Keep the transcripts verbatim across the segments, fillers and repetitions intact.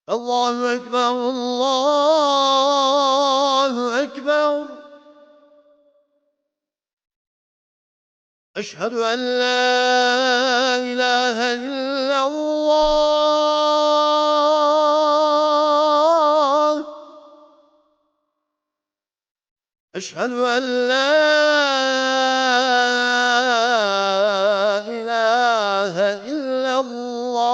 الله أكبر، الله أكبر. أشهد أن لا إله إلا الله. أشهد أن لا إله إلا الله.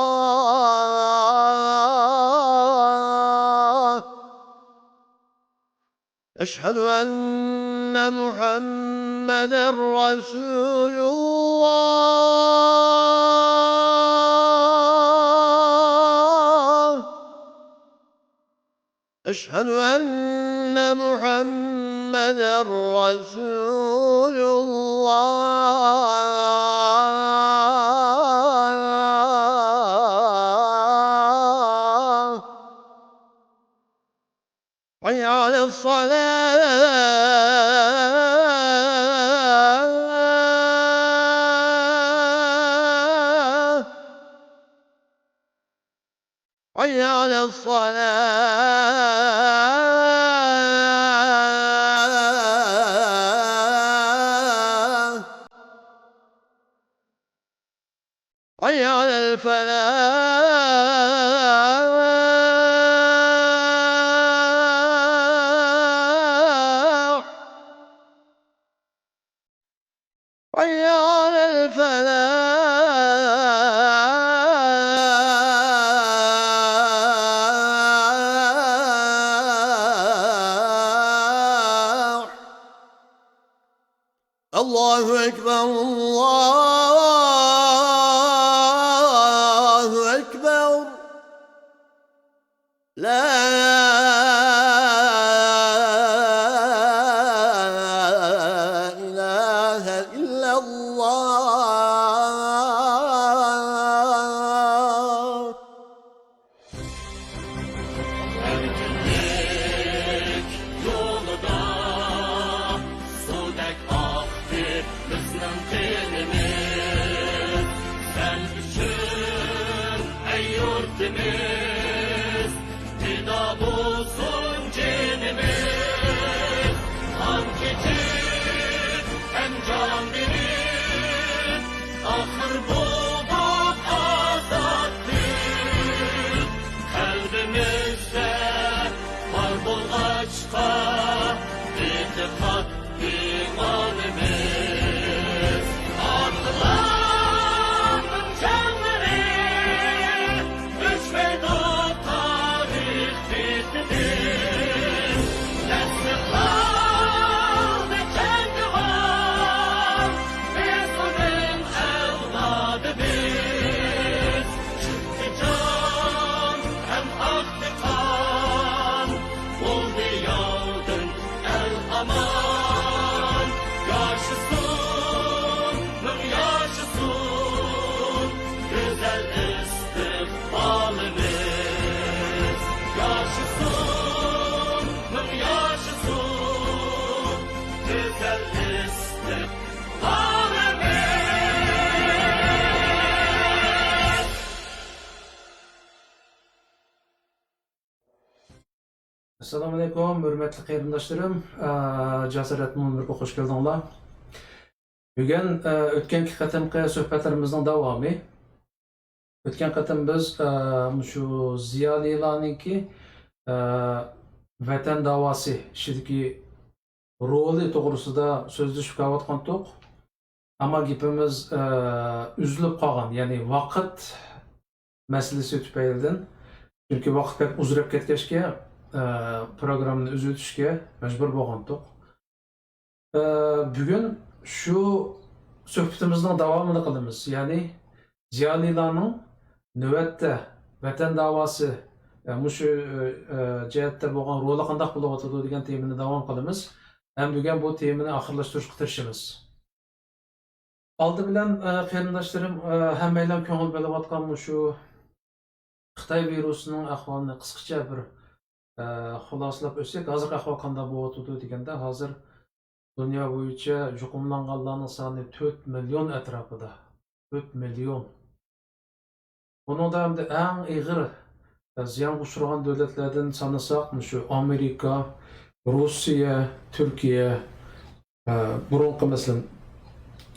أشهد أن محمدا رسول الله. أشهد أن محمدا رسول الله. حي على الصلاة. حي على الصلاة. حي على الفلاح. حي على الفلاح. الله أكبر، الله أكبر. لا إله إلا الله. ئەركىنلىك يولىدا سۇدەك ئاقتى بىزنىڭ قېنىمىز. سەن ئۈچۈن، ئەي يۇرتىمىز، پىدا بولسۇن جېنىمىز. قان كېچىپ، قان جان بېرىپ، ئاخىر بولدۇق ئازادلىق. قەلبىمىزدە بار بولغاچقا، ئېتىقاد ئىمانىمىز. ئاتىلارنىڭ جانلىرى ئۆچمەيدۇ تارىخ بېتىدىن. تەستىقلاندى كەڭ دىۋان، بىز ئۇنىڭ ئەۋلادىمىز. چىقتى جان ھەم ئاقتى قان، بولدى ياۋدىن ئەل ئامان. ياشىسۇن، مىڭ ياشىسۇن گۈزەل ئىستىقبالىمىز. ياشىسۇن، مىڭ ياشىسۇن گۈزەل ئىستىقبالىمىز. ئەسسالامۇئەلەيكۇم، ھۆرمەتلىك قېرىنداشلىرىم. ئە، جاسارەت مۇنبىرىگە خوش كەلدىڭلار. بۈگۈن، ئە، ئۆتكەنكى قېتىمقى سۆھبەتلىرىمىزنىڭ داۋامى. ئۆتكەن قېتىم بىز، ئە، مۇشۇ زىيالىيلارنىڭكى، ئە، ۋەتەن داۋاسى ئىچىدىكى رولى توغرىسىدا سۆزلىشىپ كېلىۋاتقانتۇق. ئەمما گېپىمىز، ئە، ئۈزۈلۈپ قالغان، يەنى ۋاقىت مەسىلىسى تۈپەيلىدىن. چۈنكى ۋاقىت بەك ئۇزىراپ كەتكەچكە، ئە، پروگراممىنى ئۈزۈۋېتىشكە مەجبۇر بولغانتۇق. ئە، بۈگۈن شۇ سۆھبىتىمىزنىڭ داۋامىنى قىلىمىز. يەنى زىيالىيلارنىڭ نۆۋەتتە ۋەتەن داۋاسى، ئە، مۇشۇ، ئە، جەھەتتە بولغان رولى قانداق بولۇۋاتىدۇ دېگەن تېمىنى داۋام قىلىمىز. ھەم بۈگۈن بۇ تېمىنى ئاخىرلاشتۇرۇشقا تىرىشىمىز. ئالدى بىلەن، ئە، قېرىنداشلىرىم، ئە، ھەممەيلەن كۆڭۈل بۆلۈۋاتقان مۇشۇ خىتاي ۋىرۇسىنىڭ ئەھۋالىنى قىسقىچە بىر، ئە، خۇلاسىلاپ ئۆتسەك، ھازىرقى ئەھۋال قانداق بولۇۋاتىدۇ دېگەندە، ھازىر دۇنيا بويىچە يۇقۇملانغانلارنىڭ سانى تۆت مىليون ئەتراپىدا. تۆت مىليون. بۇنىڭدا ئەمدى ئەڭ ئېغىر، زىيانغا ئۇچرىغان دۆلەتلەردىن سانىساق، مۇشۇ ئامېرىكا، روسىيە، تۈركىيە، ئە، بۇرۇنقى، مەسىلەن،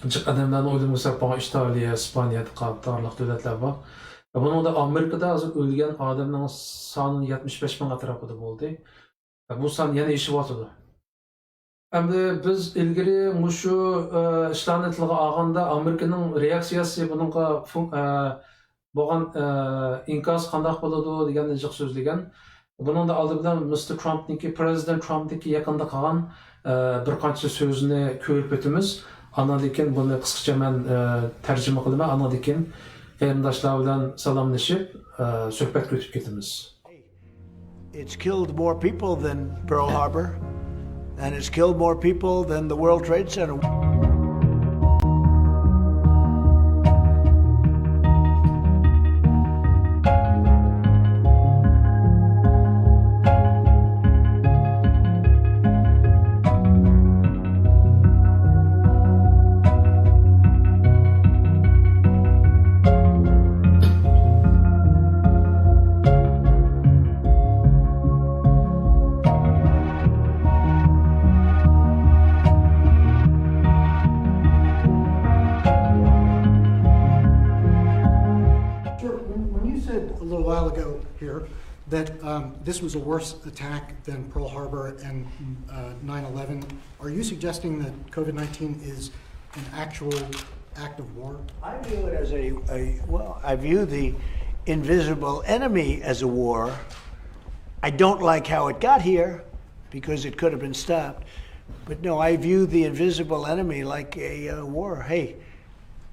جىق ئادەملەرنىڭ ئۆلۈمىگە سەۋەب بولغان ئىتالىيە، ئىسپانىيە قاتارلىق دۆلەتلەر بار. بۇنىڭدا ئامېرىكىدا ھازىر ئۆلگەن ئادەمنىڭ سانى يەتمىش بەش مىڭ ئەتراپىدا بولدى. بۇ سان يەنە ئېشىۋاتىدۇ. ئەمدى بىز ئىلگىرى مۇشۇ، ئە، ئىشلارنى تىلغا ئالغاندا، ئامېرىكىنىڭ رېئاكسىيەسى بۇنىڭغا فۇ-، ئە، بولغان، ئە، ئىنكاسى قانداق بولىدۇ دېگەننى جىق سۆزلىگەن. بۇنىڭدا ئالدى بىلەن مىستېر ترامپنىڭكى، پرېزىدېنت ترامپنىڭكى يېقىندا قىلغان، ئە، بىر قانچە سۆزىنى كۆرۈپ ئۆتىمىز. ئاندىن كېيىن بۇنى قىسقىچە مەن، ئە، تەرجىمە قىلىمەن. ئاندىن كېيىن قېرىنداشلار بىلەن سالاملىشىپ، ئە، سۆھبەتكە ئۆتۈپ كېتىمىز. It's killed more people than Pearl Harbor, and it's killed more people than the World Trade Center. Sir, when, when you said a little while ago here that, um, this was a worse attack than Pearl Harbor and, uh, nine eleven, are you suggesting that COVID nineteen is an actual act of war? I view it as a, a, well, I view the invisible enemy as a war. I don't like how it got here because it could have been stopped. But no, I view the invisible enemy like a, uh, war. Hey,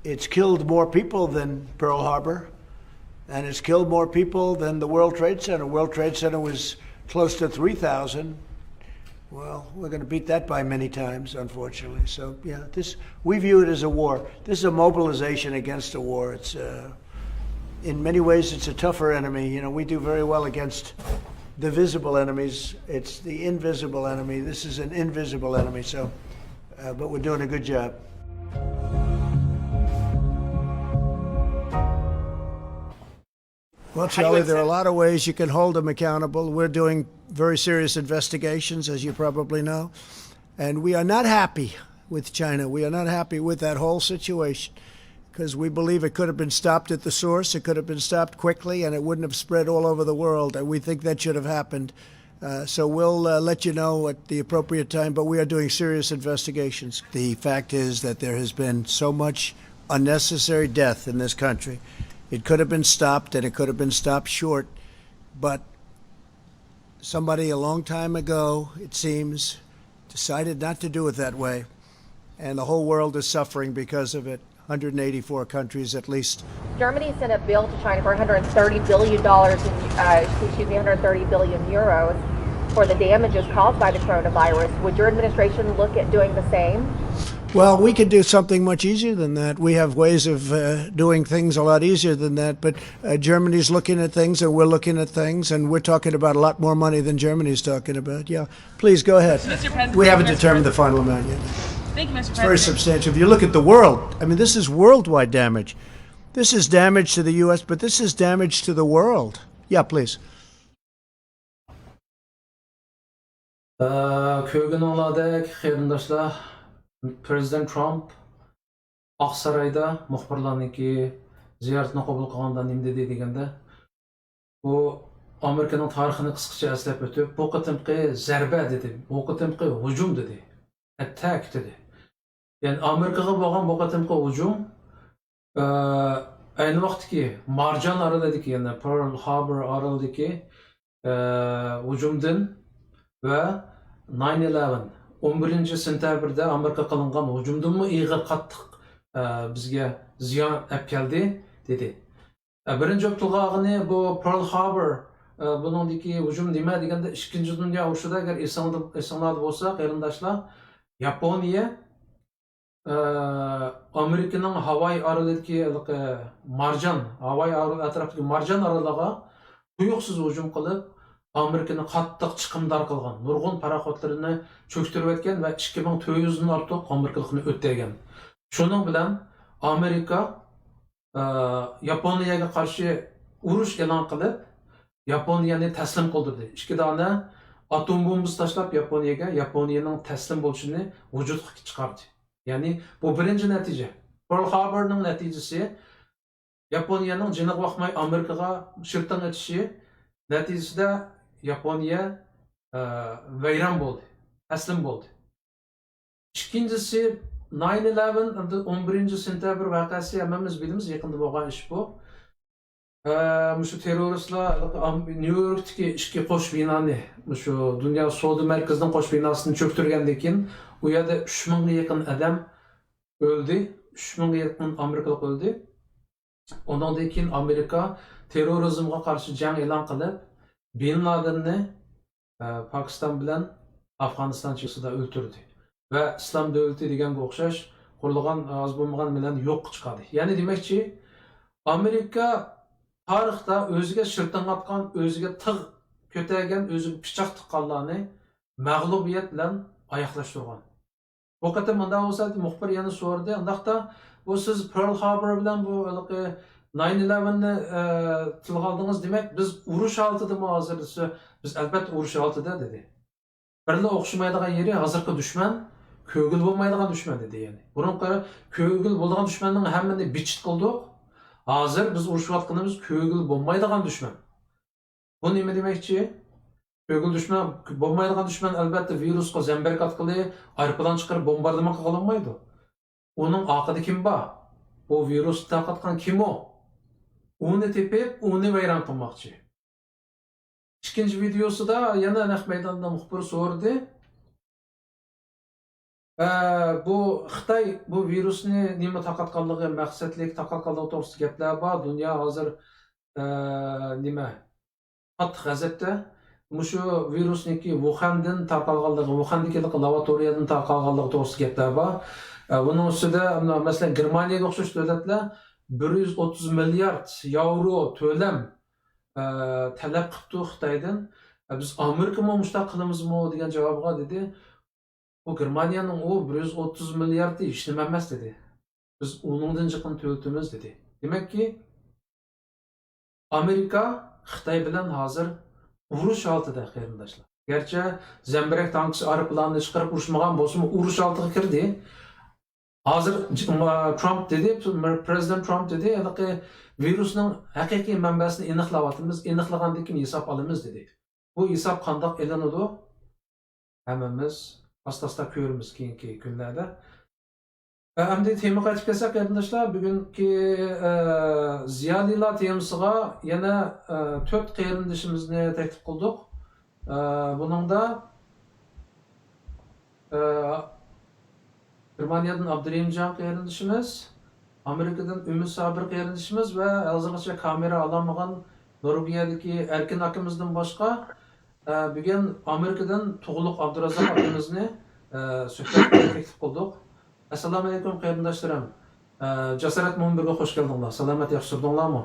it's killed more people than Pearl Harbor, and it's killed more people than the World Trade Center. World Trade Center was close to three thousand. Well, we're gonna beat that by many times, unfortunately. So, yeah, this, we view it as a war. This is a mobilization against a war. It's, uh, in many ways, it's a tougher enemy. You know, we do very well against the visible enemies. It's the invisible enemy. This is an invisible enemy. So, uh, but we're doing a good job. Well, Charlie, there are a lot of ways you can hold them accountable. We're doing very serious investigations, as you probably know. And we are not happy with China. We are not happy with that whole situation because we believe it could have been stopped at the source. It could have been stopped quickly, and it wouldn't have spread all over the world. And we think that should have happened. Uh, so we'll, uh, let you know at the appropriate time, but we are doing serious investigations. The fact is that there has been so much unnecessary death in this country. It could have been stopped, and it could have been stopped short, but somebody a long time ago, it seems, decided not to do it that way, and the whole world is suffering because of it. Hundred and eighty-four countries at least. Germany sent a bill to China for one hundred thirty billion dollars, in, uh, excuse me, one hundred thirty billion euros for the damages caused by the coronavirus. Would your administration look at doing the same? Well, we could do something much easier than that. We have ways of, uh, doing things a lot easier than that. But, uh, Germany's looking at things, and we're looking at things, and we're talking about a lot more money than Germany's talking about. Yeah, please go ahead. Mister President, We haven't Mister determined the President. final amount yet. Thank you, Mister It's very President. substantial. If you look at the world, I mean, this is worldwide damage. This is damage to the U S, but this is damage to the world. Yeah, please. ئە، كۆرگىنىڭلاردەك، قېرىنداشلار، پرېزىدېنت ترامپ ئاقسارايدا مۇخبىرلارنىڭكى زىيارىتىنى قوبۇل قىلغاندا نېمە دېدى دېگەندە، بۇ ئامېرىكىنىڭ تارىخىنى قىسقىچە ئەسلەپ ئۆتۈپ، بۇ قېتىمقى زەربە دېدى، بۇ قېتىمقى ھۇجۇم دېدى، ئەتتەك دېدى. يەنى ئامېرىكىغا بولغان بۇ قېتىمقى ھۇجۇم، ئە، ئەينى ۋاقىتتىكى مارجان ئارىلىدىكى، يەنى پېرل ھاربور ئارىلىدىكى، ئە، ھۇجۇمدىن ۋە ناين ئىلېۋېن، ئون بىرىنچى سېنتەبىردە ئامېرىكا قىلىنغان ھۇجۇمدىنمۇ ئېغىر قاتتىق، ئە، بىزگە زىيان ئەپ كەلدى، دېدى. ئە، بىرىنچى ئوبدۇلغا ئاغىنى بۇ پېرل ھاربور، ئە، بۇنىڭدىكى ھۇجۇم نېمە دېگەندە، ئىككىنچى دۇنيا ئۇرۇشىدا، ئەگەر ئېسىڭلاردا، ئېسىڭلاردا بولسا، قېرىنداشلار، ياپونىيە، ئە، ئامېرىكىنىڭ ھاۋاي ئارىلىدىكى ھېلىقى مارجان، ھاۋاي ئارىلى ئەتراپىدىكى مارجان ئارىلىغا تۇيۇقسىز ھۇجۇم قىلىپ، ئامېرىكىنى قاتتىق چىقىمدار قىلغان، نۇرغۇن پاراخوتلىرىنى چۆكتۈرۈۋەتكەن ۋە ئىككى مىڭ تۆت يۈزدىن ئارتۇق ئامېرىكىلىقنى ئۆلتۈرگەن. شۇنىڭ بىلەن ئامېرىكا، ئە، ياپونىيەگە قارشى ئۇرۇش ئېلان قىلىپ، ياپونىيەنى تەسلىم قىلدۇردى. ئىككى دانە ئاتوم بومبىسى تاشلاپ ياپونىيەگە، ياپونىيەنىڭ تەسلىم بولۇشىنى ۋۇجۇدقا چىقاردى. يەنى بۇ بىرىنچى نەتىجە. پېرل ھاربورنىڭ نەتىجىسى، ياپونىيەنىڭ جېنىغا باقماي ئامېرىكىغا شىرتىڭ ئېتىشى نەتىجىسىدە ياپونىيە، ئە، ۋەيران بولدى، تەسلىم بولدى. ئىككىنچىسى، ناين ئېلېۋېن، ئەمدى ئون بىرىنچى سېنتەبىر ۋەقەسى، ھەممىمىز بىلىمىز، يېقىندا بولغان ئىش بۇ. ئە، مۇشۇ تېررورىستلار ئام-، نيۇ يوركتىكى ئىككى قوش بىنانى، مۇشۇ دۇنيا سودا مەركىزىنىڭ قوش بىناسىنى چۆكتۈرگەندىن كېيىن، ئۇ يەردە ئۈچ مىڭغا يېقىن ئادەم ئۆلدى، ئۈچ مىڭغا يېقىن ئامېرىكىلىق ئۆلدى. ئۇنىڭدىن كېيىن ئامېرىكا تېررورىزمغا قارشى جەڭ ئېلان قىلىپ، بىن لادىننى، ئە، پاكىستان بىلەن ئافغانىستان چېگرىسىدا ئۆلتۈردى ۋە ئىسلام دۆلىتى دېگەنگە ئوخشاش قۇرۇلغان، ئاز بولمىغان بىلەن يوققا چىقاردى. يەنى دېمەكچى، ئامېرىكا تارىختا ئۆزىگە شىرتىڭ ئاتقان، ئۆزىگە تىغ كۆتەرگەن، ئۆزىگە پىچاق تىققانلارنى مەغلۇبىيەت بىلەن ئاياغلاشتۇرغان. بۇ قېتىم مۇنداق بولسا، مۇخبىر يەنە سورىدى، ئۇنداقتا، بۇ سىز پېرل ھاربور بىلەن بۇ ھېلىقى ناين ئېلېۋېننى، ئە، تىلغا ئالدىڭىز، دېمەك، بىز ئۇرۇش ھالىتىدىمۇ ھازىر دېسە، بىز ئەلبەتتە ئۇرۇش ھالىتىدە، دېدى. بىرلا ئوخشىمايدىغان يېرى، ھازىرقى دۈشمەن كۆرگىلى بولمايدىغان دۈشمەن، دېدى. يەنى بۇرۇنقى كۆرگىلى بولىدىغان دۈشمەننىڭ ھەممىنى بىچىت قىلدۇق، ھازىر بىز ئۇرۇشۇۋاتقىنىمىز كۆرگىلى بولمايدىغان دۈشمەن. بۇ نېمە دېمەكچى؟ كۆرگىلى دۈشمەن، بولمايدىغان دۈشمەن ئەلبەتتە ۋىرۇسقا زەمبەرەك ئاتقىلى، ئايروپىلان چىقىرىپ بومباردىمان قىلغىلى بولمايدۇ. ئۇنىڭ ئارقىدا كىم بار؟ بۇ ۋىرۇسنى تارقاتقان كىم ئۇ؟ ئۇنى تېپىپ، ئۇنى ۋەيران قىلماقچى. ئىككىنچى ۋىدېيوسىدا يەنە نەق مەيداندا مۇخبىر سورىدى. ئە، بۇ خىتاي بۇ ۋىرۇسنى نېمە تارقاتقانلىقى، مەقسەتلىك تارقاتقانلىقى توغرىسىدا گەپلەر بار. دۇنيا ھازىر، ئە، نېمە، قاتتىق غەزەپتە. مۇشۇ ۋىرۇسنىڭكى ۋۇخەندىن تارقالغانلىقى، ۋۇخەندىكى لابوراتورىيەدىن تارقالغانلىقى توغرىسىدا گەپلەر بار. ئە، بۇنىڭ ئۈستىدە، مۇ-، مەسىلەن، گېرمانىيەگە ئوخشاش دۆلەتلەر بىر يۈز ئوتتۇز مىليارد ياۋرو تۆلەم، ئە، تەلەپ قىپتۇ خىتايدىن. ئە، بىز ئامېرىكىمۇ مۇشۇنداق قىلىمىزمۇ دېگەن جاۋابىغا دېدى، بۇ گېرمانىيەنىڭ ئۇ بىر يۈز ئوتتۇز مىلياردى ھېچنېمە ئەمەس دېدى. بىز ئۇنىڭدىن جىقىنى تۆلىتىمىز دېدى. دېمەككى، ئامېرىكا خىتاي بىلەن ھازىر ئۇرۇش ھالىتىدە، قېرىنداشلار. گەرچە زەمبىرەك تانكىسى، ئايروپىلاننى چىقىرىپ ئۇرۇشمىغان بولسىمۇ، ئۇرۇش ھالىتىگە كىردى. ھازىر ج-، م-، ترامپ دېدى، پرېزىدېنت ترامپ دېدى، ھېلىقى ۋىرۇسنىڭ ھەقىقىي مەنبەسىنى ئېنىقلاۋاتىمىز، ئېنىقلىغاندىن كېيىن ھېساب ئالىمىز دېدى. بۇ ھېساب قانداق ئېلىنىدۇ؟ ھەممىمىز ئاستا-ئاستا كۆرىمىز كېيىنكى كۈنلەردە. ئە، ئەمدى تېمىغا قايتىپ كەلسەك، قېرىنداشلار، بۈگۈنكى، ئە، زىيالىيلار تېمىسىغا يەنە، ئە، تۆت قېرىندىشىمىزنى تەكلىپ قىلدۇق. ئە، بۇنىڭدا، ئە، گېرمانىيەدىن ئابدۇرېھىمجان قېرىندىشىمىز، ئامېرىكىدىن ئۈمىد سابىر قېرىندىشىمىز ۋە ھازىرغىچە كامېرا ئالالمىغان نورۋېگىيەدىكى ئەركىن ئاكىمىزدىن باشقا، ئە، بۈگۈن ئامېرىكىدىن تۇغلۇق ئابدۇرازاق ئاكىمىزنى، ئە، سۆھبەتكە تەكلىپ قىلدۇق. ئەسسالامۇئەلەيكۇم، قېرىنداشلىرىم. ئە، جاسارەت مۇنبىرىگە خوش كەلدىڭلار. سالامەت، ياخشى تۇردۇڭلارمۇ؟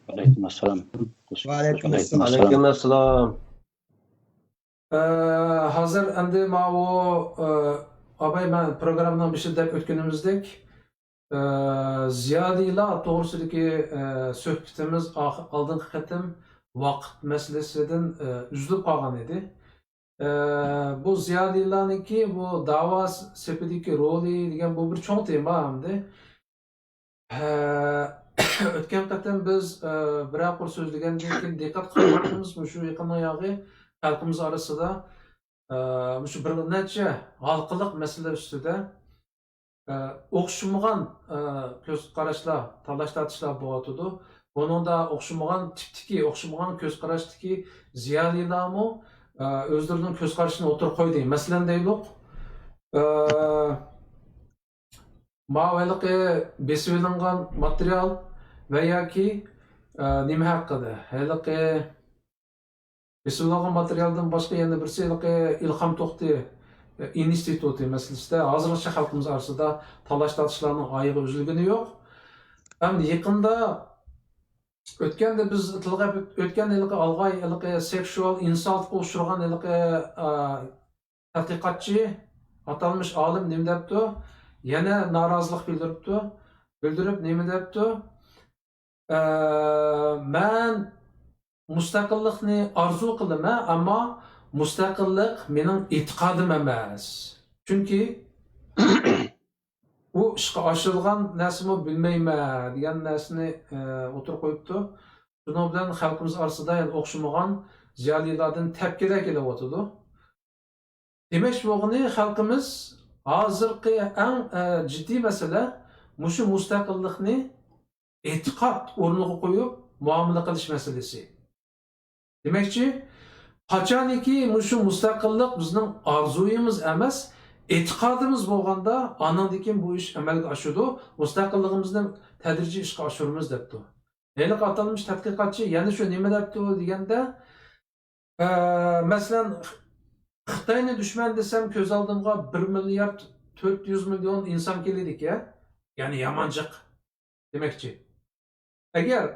ۋەئەلەيكۇم ئەسسالام. خوش، ۋەئەلەيكۇم خوش، ئەسسالام. ۋەئەلەيكۇم ئەسسالام. ئە، ھازىر ئەمدى ماۋۇ، ئە، ئاباي، مەن پروگراممىنىڭ بېشىدا دەپ ئۆتكىنىمىزدەك، ئە، زىيالىيلار توغرىسىدىكى، ئە، سۆھبىتىمىز ئاخ-، ئالدىنقى قېتىم ۋاقىت مەسىلىسىدىن، ئە، ئۈزۈلۈپ قالغان ئىدى. ئە، بۇ زىيالىيلارنىڭكى بۇ داۋا سېپىدىكى رولى دېگەن بۇ بىر چوڭ تېما ئەمدى. ئە، ئۆتكەن قېتىم بىز، ئە، بىرەر قۇر سۆزلىگەندىن كېيىن دىققەت قىلىۋاتىمىز، مۇشۇ يېقىننىڭ ياغى خەلقىمىز ئارىسىدا، ئە، مۇشۇ بىر نەچچە ھالقىلىق مەسىلە ئۈستىدە، ئە، ئوخشىمىغان، ئە، كۆز قاراشلار، تالاش تارتىشلار بولۇۋاتىدۇ. بۇنىڭدا ئوخشىمىغان تىپتىكى، ئوخشىمىغان كۆز قاراشتىكى زىيالىيلارمۇ، ئە، ئۆزلىرىنىڭ كۆز قارىشىنى ئوتتۇرىغا قويدى. مەسىلەن دەيلۇق، ئە، ماۋۇ ھېلىقى بېسىۋېلىنغان ماتېرىيال ۋە ياكى، ئە، نېمە ھەققىدە؟ ھېلىقى بېسىۋېلىنغان ماتېرىيالدىن باشقا يەنە بىرسى ھېلىقى ئىلھام توختى ئىنستىتۇتى مەسىلىسىدە ھازىرغىچە خەلقىمىز ئارىسىدا تالاش-تارتىشلارنىڭ ئايىغى ئۈزۈلگىنى يوق. ھەم يېقىندا ئۆتكەندە بىز تىلغا ئۆتكەن ھېلىقى ئالغاي، ھېلىقى سېكشۇئال ئىنسالتقا ئۇچرىغان ھېلىقى، ئە، تەتقىقاتچى، ئاتالمىش ئالىم نېمە دەپتۇ؟ يەنە نارازىلىق بىلدۈرۈپتۇ. بىلدۈرۈپ نېمە دەپتۇ؟ ئە، مەن مۇستەقىللىقنى ئارزۇ قىلىمەن، ئەمما مۇستەقىللىق مېنىڭ ئېتىقادىم ئەمەس. چۈنكى ئۇ ئىشقا ئاشۇرۇلغان نەرسىمۇ بىلمەيمەن دېگەن نەرسىنى، ئە، ئوتتۇرىغا قويۇپتۇ. شۇنىڭ بىلەن خەلقىمىز ئارىسىدا يەنە ئوخشىمىغان زىيالىيلاردىن تەپكىلەر كېلىۋاتىدۇ. دېمەكچى بولغىنى، خەلقىمىز ھازىرقى ئەڭ، ئە، جىددىي مەسىلە مۇشۇ مۇستەقىللىقنى ئېتىقاد ئورنىغا قويۇپ مۇئامىلە قىلىش مەسىلىسى. دېمەكچى، قاچانكى مۇشۇ مۇستەقىللىق بىزنىڭ ئارزۇيىمىز ئەمەس، ئېتىقادىمىز بولغاندا، ئانىڭدىن كېيىن بۇ ئىش ئەمەلگە ئاشىدۇ، مۇستەقىللىقىمىزنى تەدرىجىي ئىشقا ئاشۇرىمىز دەپتۇ. ھېلىقى ئاتالمىش تەتقىقاتچى يەنە شۇ نېمە دەپتۇ دېگەندە، ئە، مەسىلەن، خىتاينى دۈشمەن دېسەم، كۆز ئالدىمغا بىر مىليارد تۆت يۈز مىليون ئىنسان كېلىدىكەن، يەنى يامان جىق دېمەكچى. ئەگەر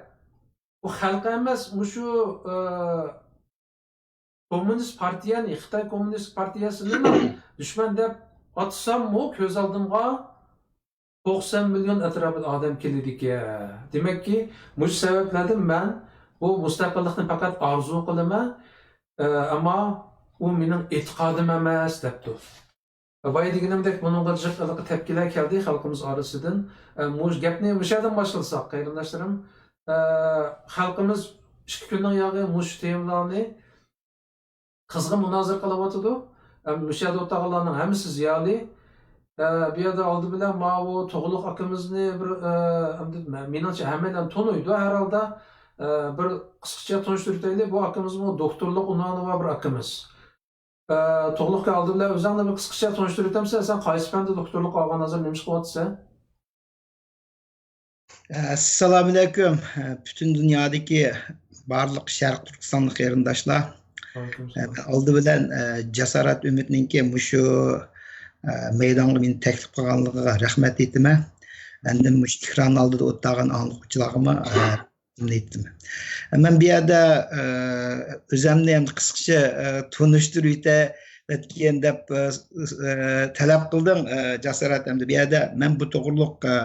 ئۇ خەلق ئەمەس، مۇشۇ، ئە، كوممۇنىست پارتىيەنى، خىتاي كوممۇنىست پارتىيەسىنى دۈشمەن دەپ ئاتىساممۇ، كۆز ئالدىمغا توقسان مىليون ئەتراپىدا ئادەم كېلىدىكەن. دېمەككى، مۇشۇ سەۋەبلەردىن مەن بۇ مۇستەقىللىقنى پەقەت ئارزۇ قىلىمەن، ئە، ئەمما ئۇ مېنىڭ ئېتىقادىم ئەمەس، دەپتۇ. بايا دېگىنىمدەك، بۇنىڭغا جىق ھېلىقى تەپكىلەر كەلدى خەلقىمىز ئارىسىدىن. ئە، مۇ-، گەپنى مۇشۇ يەردىن باشلىساق، قېرىنداشلىرىم. ئە، خەلقىمىز ئىككى كۈننىڭ ياغى مۇشۇ تېمىلارنى قىزغىن مۇنازىرە قىلىۋاتىدۇ. ئە، مۇشۇ يەردە ئولتۇرغانلارنىڭ ھەممىسى زىيالىي. ئە، بۇ يەردە ئالدى بىلەن ماۋۇ توغرۇلۇق ئاكىمىزنى بىر، ئە، ئەمدى مە-، مېنىڭچە ھەممەيلەن تونۇيدۇ ھەر ھالدا. ئە، بىر قىسقىچە تونۇشتۇرۇۋېتەيلى. بۇ ئاكىمىزمۇ دوكتورلۇق ئۇنۋانى بار بىر ئاكىمىز. ئە، توغرۇلۇق، ئالدى بىلەن ئۆزۈڭنى بىر قىسقىچە تونۇشتۇرۇۋېتەمسەن؟ سەن قايسى پەندە دوكتورلۇق ئالغان، ھازىر نېمە ئىش قىلىۋاتىسەن؟ ئەسسالامۇئەلەيكۇم. پۈتۈن دۇنيادىكى بارلىق شەرق تۈركىستانلىق قېرىنداشلار. ئالدى بىلەن، ئە، جاسارەت ئۈمىدنىڭكى مۇشۇ، ئە، مەيدانغا مېنى تەكلىپ قىلغانلىقىغا رەھمەت ئېيتىمەن. ئاندىن مۇشۇ ئېكران ئالدىدا ئولتۇرغان ئاڭلىغۇچىلارغىمۇ، ئە، رەھمەت ئېيتىمەن. مەن بۇ يەردە، ئە، ئۆزۈمنى ئەمدى قىسقىچە، ئە، تونۇشتۇرۇۋېتەي. ئۆتكەن دەپ، ئە، ئە، تەلەپ قىلدىڭ، ئە، جاسارەت. ئەمدى بۇ يەردە مەن بۇ توغرۇلۇق، ئە،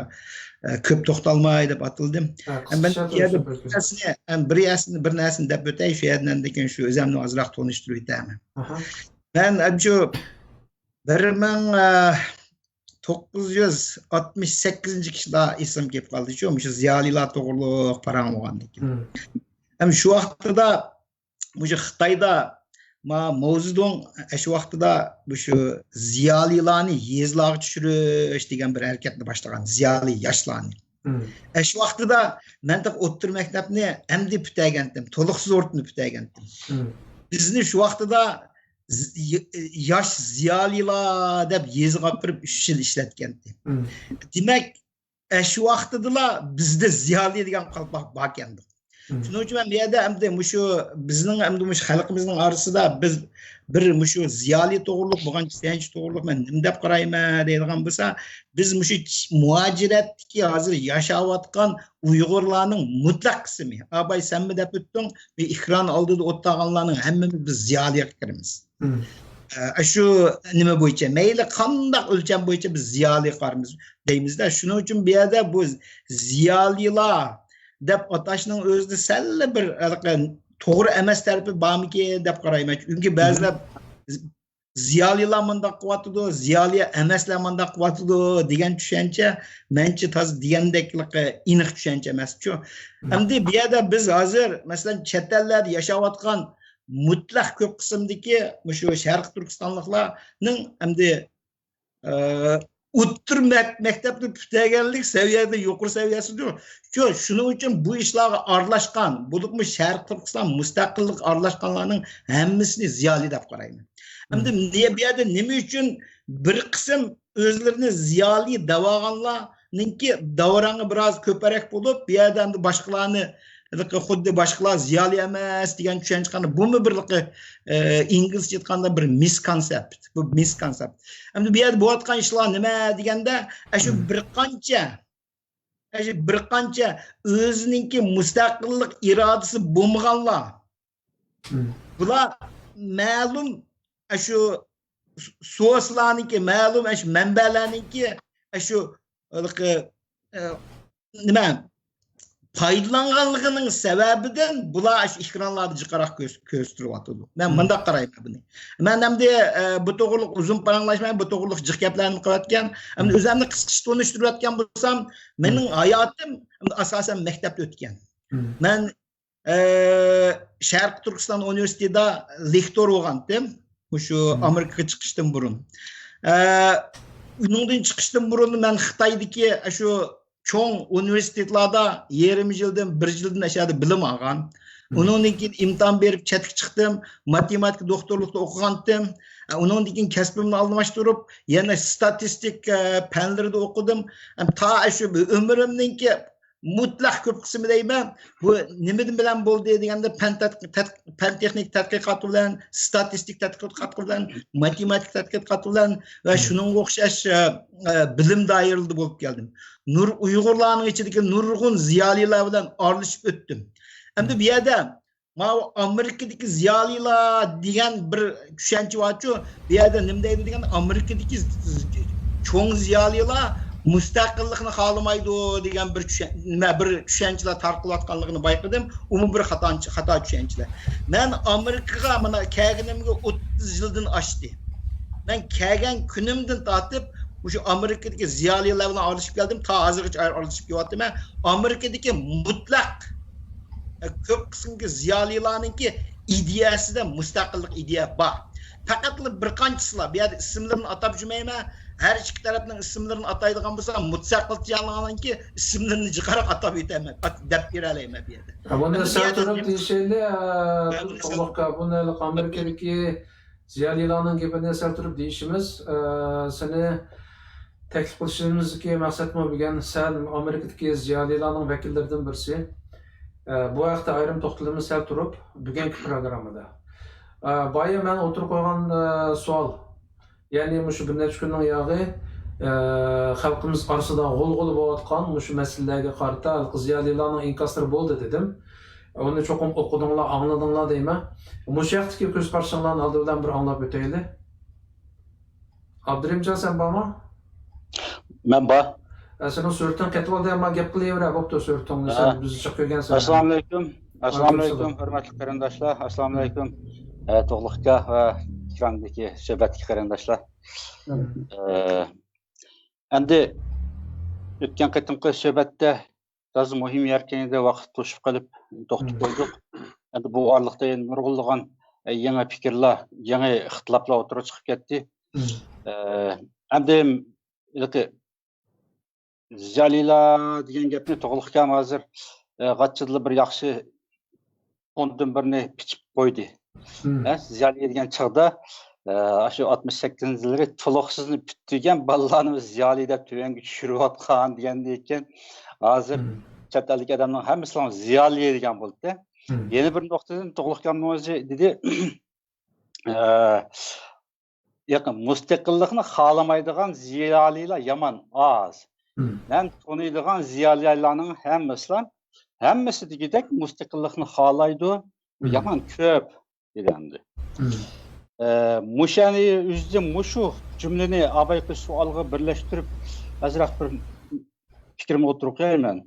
ئە، كۆپ توختالماي دەپ ئاتالدىم. ھە، بۇ يەردە قىسقىچە بىر نەرسىنى، ئە، بىر نەرسىنى، بىر نەرسىنى دەپ ئۆتەي، شۇ يەردىن ئاندىن كېيىن شۇ ئۆزۈمنى ئازراق تونۇشتۇرۇپ ئۆتەمەن. ئاھا. مەن، ئە، شۇ بىر مىڭ، ئە، توققۇز يۈز ئاتمىش سەككىزىنچى يىلدا ئېسىمگە كېلىپ قالدى شۇ، مۇشۇ زىيالىيلار توغرۇلۇق پاراڭ بولغاندىن كېيىن. مم. ھەم شۇ ۋاقتىدا مۇشۇ خىتايدا ما-، ماۋزېدۇڭ ئاشۇ ۋاقتىدا مۇشۇ زىيالىيلارنى يېزىلارغا چۈشۈرۈش دېگەن بىر ھەرىكەتنى باشلىغان، زىيالىي ياشلارنى. مم. ئاشۇ ۋاقتىدا مەن تېخى ئوتتۇرا مەكتەپنى ئەمدى پۈتتۈرگەنتىم، تولۇقسىز ئورتىنى پۈتتۈرگەنتىم. مم. بىزنى شۇ ۋاقتىدا ز-، ي-، ياش زىيالىيلار دەپ يېزىغا ئاپىرىپ ئۈچ يىل ئىشلەتكەنتى. مم. دېمەك، ئاشۇ ۋاقتىدىلا بىزدە زىيالىي دېگەن قالپاق باركەندۇق. مم. شۇنىڭ ئۈچۈن مەن بۇ يەردە ئەمدى مۇشۇ بىزنىڭ، ئەمدى مۇشۇ خەلقىمىزنىڭ ئارىسىدا بىز بىر مۇشۇ زىيالىي توغرۇلۇق، بولغان چۈشەنچە توغرۇلۇق مەن نېمە دەپ قارايمەن دەيدىغان بولسا، بىز مۇشۇ چ-، مۇھاجىرەتتىكى ھازىر ياشاۋاتقان ئۇيغۇرلارنىڭ مۇتلەق قىسمى، ئاباي سەنمۇ دەپ ئۆتتۈڭ، بۇ ئېكران ئالدىدا ئولتۇرغانلارنىڭ ھەممىمىز بىز زىيالىيغا كىرىمىز. مم. ئە، شۇ نېمە بويىچە، مەيلى قانداق ئۆلچەم بويىچە بىز زىيالىي قارىمىز دەيمىزدە. شۇنىڭ ئۈچۈن بۇ يەردە بۇ زىيالىيلار دەپ ئاتاشنىڭ ئۆزىدە سەللا بىر ھېلىقى توغرا ئەمەس تەرىپى بارمىكىن دەپ قارايمەن. چۈنكى بەزىلەر زىيالىيلار مۇنداق قىلىۋاتىدۇ، زىيالىي ئەمەسلەر مۇنداق قىلىۋاتىدۇ دېگەن چۈشەنچە مەنچە تازا دېگەندەك ئېنىق چۈشەنچە ئەمەسچۇ. مم. ئەمدى بۇ يەردە بىز ھازىر، مەسىلەن، چەت ئەللەردە ياشاۋاتقان مۇتلەق كۆپ قىسىمدىكى مۇشۇ شەرقىي تۈركىستانلىقلارنىڭ ئەمدى، ئە، ئوتتۇرا مەك-، مەكتەپنى پۈتتۈرگەنلىك سەۋىيەدە يۇقىرى سەۋىيەسىدۇر. شۇ، شۇنىڭ ئۈچۈن بۇ ئىشلارغا ئارىلاشقان، بولۇپمۇ شەرقىي تۈركىستان مۇستەقىللىققا ئارىلاشقانلارنىڭ ھەممىسىنى زىيالىي دەپ قارايمەن. ئەمدى مم. نى-، بۇ يەردە نېمە ئۈچۈن بىر قىسىم ئۆزلىرىنى زىيالىي دەۋالغانلارنىڭكى داۋراڭى بىراز كۆپرەك بولۇپ، بۇ يەردە ئەمدى باشقىلارنى، خۇددى باشقىلار زىيالىي ئەمەس دېگەن چۈشەنچە قانداق، بۇمۇ بىر، ئە، ئىنگلىزچە ئېيتقاندا بىر مىسكونسېپت. بۇ مىسكونسېپت. ئەمدى بۇ يەردە بولۇۋاتقان ئىشلار نېمە دېگەندە، ئاشۇ مم. بىر قانچە، ئاشۇ بىر قانچە ئۆزىنىڭكى مۇستەقىللىق ئىرادىسى بولمىغانلار، مم. بۇلار مەلۇم ئاشۇ سورسلارنىڭكى، مەلۇم ئاشۇ مەنبەلەرنىڭكى، ئاشۇ ھېلىقى، ئە، نېمە، پايدىلانغانلىقىنىڭ سەۋەبىدىن بۇلار ئاشۇ ئېكرانلاردا جىقراق كۆرس-، كۆرسىتىلىۋاتىدۇ. مەن مۇنداق قارايمەن بۇنى. مەن ئەمدى، ئە، بۇ توغرىلىق ئۇزۇن پاراڭلاشماي، بۇ توغرىلىق جىق گەپلەرنى قىلىۋەتكەن. ئەمدى ئۆزۈمنى قىسقىچە تونۇشتۇرۇۋەتكەن بولسام، مېنىڭ ھاياتىم ئەمدى ئاساسەن مەكتەپتە ئۆتكەن. مەن، ئە، شەرقىي تۈركىستان ئۇنىۋېرسىتېتىدا لېكتور بولغانتىم. مۇشۇ ئامېرىكىغا چىقىشتىن بۇرۇن. ئە، ئۇنىڭدىن چىقىشتىن بۇرۇن مەن خىتايدىكى شۇ چوڭ ئۇنىۋېرسىتېتلاردا يېرىم يىلدىن، بىر يىلدىن ئاشۇ يەردە بىلىم ئالغان. ئۇنىڭدىن كېيىن ئىمتىھان بېرىپ چەتكە چىقتىم. ماتېماتىكا دوكتورلۇقتا ئوقۇغانتىم. ئۇنىڭدىن كېيىن كەسپىمنى ئالماشتۇرۇپ، يەنە ستاتىستىك، ئە، پەنلىرىدە ئوقۇدۇم. تا شۇ ئۆمرۈمنىڭكى مۇتلەق كۆپ قىسمى دەيمەن، بۇ نېمىدىن بىلەن بولدى دېگەندە، پەن تەت-، تەت-، پەن تېخنىك تەتقىقاتى بىلەن، ستاتىستىك تەتقىقاتى بىلەن، ماتېماتىك تەتقىقاتى بىلەن ۋە شۇنىڭغا ئوخشاش، ئە، ئە، بىلىم دائىرىلىرىدە بولۇپ كەلدىم. نۇر-، ئۇيغۇرلارنىڭ ئىچىدىكى نۇرغۇن زىيالىيلار بىلەن ئارىلىشىپ ئۆتتۈم. ئەمدى بۇ يەردە ماۋۇ ئامېرىكىدىكى زىيالىيلار دېگەن بىر چۈشەنچە بارچۇ، بۇ يەردە نېمە دەيدۇ دېگەندە، ئامېرىكىدىكى چوڭ زىيالىيلار مۇستەقىللىقنى خالىمايدۇ دېگەن بىر چۈشەن-، نېمە، بىر چۈشەنچىلەر تارقىلىۋاتقانلىقىنى بايقىدىم. ئۇمۇ بىر خاتا، خاتا چۈشەنچىلەر. مەن ئامېرىكىغا مانا كەلگىنىمگە ئوتتۇز يىلدىن ئاشتى. مەن كەلگەن كۈنۈمدىن تارتىپ مۇشۇ ئامېرىكىدىكى زىيالىيلار بىلەن ئارىلىشىپ كەلدىم، تا ھازىرغىچە ئارىلىشىپ كېلىۋاتىمەن. ئامېرىكىدىكى مۇتلەق، ئە، كۆپ قىسىمدىكى زىيالىيلارنىڭكى ئىدىيەسىدە مۇستەقىللىق ئىدىيە بار. پەقەتلا بىر قانچىسىلا، بۇ يەردە ئىسىملىرىنى ئاتاپ يۈرمەيمەن. ھەر ئىككى تەرەپنىڭ ئىسىملىرىنى ئاتايدىغان بولسام، مۇتلەق زىيالىيلارنىڭكى ئىسىملىرىنى جىقراق ئاتاپ ئۆتەيمەن، ئات-، دەپ بېرەلەيمەن بۇ يەردە. ھە، بۇنى سەل تۇرۇپ دېيىشەيلى، ھە، بۇنى سەل تۇغلۇقكا، بۇنى ئامېرىكىدىكى زىيالىيلارنىڭ گېپىنى سەل تۇرۇپ دېيىشىمىز. ئە، سېنى تەكلىپ قىلىشىمىزدىكى مەقسەتمۇ بۈگۈن سەن ئامېرىكىدىكى زىيالىيلارنىڭ ۋەكىللىرىدىن بىرسى. ئە، بۇ ھەقتە ئايرىم توختىلىمىز سەل تۇرۇپ، بۈگۈنكى پروگراممىدا. ئە، بايا مەن ئوتتۇرىغا قويغان، ئە، سوئال. يەنى مۇشۇ بىر نەچچە كۈننىڭ ياغى، ئە، خەلقىمىز ئارىسىدا غۇلغۇلا بولۇۋاتقان مۇشۇ مەسىلىلەرگە قارىتا ھېلىقى زىيالىيلارنىڭ ئىنكاسلىرى بولدى دېدىم. ئۇنى چوقۇم ئوقۇدۇڭلار، ئاڭلىدىڭلار دەيمەن. مۇشۇ ھەقتىكى كۆز قارىشىڭلارنى ئالدى بىلەن بىر ئاڭلاپ ئۆتەيلى. ئابدۇرېھىمجان، سەن بارمۇ؟ مەن بار. ئە، سېنىڭ سۈرىتىڭ قېتىپ قالدى، ئەمما گەپ قىلىۋېرە، بوپتۇ، سۈرىتىڭنى سەن بىز جىق كۆرگەن سەن. ئەسسالامۇئەلەيكۇم. ئەسسالامۇئەلەيكۇم، ھۆرمەتلىك قېرىنداشلار. ئەسسالامۇئەلەيكۇم. ئە، تۇغلۇق ئاكا ۋە ئېكراندىكى سۆھبەتتىكى قېرىنداشلار. ئە، ئەمدى ئۆتكەن قېتىمقى سۆھبەتتە تازا مۇھىم يەركەن ئىدى، ۋاقىت توشۇپ قېلىپ توختاپ قويدۇق. ئەمدى بۇ ئارىلىقتا يەنە نۇرغۇنلىغان، ئە، يېڭى پىكىرلەر، يېڭى ئىختىلاپلار ئوتتۇرىغا چىقىپ كەتتى. ئە، ئەمدى ھېلىقى زىيالىيلار دېگەن گەپنى تۇغلۇق ئاكام ھازىر، ئە، غاچچىدىلا بىر ياخشى ئوندىن بىرنى پىچىپ قويدى. ئە، زىيالىي دېگەن چاغدا، ئە، ئاشۇ ئاتمىش سەككىزىنچى يىللىرى تولۇقسىزنى پۈتتۈرگەن بالىلارنى زىيالىي دەپ تۆۋەنگە چۈشۈرۈۋاتقان دېگەندىكىن، ھازىر چەت ئەلدىكى ئادەمنىڭ ھەممىسىلا زىيالىي دېگەن بولدى. يەنە بىر نۇقتىدىن تۇغلۇق ئاكامنىڭ ئۆزى دېدى، ئە، ياق، مۇستەقىللىقنى خالىمايدىغان زىيالىيلار يامان ئاز. مەن تونۇيدىغان زىيالىيلارنىڭ ھەممىسىلا، ھەممىسى دېگۈدەك مۇستەقىللىقنى خالايدۇ. يامان كۆپ دېدى ئەمدى. ئە، مۇشۇنى ئۆزى، مۇشۇ جۈملىنى ئابايقى سوئالغا بىرلەشتۈرۈپ، ئازراق بىر پىكرىمنى ئوتتۇرىغا قوياي مەن.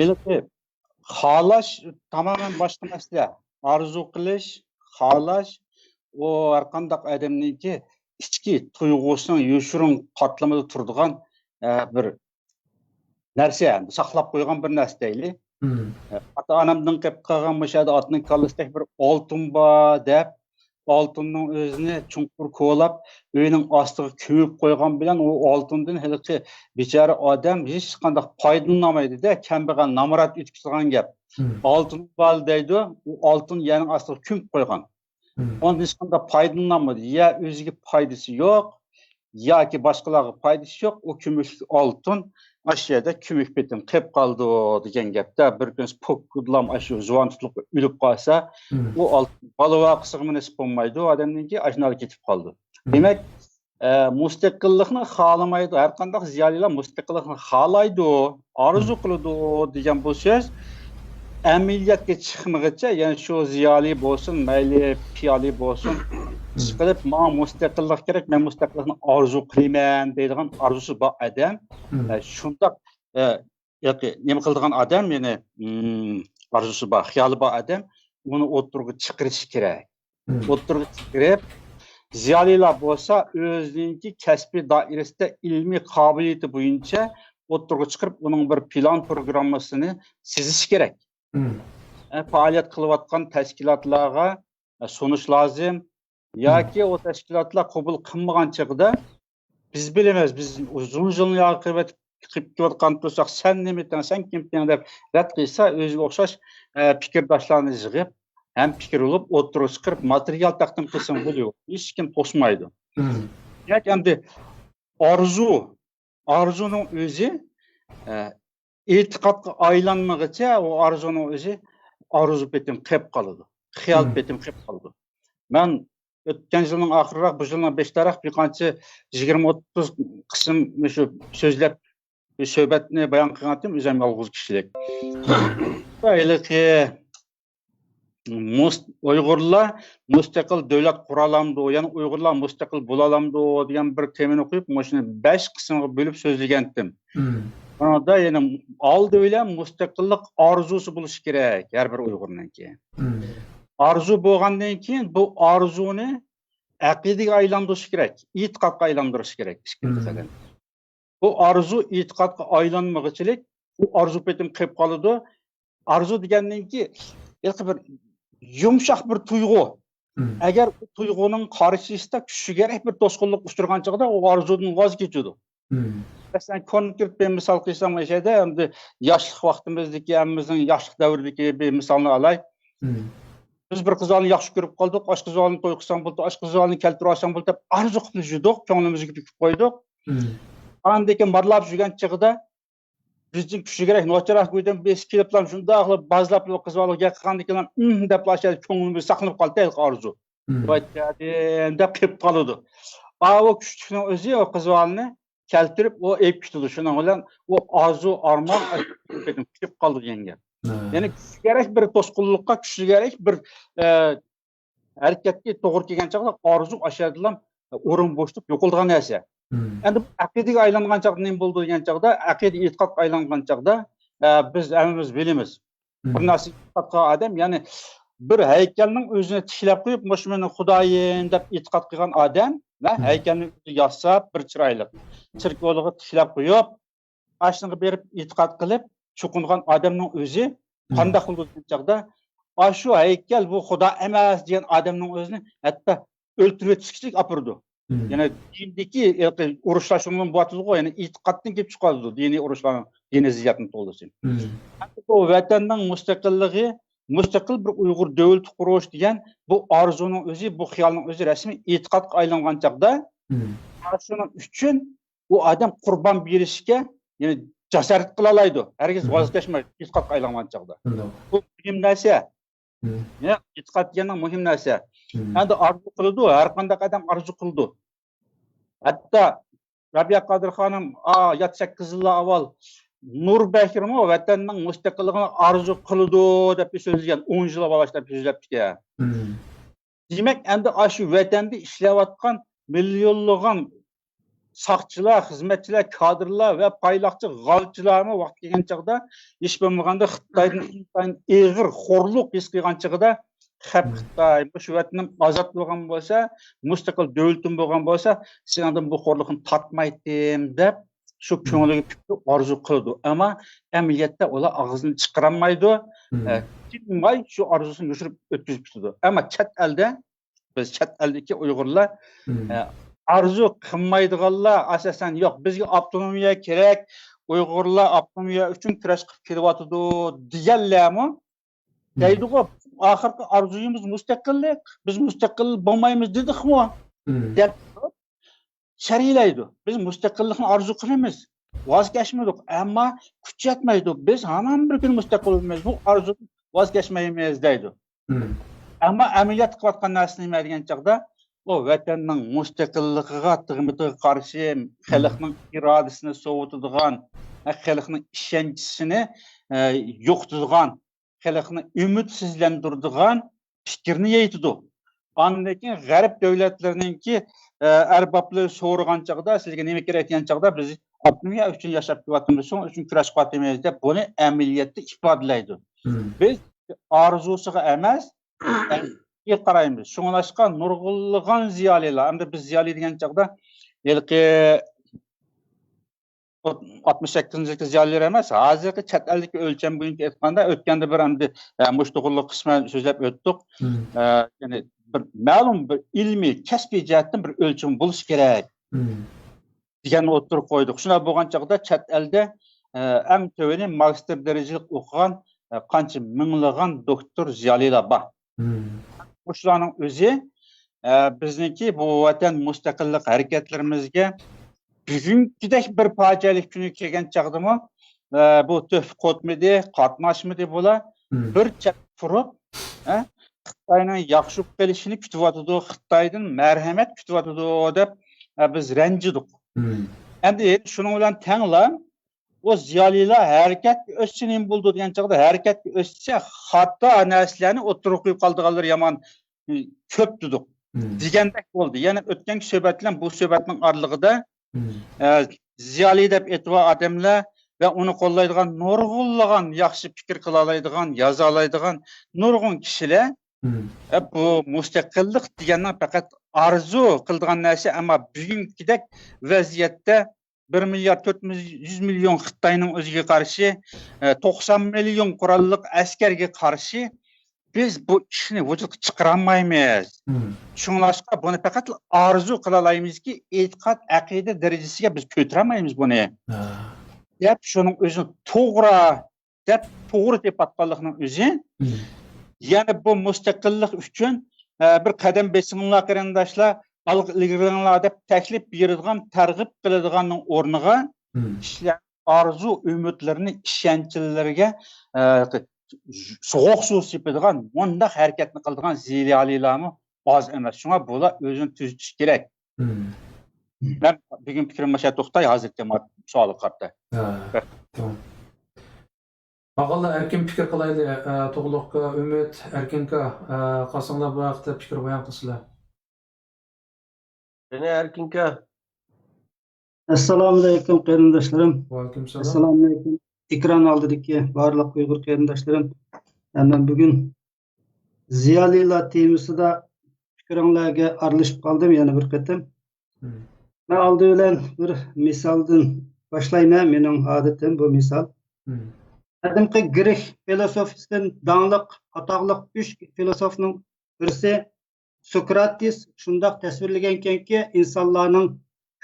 ھېلىقى خالاش تامامەن باشقا مەسىلە. ئارزۇ قىلىش، خالاش، ئۇ ھەرقانداق ئادەمنىڭكى ئىچكى تۇيغۇسىنىڭ يوشۇرۇن قاتلىمىدا تۇرىدىغان، ئە، بىر نەرسە، ساقلاپ قويغان بىر نەرسە دەيلى. ئاتا-ئانامدىن قېلىپ قالغان مۇشۇ يەردە ئاتنىڭ كاللىسىدەك بىر ئالتۇن بار دەپ، ئالتۇننىڭ ئۆزىنى چوڭقۇر كولاپ، ئۆينىڭ ئاستىغا كۆمۈپ قويغان بىلەن، ئۇ ئالتۇندىن ھېلىقى بىچارە ئادەم ھېچقانداق پايدىلىنالمايدۇ-دە، كەمبەغەل، نامرات ئۆتۈپ كېتىدىغان گەپ. ئالتۇن بار دەيدۇ، ئۇ ئالتۇن يەرنىڭ ئاستىغا كۆمۈپ قويغان. ئۇنىڭدىن ھېچقانداق پايدىلىنالمىدى. يا ئۆزىگە پايدىسى يوق، ياكى باشقىلارغا پايدىسى يوق، ئۇ كۈمۈش ئالتۇن ئاشۇ يەردە كۆمۈك پېتىم قېلىپ قالىدۇ دېگەن گەپتە، بىر كۈنسى پوككىدىلام ئاشۇ زۇۋان تۇتۇلۇپ ئۆلۈپ قالسا، ئۇ ئالتۇن بالا ۋارقىرىسىغىمۇ نېسىپ بولمايدۇ، ئادەمنىڭكى ئاشۇنداق كېتىپ قالىدۇ. دېمەك، ئە، مۇستەقىللىقنى خالىمايدۇ، ھەرقانداق زىيالىيلار مۇستەقىللىقنى خالايدۇ، ئارزۇ قىلىدۇ دېگەن بۇ سۆز ئەمەلىيەتكە چىقمىغىچە، يەنى شۇ زىيالىي بولسۇن، مەيلى پىيالىي بولسۇن، ئىشقىلىپ، ماڭا مۇستەقىللىق كېرەك، مەن مۇستەقىللىقنى ئارزۇ قىلىمەن دەيدىغان ئارزۇسى بار ئادەم، ئە، شۇنداق، ئە، ياكى نېمە قىلىدىغان ئادەم، يەنى، ئىم، ئارزۇسى بار، خىيالى بار ئادەم ئۇنى ئوتتۇرىغا چىقىرىشى كېرەك. ئوتتۇرىغا چىقىرىپ، زىيالىيلار بولسا ئۆزىنىڭكى كەسپىي دائىرىسىدە ئىلمىي قابىلىيىتى بويىچە ئوتتۇرىغا چىقىرىپ، ئۇنىڭ بىر پىلان پروگراممىسىنى سىزىشى كېرەك. ئە، پائالىيەت قىلىۋاتقان تەشكىلاتلارغا، ئە، سۇنۇش لازىم. ياكى ئۇ تەشكىلاتلار قوبۇل قىلمىغان چېغىدا، بىز بىلىمىز، بىز ئۇزۇن يىلنى ياقىۋەت-، قىلىپ كېلىۋاتقان تۇرساق، سەن نېمىتىڭ، سەن كىمتىڭ دەپ رەت قىلسا، ئۆزىگە ئوخشاش، ئە، پىكىرداشلارنى يىغىپ، ھەم پىكىر بولۇپ، ئوتتۇرىغا چىقىرىپ، ماتېرىيال تەقدىم قىلسىڭ بولىدۇ. ھېچكىم توسمايدۇ. دېمەك، ئەمدى ئارزۇ، ئارزۇنىڭ ئۆزى، ئە، ئېتىقادقا ئايلانمىغىچە، ئۇ ئارزۇنىڭ ئۆزى ئارزۇ پېتىم قېلىپ قالىدۇ. خىيال پېتىم قېلىپ قالىدۇ. مەن ئۆتكەن يىلنىڭ ئاخىرىراق، بۇ يىلنىڭ بېشىداراق بىر قانچە يىگىرمە ئوتتۇز قىسىم مۇشۇ سۆزلەپ، سۆھبەتنى بايان قىلغانتىم، ئۆزۈم يالغۇز كىشىلىك. ھېلىقى مۇس-، ئۇيغۇرلار مۇستەقىل دۆلەت قۇرالامدۇ، يەنى ئۇيغۇرلار مۇستەقىل بولالامدۇ دېگەن بىر تېمىنى قويۇپ، مۇشۇنى بەش قىسىمغا بۆلۈپ سۆزلىگەنتىم. ئۇنىڭدا يەنە ئالدى بىلەن مۇستەقىللىق ئارزۇسى بولۇشى كېرەك ھەر بىر ئۇيغۇرنىڭكى. ئارزۇ بولغاندىن كېيىن بۇ ئارزۇنى ئەقىدىگە ئايلاندۇرۇش كېرەك، ئېتىقادقا ئايلاندۇرۇش كېرەك، ئىككىنچى قەدەم. بۇ ئارزۇ ئېتىقادقا ئايلانمىغۇچىلىك، ئۇ ئارزۇ پېتىم قېلىپ قالىدۇ. ئارزۇ دېگەننىڭكى ھېلىقى بىر يۇمشاق بىر تۇيغۇ. ئەگەر ئۇ تۇيغۇنىڭ قارشىسىدا كۈچىگە بىر توسقۇنلۇق ئۇچرىغان چاغدا ئۇ ئارزۇدىن ۋاز كېچىدۇ. مەسىلەن، كونكرېت بىر مىسال قىلسام، ئەشەدە ئەمدى ياشلىق ۋاقتىمىزدىكى، ھەممىمىزنىڭ ياشلىق دەۋرىدىكى بىر مىسالنى ئالاي. بىز بىر قىز بالىنى ياخشى كۆرۈپ قالدۇق، ئاشۇ قىز بالىنى توي قىلساڭ بولدى، ئاشۇ قىز بالىنى كەلتۈرۈۋالساڭ بولدى دەپ ئارزۇ قىلىپ يۈردۇق، كۆڭلىمىزگە پۈكۈپ قويدۇق. ئاندىن كېيىن مارىلاپ يۈرگەن چېغىدا بىزدىن كۈچلۈكرەك نوچىراق گۇيدىن بىرسى كېلىپلا شۇنداق قىلىپ بازلاپلا قىز بالىغا گەپ قىلغاندىن كېيىن، ئىم دەپلا ئاشۇ كۆڭلىمىزدە ساقلىنىپ قالدى ھېلىقى ئارزۇ. ۋايجادىن دەپ قېلىپ قالىدۇ. ئاۋۇ كۈچلۈكنىڭ ئۆزى ئۇ قىز بالىنى كەلتۈرۈپ، ئۇ ئېلىپ كېتىدۇ. شۇنىڭ بىلەن ئۇ ئارزۇ، ئارمان كېتىپ قالىدۇ دېگەن گەپ. يەنى كۈچلۈكرەك بىر توسقۇنلۇققا، كۈچلۈكرەك بىر، ئە، ھەرىكەتكە توغرا كەلگەن چاغدا ئارزۇ ئاشۇ يەردىلا ئورۇن بوشىتىپ يوقىلىدىغان نەرسە. ئەمدى بۇ ئەقىدىگە ئايلانغان چاغدا نېمە بولىدۇ دېگەن چاغدا، ئەقىدە ئېتىقادقا ئايلانغان چاغدا، ئە، بىز ھەممىمىز بىلىمىز. بىر نەرسە ئېتىقاد قىلغان ئادەم، يەنى بىر ھەيكەلنىڭ ئۆزىنى تىكلەپ قويۇپ، مۇشۇ مېنىڭ خۇدايىم دەپ ئېتىقاد قىلغان ئادەم، ھە، ھەيكەلنى ئۆزى ياساپ، بىر چىرايلىق چېركوۋلىغا تىكلەپ قويۇپ، ئاشۇنىڭغا بېرىپ ئېتىقاد قىلىپ چوقۇنغان ئادەمنىڭ ئۆزى قانداق بولىدۇ دېگەن چاغدا، ئاشۇ ھەيكەل بۇ خۇدا ئەمەس دېگەن ئادەمنىڭ ئۆزىنى ھەتتا ئۆلتۈرۈۋېتىشكىچىلىك ئاپىرىدۇ. يەنى دىندىكى ھېلىقى ئۇرۇشلار شۇنىڭ بىلەن بولۇۋاتىدىغۇ، يەنى ئېتىقادتىن كېلىپ چىقىۋاتىدۇ، دىنىي ئۇرۇشلارنىڭ، دىنىي زىددىيەتنىڭ تولىسى. ئەمدى بۇ ۋەتەننىڭ مۇستەقىللىقى، مۇستەقىل بىر ئۇيغۇر دۆلىتى قۇرۇش دېگەن بۇ ئارزۇنىڭ ئۆزى، بۇ خىيالنىڭ ئۆزى رەسمىي ئېتىقادقا ئايلانغان چاغدا، شۇنىڭ ئۈچۈن ئۇ ئادەم قۇربان بېرىشكە، يەنى جاسارەت قىلالايدۇ. ھەرگىز ۋاز كەچمەيدۇ، ئېتىقادقا ئايلانغان چاغدا. بۇ مۇھىم نەرسە. يا، ئېتىقاد دېگەننىڭ مۇھىم نەرسە. ئەمدى ئارزۇ قىلىدۇ، ھەر قانداق ئادەم ئارزۇ قىلىدۇ. ھەتتا رابىيە قادىر خانىم، ئا، يەتتە سەككىز يىللار ئاۋۋال نۇر بەكرىمۇ ۋەتەننىڭ مۇستەقىللىقىنى ئارزۇ قىلىدۇ دەپ سۆزلىگەن، ئون يىل ئاۋۋال شۇنداق سۆزلەپتىكەن. دېمەك، ئەمدى ئاشۇ ۋەتەندە ئىشلەۋاتقان مىليونلىغان ساقچىلار، خىزمەتچىلەر، كادىرلار ۋە پايلاقچى غالچىلارمۇ ۋاقتى كەلگەن چاغدا، ھېچ بولمىغاندا خىتايدىن ئىنتايىن ئېغىر خورلۇق ھېس قىلغان چېغىدا، خەپ خىتاي، مۇشۇ ۋەتىنىم ئازاد بولغان بولسا، مۇستەقىل دۆلىتىم بولغان بولسا، سېنىڭدىن بۇ خورلۇقنى تارتمايتتىم دەپ، شۇ كۆڭلىگە پۈكتى، ئارزۇ قىلىدۇ. ئەمما ئەمەلىيەتتە ئۇلار ئاغزىنى چىقىرالمايدۇ. ئە، تىنماي شۇ ئارزۇسىنى يوشۇرۇپ ئۆتكۈزۈپ كېتىدۇ. ئەمما چەت ئەلدە، بىز چەت ئەلدىكى ئۇيغۇرلار، ئە، ئارزۇ قىلمايدىغانلار ئاساسەن يوق. بىزگە ئاپتونومىيە كېرەك، ئۇيغۇرلار ئاپتونومىيە ئۈچۈن كۈرەش قىلىپ كېلىۋاتىدۇ دېگەنلەرمۇ دەيدىغۇ، ئاخىرقى ئارزۇيىمىز مۇستەقىللىق، بىز مۇستەقىل بولمايمىز دېدۇقمۇ؟ دەپ شەرھلەيدۇ. بىز مۇستەقىللىقنى ئارزۇ قىلىمىز، ۋاز كەچمىدۇق، ئەمما كۈچ يەتمەيدۇ. بىز ھامان بىر كۈنى مۇستەقىل بولىمىز، بۇ ئارزۇدىن ۋاز كەچمەيمىز دەيدۇ. ئەمما ئەمەلىيەتتە قىلىۋاتقان نەرسە نېمە دېگەن چاغدا، ئۇ ۋەتەننىڭ مۇستەقىللىقىغا، تىغمىتىغا قارشى، خەلقنىڭ ئىرادىسىنى سوۋۇتىدىغان، خەلقنىڭ ئىشەنچىسىنى، ئە، يوقىتىدىغان، خەلقنى ئۈمىدسىزلەندۈرىدىغان پىكىرنى يېيىتىدۇ. ئاندىن كېيىن غەرب دۆلەتلىرىنىڭكى، ئە، ئەربابلىرى سورىغان چاغدا، سىزگە نېمە كېرەك دېگەن چاغدا، بىز ئاپتونومىيە ئۈچۈن ياشاپ كېلىۋاتىمىز، شۇنىڭ ئۈچۈن كۈرەش قىلىۋاتىمىز دەپ بۇنى ئەمەلىيەتتە ئىپادىلەيدۇ. مم. بىز ئارزۇسىغا ئەمەس، ئەمەلگە قارايمىز. شۇڭلاشقا نۇرغۇنلىغان زىيالىيلار، ئەمدى بىز زىيالىي دېگەن چاغدا ھېلىقى ئاتمىش سەككىزىنچى يىلدىكى زىيالىيلار ئەمەس، ھازىرقى چەت ئەلدىكى ئۆلچەم بويىچە ئېيتقاندا، ئۆتكەندە بىر ئەمدى، ئە، مۇشۇ توغرىلىق قىسمەن سۆزلەپ ئۆتتۇق. مم. ئە، يەنى بىر مەلۇم بىر ئىلمىي، كەسپىي جەھەتتىن بىر ئۆلچىمى بولۇشى كېرەك. مم. دېگەننى ئوتتۇرىغا قويدۇق. شۇنداق بولغان چاغدا چەت ئەلدە، ئە، ئەڭ تۆۋىنى ماگىستىر دەرىجىلىك ئوقۇغان، ئە، قانچە مىڭلىغان دوكتور زىيالىيلار بار. مم. مۇشۇلارنىڭ ئۆزى، ئە، بىزنىڭكى بۇ ۋەتەن مۇستەقىللىق ھەرىكەتلىرىمىزگە بۈگۈنكىدەك بىر پاجىئەلىك كۈنى كەلگەن چاغدىمۇ، ئە، بۇ تۆھپە قوتمىدى، قاتناشمىدى بۇلار. مم. بىر چەتكە تۇرۇپ، ئە، خىتاينىڭ ياخشى بولۇپ قېلىشىنى كۈتۈۋاتىدۇ، خىتايدىن مەرھەمەت كۈتۈۋاتىدۇ دەپ، ئە، بىز رەنجىدۇق. مم. ئەمدى شۇنىڭ بىلەن تەڭلا، ئۇ زىيالىيلار ھەرىكەتكە ئۆتسە نېمە بولىدۇ دېگەن چاغدا، ھەرىكەتكە ئۆتسە خاتا نەرسىلەرنى ئوتتۇرىغا قويۇپ قالىدىغانلىرى يامان، ئى، كۆپ دېدۇق. مم. دېگەندەك بولدى. يەنى ئۆتكەنكى سۆھبەت بىلەن بۇ سۆھبەتنىڭ ئارىلىقىدا، مم. ئە، زىيالىي دەپ ئېتىۋا ئادەملەر ۋە ئۇنى قوللايدىغان نۇرغۇنلىغان ياخشى پىكىر قىلالايدىغان، يازالايدىغان نۇرغۇن كىشىلەر، مم. ئە، بۇ مۇستەقىللىق دېگەننىڭ پەقەت ئارزۇ قىلىدىغان نەرسە، ئەمما بۈگۈنكىدەك ۋەزىيەتتە بىر مىليارد تۆت يۈز مىليون خىتاينىڭ ئۆزىگە قارشى، ئە، توقسان مىليون قوراللىق ئەسكەرگە قارشى بىز بۇ ئىشنى ۋۇجۇدقا چىقىرالمايمىز. مم. شۇڭلاشقا بۇنى پەقەتلا ئارزۇ قىلالايمىزكى، ئېتىقاد، ئەقىدە دەرىجىسىگە بىز كۆتۈرەلمەيمىز بۇنى. ھە. دەپ شۇنىڭ ئۆزىنى توغرا دەپ توغرا تېپىۋاتقانلىقنىڭ ئۆزى، مم. يەنى بۇ مۇستەقىللىق ئۈچۈن، ئە، بىر قەدەم بېسىڭلار قېرىنداشلار، ئالغا ئىلگىرىلىڭلار دەپ تەكلىپ بېرىدىغان، تەرغىب قىلىدىغاننىڭ ئورنىغا مم. كىشىلەر ئارزۇ ئۈمىدلىرىنى، ئىشەنچلىرىگە، ئە، سوغۇق سۇ سېپىدىغان، مۇنداق ھەرىكەتنى قىلىدىغان زىيالىيلارمۇ ئاز ئەمەس. شۇڭا بۇلار ئۆزىنى تۈزىتىشى كېرەك. مم. مەن بۈگۈن پىكرىم مۇشۇ يەردە توختاي، ھازىرقى ما-، سوئالغا قارىتا. ھە، رەھمەت. تامام. ئاغىلار، ئەركىن پىكىر قىلايلى. ئە، تۇغلۇقكا، ئۈمىد، ئەركىنكا، ئە، قالساڭلار بۇ ھەقتە پىكىر بايان قىلسىلا. قېنى، ئەركىنكا. ئەسسالامۇئەلەيكۇم، قېرىنداشلىرىم. ۋەئەلەيكۇمسالام. ئەسسالامۇئەلەيكۇم، ئېكران ئالدىدىكى بارلىق ئۇيغۇر قېرىنداشلىرىم. مەن بۈگۈن زىيالىيلار تېمىسىدا پىكرىڭلارغا ئارىلىشىپ قالدىم يەنە بىر قېتىم. مم. مەن ئالدى بىلەن بىر مىسالدىن باشلايمەن، مېنىڭ ئادىتىم بۇ مىسال. مم. قەدىمكى گرېك فىلوسوفىسىدىن داڭلىق، ئاتاقلىق ئۈچ فىلوسوفنىڭ بىرسى سوكراتىس شۇنداق تەسۋىرلىگەنكەنكى، ئىنسانلارنىڭ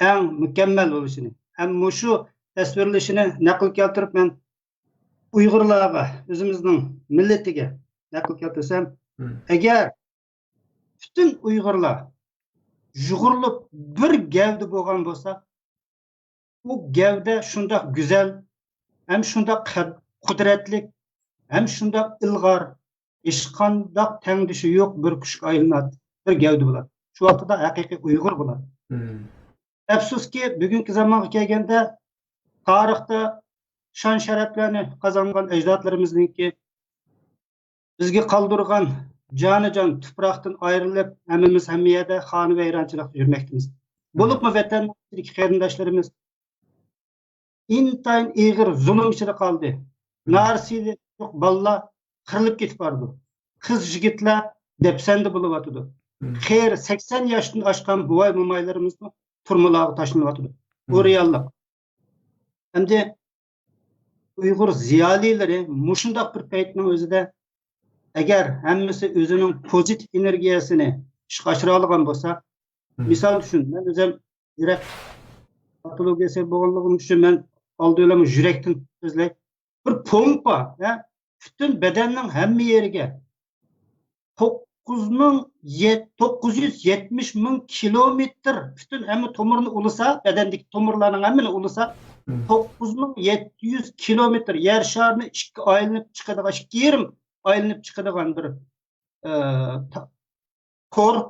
ئەڭ مۇكەممەل بولۇشىنى. ھەم مۇشۇ تەسۋىرلىشىنى نەقىل كەلتۈرۈپ، مەن ئۇيغۇرلارغا، ئۆزىمىزنىڭ مىللىتىگە نەقىل كەلتۈرسەم، مم. ئەگەر پۈتۈن ئۇيغۇرلار يۇغۇرۇلۇپ بىر گەۋدە بولغان بولسا، ئۇ گەۋدە شۇنداق گۈزەل، ھەم شۇنداق قەد-، قۇدرەتلىك، ھەم شۇنداق ئىلغار، ھېچقانداق تەڭدىشى يوق بىر كۈچكە ئايلىناتتى، بىر گەۋدە بولاتتى. شۇ ۋاقتىدا ھەقىقىي ئۇيغۇر بولاتتى. مم. ئەپسۇسكى، بۈگۈنكى زامانغا كەلگەندە، تارىختا شان-شەرەپلەرنى قازانغان ئەجدادلىرىمىزنىڭكى بىزگە قالدۇرغان جانىجان تۇپراقتىن ئايرىلىپ، ھەممىمىز ھەممە يەردە خانىۋەيرانچىلىقتا يۈرمەكتىمىز. مم. بولۇپمۇ ۋەتەندىكى قېرىنداشلىرىمىز ئىنتايىن ئېغىر زۇلۇم ئىچىدە قالدى. مم. نارسىلىق بالىلار قىرىلىپ كېتىپ بارىدۇ. قىز يىگىتلەر دەپسەندە بولۇۋاتىدۇ. مم. قېرى سەكسەن ياشتىن ئاشقان بوۋاي مومايلىرىمىزمۇ تۈرمىلارغا تاشلىنىۋاتىدۇ. بۇ مم. رېئاللىق. ئەمدى ئۇيغۇر زىيالىيلىرى مۇشۇنداق بىر پەيتنىڭ ئۆزىدە، ئەگەر ھەممىسى ئۆزىنىڭ پوزىتىپ ئېنېرگىيەسىنى ئىشقا ئاشۇرالىغان بولسا، مم. مىسال ئۈچۈن، مەن ئۆزۈم يۈرەك پاتولوگىيەسى بولغانلىقىم ئۈچۈن، مەن ئالدى بىلەن يۈرەكتىن سۆزلەي. بىر پومپا، ھە، پۈتۈن بەدەننىڭ ھەممە يېرىگە توققۇز مىڭ يەت-، توققۇز يۈز يەتمىش مىڭ كىلومېتىر پۈتۈن ھەممە تومۇرنى ئۇلىسا، بەدەندىكى تومۇرلارنىڭ ھەممىنى ئۇلىسا، مم. توققۇز مىڭ يەتتە يۈز كىلومېتىر يەر شارىنى ئىككى ئايلىنىپ چىقىدىغان، ئىككى يېرىم ئايلىنىپ چىقىدىغان بىر، ئە، تا-، تور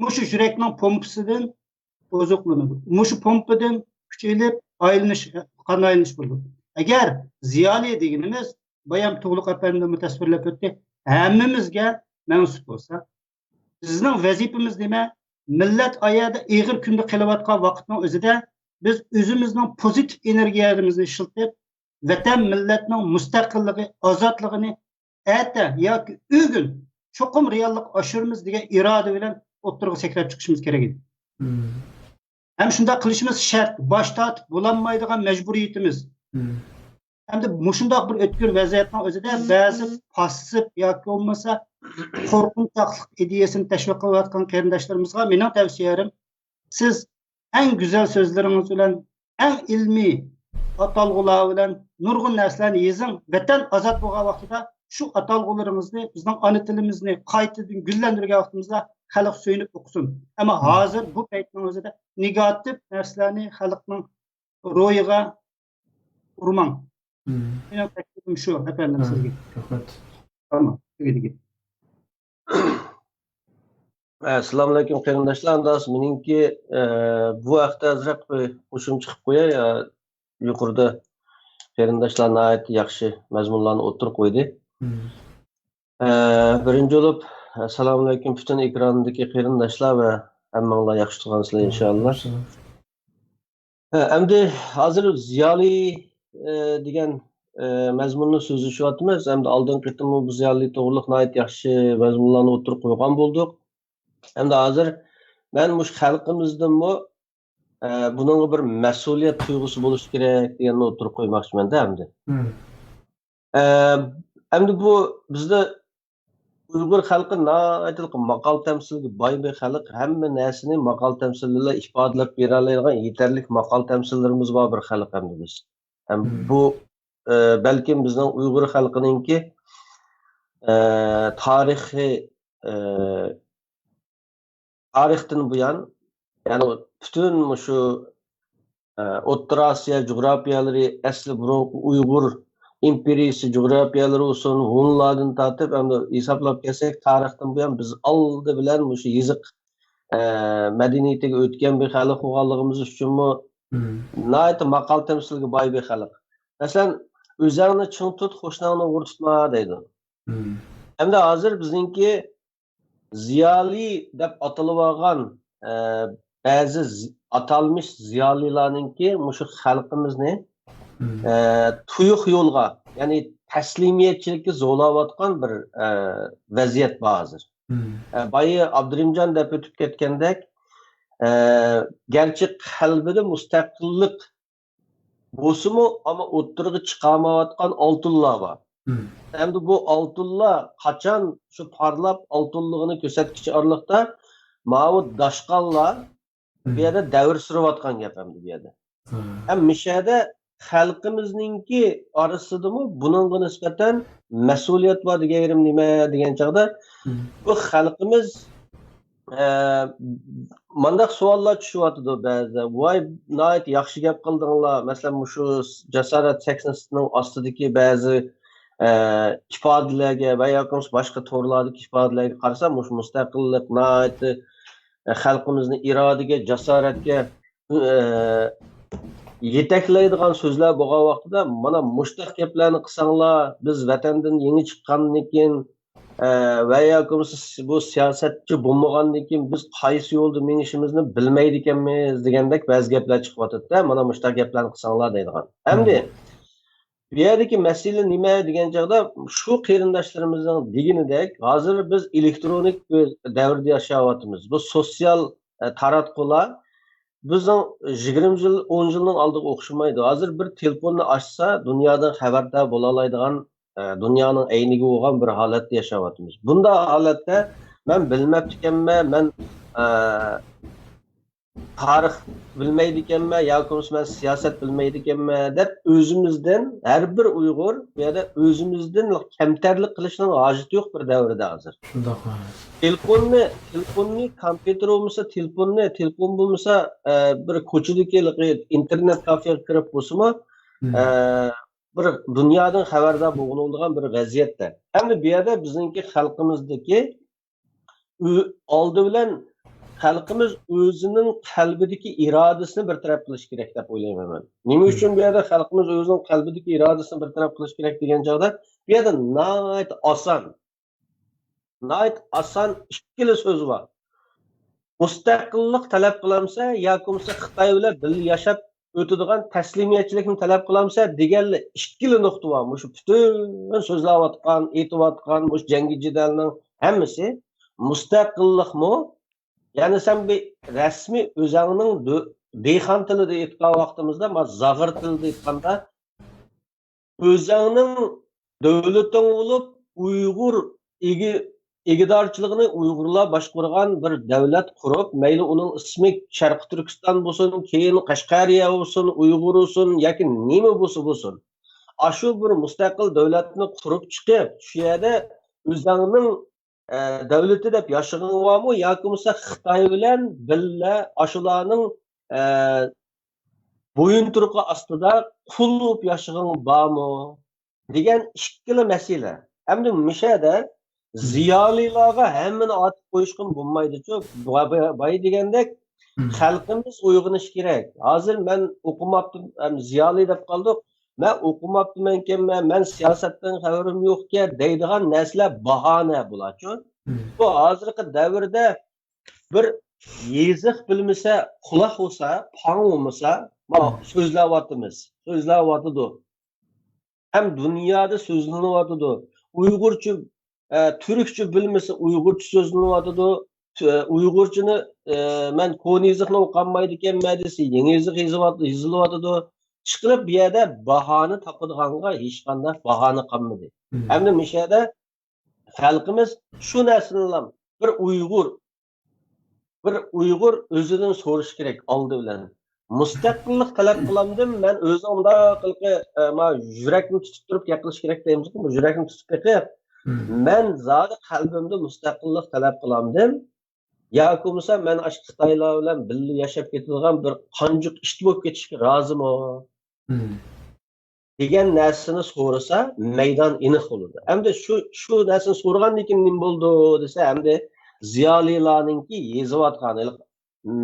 مۇشۇ يۈرەكنىڭ پومپىسىدىن ئوزۇقلىنىدۇ. مۇشۇ پومپىدىن كۈچ ئېلىپ، ئايلىنىش، قان ئايلىنىش بولىدۇ. ئەگەر زىيالىي دېگىنىمىز، بايام تۇغلۇق ئەپەندىمۇ تەسۋىرلەپ ئۆتتى، ھەممىمىزگە مەنسۇپ بولسا، بىزنىڭ ۋەزىپىمىز نېمە؟ مىللەت ئايەدە ئېغىر كۈندە قېلىۋاتقان ۋاقىتنىڭ ئۆزىدە بىز ئۆزىمىزنىڭ پوزىتىپ ئېنېرگىيەمىزنى ئىشلىتىپ، ۋەتەن مىللەتنىڭ مۇستەقىللىقى، ئازادلىقىنى ئەتە ياكى ئۆگۈن چوقۇم رېئاللىققا ئاشۇرىمىز دېگەن ئىرادە بىلەن ئوتتۇرىغا سەكرەپ چىقىشىمىز كېرەك ئىدى. ھەم شۇنداق قىلىشىمىز شەرت، باش تارتىپ بولالمايدىغان مەجبۇرىيىتىمىز. ئەمدى مۇشۇنداق بىر ئۆتكۈر ۋەزىيەتنىڭ ئۆزىدە بەزى پاسسىپ ياكى بولمىسا قورقۇنچاقلىق ئىدىيەسىنى تەشۋىق قىلىۋاتقان قېرىنداشلىرىمىزغا مېنىڭ تەۋسىيەم، سىز ئەڭ گۈزەل سۆزلىرىڭىز بىلەن، ئەڭ ئىلمىي ئاتالغۇلار بىلەن نۇرغۇن نەرسىلەرنى يېزىڭ. ۋەتەن ئازاد بولغان ۋاقتىدا شۇ ئاتالغۇلىرىڭىزنى، بىزنىڭ ئانا تىلىمىزنى قايتىدىن گۈللەندۈرگەن ۋاقتىمىزدا خەلق سۆيۈنۈپ ئوقۇسۇن. ئەمما ھازىر بۇ پەيتنىڭ ئۆزىدە نېگاتىپ نەرسىلەرنى خەلقنىڭ روھىغا ئۇرماڭ. مېنىڭ تەكلىپىم شۇ، ئەپەندىم، سىزگە. رەھمەت. تامام، تۈگىدىكەن. ئەسسالامۇئەلەيكۇم قېرىنداشلار، ئانداس مېنىڭكى، ئە، بۇ ھەقتە ئازراق بىر قوشۇمچە قىلىپ قوياي. ئە، يۇقىرىدا قېرىنداشلار ناھايىتى ياخشى مەزمۇنلارنى ئوتتۇرىغا قويدى. ئە، بىرىنچى بولۇپ، ئەسسالامۇئەلەيكۇم پۈتۈن ئېكراندىكى قېرىنداشلار ۋە ھەممىڭلار ياخشى تۇرغانسىلەر ئىنشاللا. ھە، ئەمدى ھازىر زىيالىي، ئە، دېگەن، ئە، مەزمۇننى سۆزلىشىۋاتىمىز. ئەمدى ئالدىنقى قېتىممۇ بۇ زىيالىي توغرىلىق ناھايىتى ياخشى مەزمۇنلارنى ئوتتۇرىغا قويغان بولدۇق. ئەمدى ھازىر مەن مۇشۇ خەلقىمىزدىنمۇ، ئە، بۇنىڭغا بىر مەسئۇلىيەت تۇيغۇسى بولۇشى كېرەك دېگەننى ئوتتۇرىغا قويماقچىمەن-دە ئەمدى. ئە، ئەمدى بۇ بىزدە ئۇيغۇر خەلقى ناھايىتى ماقال-تەمسىلگە باي بىر خەلق، ھەممە نەرسىنى ماقال-تەمسىل بىلەن ئىپادىلەپ بېرەلەيدىغان يېتەرلىك ماقال-تەمسىللىرىمىز بار بىر خەلق ئەمدى بىز. ھەم بۇ، ئە، بەلكىم بىزنىڭ ئۇيغۇر خەلقىنىڭكى، ئە، تارىخى، ئە، تارىختىن بۇيان، يەنى پۈتۈن مۇشۇ، ئە، ئوتتۇرا ئاسىيا جۇغراپىيەلىرى، ئەسلى بۇرۇنقى ئۇيغۇر ئىمپېرىيىسى جۇغراپىيەلىرى بولسۇن، ھونلاردىن تارتىپ، ئەمدى ھېسابلاپ كەلسەك، تارىختىن بۇيان بىز ئالدى بىلەن مۇشۇ يېزىق، ئە، مەدەنىيىتىگە ئۆتكەن بىر خەلق بولغانلىقىمىز ئۈچۈنمۇ ناھايىتى ماقال-تەمسىلگە باي بىر خەلق. مەسىلەن، «ئۆزەڭنى چىڭ تۇت، قوشناڭنى ئوغرى تۇتما» دەيدۇ. ئەمدى ھازىر بىزنىڭكى زىيالىي دەپ ئاتىلىۋالغان، ئە، بەزى زى-، ئاتالمىش زىيالىيلارنىڭكى مۇشۇ خەلقىمىزنى، ئە، تۇيۇق يولغا، يەنى تەسلىمىيەتچىلىككە زورلاۋاتقان بىر، ئە، ۋەزىيەت بار ھازىر. ئە، بايا ئابدۇرېھىمجان دەپ ئۆتۈپ كەتكەندەك، ئە، گەرچە قەلبىدە مۇستەقىللىق بولسىمۇ، ئەمما ئوتتۇرىغا چىقارمايۋاتقان ئالتۇنلار بار. ئەمدى بۇ ئالتۇنلار قاچان شۇ پارلاپ، ئالتۇنلۇقىنى كۆرسەتكۈچى ئارىلىقتا، ماۋۇ داشقاللار بۇ يەردە دەۋر سۈرۈۋاتقان گەپ ئەمدى بۇ يەردە. ھەم مىشەدە خەلقىمىزنىڭكى ئارىسىدىمۇ بۇنىڭغا نىسبەتەن مەسئۇلىيەت بار دېگەن يېرىم نېمە دېگەن چاغدا، بۇ خەلقىمىز، ئە، مانداق سوئاللار چۈشۈۋاتىدۇ بەزىدە. ۋاي، ناھايىتى ياخشى گەپ قىلدىڭلار. مەسىلەن، مۇشۇ جاسارەت سەھنىسىنىڭ ئاستىدىكى بەزى، ئە، ئىپادىلەرگە ۋە ياكى بولمىسا باشقا تورلاردىكى ئىپادىلەرگە قارىسام، مۇشۇ مۇستەقىللىق ناھايىتى، ئە، خەلقىمىزنى ئىرادىگە، جاسارەتكە، ئە، يېتەكلەيدىغان سۆزلەر بولغان ۋاقتىدا، مانا مۇشتاق گەپلەرنى قىلساڭلار، بىز ۋەتەندىن يېڭى چىققاندىن كېيىن، ئە، ۋە ياكى بولمىسا بۇ سىياسەتچى بولمىغاندىن كېيىن بىز قايسى يولدا مېڭىشىمىزنى بىلمەيدىكەنمىز دېگەندەك بەزى گەپلەر چىقىۋاتىدۇ-دە، مانا مۇشتاق گەپلەرنى قىلساڭلار دەيدىغان. ئەمدى بۇ يەردىكى مەسىلە نېمە دېگەن چاغدا، شۇ قېرىنداشلىرىمىزنىڭ دېگىنىدەك، ھازىر بىز ئېلېكترونىك بىر دەۋردە ياشاۋاتىمىز. بۇ سوتسىيال، ئە، تاراتقۇلار بىزنىڭ يىگىرمە يىل، ئون يىلنىڭ ئالدىغا ئوخشىمايدۇ. ھازىر بىر تېلېفوننى ئاچسا، دۇنيادىن خەۋەردار بولالايدىغان، ئە، دۇنيانىڭ ئەينىگە بولغان بىر ھالەتتە ياشاۋاتىمىز. بۇنداق ھالەتتە مەن بىلمەپتىكەنمەن، مەن، ئە، تارىخ بىلمەيدىكەنمەن ياكى بولمىسا مەن سىياسەت بىلمەيدىكەنمەن دەپ ئۆزىمىزدىن، ھەر بىر ئۇيغۇر بۇ يەردە ئۆزىمىزدىن كەمتەرلىك قىلىشنىڭ ھاجىتى يوق بىر دەۋردە ھازىر. شۇنداق. تېلېفوننى، تېلېفوننى، كومپيۇتېر بولمىسا تېلېفوننى، تېلېفون بولمىسا، ئە، بىر كوچىدىكى ئىنتېرنېت كافېغا كىرىپ بولسىمۇ، ئە، بىر دۇنيادىن خەۋەردار بولغىلى بولىدىغان بىر ۋەزىيەتتە. ئەمدى بۇ يەردە بىزنىڭكى خەلقىمىزدىكى ئۆ-، ئالدى بىلەن خەلقىمىز ئۆزىنىڭ قەلبىدىكى ئىرادىسىنى بىر تەرەپ قىلىشى كېرەك دەپ ئويلايمەن مەن. نېمە ئۈچۈن بۇ يەردە خەلقىمىز ئۆزىنىڭ قەلبىدىكى ئىرادىسىنى بىر تەرەپ قىلىشى كېرەك دېگەن چاغدا، بۇ يەردە ناھايىتى ئاسان، ناھايىتى ئاسان ئىككىلا سۆز بار. مۇستەقىللىق تەلەپ قىلامسەن ياكى بولمىسا خىتاي بىلەن بىللە ياشاپ، ئۆتىدىغان تەسلىمىيەتچىلىكنى تەلەپ قىلامسەن دېگەنلا ئىككىلا نۇقتا بار. مۇشۇ پۈتۈن سۆزلەۋاتقان، ئېيتىۋاتقان مۇشۇ جەڭگى جېدەلنىڭ ھەممىسى مۇستەقىللىقمۇ؟ يەنى سەن بىر رەسمىي ئۆزەڭنىڭ دۆ-، دېھقان تىلىدا ئېيتقان ۋاقتىمىزدا، ما-، زاغۇر تىلىدا ئېيتقاندا، ئۆزەڭنىڭ دۆلىتىڭ بولۇپ، ئۇيغۇر ئىگە-، ئىگىدارچىلىقىنى ئۇيغۇرلار باشقۇرغان بىر دۆلەت قۇرۇپ، مەيلى ئۇنىڭ ئىسمى شەرقىي تۈركىستان بولسۇن، كېيىن قەشقەرىيە بولسۇن، ئۇيغۇر بولسۇن ياكى نېمە بولسا بولسۇن، ئاشۇ بىر مۇستەقىل دۆلەتنى قۇرۇپ چىقىپ، شۇ يەردە ئۆزەڭنىڭ ئە، دۆلىتى دەپ ياشىغىنىڭ بارمۇ ياكى بولمىسا خىتاي بىلەن بىللە ئاشۇلارنىڭ، ئە، بويۇنتۇرۇقى ئاستىدا قۇل بولۇپ ياشىغىنىڭ بارمۇ دېگەن ئىككىلا مەسىلە. ئەمدى مۇشەدە زىيالىيلارغا ھەممىنى ئاتىپ قويۇشقىمۇ بولمايدۇچۇ. باي، باي، باي دېگەندەك، خەلقىمىز ئويغىنىشى كېرەك. ھازىر مەن ئوقۇماپتىمەن، زىيالىي دەپ قالدۇق. مەن ئوقۇماپتىمەنكەنمەن، مەن سىياسەتتىن خەۋىرىم يوقكەن دەيدىغان نەرسىلەر باھانە بۇلارچۇ. بۇ ھازىرقى دەۋردە بىر يېزىق بىلمىسە، قۇلاق بولسا، پاڭ بولمىسا، ما سۆزلەۋاتىمىز، سۆزلەۋاتىدۇ. ھەم دۇنيادا سۆزلىنىۋاتىدۇ. ئۇيغۇرچە، ئە، تۈركچە بىلمىسە، ئۇيغۇرچە سۆزلىنىۋاتىدۇ. تۈ-، ئۇيغۇرچىنى، ئە، مەن كونا يېزىقنى ئوقالمايدىكەنمەن دېسە، يېڭى يېزىق يېزىۋات-، يېزىلىۋاتىدۇ. ئىشقىلىپ، بۇ يەردە باھانە تاپىدىغانغا ھېچقانداق باھانە قالمىدى. ئەمدى مۇشۇ يەردە خەلقىمىز شۇ نەرسىنىلا بىر ئۇيغۇر، بىر ئۇيغۇر ئۆزىدىن سورىشى كېرەك ئالدى بىلەن. مۇستەقىللىق تەلەپ قىلامدىم، مەن ئۆزۈم ئۇنداق قىلقى، ئە، ما يۈرەكنى تۇتۇپ تۇرۇپ گەپ قىلىش كېرەك دەيمىزغۇ، بۇ يۈرەكنى تۇتۇپ بېقىپ، مەن زادى قەلبىمدە مۇستەقىللىق تەلەپ قىلامدىم. ياكى بولمىسا مەن ئاشۇ خىتايلار بىلەن بىللە ياشاپ كېتىدىغان بىر قانجۇق ئىت بولۇپ كېتىشكە رازىمۇ؟ دېگەن نەرسىنى سورىسا، مەيدان ئېنىق بولىدۇ. ئەمدى شۇ، شۇ نەرسىنى سورىغاندىن كېيىن نېمە بولىدۇ دېسە، ئەمدى زىيالىيلارنىڭكى يېزىۋاتقان،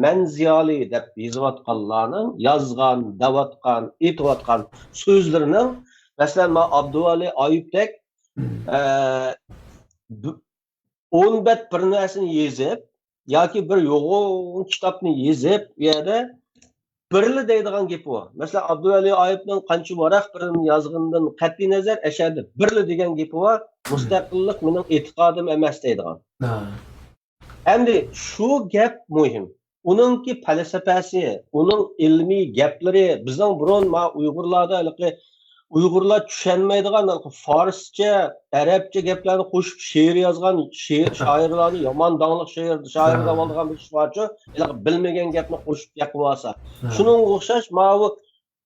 مەن زىيالىي دەپ يېزىۋاتقانلارنىڭ يازغان، دەۋاتقان، ئېيتىۋاتقان سۆزلىرىنىڭ، مەسىلەن، ما ئابدۇۋەلى ئايۇپتەك، ئە، بۇ-، ئون بەت بىر نەرسىنى يېزىپ ياكى بىر يوغان كىتابنى يېزىپ، ئۇ يەردە بىرلا دەيدىغان گېپى بار. مەسىلەن، ئابدۇۋەلى ئايۇپنىڭ قانچە ۋاراق بىرنى يازغىنىدىن قەتئىي نەزەر، ئەشەدە بىرلا دېگەن گېپى بار، مۇستەقىللىق مېنىڭ ئېتىقادىم ئەمەس دەيدىغان. ئەمدى شۇ گەپ مۇھىم. ئۇنىڭكى پەلسەپەسى، ئۇنىڭ ئىلمىي گەپلىرى، بىزنىڭ بۇرۇن ما ئۇيغۇرلاردا ھېلىقى ئۇيغۇرلار چۈشەنمەيدىغان ھېلىقى فارسچە، ئەرەبچە گەپلەرنى قوشۇپ شېئىر يازغان شېئىر، شائىرلارنى يامان داڭلىق شېئىر، شائىر دەۋالىدىغان بىر ئىش بارچۇ، ھېلىقى بىلمىگەن گەپنى قوشۇپ يېقىۋالسا. شۇنىڭغا ئوخشاش ماۋۇ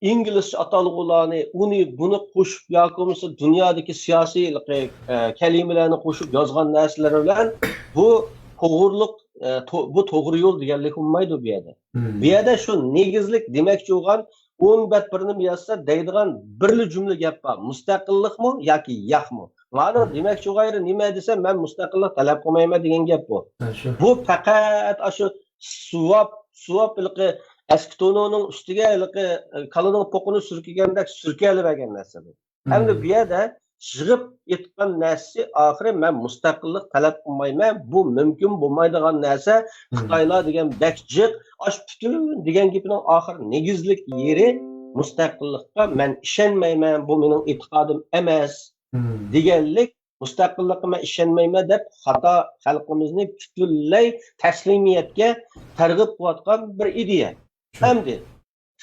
ئىنگلىزچە ئاتالغۇلارنى، ئۇنى، بۇنى قوشۇپ ياكى بولمىسا دۇنيادىكى سىياسىي، ئە، كەلىمىلەرنى قوشۇپ يازغان نەرسىلىرى بىلەن بۇ توغرىلىق، ئە، تو-، بۇ توغرا يول دېگەنلىك بولمايدۇ بۇ يەردە. بۇ يەردە شۇ نېگىزلىك دېمەكچى بولغان ئون بەت بىر نېمە يازسا دەيدىغان بىرلا جۈملە گەپ بار. مۇستەقىللىقمۇ ياكى ياقمۇ؟ مانىڭ دېمەكچى بولغىنى نېمە دېسە، مەن مۇستەقىللىق تەلەپ قىلمايمەن دېگەن گەپ بۇ. بۇ پەقەت ئاشۇ سۇۋاپ، سۇۋاپ ھېلىقى ئەسكى تونۇرنىڭ ئۈستىگە ھېلىقى، ئە، كالىنىڭ پوقىنى سۈركىگەندەك سۈركەلىۋەرگەن نەرسە بۇ. ئەمدى بۇ يەردە يىغىپ ئېيتقان نەرسىسى ئاخىرى مەن مۇستەقىللىق تەلەپ قىلمايمەن، بۇ مۇمكىن بولمايدىغان نەرسە، خىتايلار دېگەن بەك جىق، ئاشۇ پۈتۈن دېگەن گېپىنىڭ ئاخىرى نېگىزلىك يېرى مۇستەقىللىققا مەن ئىشەنمەيمەن، بۇ مېنىڭ ئېتىقادىم ئەمەس دېگەنلىك، مۇستەقىللىققا مەن ئىشەنمەيمەن دەپ خاتا خەلقىمىزنى پۈتۈنلەي تەسلىمىيەتكە تەرغىب قىلىۋاتقان بىر ئىدىيە. ئەمدى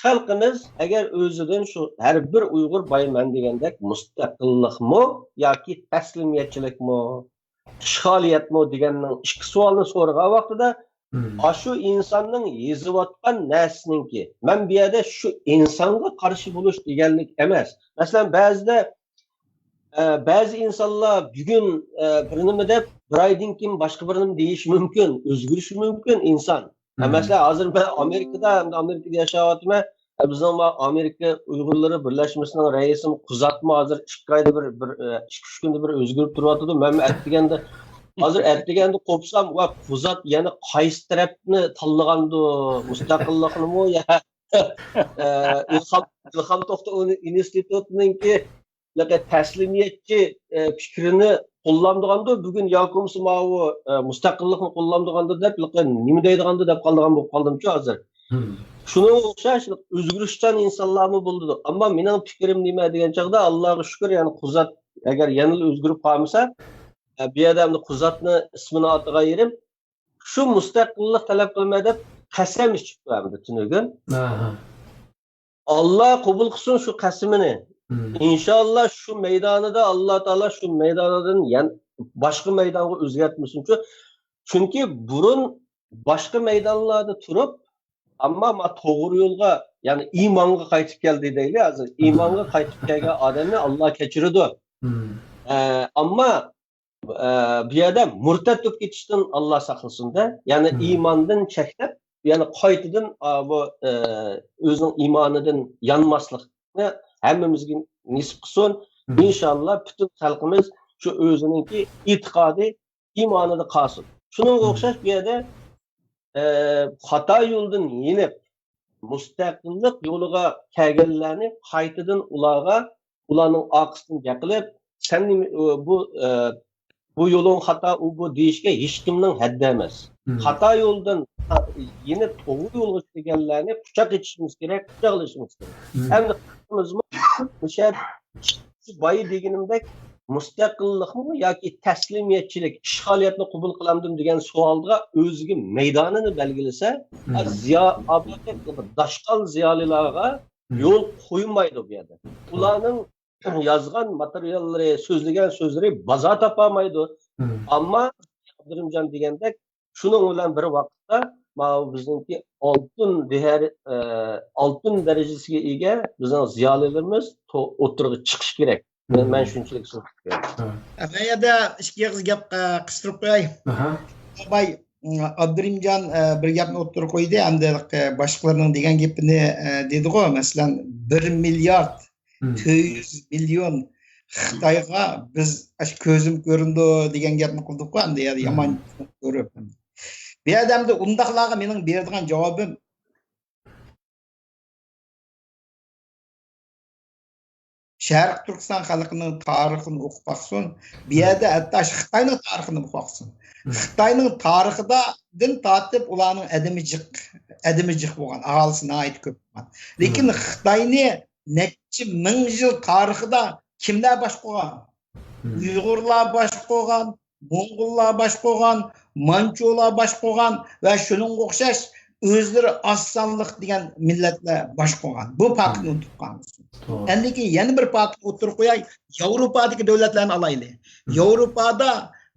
خەلقىمىز ئەگەر ئۆزىدىن شۇ ھەر بىر ئۇيغۇر بايمەن دېگەندەك مۇستەقىللىقمۇ ياكى تەسلىمىيەتچىلىكمۇ، ئىشغالىيەتمۇ دېگەننىڭ ئىككى سوئالنى سورىغان ۋاقتىدا، ئاشۇ ئىنساننىڭ يېزىۋاتقان نەرسىنىڭكى، مەن بۇ يەردە شۇ ئىنسانغا قارشى بولۇش دېگەنلىك ئەمەس. مەسىلەن، بەزىدە، ئە، بەزى ئىنسانلار بۈگۈن، ئە، بىر نېمە دەپ، بىر ئايدىن كېيىن باشقا بىر نېمە دېيىشى مۇمكىن، ئۆزگىرىشى مۇمكىن ئىنسان. ئە، مەسىلەن، ھازىر مەن ئامېرىكىدا، ئەمدى ئامېرىكىدا ياشاۋاتىمەن. ئە، بىزنىڭ ما ئامېرىكا ئۇيغۇرلىرى بىرلەشمىسىنىڭ رەئىسىمۇ قۇزاتمۇ ھازىر ئىككى ئايدا بىر، بىر، ئە، ئىككى، ئۈچ كۈندە بىر ئۆزگىرىپ تۇرۇۋاتىدۇ. مەنمۇ ئەتىگەندە، ھازىر ئەتىگەندە قوپسام، ۋە قۇزات يەنە قايسى تەرەپنى تاللىغاندۇ؟ مۇستەقىللىقنىمۇ يا، ئە، ئىلھام، ئىلھام توختى ئۇنى-، ئىنستىتۇتىنىڭكى ھېلىقى تەسلىمىيەتچى، ئە، پىكرىنى قوللامدىغاندۇ، بۈگۈن ياكى بولمىسا ماۋۇ، ئە، مۇستەقىللىقنى قوللامدىغاندۇ دەپ، ھېلىقى نېمە دەيدىغاندۇ دەپ قالىدىغان بولۇپ قالدىمچۇ ھازىر. شۇنىڭغا ئوخشاش ئۆزگىرىشچان ئىنسانلارمۇ بولىدۇ. ئەمما مېنىڭ پىكرىم نېمە دېگەن چاغدا، ئاللاغا شۈكۈر، يەنى قۇزات ئەگەر يەنىلا ئۆزگىرىپ قالمىسا، ئە، بۇ يەردە ئەمدى قۇزاتنى ئىسمىنى ئاتىغان يېرىم، شۇ مۇستەقىللىق تەلەپ قىلىمەن دەپ قەسەم ئىچىپتۇ ئەمدى تۈنۈگۈن. ئاللا قوبۇل قىلسۇن شۇ قەسىمىنى. ئىنشاللا شۇ مەيدانىدا ئاللا تائالا شۇ مەيدانىدىن يەنە باشقا مەيدانغا ئۆزگەرتمىسۇن. چۈنكى بۇرۇن باشقا مەيدانلاردا تۇرۇپ، ئەمما ما توغرا يولغا، يەنى ئىمانغا قايتىپ كەلدى دەيلى ھازىر. ئىمانغا قايتىپ كەلگەن ئادەمنى ئاللا كەچۈرىدۇ. ئە، ئەمما، ئە، بۇ يەردە مۇرتەت بولۇپ كېتىشتىن ئاللا ساقلىسۇن-دە. يەنى ئىماندىن چەكلەپ، يەنى قايتىدىن، ئا، بۇ، ئە، ئۆزىنىڭ ئىمانىدىن يانماسلىقنى ھەممىمىزگە نېسىپ قىلسۇن. ئىنشاللا پۈتۈن خەلقىمىز شۇ ئۆزىنىڭكى ئېتىقادى، ئىمانىدا قالسۇن. شۇنىڭغا ئوخشاش بۇ يەردە، ئە، خاتا يولدىن يېنىپ، مۇستەقىللىق يولىغا كەلگەنلەرنى قايتىدىن ئۇلارغا، ئۇلارنىڭ ئارقىسىدىن گەپ قىلىپ، سەن نېمە، ئۇ، بۇ، ئە، بۇ يولۇڭ خاتا، ئۇ، بۇ دېيىشكە ھېچكىمنىڭ ھەددى ئەمەس. خاتا يولدىن يېنىپ توغرا يولغا كىرگەنلەرنى قۇچاق ئېچىشىمىز كېرەك، قۇچاقلىشىمىز كېرەك. ئەمدى خەلقىمىزمۇ مۇشۇ بايا دېگىنىمدەك، مۇستەقىللىقمۇ ياكى تەسلىمىيەتچىلىك، ئىشغالىيەتنى قوبۇل قىلامدىم دېگەن سوئالغا ئۆزىگە مەيدانىنى بەلگىلىسە، زىيا-، داشقال زىيالىيلارغا يول قويمايدۇ بۇ يەردە. ئۇلارنىڭ يازغان ماتېرىياللىرى، سۆزلىگەن سۆزلىرى بازار تاپالمايدۇ. ئەمما ئابدۇرېھىمجان دېگەندەك، شۇنىڭ بىلەن بىر ۋاقىتتا، ماۋۇ بىزنىڭكى ئالتۇن دېھەر-، ئە، ئالتۇن دەرىجىسىگە ئىگە بىزنىڭ زىيالىيلىرىمىز تو-، ئوتتۇرىغا چىقىشى كېرەك. مەن، مەن شۇنچىلىك سۆز. مەن يەردە ئىككى ئېغىز گەپ، ئە، قىستۇرۇپ قوياي. ئاباي، ئابدۇرېھىمجان، ئە، بىر گەپنى ئوتتۇرىغا قويدى، ئەمدى، ئە، باشقىلارنىڭ دېگەن گېپىنى، ئە، دېدىغۇ، مەسىلەن، بىر مىليارد تۆت يۈز مىليون خىتايغا بىز ئاشۇ كۆزۈم كۆرۈندى دېگەن گەپنى قىلدۇققۇ، ئەمدى يەنە يامان كۆرۈپ. بۇ يەردە ئەمدى ئۇنداقلارغا مېنىڭ بېرىدىغان جاۋابىم، شەرقىي تۈركىستان خەلقىنىڭ تارىخىنى ئوقۇپ باقسۇن. بۇ يەردە ھەتتا شۇ خىتاينىڭ تارىخىنى ئوقۇپ باقسۇن. خىتاينىڭ تارىخىدا دىن تارتىپ ئۇلارنىڭ ئەدىمى جىق، ئەدىمى جىق بولغان، ئاھالىسى ناھايىتى كۆپ بولغان. لېكىن خىتاينى نەچچە مىڭ يىل تارىخىدا كىملەر باشقۇرغان؟ ئۇيغۇرلار باشقۇرغان، موڭغۇللار باشقۇرغان، مانچۇلار باشقۇرغان ۋە شۇنىڭغا ئوخشاش ئۆزلىرى ئاز سانلىق دېگەن مىللەتلەر باشقۇرغان. بۇ پاكىتنى ئۇنتۇپ قالمىسۇن. ئەندىن كېيىن يەنە بىر پاكىتنى ئوتتۇرىغا قوياي. ياۋروپادىكى دۆلەتلەرنى ئالايلى. ياۋروپادا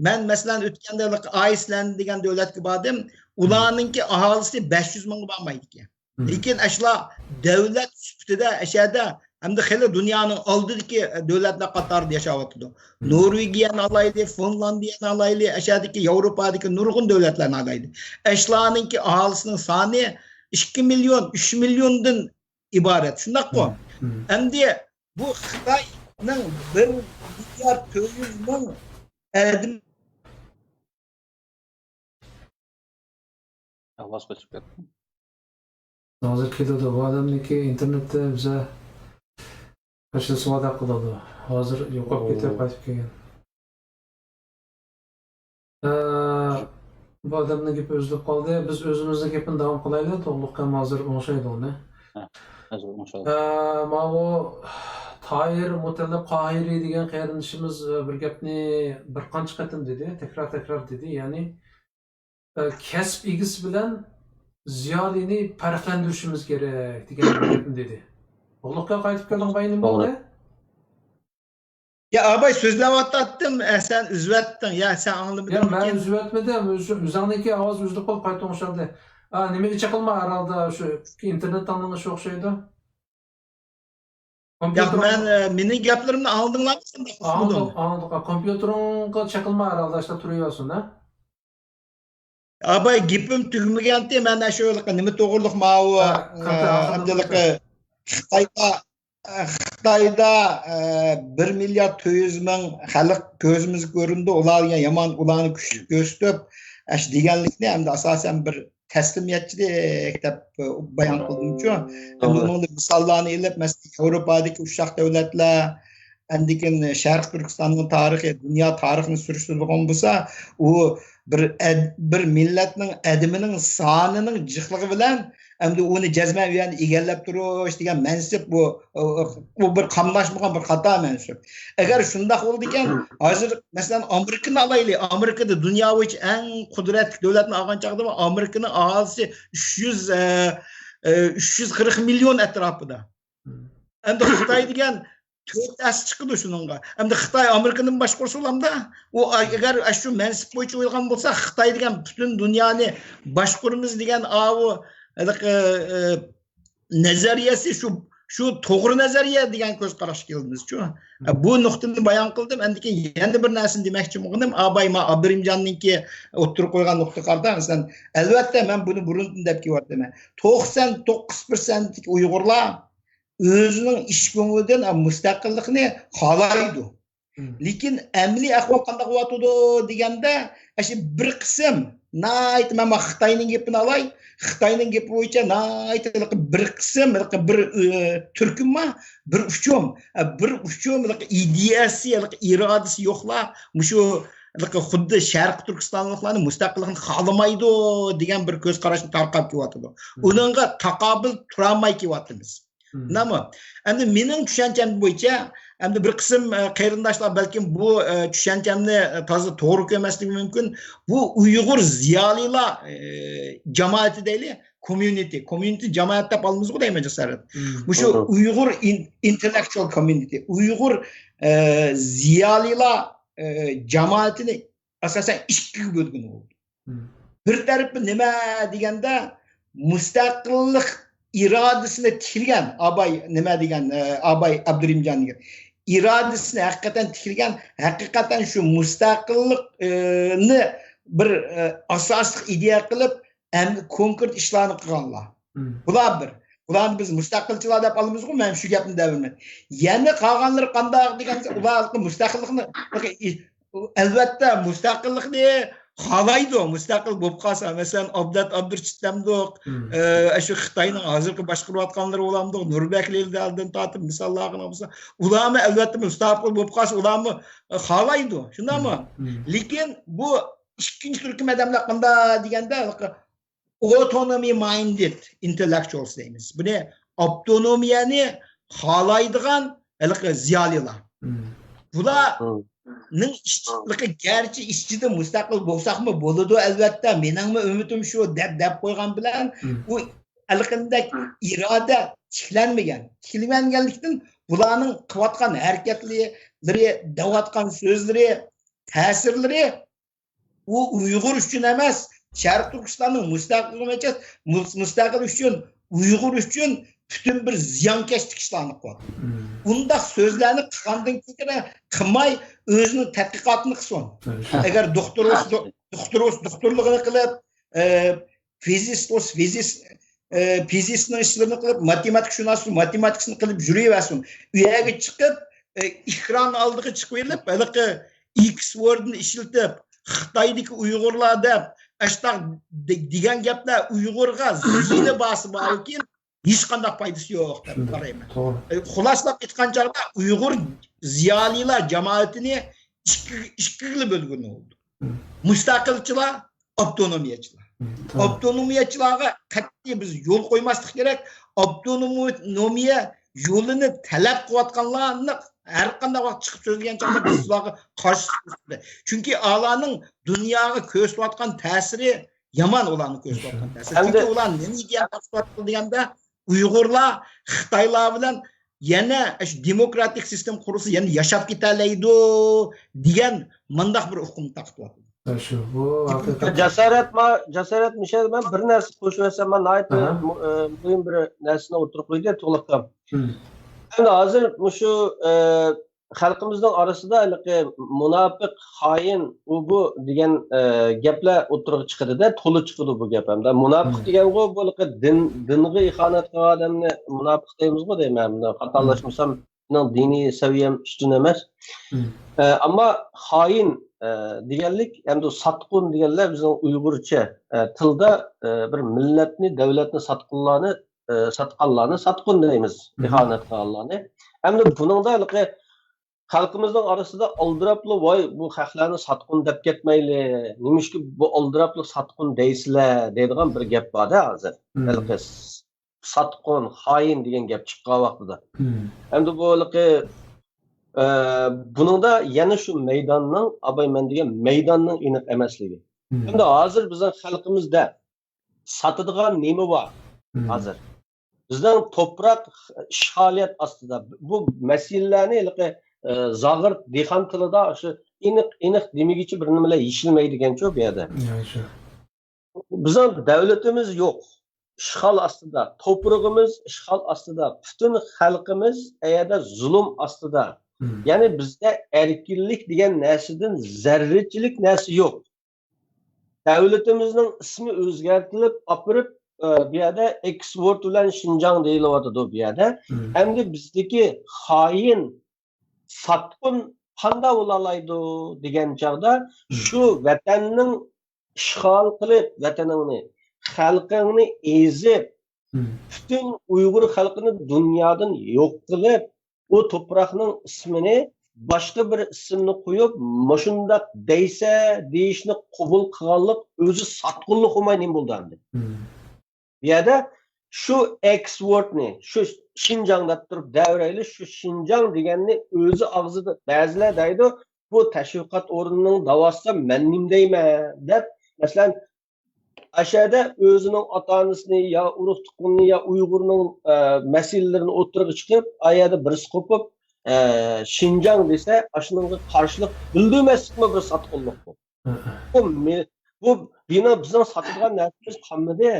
مەن، مەسىلەن، ئۆتكەندە ئايسلەند دېگەن دۆلەتكە باردىم. ئۇلارنىڭكى ئاھالىسى بەش يۈز مىڭغا بارمايدىكەن. لېكىن ئەشۇلار دۆلەت سۈپىتىدە ئەشەدە ئەمدى خېلى دۇنيانىڭ ئالدىدىكى دۆلەتلەر قاتارىدا ياشاۋاتىدۇ. نورۋېگىيەنى ئالايلى، فىنلاندىيەنى ئالايلى، ئەشەدىكى ياۋروپادىكى نۇرغۇن دۆلەتلەرنى ئالايلى. ئەشۇلارنىڭكى ئاھالىسىنىڭ سانى ئىككى مىليون، ئۈچ مىليوندىن ئىبارەت. شۇنداققۇ؟ ئەمدى بۇ خىتاينىڭ بىر مىليارد تۆت يۈز مىڭ ئادەم ئاۋاز قېچىپ كەتتى. ھازىر كېلىدۇ. بۇ ئادەمنىڭكى ئىنتېرنېتى بىزە قاچىلىسىۋاتاق قىلىدۇ. ھازىر يوقاپ كېتىپ قايتىپ كەلگەن. ئە، بۇ ئادەمنىڭ گېپى ئۈزۈلۈپ قالدى. بىز ئۆزىمىزنىڭ گېپىنى داۋام قىلايلى. توغرۇلۇق ھازىر ئوڭشايدۇ ئۇنى. ھە، ھازىر ئوڭشايدۇ. ئە، ماۋۇ تاھىر مۇتەللىپ قاھىرى دېگەن قېرىندىشىمىز، ئە، بىر گەپنى بىر قانچە قېتىم دېدى، تەكرار-تەكرار دېدى. يەنى، ئە، كەسىپ ئىگىسى بىلەن زىيالىينى پەرقلەندۈرۈشىمىز كېرەك دېگەن بىر گەپنى دېدى. توغرۇلۇققا قايتىپ كەلدىڭ باي، نېمە بولدى؟ يا، ئاباي، سۆزلەۋاتاتتىم، ئە، سەن ئۈزۈۋەتتىڭ. يا، سەن ئاڭلىمىدىڭمىكىن؟ يا، مەن ئۈزۈۋەتمىدىم. ئۆزۈڭنىڭكى ئاۋاز ئۈزۈلۈپ قالىپ قايتا ئوڭشالدى. ئا، نېمىگە چېقىلما ھەر ھالدا، شۇ ئىنتېرنېت ئاڭلىنىشى ئوخشايدۇ. ياق، مەن، ئە، مېنىڭ گەپلىرىمنى ئاڭلىدىڭلارمۇ؟ ئاڭلىدىق، ئاڭلىدىق. كومپيۇتېرىڭغا چېقىلما ھەر ھالدا، ئاشۇنداق تۇرۇۋەرسۇن، ھە؟ ئاباي، گېپىم تۈگىمىگەنتى، مەن ئاشۇ نېمە توغرۇلۇق ماۋۇ، ئە، ئە، ئەمدىلىقى خىتايدا، ئە، خىتايدا، ئە، بىر مىليارد تۆت يۈز مىڭ خەلق كۆزىمىزگە كۆرۈنىدۇ، ئۇلار يامان، ئۇلارنى كۈچلۈك كۆرسىتىپ، ئاشۇ دېگەنلىكنى ئەمدى ئاساسەن بىر تەسلىمىيەتچىلىك دەپ، ئە، بايان قىلدىمچۇ. ئەمدى ئۇنىڭدىن مىساللارنى ئېلىپ، مەسىلەن، ياۋروپادىكى ئۇششاق دۆلەتلەر، ئاندىن كېيىن شەرقىي تۈركىستاننىڭ تارىخى، دۇنيا تارىخىنى سۈرۈشتۈرىدىغان بولسا، ئۇ بىر ئەد-، بىر مىللەتنىڭ ئادىمىنىڭ سانىنىڭ جىقلىقى بىلەن ئەمدى ئۇنى جەزمەن ئۇ يەرنى ئىگىلەپ تۇرۇش دېگەن مەنسىپ، بۇ، بۇ بىر قاملاشمىغان بىر خاتا مەنسىپ. ئەگەر شۇنداق بولىدىكەن، ھازىر مەسىلەن ئامېرىكىنى ئالايلى. ئامېرىكىدا دۇنيا بويىچە ئەڭ قۇدرەتلىك دۆلەتنى ئالغان چاغدا ئامېرىكىنىڭ ئاھالىسى ئۈچ يۈز، ئە، ئە، ئۈچ يۈز قىرىق مىليون ئەتراپىدا. ئەمدى خىتاي دېگەن تۆت ھەسسە چىقىدۇ شۇنىڭغا. ئەمدى خىتاي ئامېرىكىنىمۇ باشقۇرسا بولامدا؟ ئۇ ئەگەر شۇ مەنسىپ بويىچە ئويلىغان بولسا، خىتاي دېگەن پۈتۈن دۇنيانى باشقۇرىمىز دېگەن ئاۋۇ ھېلىقى، ئە، نەزەرىيەسى شۇ، شۇ توغرا نەزەرىيە دېگەن كۆز قاراشقا كېلىمىزچۇ. بۇ نۇقتىنى بايان قىلدىم. ئەندىكىن يەنە بىر نەرسىنى دېمەكچى بولغىنىم، ئاباي ما ئابدۇرېھىمجاننىڭكى ئوتتۇرىغا قويغان نۇقتىغا قارىتا، مەسىلەن، ئەلۋەتتە، مەن بۇنى بۇرۇندىن دەپ كېلىۋاتىمەن. توقسان توققۇز پىرسەنتلىك ئۇيغۇرلار ئۆزىنىڭ ئىچ كۆڭلىدىن مۇستەقىللىقنى خالايدۇ. لېكىن ئەمەلىي ئەھۋال قانداق بولۇۋاتىدۇ دېگەندە، ئاشۇ بىر قىسىم ناھايىتى، مەن خىتاينىڭ گېپىنى ئالاي، خىتاينىڭ گېپى بويىچە ناھايىتى بىر قىسىم، بىر، ئە، تۈركۈم بار، بىر ئۇچۇم، ئە، بىر ئۇچۇم ئىدىيەسى، ئىرادىسى يوقلار مۇشۇ خۇددى شەرقىي تۈركىستانلىقلارنى مۇستەقىللىقنى خالىمايدۇ دېگەن بىر كۆز قاراشنى تارقاپ كېلىۋاتىدۇ. ئۇنىڭغا تاقابىل تۇرالماي كېلىۋاتىمىز. نېمە؟ ئەمدى مېنىڭ چۈشەنچەم بويىچە، ئەمدى بىر قىسىم، ئە، قېرىنداشلار بەلكىم بۇ، ئە، چۈشەنچەمنى، ئە، تازا توغرا كۆرمەسلىكى مۇمكىن. بۇ ئۇيغۇر زىيالىيلار، ئە، جامائىتى دەيلى، كوميۇنىتى، كوميۇنىتى جامائەت دەپ ئالىمىزغۇ دەيمەن جاسارەت. مۇشۇ ئۇيغۇر ئىن-، ئىنتېللېكچۇئال كوميۇنىتى، ئۇيغۇر، ئە، زىيالىيلار، ئە، جامائىتىنى ئاساسەن ئىككىگە بۆلگىلى بولىدۇ. بىر تەرىپى نېمە دېگەندە، مۇستەقىللىق ئىرادىسىنى تىكلىگەن ئاباي، نېمە دېگەن، ئە، ئاباي ئابدۇرېھىمجان دېگەن ئىرادىسىنى ھەقىقەتەن تىكلىگەن، ھەقىقەتەن شۇ مۇستەقىللىق، ئە، نى بىر، ئە، ئاساسلىق ئىدىيە قىلىپ، ئەمدى كونكرېت ئىشلارنى قىلغانلار. بۇلار بىر. بۇلارنى بىز مۇستەقىلچىلار دەپ ئالىمىزغۇ، مەن شۇ گەپنى دەۋېرىمەن. يەنە قالغانلىرى قانداق دېگەندە، ئۇلار مۇستەقىللىقنى، ئەلۋەتتە، مۇستەقىللىقنى خالايدۇ، مۇستەقىل بولۇپ قالسا. مەسىلەن، ئابلەت ئابدۇرېشىت دەمدۇق، ئە، شۇ خىتاينىڭ ھازىرقى باشقۇرۇۋاتقانلىرى بولامدۇق، نۇربەك لېلىدىن تارتىپ مىساللارغا قارىسا، ئۇلارمۇ ئەلۋەتتە مۇستەقىل بولۇپ قالسا، ئۇلارمۇ، ئە، خالايدۇ، شۇنداقمۇ؟ لېكىن بۇ ئىككىنچى تۈركۈم ئادەملەر قانداق دېگەندە، ئاوتونومىي مايندېد ئىنتېللېكچۇئالس دەيمىز. بۇنى ئاپتونومىيەنى خالايدىغان ھېلىقى زىيالىيلار. بۇلارنىڭ ئىچ-، گەرچە ئىچىدە مۇستەقىل بولساقمۇ بولىدۇ، ئەلۋەتتە، مېنىڭمۇ ئۈمىدىم شۇ، دەپ، دەپ قويغان بىلەن، بۇ ھېلىقىندەك ئىرادە تىكلەنمىگەن. تىكلەنمىگەنلىكتىن، بۇلارنىڭ قىلىۋاتقان ھەرىكەتلىرى، دەۋاتقان سۆزلىرى، تەسىرلىرى ئۇ ئۇيغۇر ئۈچۈن ئەمەس، شەرقىي تۈركىستاننىڭ مۇستەقىل، مۇس-، مۇستەقىل ئۈچۈن، ئۇيغۇر ئۈچۈن پۈتۈن بىر زىيانكەشلىك ئىشلارنى قىلىۋاتىدۇ. ئۇنداق سۆزلەرنى قىلغاندىن كېيىن قىلماي، ئۆزىنىڭ تەتقىقاتىنى قىلسۇن. ئەگەر دوختۇر بولسا، دو-، دوختۇر بولسا، دوختۇرلۇقىنى قىلىپ، ئە، فىزىست بولسا، فىزىست، ئە، فىزىستنىڭ ئىشلىرىنى قىلىپ، ماتېماتىكا شۇناسى ماتېماتىكىسىنى قىلىپ يۈرۈۋەرسۇن. ئۇ يەرگە چىقىپ، ئە، ئېكران ئالدىغا چىقىۋېلىپ، ھېلىقى ئىكس ۋوردنى ئىشلىتىپ، خىتايدىكى ئۇيغۇرلار دەپ، ئاشتاق دېگەن گەپلەر ئۇيغۇرغا زىيىنى بارسا باركىن، ھېچقانداق پايدىسى يوق دەپ قارايمەن. ئە، خۇلاسىلاپ ئېيتقان چاغدا ئۇيغۇر زىيالىيلار جامائىتىنى ئىككى، ئىككىگىلا بۆلگىلى بولىدۇ. مۇستەقىلچىلار، ئاپتونومىيەچىلەر. ئاپتونومىيەچىلەرگە قەتئىي بىز يول قويماسلىق كېرەك. ئاپتونومىيە يولىنى تەلەپ قىلىۋاتقانلارنى ھەر قانداق ۋاقىت چىقىپ سۆزلىگەن چاغدا بىز ئۇلارغا قارشى چىقىمىز. چۈنكى ئۇلارنىڭ دۇنياغا كۆرسىتىۋاتقان تەسىرى يامان، ئۇلارنىڭ كۆرسىتىۋاتقان تەسىرى. چۈنكى ئۇلار نېمە ئىدىيە تارقىتىۋاتىدۇ دېگەندە، ئۇيغۇرلار خىتايلار بىلەن يەنە شۇ دېموكراتىك سىستېما قۇرۇلسا يەنە ياشاپ كېتەلەيدۇ دېگەن مۇنداق بىر ئۇقۇم تارقىتىۋاتىدۇ. شۇ، بۇ ھەقىقەت. جاسارەت ما-، جاسارەت مىشەل، مەن بىر نەرسە قوشۇۋەتسەم، مەن ناھايىتى مۇ-، ئە، مۇھىم بىر نەرسىنى ئوتتۇرىغا قويدى، تۇغلۇق ئاكام. ئەمدى ھازىر مۇشۇ، ئە، خەلقىمىزنىڭ ئارىسىدا ھېلىقى مۇناپىق، خائىن، ئۇ بۇ دېگەن، ئە، گەپلەر ئوتتۇرىغا چىقىدۇ-دە، تولا چىقىدۇ بۇ گەپ ھەمدە. مۇناپىق دېگەنغۇ بۇ ھېلىقى دىن، دىنغا ئىخانەت قىلغان ئادەمنى مۇناپىق دەيمىزغۇ دەيمەن. مۇنداق خاتالاشمىسام، مېنىڭ دىنىي سەۋىيەم ئۈستۈن ئەمەس. ئە، ئەمما خائىن، ئە، دېگەنلىك، ئەمدى ساتقۇن دېگەنلەر بىزنىڭ ئۇيغۇرچە، ئە، تىلدا، ئە، بىر مىللەتنى، دۆلەتنى ساتقۇنلارنى، ئە، ساتقانلارنى ساتقۇن دەيمىز، ئىخانەت قىلغانلارنى. ئەمدى بۇنىڭدا ھېلىقى خەلقىمىزنىڭ ئارىسىدا ئالدىراپلا، ۋاي، بۇ خەقلەرنى ساتقۇن دەپ كەتمەيلى، نېمىشقا بۇ ئالدىراپلا ساتقۇن دەيسىلەر دەيدىغان بىر گەپ بار-دە ھازىر. ھېلىقى ساتقۇن، خائىن دېگەن گەپ چىققان ۋاقتىدا. ئەمدى بۇ ھېلىقى، ئە، بۇنىڭدا يەنە شۇ مەيداننىڭ، ئاباي مەن دېگەن مەيداننىڭ ئېنىق ئەمەسلىكى. ئەمدى ھازىر بىزنىڭ خەلقىمىزدە ساتىدىغان نېمە بار ھازىر؟ بىزنىڭ توپراق ئىشغالىيەت ئاستىدا. بۇ مەسىلىلەرنى ھېلىقى، ئە، زاغرا دېھقان تىلىدا شۇ ئېنىق، ئېنىق دېمىگىچە بىر نېمىلەر يېشىلمەيدىكەنچۇ بۇ يەردە. بىزنىڭ دۆلىتىمىز يوق. ئىشغال ئاستىدا، توپرىقىمىز ئىشغال ئاستىدا، پۈتۈن خەلقىمىز ئەيەردە زۇلۇم ئاستىدا. يەنى بىزدە ئەركىنلىك دېگەن نەرسىدىن زەررىچىلىك نەرسە يوق. دۆلىتىمىزنىڭ ئىسمى ئۆزگەرتىلىپ ئاپىرىپ، ئە، بۇ يەردە ئېكسۋورد بىلەن شىنجاڭ دېيىلىۋاتىدۇ بۇ يەردە. ئەمدى بىزدىكى خائىن ساتقۇن قانداق بولالايدۇ دېگەن چاغدا، شۇ ۋەتەننىڭ ئىشغال قىلىپ، ۋەتىنىڭنى، خەلقىڭنى ئېزىپ، پۈتۈن ئۇيغۇر خەلقىنى دۇنيادىن يوق قىلىپ، ئۇ توپراقنىڭ ئىسمىنى باشقا بىر ئىسىمنى قويۇپ، مۇشۇنداق دەيسە دېيىشنى قوبۇل قىلغانلىق ئۆزى ساتقۇنلۇق بولماي نېمە بولدى ئەمدى؟ بۇ يەردە شۇ ئېكسۋوردنى، شۇ شىنجاڭ دەپ تۇرۇپ دەۋرەيلى، شۇ شىنجاڭ دېگەننى ئۆزى ئاغزىدا بەزىلەر دەيدۇ، بۇ تەشۋىقات ئورنىنىڭ داۋاسىدا مەن نېمە دەيمەن دەپ، مەسىلەن، ئەشەدە ئۆزىنىڭ ئاتا-ئانىسىنى يا ئۇرۇق-تۇغقىنىنى يا ئۇيغۇرنىڭ، ئە، مەسىلىلىرىنى ئوتتۇرىغا چىقىپ، ئا يەردە بىرسى قوپۇپ، ئە، شىنجاڭ دېسە، ئاشۇنىڭغا قارشىلىق بىلدۈرمەسلىكمۇ بىر ساتقۇنلۇق بۇ. بۇ مې-، بۇ بىنا بىزنىڭ ساتىدىغان نەرسىمىز قالمىدى.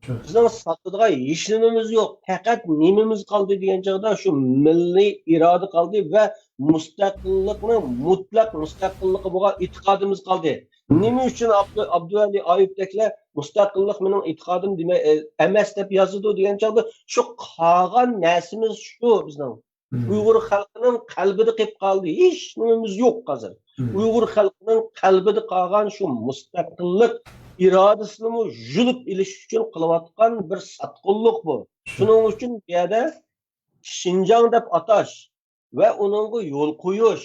بىزنىڭ ساتىدىغان ھېچ نېمىمىز يوق. پەقەت نېمىمىز قالدى دېگەن چاغدا شۇ مىللىي ئىرادە قالدى ۋە مۇستەقىللىقنىڭ، مۇتلەق مۇستەقىللىققا بولغان ئېتىقادىمىز قالدى. نېمە ئۈچۈن ئابدۇ-، ئابدۇۋەلى ئايۇپتەكلەر مۇستەقىللىق مېنىڭ ئېتىقادىم دېمەي-، ئە، ئەمەس دەپ يازىدۇ دېگەن چاغدا شۇ قالغان نەرسىمىز شۇ بىزنىڭ. ئۇيغۇر خەلقىنىڭ قەلبىدە قېلىپ قالدى. ھېچ نېمىمىز يوق ھازىر. ئۇيغۇر خەلقىنىڭ قەلبىدە قالغان شۇ مۇستەقىللىق ئىرادىسىنىمۇ يۇلۇپ ئېلىش ئۈچۈن قىلىۋاتقان بىر ساتقۇنلۇق بۇ. شۇنىڭ ئۈچۈن بۇ يەردە شىنجاڭ دەپ ئاتاش ۋە ئۇنىڭغا يول قويۇش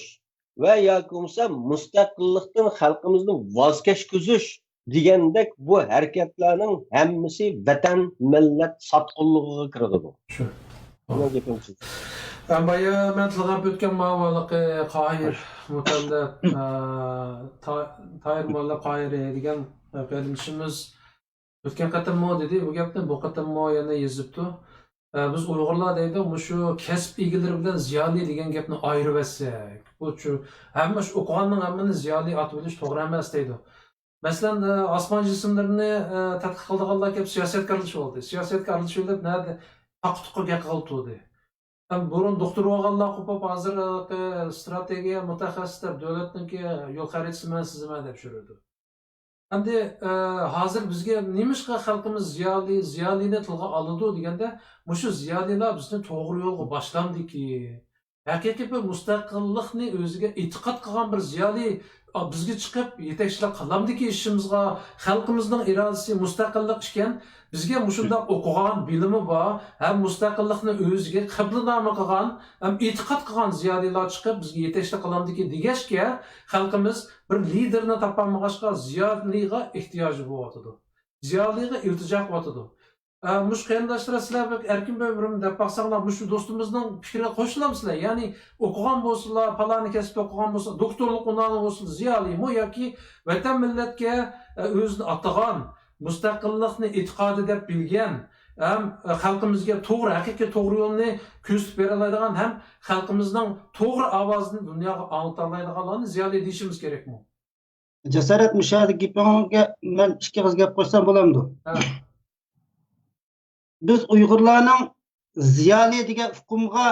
ۋە ياكى بولمىسا مۇستەقىللىقتىن خەلقىمىزنى ۋاز كەچكۈزۈش دېگەندەك بۇ ھەرىكەتلەرنىڭ ھەممىسى ۋەتەن، مىللەت ساتقۇنلۇقىغا كىرىدۇ. شۇ. مېنىڭ گېپىم شۇ. ھەم بايا مەن تىلغا ئۆتكەن ماۋۇ ھېلىقى قاھىر مۇتەللىپ، ئە، تا-، تاھىر مۇتەللىپ قاھىرى دېگەن قېرىندىشىمىز ئۆتكەن قېتىممۇ دېدى بۇ گەپنى، بۇ قېتىممۇ يەنە يېزىپتۇ. ئە، بىز ئۇيغۇرلار دەيدۇ، مۇشۇ كەسىپ ئىگىلىرى بىلەن زىيالىي دېگەن گەپنى ئايرىۋەتسەك، بۇ چۈ-، ھەممە شۇ ئوقۇغاننىڭ ھەممىنى زىيالىي ئاتىۋېلىش توغرا ئەمەس دەيدۇ. مەسىلەن، ئە، ئاسمان جىسىملىرىنى، ئە، تەتقىق قىلىدىغانلار كەپ سىياسەتكە ئارىلىشىۋالدى. سىياسەتكە ئارىلىشىۋېلىپ، نەدە تاققا تۇققا گەپ قىلىپ تۇردى. ھەم بۇرۇن دوختۇر بولغانلار قوپۇپ، ھازىر، ئە، ستراتېگىيە مۇتەخەسسىس دەپ دۆلەتنىڭكى يول خەرىتىسى مەن سىزىمەن دەپ يۈرىدۇ. ئەمدى، ئە، ھازىر بىزگە نېمىشقا خەلقىمىز زىيالىي، زىيالىينى تىلغا ئالىدۇ دېگەندە، مۇشۇ زىيالىيلار بىزنى توغرا يولغا باشلامدىكىن؟ ھەقىقىي بىر مۇستەقىللىقنى ئۆزىگە ئېتىقاد قىلغان بىر زىيالىي، ئا، بىزگە چىقىپ يېتەكچىلىك قىلامدىكى ئىشىمىزغا، خەلقىمىزنىڭ ئىرادىسى مۇستەقىللىق ئىكەن، بىزگە مۇشۇنداق ئوقۇغان، بىلىمى بار، ھەم مۇستەقىللىقنى ئۆزىگە قىبلىنامە قىلغان، ھەم ئېتىقاد قىلغان زىيالىيلار چىقىپ بىزگە يېتەكچىلىك قىلامدىكى دېگەچكە، خەلقىمىز بىر لىدېرنى تاپالمىغاچقا زىيالىيغا ئېھتىياجى بولۇۋاتىدۇ. زىيالىيغا ئىلتىجا قىلىۋاتىدۇ. ئە، مۇشۇ قېرىنداشلار، سىلەر بەك ئەركىن بىر ئۆمرۈم دەپ باقساڭلار، مۇشۇ دوستىمىزنىڭ پىكرىگە قوشۇلامسىلەر؟ يەنى ئوقۇغان بولسىلا، پالانى كەسىپتە ئوقۇغان بولسا، دوكتورلۇق ئۇنۋانى بولسىلا، زىيالىيمۇ ياكى ۋەتەن مىللەتكە، ئە، ئۆزىنى ئاتىغان، مۇستەقىللىقنى ئېتىقادى دەپ بىلگەن، ھەم، ئە، خەلقىمىزگە توغرا، ھەقىقىي توغرا يولنى كۆرسىتىپ بېرەلەيدىغان ھەم خەلقىمىزنىڭ توغرا ئاۋازىنى دۇنياغا ئاڭلىتالايدىغانلارنى زىيالىي دېيىشىمىز كېرەكمۇ؟ جاسارەت، مۇشۇ يەردە گېپىڭگە مەن ئىككى ئېغىز گەپ قوشسام بولامدۇ؟ ھە. بىز ئۇيغۇرلارنىڭ زىيالىي دېگەن ئۇقۇمغا،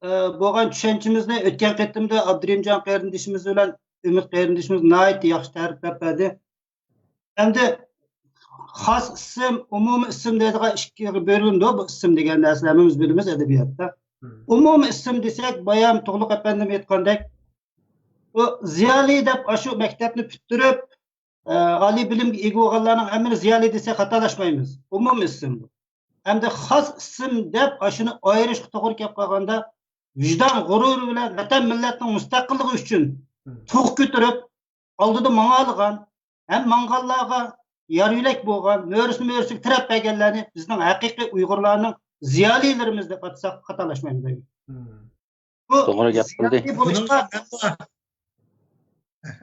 ئە، بولغان چۈشەنچىمىزنى ئۆتكەن قېتىمدا ئابدۇرېھىمجان قېرىندىشىمىز بىلەن ئۈمىد قېرىندىشىمىز ناھايىتى ياخشى تەرىپلەپ بەردى. ئەمدى خاس ئىسىم، ئومۇمىي ئىسىم دەيدىغان ئىككىگە بۆلۈنىدۇ. بۇ ئىسىم دېگەن نەرسىنى ھەممىمىز بىلىمىز ئەدەبىياتتا. مم. ئومۇمىي ئىسىم دېسەك، بايام تۇغلۇق ئەپەندىم ئېيتقاندەك، بۇ زىيالىي دەپ ئاشۇ مەكتەپنى پۈتتۈرۈپ، ئە، ئالىي بىلىمگە ئىگە بولغانلارنىڭ ھەممىنى زىيالىي دېسەك خاتالاشمايمىز. ئومۇمىي ئىسىم بۇ. ئەمدى خاس ئىسىم دەپ ئاشۇنى ئايرىشقا توغرا كەپ قالغاندا، ۋىجدان غۇرۇرى بىلەن ۋەتەن مىللەتنىڭ مۇستەقىللىقى ئۈچۈن تۇغ كۆتۈرۈپ، ئالدىدا ماڭالىغان، ھەم ماڭغانلارغا يار يۆلەك بولغان، مۆرىسىنى مۆرىسىگە تىرەپ بەرگەنلەرنى بىزنىڭ ھەقىقىي ئۇيغۇرلارنىڭ زىيالىيلىرىمىز دەپ ئاتىساق خاتالاشمايمىز. بۇ توغرا گەپ قىلدى. زىيالىي بولۇشقا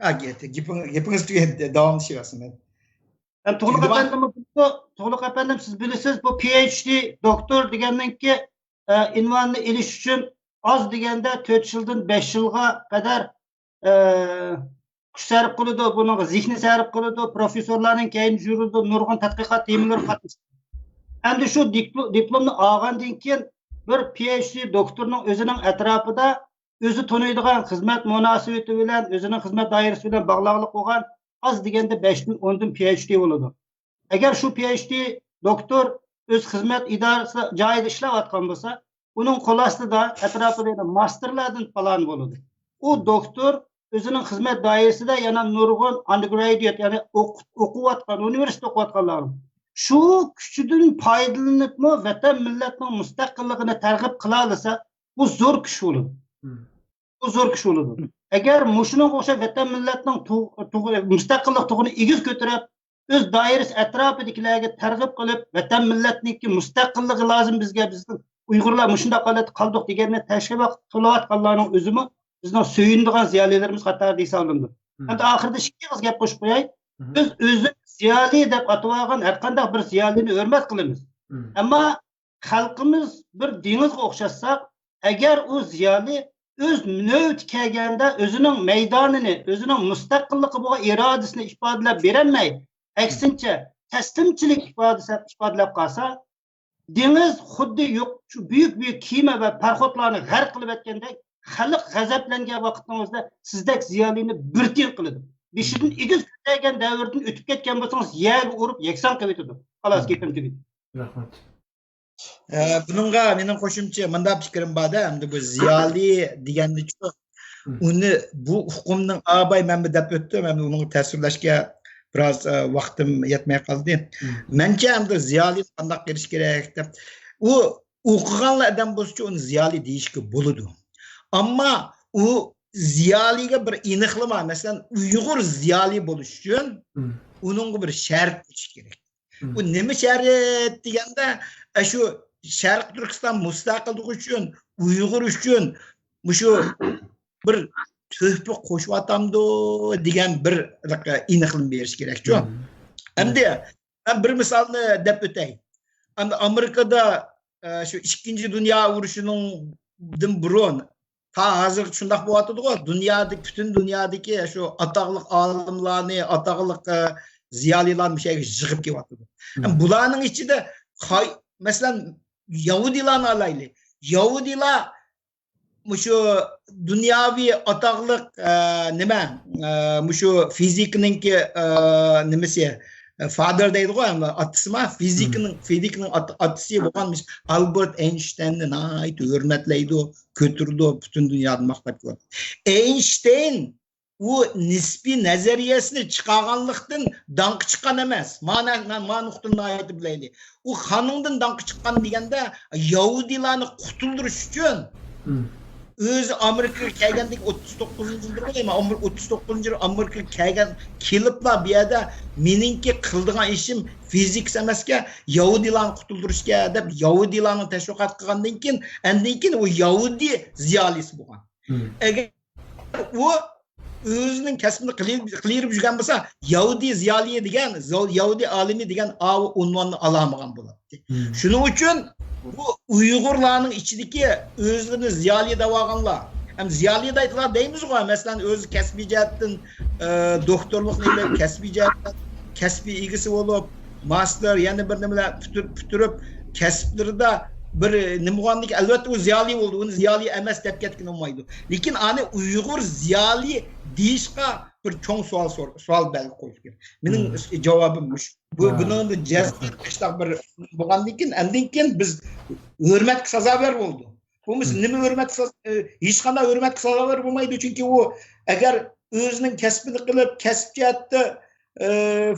ھە، گېپىڭىز، گېپىڭىز تۈگەندى، داۋاملىشىۋەرسىڭىز. ھەم تۇغلۇق ئەپەندىم، تۇغلۇق ئەپەندىم، سىز بىلىسىز، بۇ پي ئېيچ دى دوكتور دېگەننىڭكى، ئە، ئۇنۋانىنى ئېلىش ئۈچۈن ئاز دېگەندە تۆت يىلدىن بەش يىلغا قەدەر، ئە، كۈچ سەرپ قىلىدۇ، بۇنىڭغا زېھنى سەرپ قىلىدۇ، پروفېسسورلارنىڭ كەينىدە يۈرىدۇ، نۇرغۇن تەتقىقات تېمىلىرى قاتنىشىدۇ. ئەمدى شۇ دىپلو-، دىپلومنى ئالغاندىن كېيىن بىر پي ئېيچ دى دوكتورنىڭ ئۆزىنىڭ ئەتراپىدا ئۆزى تونۇيدىغان خىزمەت مۇناسىۋىتى بىلەن، ئۆزىنىڭ خىزمەت دائىرىسى بىلەن باغلاقلىق بولغان ئاز دېگەندە بەشتىن ئوندىن پي ئېيچ دى بولىدۇ. ئەگەر شۇ پي ئېيچ دى دوكتور ئۆز خىزمەت ئىدارىسى جايىدا ئىشلەۋاتقان بولسا، ئۇنىڭ قول ئاستىدا ئەتراپىدا يەنە ماستېرلاردىن پالان بولىدۇ. ئۇ دوكتور ئۆزىنىڭ خىزمەت دائىرىسىدە يەنە نۇرغۇن ئاندېرگرادۇئېت، يەنى ئوق-، ئوقۇۋاتقان، ئۇنىۋېرسىتېتتا ئوقۇۋاتقانلار، شۇ كۈچىدىن پايدىلىنىپمۇ ۋەتەن مىللەتنىڭ مۇستەقىللىقىنى تەرغىب قىلالىسا، بۇ زور كۈچ بولىدۇ. بۇ زور كۈچ بولىدۇ. ئەگەر مۇشۇنىڭغا ئوخشاش ۋەتەن مىللەتنىڭ تۇغ-، تۇغ-، مۇستەقىللىق تۇغىنى ئېگىز كۆتۈرۈپ، ئۆز دائىرىسى ئەتراپىدىكىلەرگە تەرغىب قىلىپ، ۋەتەن مىللەتنىڭكى مۇستەقىللىقى لازىم بىزگە، بىزنىڭ ئۇيغۇرلار مۇشۇنداق ھالەتتە قالدۇق دېگەننى تەشۋىق قىلىۋاتقانلارنىڭ ئۆزىمۇ بىزنىڭ سۆيۈنىدىغان زىيالىيلىرىمىز قاتارىدا ھېسابلىنىدۇ. ئەمدى ئاخىرىدا ئىككى ئېغىز گەپ قوشۇپ قوياي. بىز ئۆزىنى زىيالىي دەپ ئاتىۋالغان ھەر قانداق بىر زىيالىينى ھۆرمەت قىلىمىز. ئەمما خەلقىمىز بىر دېڭىزغا ئوخشاتساق، ئەگەر ئۇ زىيالىي ئۆز نۆۋىتى كەلگەندە ئۆزىنىڭ مەيدانىنى، ئۆزىنىڭ مۇستەقىللىقى بولغان ئىرادىسىنى ئىپادىلەپ بېرەلمەي، ئەكسىنچە، تەسلىمچىلىك ئىپادىسى، ئىپادىلەپ قالسا، دېڭىز خۇددى يۇق-، شۇ بۈيۈك، بۈيۈك كېمە ۋە پاراخوتلارنى غەرق قىلىۋەتكەندەك، خەلق غەزەپلەنگەن ۋاقىتنىڭ ئۆزىدە سىزدەك زىيالىينى بىر تىيىن قىلىدۇ. بېشىدىن ئېگىز كۆتەرگەن دەۋردىن ئۆتۈپ كەتكەن بولسىڭىز، يەرگە ئۇرۇپ يەكسان قىلىۋېتىدۇ. خالاس، گېپىم تۈگىدى. رەھمەت. ئە، بۇنىڭغا مېنىڭ قوشۇمچە مۇنداق پىكرىم بار-دە، ئەمدى بۇ زىيالىي دېگەننىچۇ، ئۇنى، بۇ ئۇقۇمنىڭ ئاباي مەنبە دەپ ئۆتتۈم، ئەمدى ئۇنىڭغا تەسۋىرلەشكە بىراز، ئە، ۋاقتىم يەتمەي قالدى. مەنچە ئەمدى زىيالىي قانداق قىلىش كېرەك دەپ، ئۇ ئوقۇغانلا ئادەم بولسىچۇ ئۇنى زىيالىي دېيىشكە بولىدۇ. ئەمما ئۇ زىيالىيگە بىر ئېنىقلىما، مەسىلەن، ئۇيغۇر زىيالىي بولۇش ئۈچۈن ئۇنىڭغا بىر شەرت قويۇش كېرەك. بۇ نېمە شەرت دېگەندە، ئە، شۇ شەرقىي تۈركىستان مۇستەقىللىقى ئۈچۈن، ئۇيغۇر ئۈچۈن مۇشۇ بىر تۆھپە قوشۇۋاتامدۇ دېگەن بىر ئېنىقلىما بېرىش كېرەكچۇ. ئەمدى مەن بىر مىسالنى دەپ ئۆتەي. ئەمدى ئامېرىكىدا، ئە، شۇ ئىككىنچى دۇنيا ئۇرۇشىنىڭدىن بۇرۇن تا ھازىرغىچە شۇنداق بولۇۋاتىدىغۇ. دۇنيادىكى، پۈتۈن دۇنيادىكى شۇ ئاتاقلىق ئالىملارنى، ئاتاقلىق، ئە، زىيالىيلارنى مۇشۇ يەرگە يىغىپ كېلىۋاتىدۇ. ھەم بۇلارنىڭ ئىچىدە قاي-، مەسىلەن، يەھۇدىيلارنى ئالايلى. يەھۇدىيلار مۇشۇ دۇنياۋى ئاتاقلىق، ئە، نېمە، ئە، مۇشۇ فىزىكىنىڭكى، ئە، نېمىسى، ئە، فادېر دەيدىغۇ، ئەمما ئاتىسىما، فىزىكىنىڭ، فىزىكىنىڭ ئات-، ئاتىسى بولغان مۇشۇ ئالبېرت ئەينشتەيننى ناھايىتى ھۆرمەتلەيدۇ، كۆتۈرىدۇ، پۈتۈن دۇنيادا ماختاپ كېلىدۇ. ئەينشتەين ئۇ نىسپىي نەزەرىيەسىنى چىقارغانلىقتىن داڭقى چىققان ئەمەس. مانا، مانا نۇقتىنى ناھايىتى بىلەيلى. ئۇ خانىڭدىن داڭقى چىققان دېگەندە، يەھۇدىيلارنى قۇتۇلدۇرۇش ئۈچۈن ئۆزى ئامېرىكىغا كەلگەندىكى ئوتتۇز توققۇزىنچى يىلدىن، ئوتتۇز توققۇزىنچى يىل ئامېرىكىغا كەلگەن، كېلىپلا بۇ يەردە مېنىڭكى قىلىدىغان ئىشىم فىزىكس ئەمەسكەن، يەھۇدىيلارنى قۇتۇلدۇرۇشكەن دەپ يەھۇدىيلارنى تەشۋىقات قىلغاندىن كېيىن، ئاندىن كېيىن ئۇ يەھۇدىي زىيالىيسى بولغان. ئەگەر ئۇ ئۆزىنىڭ كەسپىنى قىلىپ، قىلىپ يۈرگەن بولسا، يەھۇدىي زىيالىيى دېگەن، زو-، يەھۇدىي ئالىمى دېگەن ئاۋۇ ئۇنۋاننى ئالالمىغان بولاتتى. شۇنىڭ ئۈچۈن بۇ ئۇيغۇرلارنىڭ ئىچىدىكى ئۆزلىرىنى زىيالىي دەۋالغانلار، ھەم زىيالىي دەيدىغان دەيمىزغۇ، مەسىلەن، ئۆزى كەسپىي جەھەتتىن، ئە، دوكتورلۇقنى ئېلىپ، كەسپىي جەھەتتىن كەسپىي ئىگىسى بولۇپ، ماستېر، يەنە بىر نېمىلەر پۈتتۈر-، پۈتتۈرۈپ، كەسىپلىرىدە بىر نېمە بولغاندىكىن، ئەلۋەتتە، ئۇ زىيالىي بولدى. ئۇنى زىيالىي ئەمەس دەپ كەتكىلى بولمايدۇ. لېكىن ئانى ئۇيغۇر زىيالىي دېيىشقا بىر چوڭ سوئال سور-، سوئال بەلگە قويۇش كېرەك. مېنىڭ جاۋابىم مۇشۇ. بۇ، بۇنىڭدىن جەزمەن قىشتاق بىر بولغاندىن كېيىن، ئاندىن كېيىن بىز ھۆرمەتكە سازاۋەر بولدۇق. بولمىسا نېمە ھۆرمەتكە ساز-، ئە، ھېچقانداق ھۆرمەتكە سازاۋەر بولمايدۇ. چۈنكى ئۇ ئەگەر ئۆزىنىڭ كەسپىنى قىلىپ، كەسىپ جەھەتتە، ئە،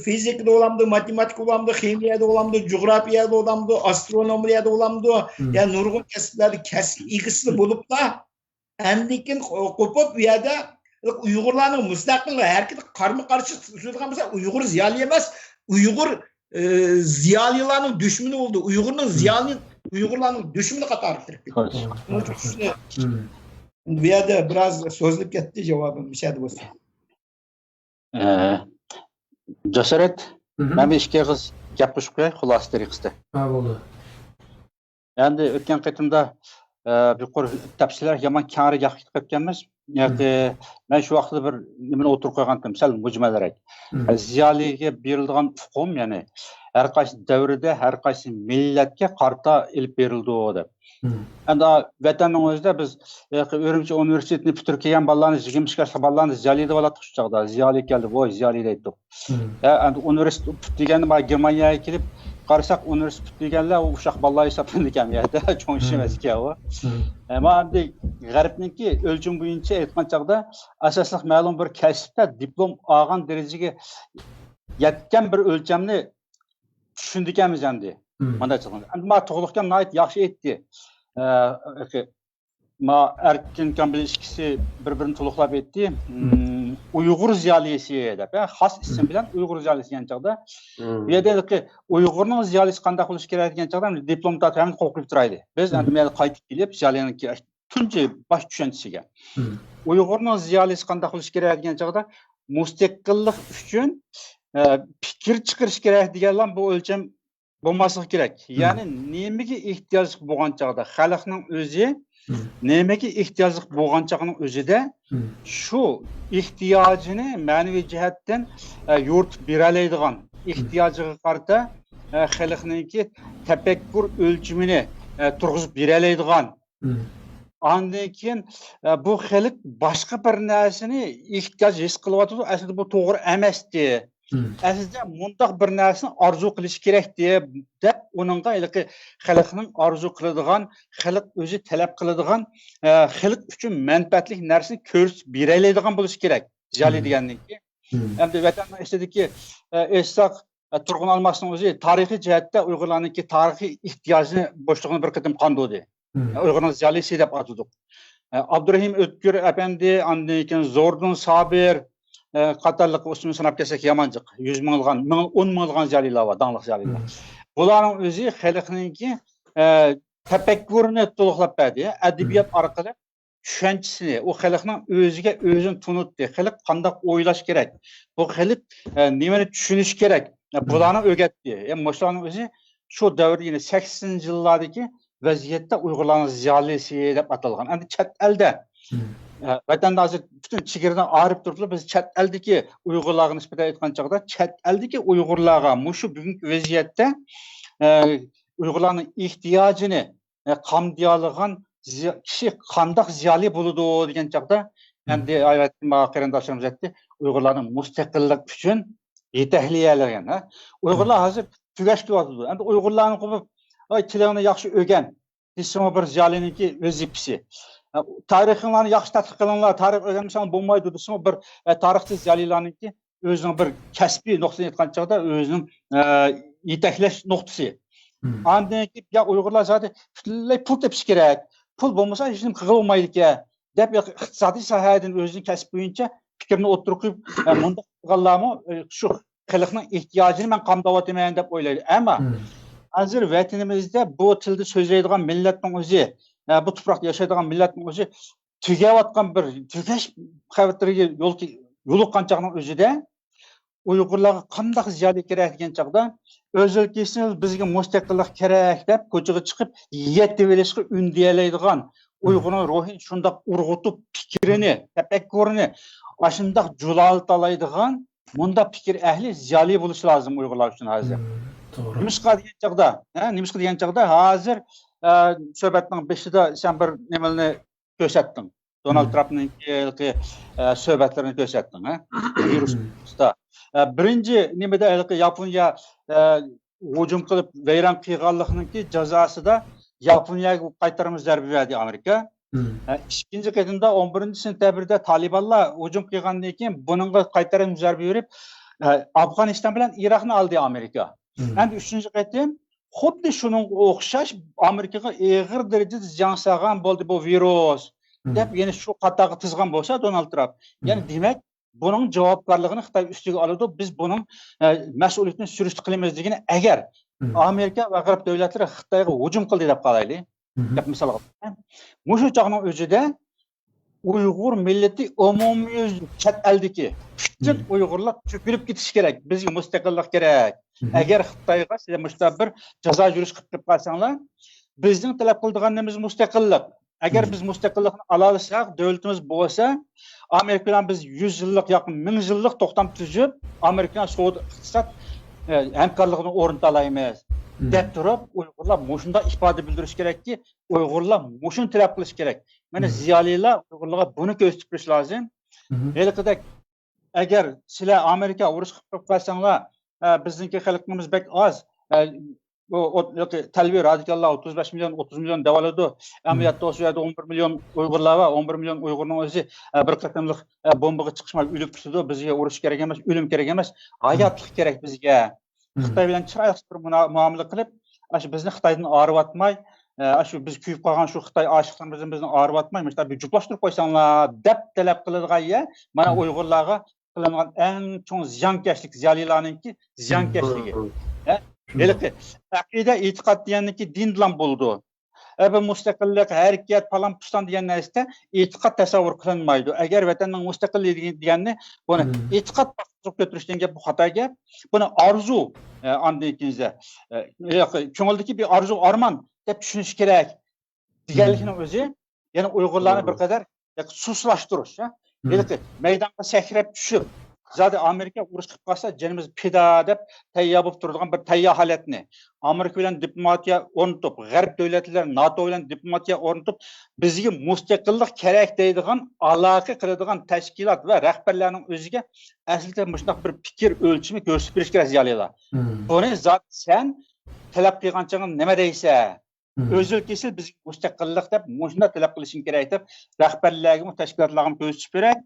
فىزىكىدا بولامدۇ، ماتېماتىكا بولامدۇ، خىمىيەدە بولامدۇ، جۇغراپىيەدە بولامدۇ، ئاسترونومىيەدە بولامدۇ، يا نۇرغۇن كەسىپلەردە كەسىپ ئىگىسى بولۇپلا، ئاندىن كېيىن قوپۇپ، ئۇ يەردە ئۇيغۇرلارنىڭ مۇستەقىل ھەرىكىتىگە قارىمۇ قارشى تۇرىدىغان بولسا، ئۇيغۇر زىيالىي ئەمەس، ئۇيغۇر، ئى، زىيالىيلارنىڭ دۈشمىنى بولدى. ئۇيغۇرنىڭ زىيالىي، ئۇيغۇرلارنىڭ دۈشمىنى قاتارىغا كىرىپ كەتتى. شۇنىڭ ئۈچۈن شۇنى، بۇ يەردە بىراز سوزۇلۇپ كەتتى، جاۋابىم مۇشۇ يەردە بولسۇن. ئە، جاسارەت، مەن بىر ئىككى ئېغىز گەپ قوشۇپ قوياي، خۇلاسە تەرىقىسىدە. ھە، بولدى. ئەمدى ئۆتكەن قېتىمدا، ئە، يۇقىرى تەپسىللەر يامان كەڭرەك ياقىپ كېتىپ قېپتىكەنمىز. ياكى مەن شۇ ۋاقىتتا بىر نېمىنى ئوتتۇرىغا قويغانتىم، سەل مۇجمەلرەك. ئە، زىيالىيگە بېرىلىدىغان ئۇقۇم، يەنى ھەر قايسى دەۋردە، ھەر قايسى مىللەتكە قارىتا ئېلىپ بېرىلىدۇ دەپ. ئەمدى ۋەتەننىڭ ئۆزىدە بىز، ئە، ئۈرۈمچى ئۇنىۋېرسىتېتىنى پۈتتۈرۈپ كەلگەن بالىلارنى، يىگىرمە ئىككى ياشلىق بالىلارنى زىيالىي دەۋالاتتۇق شۇ چاغدا. زىيالىي كەلدى، ۋوي، زىيالىي دەيتتۇق. ھە، ئەمدى ئۇنىۋېرسىتېت پۈتتۈرگەندە مانا گېرمانىيەگە كېلىپ قارىساق، ئۇنىۋېرسىتېت پۈتتۈرگەنلەر ئۇ ئۇششاق بالىلار ھېسابلىنىدىكەن بۇ يەردە. چوڭ ئىش ئەمەس ئىكەن ئۇ. ئە، مانا ئەمدى غەربنىڭكى ئۆلچىمى بويىچە ئېيتقان چاغدا، ئاساسلىق مەلۇم بىر كەسىپتە دىپلوم ئالغان دەرىجىگە يەتكەن بىر ئۆلچەمنى چۈشىنىدىكەنمىز ئەمدى. مانداق چىققان. ئەمدى مانا تۇغلۇق ئاكام ناھايىتى ياخشى ئېيتتى. ئە، ما ئەركىن ئاكام بىلەن ئىككىسى بىر-بىرىنى تولۇقلاپ ئېيتتى. ئۇيغۇر زىيالىيسى دەپ، ھە، خاس ئىسىم بىلەن ئۇيغۇر زىيالىيسى دېگەن چاغدا، بۇ يەردە ھېلىقى ئۇيغۇرنىڭ زىيالىيسى قانداق بولۇشى كېرەك دېگەن چاغدا، دىپلوم تارتىپ ھەممىنى قوبۇل قىلىپ تۇرايلى. بىز ئەمدى بۇ يەردە قايتىپ كېلىپ، زىيالىينىڭكى تۇنجى باش چۈشەنچىسىگە. ئۇيغۇرنىڭ زىيالىيسى قانداق بولۇشى كېرەك دېگەن چاغدا، مۇستەقىللىق ئۈچۈن، ئە، پىكىر چىقىرىش كېرەك دېگەنلا بۇ ئۆلچەم بولماسلىقى كېرەك. يەنى نېمىگە ئېھتىياجلىق بولغان چاغدا خەلقنىڭ ئۆزى، نېمىگە ئېھتىياجلىق بولغان چاغنىڭ ئۆزىدە شۇ ئېھتىياجىنى مەنىۋى جەھەتتىن، ئە، يورۇتۇپ بېرەلەيدىغان، ئېھتىياجىغا قارىتا، ئە، خەلقنىڭكى تەپەككۇر ئۆلچىمىنى، ئە، تۇرغۇزۇپ بېرەلەيدىغان، ئاندىن كېيىن، ئە، بۇ خەلق باشقا بىر نەرسىنى ئېھتىياج ھېس قىلىۋاتىدۇ، ئەسلىدە بۇ توغرا ئەمەستى. ئەسلىدە مۇنداق بىر نەرسىنى ئارزۇ قىلىش كېرەكتى، دەپ ئۇنىڭغا ھېلىقى خەلقنىڭ ئارزۇ قىلىدىغان، خەلق ئۆزى تەلەپ قىلىدىغان، ئە، خەلق ئۈچۈن مەنپەئەتلىك نەرسىنى كۆرسىتىپ بېرەلەيدىغان بولۇشى كېرەك. زىيالىي دېگەننىڭكى. ئەمدى ۋەتەننىڭ ئىچىدىكى، ئە، ئېيتساق، ئە، تۇرغۇن ئالماسنىڭ ئۆزى تارىخىي جەھەتتە ئۇيغۇرلارنىڭكى تارىخىي ئېھتىياجىنى بوشلۇقىنى بىر قېتىم قاندۇردى. ئۇيغۇرنىڭ زىيالىيسى دەپ ئاتىدۇق. ئە، ئابدۇرېھىم ئۆتكۈر ئەپەندى، ئاندىن كېيىن زوردۇن سابىر، ئە، قاتارلىق ئىسمىنى ساناپ كەتسەك يامان جىق. يۈز مىڭلىغان، مىڭ، ئون مىڭلىغان زىيالىيلار بار، داڭلىق زىيالىيلار. بۇلارنىڭ ئۆزى خەلقنىڭكى، ئە، تەپەككۇرىنى تولۇقلاپ بەردى. ئەدەبىيات ئارقىلىق چۈشەنچىسىنى، ئۇ خەلقنىڭ ئۆزىگە ئۆزىنى تونۇتتى. خەلق قانداق ئويلاش كېرەك؟ بۇ خەلق، ئە، نېمىنى چۈشىنىشى كېرەك؟ ئە، بۇلارنى ئۆگەتتى. ئە، مۇشۇلارنىڭ ئۆزى شۇ دەۋردە، يەنى سەكسىنىنچى يىللاردىكى ۋەزىيەتتە ئۇيغۇرلارنىڭ زىيالىيسى دەپ ئاتالغان. ئەمدى چەت ئەلدە، ئە، ۋەتەندە ھازىر پۈتۈن چېگرىدىن ئايرىپ تۇرۇپلا، بىز چەت ئەلدىكى ئۇيغۇرلارغا نىسبەتەن ئېيتقان چاغدا، چەت ئەلدىكى ئۇيغۇرلارغا مۇشۇ بۈگۈنكى ۋەزىيەتتە، ئە، ئۇيغۇرلارنىڭ ئېھتىياجىنى، ئە، قامدىيالىغان زىيا-، كىشى قانداق زىيالىي بولىدۇ دېگەن چاغدا، ئەمدى ئايۋەتتىن ماڭا قېرىنداشلىرىمىز ئېيتتى، ئۇيغۇرلارنىڭ مۇستەقىللىق ئۈچۈن يېتەكلىيەلىگەن، ھە؟ ئۇيغۇرلار ھازىر تۈگەش كېلىۋاتىدۇ. ئەمدى ئۇيغۇرلارنى قويۇپ، «ۋاي، تىلىڭنى ياخشى ئۆگەن» دېسىمۇ بىر زىيالىينىڭكى ۋەزىپىسى. ئە، «تارىخىڭلارنى ياخشى تەتقىق قىلىڭلار، تارىخ ئۆگەنمىسەڭلار بولمايدۇ» دېسىمۇ بىر، ئە، تارىخچى زىيالىيلارنىڭكى ئۆزىنىڭ بىر كەسپىي نۇقتىدىن ئېيتقان چاغدا ئۆزىنىڭ، ئە، يېتەكلەش نۇقتىسى. ئاندىن كېيىن، يا، ئۇيغۇرلار زادى پۈتۈنلەي پۇل تېپىش كېرەك، پۇل بولمىسا ھېچنېمە قىلغىلى بولمايدىكەن، دەپ ئىقتىسادىي ساھەدىن ئۆزىنىڭ كەسپى بويىچە پىكرىنى ئوتتۇرىغا قويۇپ، ئە، مۇنداق قىلغانلارمۇ، ئە، شۇ خەلقنىڭ ئېھتىياجىنى مەن قامداۋاتىمەن دەپ ئويلايدۇ. ئەمما ھازىر ۋەتىنىمىزدە بۇ تىلدا سۆزلەيدىغان مىللەتنىڭ ئۆزى، ئە، بۇ تۇپراقتا ياشايدىغان مىللەتنىڭ ئۆزى تۈگەۋاتقان بىر تۈگەش خەۋىرىگە يول-، يولۇققان چاغنىڭ ئۆزىدە ئۇيغۇرلارغا قانداق زىيالىي كېرەك دېگەن چاغدا، ئۆزلىرى كېسىل بىزگە مۇستەقىللىق كېرەك دەپ كوچىغا چىقىپ يېتىۋېلىشقا ئۈندىيەلەيدىغان، ئۇيغۇرنىڭ روھىنى شۇنداق ئۇرغۇتۇپ، پىكرىنى، تەپەككۇرىنى ئاشۇنداق جۇلالىتالايدىغان مۇنداق پىكىر ئەھلى زىيالىي بولۇشى لازىم ئۇيغۇرلار ئۈچۈن ھازىر. توغرا. نېمىشقا دېگەن چاغدا، ھە، نېمىشقا دېگەن چاغدا ھازىر، ئە، سۆھبەتنىڭ بېشىدا سەن بىر نېمىلەرنى كۆرسەتتىڭ. دونالد ترامپنىڭكى ھېلىقى، ئە، سۆھبەتلىرىنى كۆرسەتتىڭ، ھە؟ ۋىرۇس توغرىسىدا. ئە، بىرىنچى نېمىدە ھېلىقى ياپونىيە، ئە، ھۇجۇم قىلىپ ۋەيران قىلغانلىقنىڭكى جازاسىدا ياپونىيەگە قايتارما زەربە بەردى ئامېرىكا. ئە، ئىككىنچى قېتىمدا ئون بىرىنچى سېنتەبىردە تالىبانلار ھۇجۇم قىلغاندىن كېيىن بۇنىڭغا قايتارما زەربە بېرىپ، ئە، ئافغانىستان بىلەن ئىراقنى ئالدى ئامېرىكا. ئەمدى ئۈچىنچى قېتىم خۇددى شۇنىڭغا ئوخشاش ئامېرىكىغا ئېغىر دەرىجىدە زىيان سالغان بولدى بۇ ۋىرۇس. دەپ يەنە شۇ قاتارغا تىزغان بولسا دونالد ترامپ، يەنى دېمەك، بۇنىڭ جاۋابكارلىقىنى خىتاي ئۈستىگە ئالىدۇ، بىز بۇنىڭ، ئە، مەسئۇلىيىتىنى سۈرۈشتە قىلىمىز دېگىنى. ئەگەر ئامېرىكا ۋە غەرب دۆلەتلىرى خىتايغا ھۇجۇم قىلدى دەپ قالايلى، گەپ مىسالغا، مۇشۇ چاغنىڭ ئۆزىدە ئۇيغۇر مىللىتى ئومۇميۈزلۈك چەت ئەلدىكى پۈتۈن ئۇيغۇرلار تۆكۈلۈپ كېتىشى كېرەك. بىزگە مۇستەقىللىق كېرەك. ئەگەر خىتايغا سىلەر مۇشۇنداق بىر جازا يۈرۈش قىلىپ قېلىپ قالساڭلار، بىزنىڭ تەلەپ قىلىدىغىنىمىز مۇستەقىللىق. ئەگەر بىز مۇستەقىللىقنى ئالالىساق، دۆلىتىمىز بولسا، ئامېرىكا بىلەن بىز يۈز يىللىق ياكى مىڭ يىللىق توختام تۈزۈپ، ئامېرىكا بىلەن سودا ئىقتىساد، ئە، ھەمكارلىقىنى ئورنىتالايمىز، دەپ تۇرۇپ، ئۇيغۇرلار مۇشۇنداق ئىپادە بىلدۈرۈشى كېرەككى، ئۇيغۇرلار مۇشۇنى تەلەپ قىلىشى كېرەك. مانا زىيالىيلار ئۇيغۇرلارغا بۇنى كۆرسىتىپ بېرىشى لازىم. ھېلىقىدەك، ئەگەر سىلەر ئامېرىكا ئۇرۇش قىلىپ قالساڭلار، ئە، بىزنىڭكى خەلقىمىز بەك ئاز، ئە، بۇ ئوت-، ياكى تەلۋى رادىكاللار ئوتتۇز بەش مىليون، ئوتتۇز مىليون دەۋالىدۇ. ئەمەلىيەتتە بولسا ئۇ يەردە ئون بىر مىليون ئۇيغۇرلار بار. ئون بىر مىليون ئۇيغۇرنىڭ ئۆزى، ئە، بىر قېتىملىق، ئە، بومبىغا چىقىشماي ئۆلۈپ كېتىدۇ. بىزگە ئۇرۇش كېرەك ئەمەس، ئۆلۈم كېرەك ئەمەس، ھاياتلىق كېرەك بىزگە. خىتاي بىلەن چىرايلىق بىر مۇنا-، مۇئامىلە قىلىپ، ئاشۇ بىزنى خىتايدىن ئايرىۋاتماي، ئە، ئاشۇ بىز كۆيۈپ قالغان شۇ خىتاي ئاشىقلىرىمىزنى بىزنى ئايرىۋاتماي، مۇشۇنداق بىر جۈپلاشتۇرۇپ قويساڭلار، دەپ تەلەپ قىلىدىغان يەر مانا ئۇيغۇرلارغا قىلىنغان ئەڭ چوڭ زىيانكەشلىك، زىيالىيلارنىڭكى زىيانكەشلىكى. ھە؟ ھېلىقى ئەقىدە، ئېتىقاد دېگەننىكى دىندىلا بولىدۇ. ئە، بىر مۇستەقىللىق، ھەرىكەت، پالان پۇستان دېگەن نەرسىدە ئېتىقاد تەسەۋۋۇر قىلىنمايدۇ. ئەگەر ۋەتەننىڭ مۇستەقىللىقى دېگەننى، بۇنى ئېتىقاد باسقۇچىغا كۆتۈرۈش دېگەن گەپ بۇ خاتا گەپ. بۇنى ئارزۇ، ئە، ئاندىن كېيىن، ئە، كۆڭۈلدىكى بىر ئارزۇ، ئارمان دەپ چۈشىنىش كېرەك دېگەنلىكنىڭ ئۆزى، يەنى ئۇيغۇرلارنى بىر قەدەر سۇسلاشتۇرۇش، ھە؟ ھېلىقى مەيدانغا سەكرەپ چۈشۈپ، زادى ئامېرىكا ئۇرۇش قىلىپ قالسا جېنىمىز پىدا دەپ تەييار بولۇپ تۇرىدىغان بىر تەييار ھالەتنى، ئامېرىكا بىلەن دىپلوماتىيە ئورنىتىپ، غەرب دۆلەتلىرى ناتو بىلەن دىپلوماتىيە ئورنىتىپ، بىزگە مۇستەقىللىق كېرەك دەيدىغان، ئالاقە قىلىدىغان تەشكىلات ۋە رەھبەرلەرنىڭ ئۆزىگە ئەسلىدە مۇشۇنداق بىر پىكىر ئۆلچىمى كۆرسىتىپ بېرىش كېرەك زىيالىيلار. بۇنى زادى سەن تەلەپ قىلغان چېغىڭدا نېمە دەيسەن؟ ئۆزۈل كېسىل بىزگە مۇستەقىللىق دەپ مۇشۇنداق تەلەپ قىلىشىڭ كېرەك دەپ رەھبەرلەرگىمۇ، تەشكىلاتلارغىمۇ كۆرسىتىش كېرەك.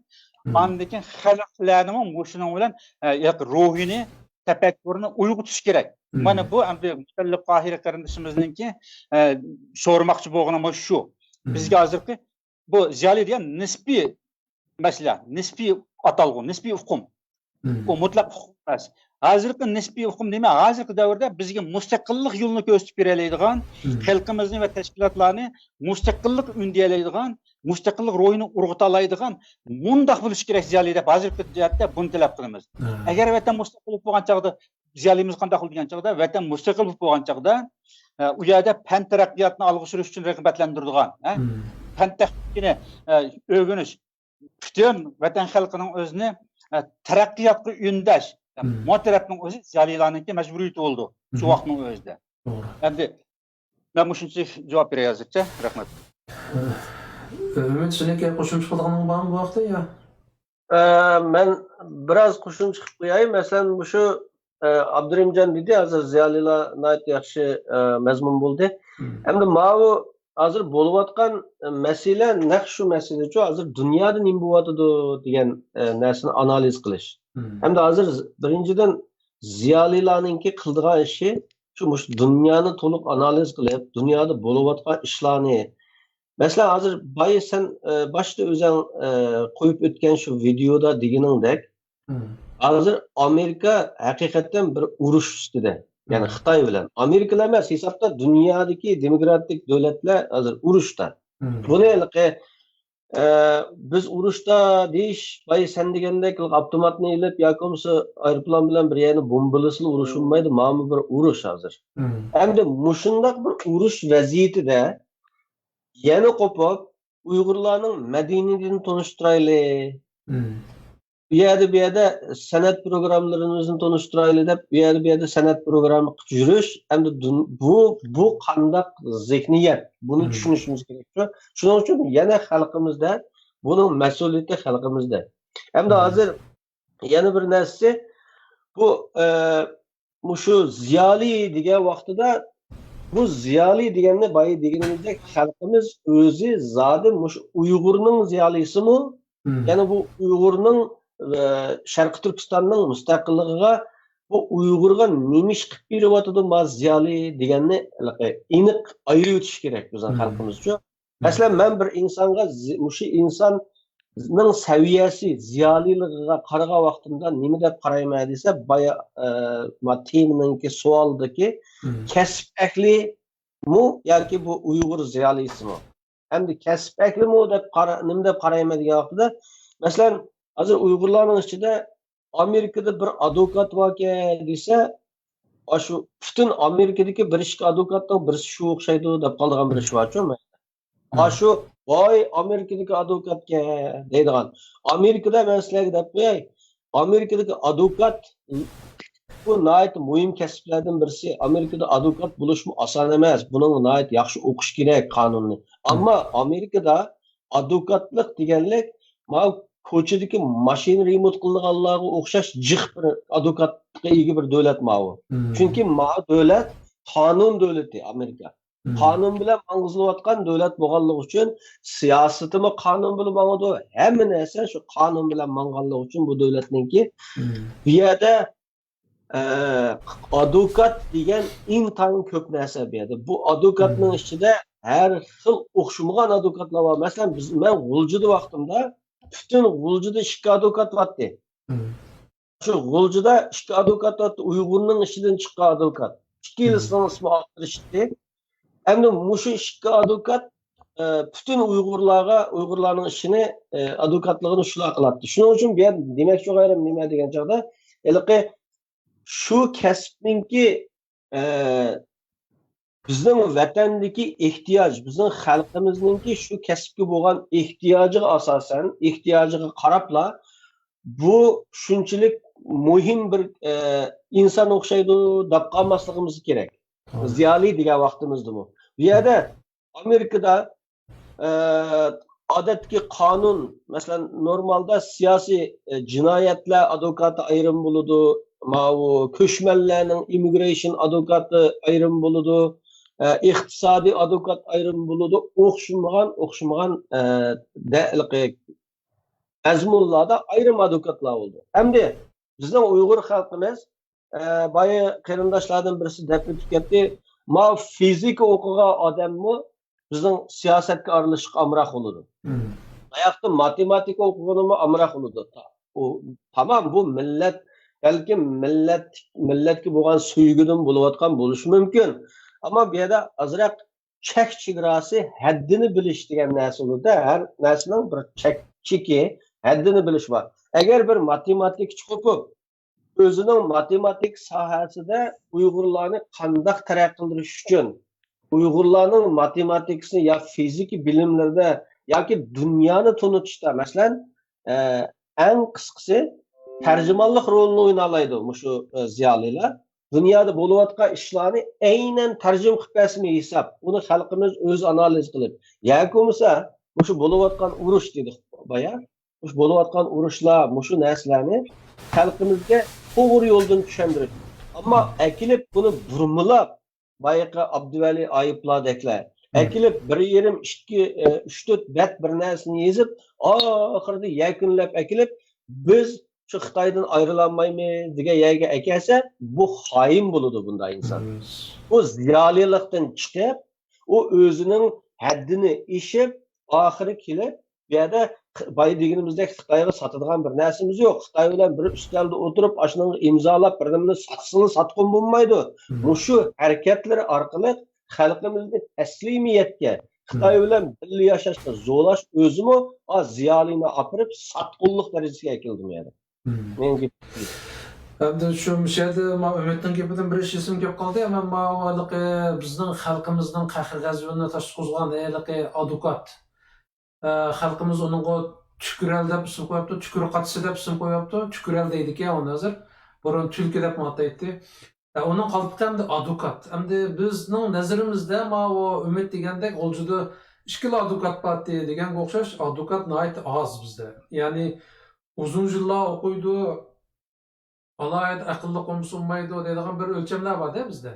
ئاندىن كېيىن خەلقلەرنىمۇ مۇشۇنىڭ بىلەن، ئە، ياكى روھىنى، تەپەككۇرىنى ئويغىتىش كېرەك. مانا بۇ ئەمدى مۇتەللىپ قاھىرە قېرىندىشىمىزنىڭكى، ئە، سورىماقچى بولغىنى مۇشۇ شۇ. بىزگە ھازىرقى بۇ زىيالىي دېگەن نىسپىي مەسىلە، نىسپىي ئاتالغۇ، نىسپىي ئۇقۇم. ئۇ مۇتلەق ئۇقۇم ئەمەس. ھازىرقى نىسپىي ئۇقۇم نېمە؟ ھازىرقى دەۋردە بىزگە مۇستەقىللىق يولىنى كۆرسىتىپ بېرەلەيدىغان، خەلقىمىزنى ۋە تەشكىلاتلارنى مۇستەقىللىققا ئۈندىيەلەيدىغان، مۇستەقىللىق روھىنى ئۇرغۇتالايدىغان مۇنداق بولۇشى كېرەك زىيالىي دەپ ھازىرقى جەھەتتە بۇنى تەلەپ قىلىمىز. ئەگەر ۋەتەن مۇستەقىل بولۇپ بولغان چاغدا زىيالىيىمىز قانداق بولىدۇ دېگەن چاغدا، ۋەتەن مۇستەقىل بولۇپ بولغان چاغدا، ئە، ئۇ يەردە پەن تەرەققىياتنى ئالغا سۈرۈش ئۈچۈن رىغبەتلەندۈرىدىغان، ئە، پەن تېخنىكىنى، ئە، ئۆگىنىش، پۈتۈن ۋەتەن خەلقىنىڭ ئۆزىنى، ئە، تەرەققىياتقا ئۈندەش، مۇ تەرەپنىڭ ئۆزى زىيالىيلارنىڭكى مەجبۇرىيىتى بولىدۇ شۇ ۋاقىتنىڭ ئۆزىدە. ئەمدى مەن مۇشۇنچىلىك جاۋاب بېرەي ھازىرچە. رەھمەت. ئۈمىد، سېنىڭكى قوشۇمچە قىلىدىغىنىڭ بارمۇ بۇ ھەقتە يا؟ ئە، مەن بىراز قوشۇمچە قىلىپ قوياي. مەسىلەن، مۇشۇ، ئە، ئابدۇرېھىمجان دېدى، ھازىر زىيالىيلار ناھايىتى ياخشى، ئە، مەزمۇن بولدى. ئەمدى ماۋۇ ھازىر بولۇۋاتقان، ئە، مەسىلە، نەق شۇ مەسىلىچۇ، ھازىر دۇنيادا نېمە بولۇۋاتىدۇ دېگەن، ئە، نەرسىنى ئانالىز قىلىش. ئەمدى ھازىر بىرىنچىدىن، زىيالىيلارنىڭكى قىلىدىغان ئىشى شۇ، مۇشۇ دۇنيانى تولۇق ئانالىز قىلىپ، دۇنيادا بولۇۋاتقان ئىشلارنى، مەسىلەن، ھازىر بايا سەن، ئە، باشتا ئۆزۈڭ، ئە، قويۇپ ئۆتكەن شۇ ۋىدېئودا دېگىنىڭدەك، ھازىر ئامېرىكا ھەقىقەتەن بىر ئۇرۇش ئۈستىدە. يەنى خىتاي بىلەن. ئامېرىكىلا ئەمەس، ھېسابتا دۇنيادىكى دېموكراتىك دۆلەتلەر ھازىر ئۇرۇشتا. بۇنى ھېلىقى، ئە، بىز ئۇرۇشتا دېيىش، بايا سەن دېگەندەك ئاپتوماتنى ئېلىپ ياكى بولمىسا ئايروپىلان بىلەن بىر يەرنى بومبىلىسىلا ئۇرۇش بولمايدۇ. مانا بۇ بىر ئۇرۇش ھازىر. ئەمدى مۇشۇنداق بىر ئۇرۇش ۋەزىيىتىدە يەنە قوپۇپ، ئۇيغۇرلارنىڭ مەدەنىيىتىنى تونۇشتۇرايلى. بۇ يەردە، بۇ يەردە سەنئەت پروگراممىلىرىمىزنى تونۇشتۇرايلى دەپ، بۇ يەردە، بۇ يەردە سەنئەت پروگرامما قىلىپ يۈرۈش، ئەمدى دۇن-، بۇ، بۇ قانداق زېھنىيەت؟ بۇنى چۈشىنىشىمىز كېرەك. شۇ-، شۇنىڭ ئۈچۈن يەنە خەلقىمىزدە، بۇنىڭ مەسئۇلىيىتى خەلقىمىزدە. ئەمدى ھازىر يەنە بىر نەرسىسى، بۇ، ئە، مۇشۇ زىيالىي دېگەن ۋاقتىدا، بۇ زىيالىي دېگەننى بايا دېگىنىمىزدەك، خەلقىمىز ئۆزى زادى مۇشۇ ئۇيغۇرنىڭ زىيالىيسىمۇ؟ يەنى بۇ ئۇيغۇرنىڭ، ئە، شەرقىي تۈركىستاننىڭ مۇستەقىللىقىغا، بۇ ئۇيغۇرغا نېمە ئىش قىلىپ بېرىۋاتىدۇ ما زىيالىي دېگەننى ھېلىقى ئېنىق ئايرىۋېتىش كېرەك بىزنىڭ خەلقىمىزچۇ. مەسىلەن، مەن بىر ئىنسانغا زى-، مۇشۇ ئىنساننىڭ سەۋىيەسى، زىيالىيلىقىغا قارىغان ۋاقتىمدا نېمە دەپ قارايمەن دېسە، بايا-، ئە، ما تېمىنىڭكى سوئالدىكى كەسىپ ئەھلىمۇ ياكى بۇ ئۇيغۇر زىيالىيسىمۇ؟ ئەمدى كەسىپ ئەھلىمۇ دەپ قارا-، نېمە دەپ قارايمەن دېگەن ۋاقتىدا، مەسىلەن، ھازىر ئۇيغۇرلارنىڭ ئىچىدە ئامېرىكىدا بىر ئادۋوكات باركەن دېسە، ئاشۇ پۈتۈن ئامېرىكىدىكى بىر ئىككى ئادۋوكاتنىڭ بىرسى شۇ ئوخشايدۇ دەپ قالىدىغان بىر ئىش بارچۇ. ئاشۇ، ۋاي، ئامېرىكىدىكى ئادۋوكاتكەن دەيدىغان. ئامېرىكىدا مەن سىلەرگە دەپ قوياي، ئامېرىكىدىكى ئادۋوكات بۇ ناھايىتى مۇھىم كەسىپلەردىن بىرسى. ئامېرىكىدا ئادۋوكات بولۇشمۇ ئاسان ئەمەس. بۇنىڭغا ناھايىتى ياخشى ئوقۇش كېرەك قانۇننى. ئەمما ئامېرىكىدا ئادۋوكاتلىق دېگەنلىك ماۋۇ كوچىدىكى ماشىنا رېمونت قىلىدىغانلارغا ئوخشاش جىق بىر ئادۋوكاتقا ئىگە بىر دۆلەت ماۋۇ. چۈنكى ماۋۇ دۆلەت قانۇن دۆلىتى ئامېرىكا. قانۇن بىلەن ماڭغۇزۇلۇۋاتقان دۆلەت بولغانلىقى ئۈچۈن سىياسىتىمۇ قانۇن بىلەن ماڭىدۇ. ھەممە نەرسە شۇ قانۇن بىلەن ماڭغانلىقى ئۈچۈن بۇ دۆلەتنىڭكى بۇ يەردە، ئە، ئادۋوكات دېگەن ئىنتايىن كۆپ نەرسە بۇ يەردە. بۇ ئادۋوكاتنىڭ ئىچىدە ھەر خىل ئوخشىمىغان ئادۋوكاتلار بار. مەسىلەن، بىز، مەن غۇلجىدا ۋاقتىمدا پۈتۈن غۇلجىدا ئىككى ئادۋوكات بارتتى. شۇ غۇلجىدا ئىككى ئادۋوكات بارتتى، ئۇيغۇرنىڭ ئىچىدىن چىققان ئادۋوكات. ئىككىلىسىنىڭ ئىسمى ئاخىرلىشىپتى. ئەمدى مۇشۇ ئىككى ئادۋوكات، ئە، پۈتۈن ئۇيغۇرلارغا، ئۇيغۇرلارنىڭ ئىشىنى، ئە، ئادۋوكاتلىقىنى شۇلار قىلاتتى. شۇنىڭ ئۈچۈن بۇ يەردە دېمەكچى بولغانلىرىم نېمە دېگەن چاغدا، ھېلىقى شۇ كەسىپنىڭكى، ئە، بىزنىڭ ۋەتەندىكى ئېھتىياج، بىزنىڭ خەلقىمىزنىڭكى شۇ كەسىپكە بولغان ئېھتىياجىغا ئاساسەن، ئېھتىياجىغا قاراپلا، بۇ شۇنچىلىك مۇھىم بىر، ئە، ئىنسان ئوخشايدۇ دەپ قالماسلىقىمىز كېرەك. زىيالىي دېگەن ۋاقتىمىزدىمۇ. بۇ يەردە ئامېرىكىدا، ئە، ئادەتتىكى قانۇن، مەسىلەن، نورمالدا سىياسىي، ئە، جىنايەتلەر ئادۋوكاتى ئايرىم بولىدۇ، ماۋۇ كۆچمەنلەرنىڭ ئىممىگرېيشن ئادۋوكاتى ئايرىم بولىدۇ، ئە، ئىقتىسادىي ئادۋوكات ئايرىم بولىدۇ، ئوخشىمىغان، ئوخشىمىغان، ئە، دە-، ھېلىقى مەزمۇنلاردا ئايرىم ئادۋوكاتلار بولىدۇ. ئەمدى بىزنىڭ ئۇيغۇر خەلقىمىز، ئە، بايا قېرىنداشلاردىن بىرسى دەپ ئۆتۈپ كەتتى، ما فىزىكا ئوقۇغان ئادەممۇ بىزنىڭ سىياسەتكە ئارىلىشىشقا ئامراق بولىدۇ. باياقتا ماتېماتىكا ئوقۇغىنىمۇ ئامراق بولىدۇ. تا-، ئۇ، تامام بۇ مىللەت، بەلكىم مىللەت، مىللەتكە بولغان سۆيگۈدىن بولۇۋاتقان بولۇشى مۇمكىن. ئەمما بۇ يەردە ئازراق چەك چېگراسى، ھەددىنى بىلىش دېگەن نەرسە بولىدۇ. ھەر نەرسىنىڭ بىر چەك، چېكى، ھەددىنى بىلىش بار. ئەگەر بىر ماتېماتىكچى قوپۇپ، ئۆزىنىڭ ماتېماتىكا ساھەسىدە ئۇيغۇرلارنى قانداق تەرەققىي قىلدۇرۇش ئۈچۈن، ئۇيغۇرلارنىڭ ماتېماتىكىسىنى يا فىزىكا بىلىملىرىدە ياكى دۇنيانى تونۇتۇشتا، مەسىلەن، ئە، ئەڭ قىسقىسى، تەرجىمانلىق رولىنى ئوينالايدۇ مۇشۇ، ئە، زىيالىيلار. دۇنيادا بولۇۋاتقان ئىشلارنى ئەينەن تەرجىمە قىلىپ بەرسىمۇ ھېساب، ئۇنى خەلقىمىز ئۆزى ئانالىز قىلىپ، ياكى بولمىسا مۇشۇ بولۇۋاتقان ئۇرۇش دېدۇق بايا، مۇشۇ بولۇۋاتقان ئۇرۇشلار، مۇشۇ نەرسىلەرنى خەلقىمىزگە توغرا يولدىن چۈشەندۈرۈش. ئەمما ئەكېلىپ بۇنى بۇرمىلاپ، بايىقى ئابدۇۋەلى ئايۇپلاردەكلەر ئەكېلىپ بىر يېرىم، ئىككى، ئە، ئۈچ، تۆت بەت بىر نەرسىنى يېزىپ، ئاخىرىدا يەكۈنلەپ ئەكېلىپ، بىز شۇ خىتايدىن ئايرىلالمايمىز دېگەن يەرگە ئەكەلسە، بۇ خائىن بولىدۇ بۇنداق ئىنسان. بۇ زىيالىيلىقتىن چىقىپ، ئۇ ئۆزىنىڭ ھەددىنى ئېشىپ، ئاخىرى كېلىپ، بۇ يەردە خ-، بايا دېگىنىمىزدەك خىتايغا ساتىدىغان بىر نەرسىمىز يوق. خىتاي بىلەن بىر ئۈستەلدە ئولتۇرۇپ، ئاشۇنىڭغا ئىمزالاپ، بىر نېمىنى ساتسىلا ساتقىلى بولمايدۇ. مۇشۇ ھەرىكەتلىرى ئارقىلىق خەلقىمىزنى تەسلىمىيەتكە، خىتاي بىلەن بىللە ياشاشقا زورلاش ئۆزىمۇ، ئا، زىيالىينى ئاپىرىپ ساتقۇنلۇق دەرىجىسىگە ئەكېلىدۇ يەنە. مېنىڭ گېپىم. ئەمدى شۇ، مۇشۇ يەردە ما ئۈمىدنىڭ گېپىدىن بىر ئىش ئېسىمگە كېلىپ قالدى. مەن ما ھېلىقى بىزنىڭ خەلقىمىزنىڭ قەھرى-غەزىپىنى تاشقۇزغان ھېلىقى ئادۋوكات. ئە، خەلقىمىز ئۇنىڭغا تۈكۈر ئەل دەپ ئىسىم قويۇپتۇ، تۈكۈر قاچىسى دەپ ئىسىم قويۇپتۇ. تۈكۈر ئەل دەيدىكەن ئۇنى ھازىر. بۇرۇن تۈلكە دەپمۇ ئاتايتتى. ئە، ئۇنىڭ قالپىقى ئەمدى ئادۋوكات. ئەمدى بىزنىڭ نەزىرىمىزدە ماۋۇ ئۈمىد دېگەندەك غۇلجىدا ئىككىلا ئادۋوكات بارتتى دېگەنگە ئوخشاش ئادۋوكات ناھايىتى ئاز بىزدە. يەنى ئۇزۇن يىللار ئوقۇيدۇ، ئالاھىدە ئەقىللىق بولمىسا ئۇنىمايدۇ دەيدىغان بىر ئۆلچەملەر بار-دە بىزدە.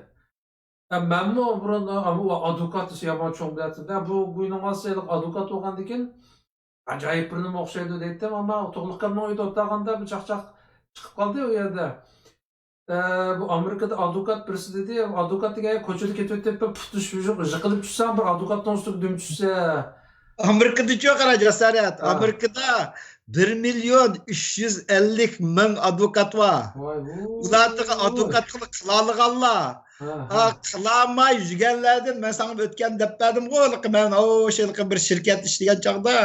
ھە، مەنمۇ بۇرۇن، ئا، ئۇ ئادۋوكات دېسە يامان چوڭ بىلەتتىم. ھە، بۇ گۇينىڭ بالىسى ھېلىقى ئادۋوكات بولغاندىكىن، ئاجايىپ بىرنېمە ئوخشايدۇ دەيتتىم. ئەمما تۇغلۇق ئاكامنىڭ ئۆيىدە ئولتۇرغاندا بىر چاقچاق چىقىپ قالدى ئۇ يەردە. ئە، بۇ ئامېرىكىدا ئادۋوكات بىرسى دېدى، ئادۋوكات دېگەن كوچىدا كېتىۋېتىپ، بىر پۇت يىقىلىپ چۈشسەڭ، بىر ئادۋوكاتنىڭ ئۈستىگە دۈم چۈشسە. ئامېرىكىدىچۇ قارا جاسارەت. ئامېرىكىدا بىر مىليون ئۈچ يۈز ئەللىك مىڭ ئادۋوكات بار. ئۇلاردىكى ئادۋوكاتلىق قىلالىغانلار، قىلالماي يۈرگەنلەردىن مەن ساڭا ئۆتكەن دەپ بەردىمغۇ، ھېلىقى مەن ئوشۇ بىر شىركەتتە ئىشلىگەن چاغدا،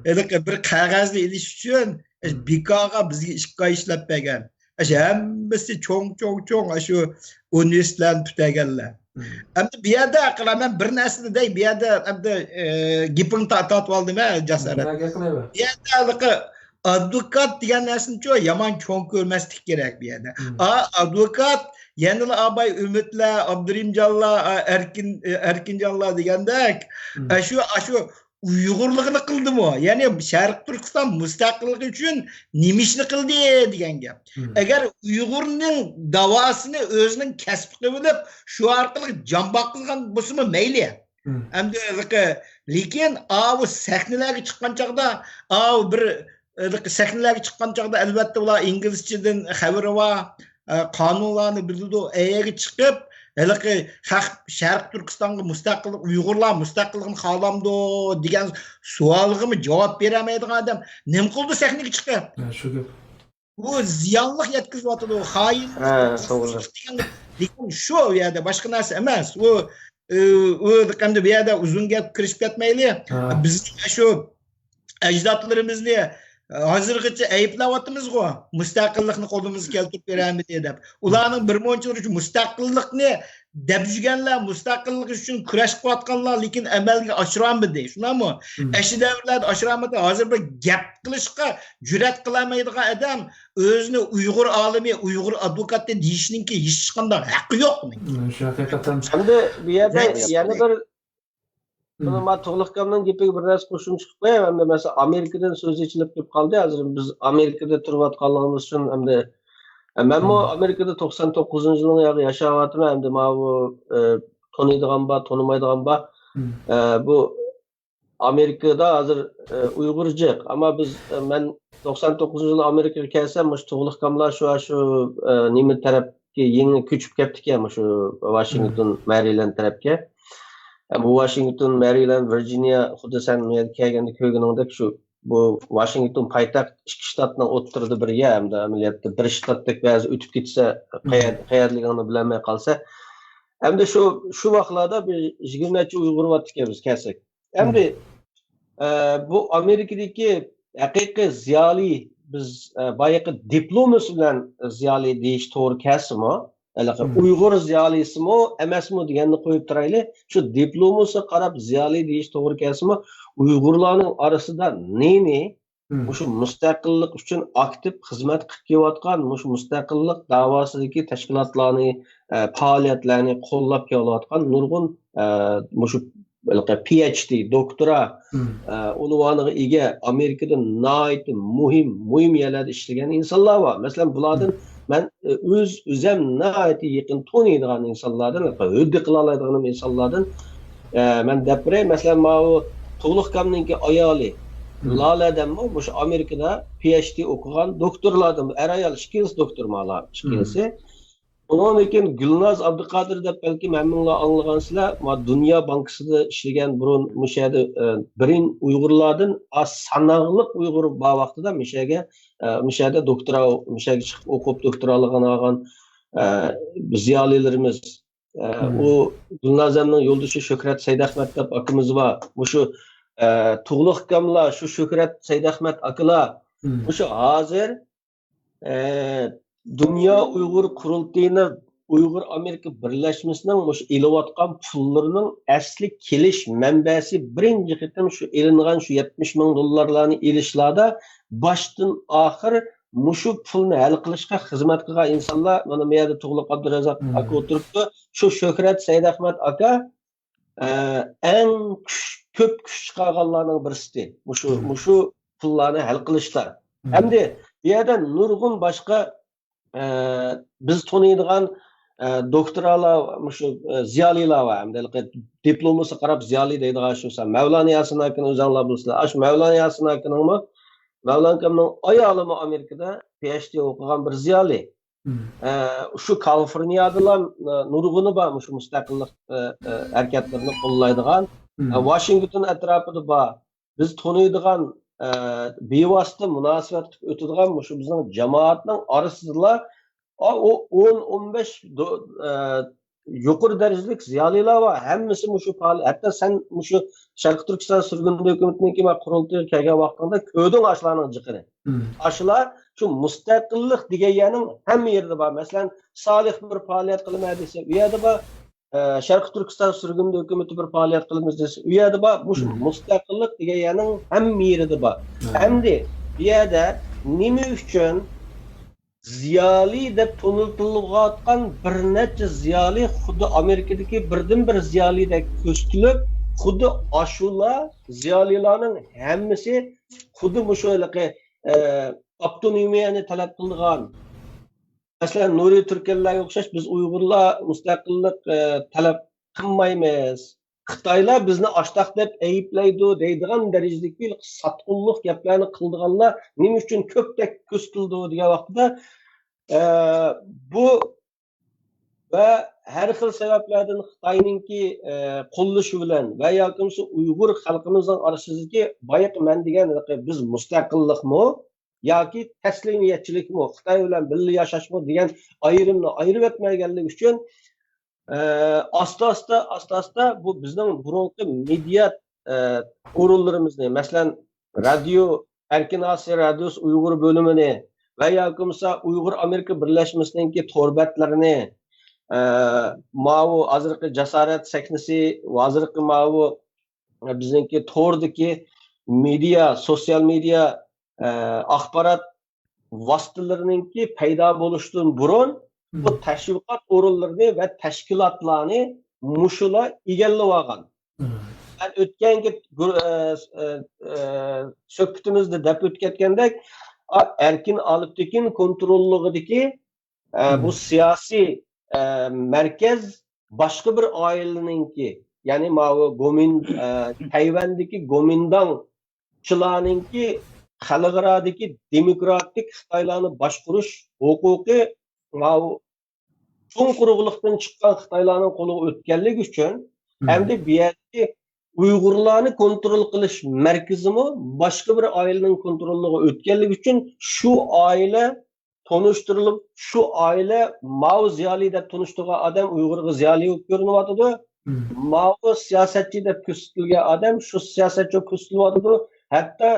ھېلىقى بىر قەغەزنى ئېلىش ئۈچۈن بىكارغا بىزگە ئىككى ئاي ئىشلەپ بەرگەن. ئاشۇ ھەممىسى چوڭ، چوڭ، چوڭ، ئاشۇ ئۇنىۋېرسىتېتلارنى پۈتتۈرگەنلەر. ئەمدى بۇ يەردە قىلىمەن بىر نەرسىنى دەي، بۇ يەردە ئەمدى، ئە، گېپىڭنى تا-، تارتىۋالدىم، ھە، جاسارەت. بۇ يەردە ھېلىقى ئادۋوكات دېگەن نەرسىنىچۇ يامان چوڭ كۆرمەسلىك كېرەك بۇ يەردە. ئا، ئادۋوكات، يەنىلا ئاباي ئۈمىدلەر، ئابدۇرېھىمجانلار، ئا، ئەركىن، ئە، ئەركىنجانلار دېگەندەك، ئاشۇ، ئاشۇ ئۇيغۇرلۇقىنى قىلدىمۇ؟ يەنى شەرقىي تۈركىستان مۇستەقىللىقى ئۈچۈن نېمە ئىشنى قىلدى دېگەن گەپ. ئەگەر ئۇيغۇرنىڭ داۋاسىنى ئۆزىنىڭ كەسپى قىلىۋېلىپ، شۇ ئارقىلىق جان باققۇزغان بولسىمۇ مەيلى. ئەمدى ھېلىقى، لېكىن ئاۋۇ سەھنىلەرگە چىققان چاغدا، ئاۋۇ بىر ھېلىقى سەھنىلەرگە چىققان چاغدا، ئەلۋەتتە، ئۇلار ئىنگلىزچىدىن خەۋىرى بار، ئە، قانۇنلارنى بىلىدۇ. ئەيەرگە چىقىپ، ھېلىقى خەق شەرقىي تۈركىستانغا مۇستەقىللىق، ئۇيغۇرلار مۇستەقىللىقنى خالامدۇ دېگەن سوئالغىمۇ جاۋاب بېرەلمەيدىغان ئادەم نېمە قىلىدۇ سەھنىگە چىقىپ؟ ھە، شۇ گەپ. بۇ زىيانلىق يەتكۈزۈۋاتىدۇ، خائىنلىق، ھە، توغرا. دېگەن، لېكىن شۇ يەردە باشقا نەرسە ئەمەس. ئۇ، ئۇ، ئۇ، ئەمدى بۇ يەردە ئۇزۇن گەپ كىرىشىپ كەتمەيلى. ھە. بىزنىڭ شۇ ئەجدادلىرىمىزنى ھازىرغىچە ئەيىبلەۋاتىمىزغۇ، مۇستەقىللىقنى قولىمىزغا كەلتۈرۈپ بېرەلمىدى دەپ. ئۇلارنىڭ بىر مۇنچە مۇستەقىللىقنى دەپ يۈرگەنلەر، مۇستەقىللىق ئۈچۈن كۈرەش قىلىۋاتقانلار، لېكىن ئەمەلگە ئاشۇرالمىدى. شۇنداقمۇ؟ ئەشۇ دەۋرلەردە ئاشۇرالمىدى. ھازىر بىر گەپ قىلىشقا جۈرئەت قىلالمايدىغان ئادەم ئۆزىنى ئۇيغۇر ئالىمى، ئۇيغۇر ئادۋوكاتى دېيىشنىڭكى ھېچقانداق ھەققى يوق. شۇ ھەقىقەتەن. ئەمدى بۇ يەردە يەنە بىر، مانا، تۇغلۇق ئاكامنىڭ گېپىگە بىر نەرسە قوشۇمچە قىلىپ قوياي. ئەمدى، مەسىلەن، ئامېرىكىدىن سۆز ئېچىلىپ كېلىپ قالدى. ھازىر بىز ئامېرىكىدا تۇرۇۋاتقانلىقىمىز ئۈچۈن، ئەمدى، ئە، مەنمۇ ئامېرىكىدا توقسان توققۇزىنچى يىلىڭ ياشاۋاتىمەن. ئەمدى ماۋۇ، ئە، تونۇيدىغان بار، تونۇمايدىغان بار. ئە، بۇ ئامېرىكىدا ھازىر، ئە، ئۇيغۇر جىق. ئەمما بىز، ئە، مەن توقسان توققۇزىنچى يىلى ئامېرىكىغا كەلسەم، مۇشۇ تۇغلۇق ئاكاملار شۇ، شۇ، ئە، نېمە تەرەپكە يېڭى كۆچۈپ كەپتىكەن، مۇشۇ ۋاشىنگتون، مەرىلەند تەرەپكە. ئە، بۇ ۋاشىنگتون، مەرىلەند، ۋىرجىنىيە، خۇددى سەن بۇ يەرگە كەلگەندە كۆرگىنىڭدەك، شۇ، بۇ ۋاشىنگتون پايتەخت ئىككى شتاتنىڭ ئوتتۇرىدا بىر يەر، ھەمدە ئەمەلىيەتتە بىر شتاتتەك بەزى ئۆتۈپ كەتسە، قەيەر-، قەيەرلىكىنى بىلەلمەي قالسا. ئەمدى شۇ، شۇ ۋاقىتلاردا بىر يىگىرمە نەچچە ئۇيغۇر بارتىكەن بىز كەلسەك. ئەمدى، ئە، بۇ ئامېرىكىدىكى ھەقىقىي زىيالىي، بىز، ئە، بايىقى دىپلومىسى بىلەن زىيالىي دېيىش توغرا كەلسىمۇ، ھېلىقى ئۇيغۇر زىيالىيسىمۇ ئەمەسمۇ دېگەننى قويۇپ تۇرايلى. شۇ دىپلومىسىغا قاراپ زىيالىي دېيىش توغرا كەلسىمۇ، ئۇيغۇرلارنىڭ ئارىسىدا نېنى مۇشۇ مۇستەقىللىق ئۈچۈن ئاكتىپ خىزمەت قىلىپ كېلىۋاتقان، مۇشۇ مۇستەقىللىق داۋاسىدىكى تەشكىلاتلارنى، ئە، پائالىيەتلەرنى قوللاپ كېلىۋاتقان نۇرغۇن، ئە، مۇشۇ ھېلىقى پى ئەيچ دى، دوكتورا، ئە، ئۇنۋانىغا ئىگە، ئامېرىكىدا ناھايىتى مۇھىم، مۇھىم يەرلەردە ئىشلىگەن ئىنسانلار بار. مەسىلەن، بۇلاردىن مەن، ئە، ئۆز، ئۆزەم ناھايىتى يېقىن تونۇيدىغان ئىنسانلاردىن، ھۆددە قىلالايدىغىنىم ئىنسانلاردىن، ئە، مەن دەپ بېرەي. مەسىلەن، ماۋۇ تۇغلۇق ئاكامنىڭكى ئايالى، لالە دەممۇ مۇشۇ ئامېرىكىدا پى ئەيچ دى ئوقۇغان دوكتورلاردىن، ئەر-ئايال ئىككىلىسى دوكتور مالا، ئىككىلىسى. ئۇنىڭدىن كېيىن گۈلناز ئابدۇقادىر دەپ بەلكىم ھەممىڭلار ئاڭلىغانسىلەر، ما دۇنيا بانكىسىدا ئىشلىگەن بۇرۇن مۇشۇ يەردە، ئە، بىرىن ئۇيغۇرلاردىن ئاز ساناقلىق ئۇيغۇر بار ۋاقتىدا مۇشۇ يەرگە، ئە، مۇشۇ يەردە دوكتورا، مۇشۇ يەرگە چىقىپ ئوقۇپ دوكتورالىقىنى ئالغان، ئە، زىيالىيلىرىمىز. ئە، ئۇ گۈلنازەمنىڭ يولدىشى شۆھرەت سەيدئەخمەت دەپ ئاكىمىز بار. مۇشۇ، ئە، تۇغلۇق ئاكاملار، شۇ شۆھرەت سەيدئەخمەت ئاكىلار، مۇشۇ ھازىر، ئە، دۇنيا ئۇيغۇر قۇرۇلتىيىنى، ئۇيغۇر ئامېرىكا بىرلەشمىسىنىڭ مۇشۇ ئېلىۋاتقان پۇللىرىنىڭ ئەسلى كېلىش مەنبەسى، بىرىنچى قېتىم شۇ ئېلىنغان شۇ يەتمىش مىڭ دوللارلارنى ئېلىشلاردا باشتىن ئاخىر مۇشۇ پۇلنى ھەل قىلىشقا خىزمەت قىلغان ئىنسانلار، مانا بۇ يەردە تۇغلۇق ئابدۇرازاق ئاكا ئولتۇرۇپتۇ. شۇ شۆھرەت سەيدئەخمەت ئاكا، ئە، ئەڭ كۈچ، كۆپ كۈچ چىقارغانلارنىڭ بىرسى. مۇشۇ، مۇشۇ پۇللارنى ھەل قىلىشتا. ئەمدى بۇ يەردە نۇرغۇن باشقا، ئە، بىز تونۇيدىغان، ئە، دوكتورالار، مۇشۇ، ئە، زىيالىيلار بار. ئەمدى ھېلىقى دىپلومىسىغا قاراپ زىيالىي دەيدىغان شۇ مەۋلانا ياسىن ئاكىنى ئۆزۈڭلار بىلىسىلەر. ئاشۇ مەۋلانا ياسىن ئاكىنىڭمۇ، مەۋلانا ئاكامنىڭ ئايالىمۇ ئامېرىكىدا پى ئەيچ دى ئوقۇغان بىر زىيالىي. ئە، شۇ كالىفورنىيادىلا، ئە، نۇرغۇنى بار مۇشۇ مۇستەقىللىق، ئە، ئە، ھەرىكەتلىرىنى قوللايدىغان. ئە، ۋاشىنگتون ئەتراپىدا بار. بىز تونۇيدىغان، ئە، بىۋاسىتە مۇناسىۋەتلىك ئۆتىدىغان مۇشۇ بىزنىڭ جامائەتنىڭ ئارىسىدىلا، ئا، ئۇ ئون، ئون بەش دو-، ئە، يۇقىرى دەرىجىلىك زىيالىيلار بار. ھەممىسى مۇشۇ پائال-، ھەتتا سەن مۇشۇ شەرقىي تۈركىستان سۈرگۈندە ھۆكۈمىتىنىڭكى قۇرۇلتىيىغا كەلگەن ۋاقتىڭدا كۆردۈڭ ئاشۇلارنىڭ جىقىنى. ئاشۇلار شۇ مۇستەقىللىق دېگەن يەرنىڭ ھەممە يېرىدە بار. مەسىلەن، سالىھ بىر پائالىيەت قىلىمەن دېسە، ئۇ يەردە بار. ئە، شەرقىي تۈركىستان سۈرگۈندە ھۆكۈمىتى بىر پائالىيەت قىلىمىز دېسە، ئۇ يەردە بار. مۇشۇ مۇستەقىللىق دېگەن يەرنىڭ ھەممە يېرىدە بار. ئەمدى بۇ يەردە نېمە ئۈچۈن زىيالىي دەپ تونۇتۇلۇۋاتقان بىر نەچچە زىيالىي، خۇددى ئامېرىكىدىكى بىردىنبىر زىيالىيدەك كۆرسىتىلىپ، خۇددى ئاشۇلا زىيالىيلارنىڭ ھەممىسى خۇددى مۇشۇ ھېلىقى، ئە، ئاپتونومىيەنى تەلەپ قىلىدىغان، مەسىلەن، نۇرى تۈركەنلەرگە ئوخشاش بىز ئۇيغۇرلار مۇستەقىللىق، ئە، تەلەپ قىلمايمىز. خىتايلار بىزنى ئاشتاق دەپ ئەيىبلەيدۇ دەيدىغان دەرىجىدىكى ساتقۇنلۇق گەپلەرنى قىلىدىغانلار نېمە ئۈچۈن كۆپتەك كۆرسىتىلىدۇ دېگەن ۋاقتىدا، ئە، بۇ ۋە ھەر خىل سەۋەبلەردىن خىتاينىڭكى، ئە، قوللىشى بىلەن ۋە ياكى بولمىسا ئۇيغۇر خەلقىمىزنىڭ ئارىسىدىكى بايىقى مەن دېگەن بىز مۇستەقىللىقمۇ ياكى تەسلىمىيەتچىلىكمۇ، خىتاي بىلەن بىللە ياشاشمۇ دېگەن ئايرىمنى ئايرىۋەتمەيدىغانلىقى ئۈچۈن، ئە، ئاستا-ئاستا، ئاستا-ئاستا بۇ بىزنىڭ بۇرۇنقى مېدىيا، ئە، ئورۇنلىرىمىزنى، مەسىلەن، رادىيو، ئەركىن ئاسىيا رادىيوسى ئۇيغۇر بۆلۈمىنى ۋە ياكى بولمىسا ئۇيغۇر ئامېرىكا بىرلەشمىسىنىڭكى تور بەتلىرىنى، ئە، ماۋۇ ھازىرقى جاسارەت سەھنىسى، ھازىرقى ماۋۇ بىزنىڭكى توردىكى مېدىيا، سوتسىيال مېدىيا، ئە، ئاخبارات ۋاسىتىلىرىنىڭكى پەيدا بولۇشتىن بۇرۇن بۇ تەشۋىقات ئورۇنلىرىنى ۋە تەشكىلاتلارنى مۇشۇلار ئىگىلىۋالغان. مەن ئۆتكەنكى گۇر-، ئە، ئە، ئە، سۆھبىتىمىزدە دەپ ئۆتۈپ كەتكەندەك، ئا-، ئەركىن ئالپتېكىن كونتروللۇقىدىكى ئە، بۇ سىياسىي، ئە، مەركەز باشقا بىر ئائىلىنىڭكى، يەنى ماۋۇ گومىن-، ئە، تەيۋەندىكى گومىنداڭچىلارنىڭكى خەلقئارادىكى دېموكراتىك خىتايلارنى باشقۇرۇش ھوقۇقى ماۋۇ چوڭ قۇرۇقلۇقتىن چىققان خىتايلارنىڭ قولىغا ئۆتكەنلىكى ئۈچۈن، ئەمدى بۇ يەردىكى ئۇيغۇرلارنى كونترول قىلىش مەركىزىمۇ باشقا بىر ئائىلىنىڭ كونتروللۇقىغا ئۆتكەنلىكى ئۈچۈن شۇ ئائىلە تونۇشتۇرۇلۇپ، شۇ ئائىلە ماۋۇ زىيالىي دەپ تونۇشتۇرغان ئادەم ئۇيغۇرغا زىيالىي بولۇپ كۆرۈنۈۋاتىدۇ. ماۋۇ سىياسەتچى دەپ كۆرسىتىلگەن ئادەم شۇ سىياسەتچى بولۇپ كۆرسىتىلىۋاتىدۇ. ھەتتا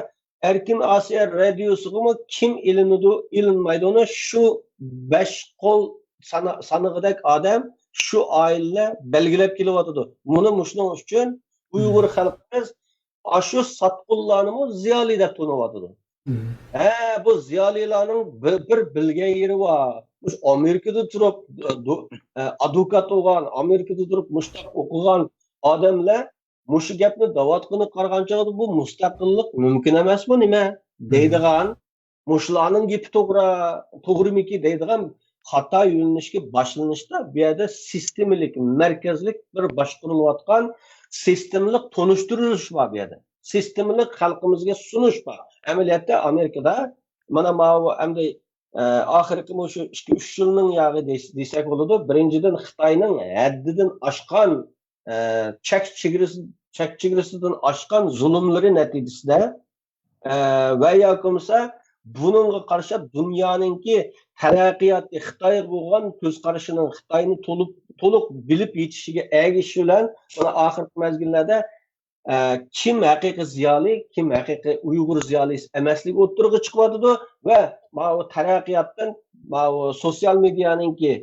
ئەركىن ئاسىيا رادىيوسىغىمۇ كىم ئېلىنىدۇ، ئېلىنمايدۇ، ئۇنى شۇ بەش قول سانا-، سانىغۇدەك ئادەم شۇ ئائىلىلەر بەلگىلەپ كېلىۋاتىدۇ. مۇنى مۇشۇنىڭ ئۈچۈن ئۇيغۇر خەلقىمىز ئاشۇ ساتقۇنلارنىمۇ زىيالىي دەپ تونۇۋاتىدۇ. ھە، بۇ زىيالىيلارنىڭ بىر، بىر بىلگەن يېرى بار. مۇشۇ ئامېرىكىدا تۇرۇپ، دو-، ئە، ئادۋوكات بولغان، ئامېرىكىدا تۇرۇپ مۇشتاق ئوقۇغان ئادەملەر مۇشۇ گەپنى دەۋاتقىنىغا قارىغان چاغدا، بۇ مۇستەقىللىق مۇمكىن ئەمەسمۇ نېمە؟ دەيدىغان، مۇشۇلارنىڭ گېپى توغرا، توغرىمىكى دەيدىغان خاتا يۆنىلىشكە باشلىنىشتا، بۇ يەردە سىستېمىلىك، مەركەزلىك بىر باشقۇرۇلۇۋاتقان سىستېمىلىق تونۇشتۇرۇلۇش بار بۇ يەردە. سىستېمىلىق خەلقىمىزگە سۇنۇش بار. ئەمەلىيەتتە ئامېرىكىدا مانا ماۋۇ ئەمدى، ئە، ئاخىرقى مۇشۇ ئىككى، ئۈچ يىلنىڭ ياغى دېس-، دېسەك بولىدۇ. بىرىنچىدىن، خىتاينىڭ ھەددىدىن ئاشقان، ئە، چەك چېگرىسى، چەك چېگرىسىدىن ئاشقان زۇلۇملىرى نەتىجىسىدە، ئە، ۋە ياكى بولمىسا بۇنىڭغا قارشى دۇنيانىڭكى تەرەققىياتى، خىتايغا بولغان كۆز قارىشىنىڭ، خىتاينى تولۇق، تولۇق بىلىپ يېتىشىگە ئەگىشىش بىلەن، مانا ئاخىرقى مەزگىللەردە، ئە، كىم ھەقىقىي زىيالىي، كىم ھەقىقىي ئۇيغۇر زىيالىيسى ئەمەسلىكى ئوتتۇرىغا چىقىۋاتىدۇ ۋە ماۋۇ تەرەققىياتتىن، ماۋۇ سوتسىيال مېدىيانىڭكى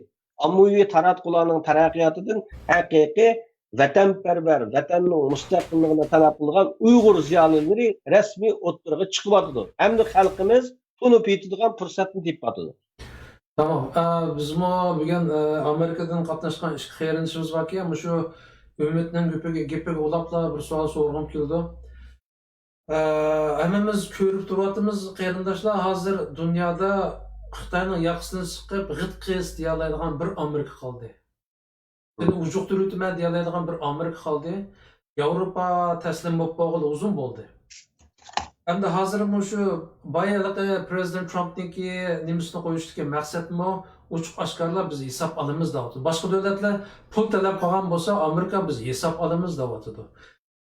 ئاممىۋى تاراتقۇلارنىڭ تەرەققىياتىدىن ھەقىقىي ۋەتەنپەرۋەر، ۋەتەننىڭ مۇستەقىللىقىنى تەلەپ قىلغان ئۇيغۇر زىيالىيلىرى رەسمىي ئوتتۇرىغا چىقىۋاتىدۇ. ئەمدى خەلقىمىز تونۇپ يېتىدىغان پۇرسەتنى تېپىۋاتىدۇ. تامام. ئە، بىزمۇ بۈگۈن، ئە، ئامېرىكىدىن قاتناشقان ئىككى قېرىندىشىمىز باركەن، مۇشۇ ئۈمىدنىڭ گېپىگە، گېپىگە ئۇلاپلا بىر سوئال سورىغۇم كېلىدۇ. ئە، ھەممىمىز كۆرۈپ تۇرۇۋاتىمىز، قېرىنداشلار، ھازىر دۇنيادا خىتاينىڭ ياقىسىنى سىقىپ، غىت-قىس دېيەلەيدىغان بىر ئامېرىكا قالدى. سېنى ئۇجۇقتۇرۇۋېتىمەن دېيەلەيدىغان بىر ئامېرىكا قالدى. ياۋروپا تەسلىم بولۇپ بولغىلى ئۇزۇن بولدى. ئەمدى ھازىر مۇشۇ بايا ھېلىقى پرېزىدېنت ترامپنىڭكى نېمىسىنى قويۇشتىكى مەقسەتمۇ ئوچۇق ئاشكارىلاپ بىز ھېساب ئالىمىز دەۋاتىدۇ. باشقا دۆلەتلەر پۇل تەلەپ قىلغان بولسا، ئامېرىكا بىز ھېساب ئالىمىز دەۋاتىدۇ.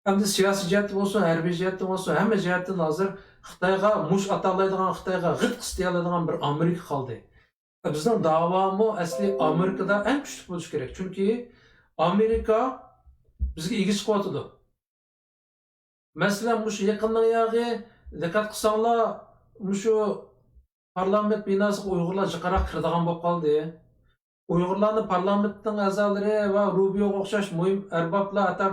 ئەمدى سىياسىي جەھەتتە بولسۇن، ھەربىي جەھەتتە بولسۇن، ھەممە جەھەتتىن ھازىر خىتايغا مۇش ئاتالايدىغان، خىتايغا غىت قىستىيالايدىغان بىر ئامېرىكا قالدى. بىزنىڭ داۋامۇ ئەسلى ئامېرىكىدا ئەڭ كۈچلۈك بولۇشى كېرەك. چۈنكى ئامېرىكا بىزگە ئىگە چىقىۋاتىدۇ. مەسىلەن، مۇشۇ يېقىننىڭ ياغى، دىققەت قىلساڭلار، مۇشۇ پارلامېنت بىناسىغا ئۇيغۇرلار جىقراق كىرىدىغان بولۇپ قالدى. ئۇيغۇرلارنى پارلامېنتنىڭ ئەزالىرى ۋە روبىيوغا ئوخشاش مۇھىم ئەربابلار، ھەتتا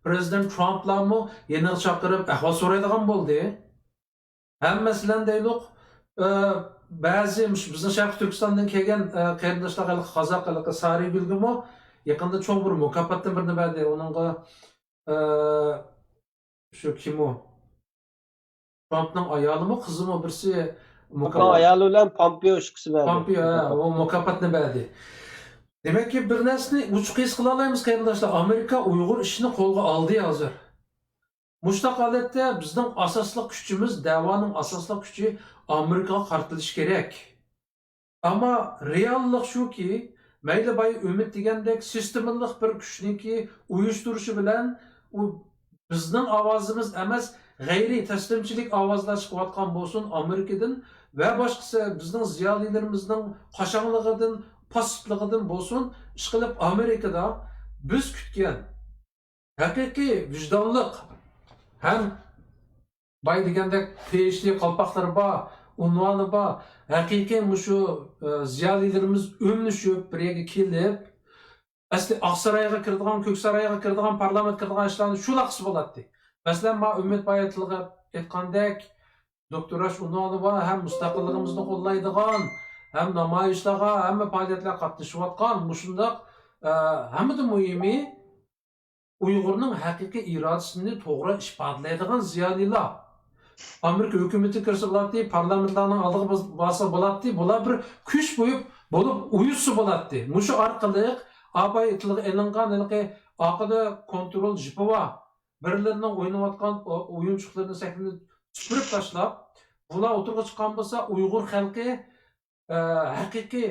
پىرېزىدېنت ترامپلارمۇ يېنىغا چاقىرىپ ئەھۋال سورايدىغان بولدى. ھەم مەسىلەن دەيلۇق، ئە، بەزى مۇشۇ بىزنىڭ شەرقىي تۈركىستاندىن كەلگەن، ئە، قېرىنداشلار ھېلىقى قازاق، ھېلىقى سارىگۈلگىمۇ يېقىندا چوڭ بىر مۇكاپاتتىن بىرنى بەردى. ئۇنىڭغا، ئە، شۇ كىم ئۇ؟ ترامپنىڭ ئايالىمۇ، قىزىمۇ بىرسى مۇكاپات. ئايالى بىلەن پامپېئو ئىككىسى بەردى. پامپېئو، ھە، ئۇ مۇكاپاتنى بەردى. دېمەككى، بىر نەرسىنى ئوچۇق ھېس قىلالايمىز، قېرىنداشلار. ئامېرىكا ئۇيغۇر ئىشىنى قولغا ئالدى ھازىر. مۇشۇنداق ھالەتتە بىزنىڭ ئاساسلىق كۈچىمىز، دەۋانىڭ ئاساسلىق كۈچى ئامېرىكىغا قارىتىلىشى كېرەك. ئەمما رېئاللىق شۇكى، مەيلى بايا ئۈمىد دېگەندەك سىستېمىلىق بىر كۈچنىڭكى ئۇيۇشتۇرۇشى بىلەن ئۇ بىزنىڭ ئاۋازىمىز ئەمەس، غەيرىي تەسلىمچىلىك ئاۋازلار چىقىۋاتقان بولسۇن ئامېرىكىدىن ۋە باشقىسى بىزنىڭ زىيالىيلىرىمىزنىڭ قاشاڭلىقىدىن، پاسسىپلىقىدىن بولسۇن، ئىشقىلىپ ئامېرىكىدا بىز كۈتكەن ھەقىقىي ۋىجدانلىق ھەم باي دېگەندەك پېئىچدى قالپاقلىرى بار، ئۇنۋانى بار، ھەقىقىي مۇشۇ، ئە، زىيالىيلىرىمىز ئۆملىشىپ بىر يەرگە كېلىپ، ئەسلى ئاقسارايغا كىرىدىغان، كۆكسارايغا كىرىدىغان، پارلامېنت كىرىدىغان ئىشلارنى شۇلا قىلسا بولاتتى. مەسىلەن، ما ئۈمىد بايا تىلغا ئېيتقاندەك، دوكتور ئاش ئۇنۋانى بار، ھەم مۇستەقىللىقىمىزنى قوللايدىغان، ھەم نامايىشلارغا، ھەممە پائالىيەتلەرگە قاتنىشىۋاتقان، مۇشۇنداق، ئە، ھەممىدىن مۇھىمى، ئۇيغۇرنىڭ ھەقىقىي ئىرادىسىنى توغرا ئىپادىلەيدىغان زىيالىيلار. ئامېرىكا ھۆكۈمىتى كىرسە بولاتتى، پارلامېنتلارنىڭ ئالدىغا باس-، بارسا بولاتتى، بۇلار بىر كۈچ بويۇپ بولۇپ ئۇيۇشسا بولاتتى. مۇشۇ ئارقىلىق ئاپاي تىلغا ئېلىنغان ھېلىقى ئارقىدا كونترول جىپى بار، بىرلىرىنىڭ ئويناۋاتقان ئو-، ئويۇنچۇقلىرىنى سەھنىدىن سۈپۈرۈپ تاشلاپ، بۇلار ئوتتۇرىغا چىققان بولسا، ئۇيغۇر خەلقى ئە، ھەقىقىي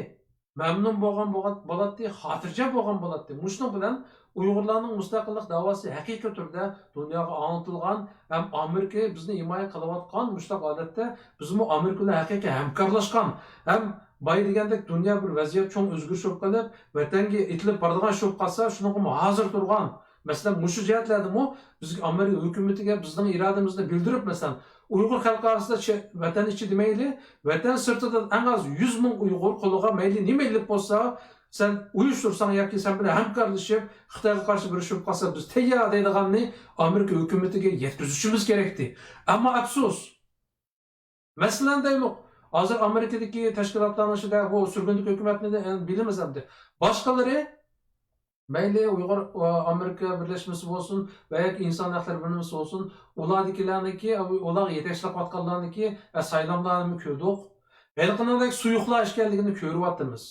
مەمنۇن بولغان، بولغان بولاتتى، خاتىرجەم بولغان بولاتتى. مۇشۇنىڭ بىلەن ئۇيغۇرلارنىڭ مۇستەقىللىق دەۋاسى ھەقىقىي تۈردە دۇنياغا ئاڭلىتىلغان ھەم ئامېرىكا بىزنى ھىمايە قىلىۋاتقان مۇشۇنداق ھالەتتە بىزمۇ ئامېرىكا بىلەن ھەقىقىي ھەمكارلاشقان ھەم باي دېگەندەك دۇنيا بىر ۋەزىيەت چوڭ ئۆزگىرىش بولۇپ قېلىپ، ۋەتەنگە ئېتىلىپ بارىدىغان ئىش بولۇپ قالسا، شۇنىڭغىمۇ ھازىر تۇرغان. مەسىلەن، مۇشۇ جەھەتلەردىمۇ بىزگە ئامېرىكا ھۆكۈمىتىگە بىزنىڭ ئىرادىمىزنى بىلدۈرۈپ، مەسىلەن، ئۇيغۇر خەلقى ئارىسىدا چە-، ۋەتەن ئىچى دېمەيلى، ۋەتەن سىرتىدىن ئەڭ ئاز يۈز مىڭ ئۇيغۇر قولىغا مەيلى نېمە ئېلىپ بولسا، سەن ئۇيۇشتۇرساڭ ياكى سەن بىلەن ھەمكارلىشىپ، خىتايغا قارشى بىر ئىش بولۇپ قالسا، بىز تەييار دەيدىغاننى ئامېرىكا ھۆكۈمىتىگە يەتكۈزۈشىمىز كېرەكتى. ئەمما ئەپسۇس، مەسىلەن دەيلۇق، ھازىر ئامېرىكىدىكى تەشكىلاتلارنىڭ ئىچىدە بۇ سۈرگۈندىكى ھۆكۈمەتنى، ئە، بىلىمىز ئەمدى. باشقىلىرى مەيلى ئۇيغۇر، ئا، ئامېرىكا بىرلەشمىسى بولسۇن ۋە ياكى ئىنسان ھەقلىرى بىرلەشمىسى بولسۇن، ئۇلاردىكىلەرنىكى، ئۇلارغا يېتەكچىلىك قىلىۋاتقانلارنىكى، ئە، سايلاملارنىمۇ كۆردۇق. ھېلىقىنىڭدەك سۇيۇقلار ئىكەنلىكىنى كۆرۈۋاتىمىز.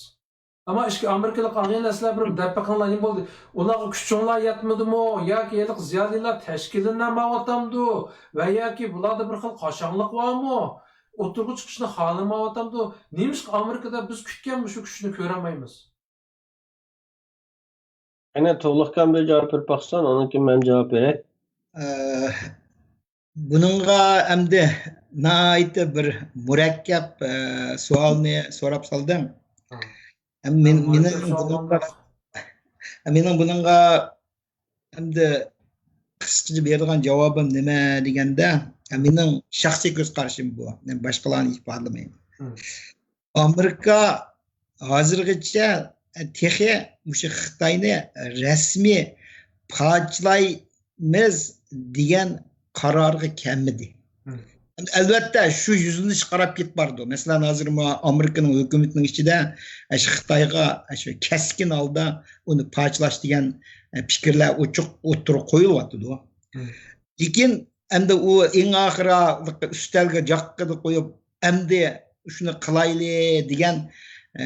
ئەمما ئىچكى ئامېرىكىلىق ئاغىنىلەر سىلەر بىر دەپ بېقىڭلار، نېمە بولدى؟ ئۇلارغا كۈچۈڭلار يەتمىدىمۇ؟ ياكى ھېلىقى زىيالىيلار تەشكىللىنەلمەيۋاتامدۇ؟ ۋە ياكى بۇلاردا بىر خىل قاشاڭلىق بارمۇ؟ ئوتتۇرىغا چىقىشنى خالىمايۋاتامدۇ؟ نېمىشقا ئامېرىكىدا بىز كۈتكەن مۇشۇ كۈچنى كۆرەلمەيمىز؟ ئەنە تۇغلۇقكان بىر جاۋاب بېرىپ باقسۇن، ئاندىن كېيىن مەن جاۋاب بېرەي. ئە، بۇنىڭغا ئەمدى ناھايىتى بىر مۇرەككەپ، ئە، سوئالنى سوراپ سالدىڭ. ھە. ئەم، مېن-، مۇرەككەپ مېنىڭ سوئال بۇنىڭغا، بولماس. مېنىڭ بۇنىڭغا ئەمدى قىسقىچە بېرىدىغان جاۋابىم نېمە دېگەندە، مېنىڭ شەخسىي كۆز قارىشىم بۇ. مەن باشقىلارنى ئىپادىلىمەيمەن. ھە. ئامېرىكا ھازىرغىچە تېخى مۇشۇ خىتاينى رەسمىي پارچىلايمىز دېگەن قارارغا كەلمىدى. مم. ئەلۋەتتە، شۇ يۈزلىنىش قاراپ كېتىپ بارىدۇ. مەسىلەن، ھازىر ما-، ئامېرىكىنىڭ ھۆكۈمىتىنىڭ ئىچىدە شۇ خىتايغا شۇ كەسكىن ھالدا ئۇنى پارچىلاش دېگەن پىكىرلەر ئوچۇق ئوتتۇرىغا قويۇلۇۋاتىدۇ. مم. لېكىن ئەمدى ئۇ ئەڭ ئاخىرى ئۈستەلگە جاققىدە قويۇپ، ئەمدى شۇنى قىلايلى دېگەن، ئە،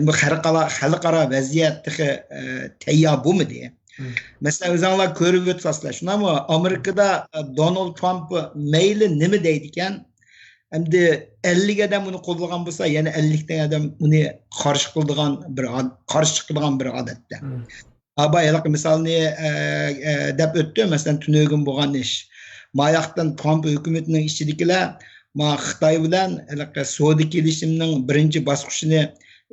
بۇ خەلقئارا، خەلقئارا ۋەزىيەت تېخى، ئە، تەييار بولمىدى. مم. مەسىلەن، ئۆزۈڭلار كۆرۈپ ئۆتسەڭلار، شۇنداقمۇ؟ ئامېرىكىدا، ئە، دونالد ترامپ مەيلى نېمە دەيدىكەن، ئەمدى ئەللىك ئادەم ئۇنى قوللىغان بولسا، يەنە ئەللىك ئادەم ئۇنى قارشى قىلىدىغان بىر ھال-، قارشى چىقىدىغان بىر ھالەتتە. ھابا ھېلىقى مىسالنى، ئە، ئە، دەپ ئۆتتۈم. مەسىلەن، تۈنۈگۈن بولغان ئىش. ماياقتىن ترامپ ھۆكۈمىتىنىڭ ئىچىدىكىلەر ما خىتاي بىلەن ھېلىقى سودا كېلىشىمنىڭ بىرىنچى باسقۇچىنى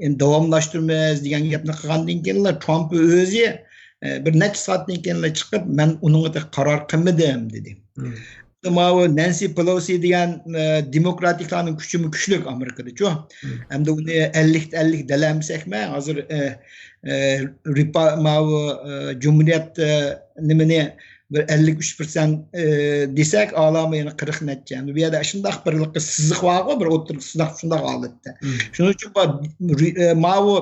ئەمدى داۋاملاشتۇرىمىز دېگەن گەپنى قىلغاندىن كېيىنلا، ترامپ ئۆزى، ئە، بىر نەچچە سائەتتىن كېيىنلا چىقىپ، مەن ئۇنىڭغا تېخى قارار قىلمىدىم، دېدى. ماۋۇ نانسى پېلوسى دېگەن، ئە، دېموكراتىكلارنىڭ كۈچىمۇ كۈچلۈك ئامېرىكىدىچۇ. ھەمدە ئۇنى ئەللىكتە ئەللىك دەلەمسەكمۇ، ھازىر، ئە، ئە، رېپا-، ماۋۇ، ئە، جۇمھۇرىيەت، ئە، نېمىنى بىر ئەللىك ئۈچ پىرسەنت، ئە، دېسەك، ئالامۇ يەنە قىرىق نەچچە. ئەمدى بۇ يەردە شۇنداق بىر سىزىق بارغۇ، بىر ئوتتۇرىدا شۇنداق، شۇنداق ھالەتتە. شۇنىڭ ئۈچۈن بۇ، ئە، ماۋۇ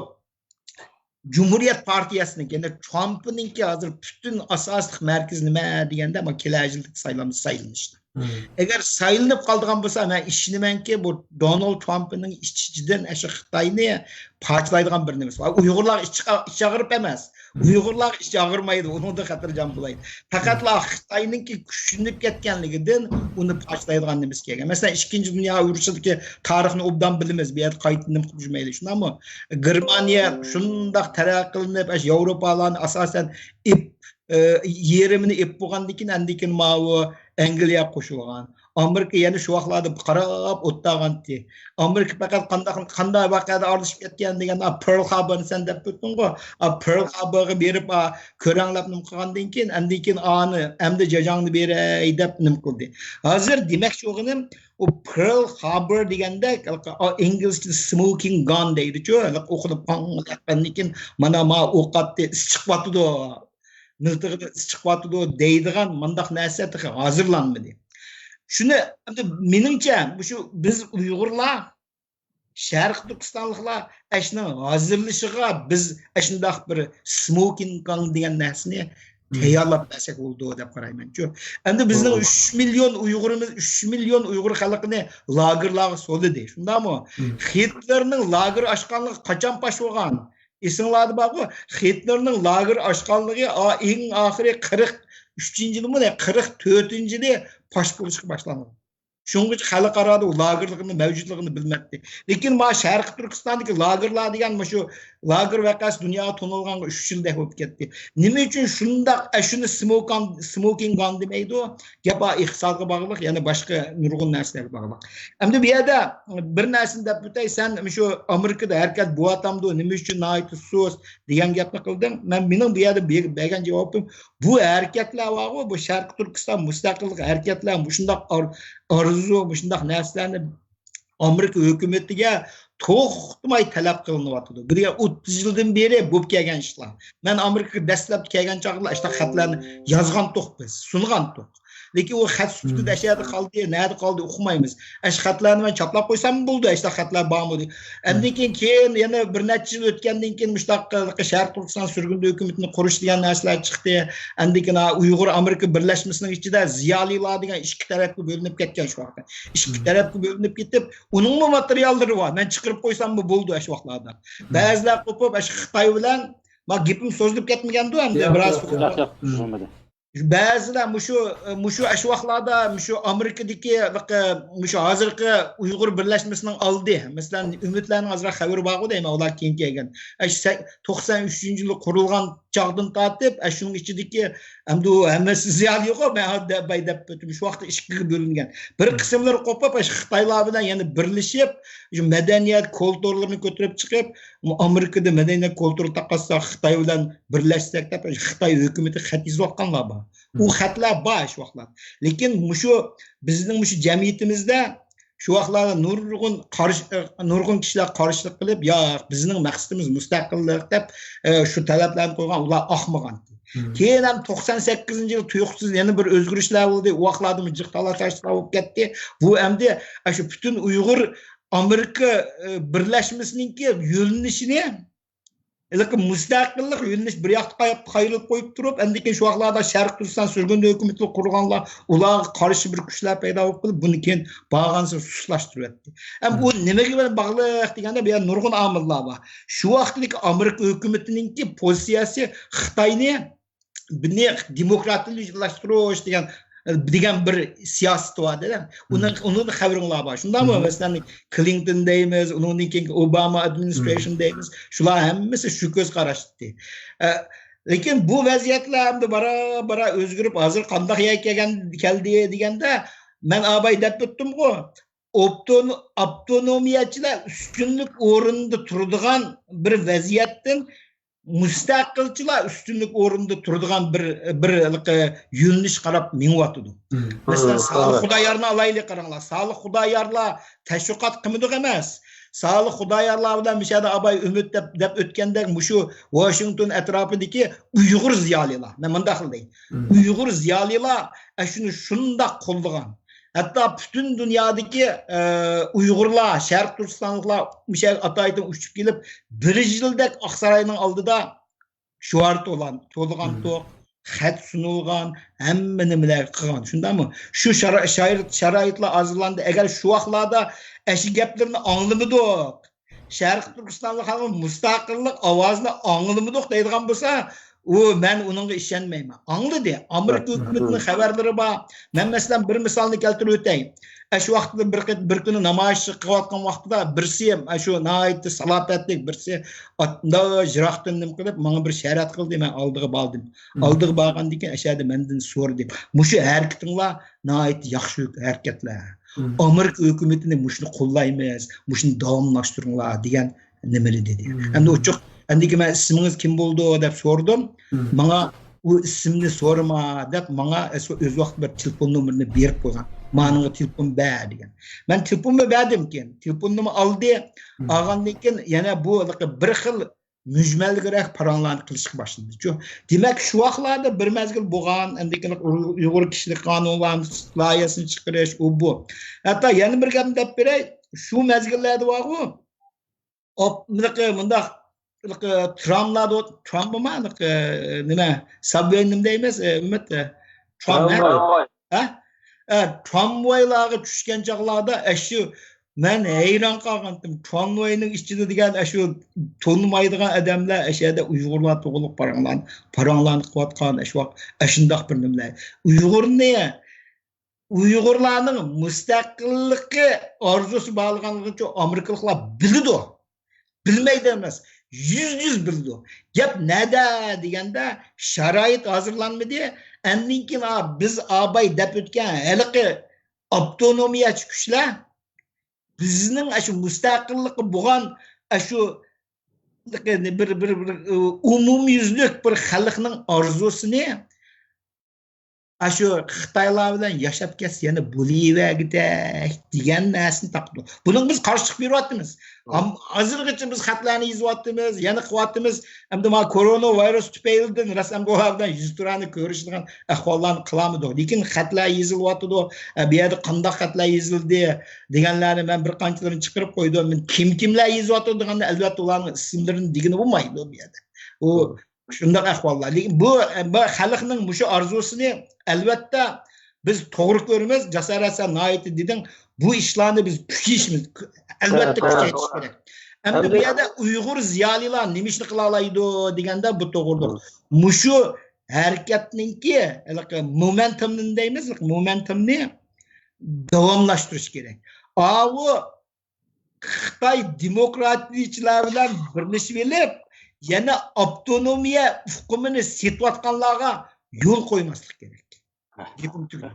جۇمھۇرىيەت پارتىيەسىنىڭكى، يەنى ترامپنىڭكى ھازىر پۈتۈن ئاساسلىق مەركىزى نېمە دېگەندە، مانا كېلەر يىلدىكى سايلام-، سايلىنىشتا. ئەگەر سايلىنىپ قالىدىغان بولسا، مەن ئىشىنىمەنكى، بۇ دونالد ترامپنىڭ ئىچ-ئىچىدىن ئاشۇ خىتاينى پارچىلايدىغان بىر نېمىسى بار. ئۇيغۇرلارغا ئىچ، ئىچ ئاغرىپ ئەمەس. ئۇيغۇرلارغا ئىچ ئاغرىمايدۇ، ئۇنىڭدا خەتىرجەم بولايلى. پەقەتلا خىتاينىڭكى كۈچلىنىپ كەتكەنلىكىدىن ئۇنى پارچىلايدىغان نېمىسى كەلگەن. مەسىلەن، ئىككىنچى دۇنيا ئۇرۇشىدىكى تارىخنى ئوبدان بىلىمىز. بۇ يەردە قايتا نېمە قىلىپ يۈرمەيلى، شۇنداقمۇ؟ گېرمانىيە شۇنداق تەرەققىي قىلىنىپ، ئاشۇ ياۋروپالارنى ئاساسەن ئېپ-، ئە، يېرىمىنى ئېپ بولغاندىن كېيىن، ئاندىن كېيىن ماۋۇ ئەنگلىيە قوشۇلغان. ئامېرىكا يەنە شۇ ۋاقىتلاردا قاراپ ئولتۇرغانتى. ئامېرىكا پەقەت قانداق، قانداق ۋەقەدە ئارىلىشىپ كەتكەن دېگەن، ئا، پېرل خاربورنى سەن دەپ ئۆتتۈڭغۇ. ئا، پېرل خاربورغا بېرىپ، ئا، كۆرەڭلەپ نېمە قىلغاندىن كېيىن، ئاندىن كېيىن ئانى، ئەمدى جاجاڭنى بېرەي دەپ نېمە قىلدى. ھازىر دېمەكچى بولغىنىم، ئۇ پېرل خاربور دېگەندە، ئا، ئىنگلىزچە سموكىنگ گان دەيدىچۇ، ھېلىقى ئوقىدۇ پاڭ دەپ، ئاندىن كېيىن مانا ما ئوق ئاتتى، ئىس چىقىۋاتىدۇ، مىلتىقىدا ئىس چىقىۋاتىدۇ دەيدىغان مانداق نەرسە تېخى ھازىرلانمىدى. شۇنى، ئەمدى مېنىڭچە، مۇشۇ بىز ئۇيغۇرلار، شەرقىي تۈركىستانلىقلار ئەشنىڭ ھازىرلىشىغا بىز ئەشۇنداق بىر سموكىنگ گان دېگەن نەرسىنى تەييارلاپ بەرسەك بولىدۇ دەپ قارايمەنچۇ. ئەمدى بىزنىڭ ئۈچ مىليون ئۇيغۇرىمىز، ئۈچ مىليون ئۇيغۇر خەلقىنى لاگېرلارغا سولىدى، شۇنداقمۇ؟ ھىتلېرنىڭ لاگېر ئاچقانلىقى قاچان پاش بولغان؟ ئېسىڭلاردا بارغۇ، ھىتلېرنىڭ لاگېر ئاچقانلىقى ئا-، ئەڭ ئاخىرى قىرىق ئۈچىنچى يىلىمۇ، قىرىق تۆتىنچى يىلى پاش بولۇشقا باشلانغان. شۇڭغىچە خەلقئارادا ئۇ لاگېرلىقىنى، مەۋجۇتلۇقىنى بىلمەتتى. لېكىن ما شەرقىي تۈركىستاندىكى لاگېرلار دېگەن مۇشۇ لاگېر ۋەقەسى دۇنياغا تونۇلغانغا ئۈچ يىلدەك بولۇپ كەتتى. نېمە ئۈچۈن شۇنداق ئەشۇنى سموكان-، سموكىنگ گان دېمەيدۇ؟ گەپ ئا ئىقتىسادقا باغلىق، يەنە باشقا نۇرغۇن نەرسىلەرگە باغلىق. ئەمدى بۇ يەردە بىر نەرسىنى دەپ ئۆتەي، سەن مۇشۇ ئامېرىكىدا ھەرىكەت بولۇۋاتامدۇ، نېمە ئۈچۈن ناھايىتى سۇس دېگەن گەپنى قىلدىڭ. مەن، مېنىڭ بۇ يەردە بە-، بەرگەن جاۋابىم، بۇ ھەرىكەتلەر بارغۇ، بۇ شەرقىي تۈركىستان مۇستەقىللىق ھەرىكەتلەر مۇشۇنداق ئار-، ئارزۇ، مۇشۇنداق نەرسىلەرنى ئامېرىكا ھۆكۈمىتىگە توختىماي تەلەپ قىلىنىۋاتىدۇ. بىر ئوتتۇز يىلدىن بېرى بولۇپ كەلگەن ئىشلار. مەن ئامېرىكىغا دەسلەپتە كەلگەن چاغدا ئاشۇنداق خەتلەرنى يازغانتۇق بىز، سۇنغانتۇق. لېكىن ئۇ خەت سۈپىتىدە ئەشۇ يەردە قالدى، نەدە قالدى ئۇقمايمىز. ئەشۇ خەتلەرنى مەن چاپلاپ قويساممۇ بولىدۇ، ئەشۇنداق خەتلەر بارمۇ دەپ. ئاندىن كېيىن، كېيىن يەنە بىر نەچچە يىل ئۆتكەندىن كېيىن مۇشۇنداق شەرقىي تۈركىستان سۈرگۈندە ھۆكۈمىتىنى قۇرۇش دېگەن نەرسىلەر چىقتى. ئاندىن كېيىن ھا ئۇيغۇر ئامېرىكا بىرلەشمىسىنىڭ ئىچىدە زىيالىيلار دېگەن ئىككى تەرەپكە بۆلۈنۈپ كەتكەن شۇ ۋاقىتتا. ئىككى تەرەپكە بۆلۈنۈپ كېتىپ، ئۇنىڭمۇ ماتېرىياللىرى بار. مەن چىقىرىپ قويساممۇ بولىدۇ ئاشۇ ۋاقىتلاردا. بەزىلەر قوپۇپ، ئاشۇ خىتاي بىلەن، ما گېپىم سوزۇلۇپ كەتمىگەندۇ ئەمدى بىراز. ياق، ياق، بولمىدى. بەزىلەر مۇشۇ، مۇشۇ ئاشۇ ۋاقىتلاردا مۇشۇ ئامېرىكىدىكى، مۇشۇ ھازىرقى ئۇيغۇر بىرلەشمىسىنىڭ ئالدى، مەسىلەن، ئۈمىدلەرنىڭ ئازراق خەۋىرى بارغۇ دەيمەن، ئۇلار كېيىن كەلگەن. ئاشۇ سە-، توقسان ئۈچىنچى يىلى قۇرۇلغان چاغدىن تارتىپ، ئاشۇنىڭ ئىچىدىكى، ئەمدى ئۇ ھەممىسى زىيالىيىغۇ، مەن ھازىر دەپ، دەپ ئۆتتۈم. شۇ ۋاقىتتا ئىككىگە بۆلۈنگەن. بىر قىسىملىرى قوپۇپ، ئاشۇ خىتايلار بىلەن يەنە بىرلىشىپ، شۇ مەدەنىيەت كولتۇرلىرىنى كۆتۈرۈپ چىقىپ، ئامېرىكىدا مەدەنىيەت كولتۇر تارقاتساق، خىتاي بىلەن بىرلەشسەك دەپ، خىتاي ھۆكۈمىتىگە خەت يېزىۋاتقانلار بار. ئۇ خەتلەر بار شۇ ۋاقىتلار. لېكىن مۇشۇ بىزنىڭ مۇشۇ جەمئىيىتىمىزدە شۇ ۋاقىتلاردا نۇرغۇن قارشى، نۇرغۇن كىشىلەر قارشىلىق قىلىپ، ياق، بىزنىڭ مەقسىتىمىز مۇستەقىللىق دەپ، ئە، شۇ تەلەپلەرنى قويغان، ئۇلار ئاقمىغان. كېيىن ھەم توقسان سەككىزىنچى يىلى تۇيۇقسىز يەنە بىر ئۆزگىرىشلەر بولدى. ئۇ ۋاقىتلاردىمۇ جىق تالا-تارتىشلار بولۇپ كەتتى. بۇ ئەمدى ئاشۇ پۈتۈن ئۇيغۇر ئامېرىكا، ئە، بىرلەشمىسىنىڭكى يۆنىلىشىنى ھېلىقى مۇستەقىللىق يۆنىلىش بىر ياققا قاي-، قايرىلىپ قويۇپ تۇرۇپ، ئاندىن كېيىن شۇ ۋاقىتلاردا شەرقىي تۈركىستان سۈرگۈندە ھۆكۈمىتى قۇرغانلار، ئۇلارغا قارشى بىر كۈچلەر پەيدا بولۇپ قېلىپ، بۇنى كېيىن بارغانسېرى سۇسلاشتۇرۇۋەتتى. ئەمما بۇ نېمىگە بىلەن باغلىق دېگەندە، بۇ يەردە نۇرغۇن ئامىللار بار. شۇ ۋاقىتتىكى ئامېرىكا ھۆكۈمىتىنىڭكى پوزىتسىيەسى خىتاينى بۇنى دېموكراتلاشتۇرۇش دېگەن دېگەن بىر سىياسىتى بار دېدى. ئۇنىڭ، ئۇنىڭ خەۋىرىڭلار بار. شۇنداقمۇ؟ مەسىلەن، كلىنتون دەيمىز، ئۇنىڭدىن كېيىنكى ئوباما ئادمىنىسترېيشن دەيمىز. شۇلار ھەممىسى شۇ كۆز قاراشتا. ئە، لېكىن بۇ ۋەزىيەتلەر ئەمدى بارا-بارا ئۆزگىرىپ، ھازىر قانداق يەرگە كەلگەن، كەلدى دېگەندە، مەن ئاباي دەپ ئۆتتۈمغۇ، ئوپتون-، ئاپتونومىيەچىلەر ئۈستۈنلۈك ئورۇندا تۇرىدىغان بىر ۋەزىيەتتىن مۇستەقىلچىلار ئۈستۈنلۈك ئورۇندا تۇرىدىغان بىر، بىر ھېلىقى يۆنىلىش قاراپ مېڭىۋاتىدۇ. مەسىلەن، سالىھ خۇدايارنى ئالايلى، قاراڭلار. سالىھ خۇدايارلار تەشۋىقات قىلمىدۇق ئەمەس. سالىھ خۇدايارلار بىلەن مۇشۇ يەردە ئاباي ئۈمىد دەپ، دەپ ئۆتكەندەك، مۇشۇ ۋاشىنگتون ئەتراپىدىكى ئۇيغۇر زىيالىيلار، مەن مۇنداق دەي، ئۇيغۇر زىيالىيلار ئەشۇنى شۇنداق قوللىغان. ھەتتا پۈتۈن دۇنيادىكى، ئە، ئۇيغۇرلار، شەرقىي تۈركىستانلىقلار مۇشۇ يەرگە ئاتايتىن ئۇچۇپ كېلىپ، بىر يىلدەك ئاقساراينىڭ ئالدىدا شوئار تولان-، تولغان توق، خەت سۇنۇلغان، ھەممە نېمىلەر قىلغان. شۇنداقمۇ؟ شۇ شارا-، شارائىت-، شارائىتلار ھازىرلاندى. ئەگەر شۇ ۋاقىتلاردا ئەشۇ گەپلىرىنى ئاڭلىمىدۇق، شەرقىي تۈركىستانلىق خەلقى مۇستەقىللىق ئاۋازىنى ئاڭلىمىدۇق دەيدىغان بولسا، ئۇ، مەن ئۇنىڭغا ئىشەنمەيمەن. ئاڭلىدى. ئامېرىكا ھۆكۈمىتىنىڭ خەۋەرلىرى بار. مەن، مەسىلەن، بىر مىسالنى كەلتۈرۈپ ئۆتەي. ئەشۇ ۋاقىتتا بىر قېت-، بىر كۈنى نامايىش قىلىۋاتقان ۋاقتىدا بىرسى، ئەشۇ ناھايىتى سالاپەتلىك بىرسى ئاتنى يىراقتىن نېمە قىلىپ، ماڭا بىر ئىشارەت قىلدى، مەن ئالدىغا باردىم. ئالدىغا بارغاندىن كېيىن ئەشەدە مەندىن سورىدى. مۇشۇ ھەرىكىتىڭلار ناھايىتى ياخشى ھەرىكەتلەر. ئامېرىكا ھۆكۈمىتىنى مۇشۇنى قوللايمىز، مۇشۇنى داۋاملاشتۇرۇڭلار دېگەن نېمىلىرى دېدى. ئەمدى ئوچۇق، ئەمدى كېيىن مەن ئىسمىڭىز كىم بولىدۇ دەپ سورىدىم. ماڭا ئۇ ئىسىمنى سورىما دەپ ماڭا ئۆز ۋاقتىدا بىر تېلېفون نومۇرىنى بېرىپ قويغان. مانىڭغا تېلېفون بەر دېگەن. مەن تېلېفونمۇ بەردىم كېيىن. تېلېفوننىمۇ ئالدى. ئالغاندىن كېيىن يەنە بۇ بىر خىل مۈجمەلگىرەك پاراڭلارنى قىلىشقا باشلىدىچۇ. دېمەك، شۇ ۋاقىتلاردا بىر مەزگىل بولغان، ئەمدى ئۇيغۇر كىشىلىك قانۇنلارنى، لايىھەسىنى چىقىرىش، ئۇ بۇ. ھەتتا يەنە بىر گەپنى دەپ بېرەي، شۇ مەزگىللەردە بارغۇ، ئاپ-، مۇنداق، مۇنداق، تراملاردا، ترامبىما، نېمە، سابۋېي نېمە دەيمىز، ئۈمىد، ترام، ھە؟ ھە؟ ئە، ترامۋايلارغا چۈشكەن چاغلاردا ئەشۇ، مەن ھەيران قالغانتىم. ترامۋاينىڭ ئىچىدە دېگەن ئەشۇ تونۇمايدىغان ئادەملەر ئەشۇ يەردە ئۇيغۇرلار توغرىلىق پاراڭلارنى، پاراڭلارنى قىلىۋاتقان ئەشۇ ۋاقىت ئەشۇنداق بىر نېمىلەر. ئۇيغۇرنى، ئۇيغۇرلارنىڭ مۇستەقىللىقى ئارزۇسى بارلىقىنى ئامېرىكىلىقلار بىلىدۇ. بىلمەيدۇ ئەمەس، يۈزدە يۈز بىلىدۇ. گەپ نەدە دېگەندە، شارائىت ھازىرلانمىدى. ئاندىن كېيىن، ئا، بىز ئاباي دەپ ئۆتكەن ھېلىقى ئاپتونومىيەچى كۈچلەر بىزنىڭ ئاشۇ مۇستەقىللىقى بولغان ئاشۇ بىر، بىر، بىر، ئومۇميۈزلۈك بىر خەلقنىڭ ئارزۇسىنى ئاشۇ خىتايلار بىلەن ياشاپ كەتسە يەنە بولۇۋەرگۈدەك دېگەن نەرسىنى تاپىدۇ. بۇنىڭغا بىز قارشىلىق بېرىۋاتىمىز. ھازىرغىچە بىز خەتلەرنى يېزىۋاتىمىز، يەنە قىلىۋاتىمىز. ئەمدى مانا كورونا ۋىرۇس تۈپەيلىدىن رەسەن بۇلار بىلەن يۈز تۇرانى كۆرۈشىدىغان ئەھۋاللارنى قىلالمىدۇق. لېكىن خەتلەر يېزىلىۋاتىدۇ. ئە، بۇ يەردە قانداق خەتلەر يېزىلدى دېگەنلەرنى مەن بىر قانچىلىرىنى چىقىرىپ قويدۇم. مەن كىم كىملەر يېزىۋاتىدۇ دېگەندە، ئەلۋەتتە، ئۇلارنىڭ ئىسىملىرىنى دېگىلى بولمايدۇ بۇ يەردە. ئۇ شۇنداق ئەھۋاللار. لېكىن بۇ، بۇ خەلقنىڭ مۇشۇ ئارزۇسىنى، ئەلۋەتتە، بىز توغرا كۆرىمىز. جاسارەت، سەن ناھايىتى دېدىڭ. بۇ ئىشلارنى بىز كۈچىيىشىمىز، ئەلۋەتتە، كۈچەيتىش كېرەك. ئەمدى بۇ يەردە ئۇيغۇر زىيالىيلار نېمە ئىشنى قىلالايدۇ دېگەندە، بۇ توغرىلىق. مۇشۇ ھەرىكەتنىڭكى ھېلىقى مومېنتۇمنى دەيمىز، مومېنتۇمنى داۋاملاشتۇرۇش كېرەك. ئاۋۇ خىتاي دېموكراتىيىچىلار بىلەن بىرلىشىۋېلىپ، يەنە ئاپتونومىيە ئۇقۇمىنى سېتىۋاتقانلارغا يول قويماسلىق كېرەك. گېپىم تۈگىدى.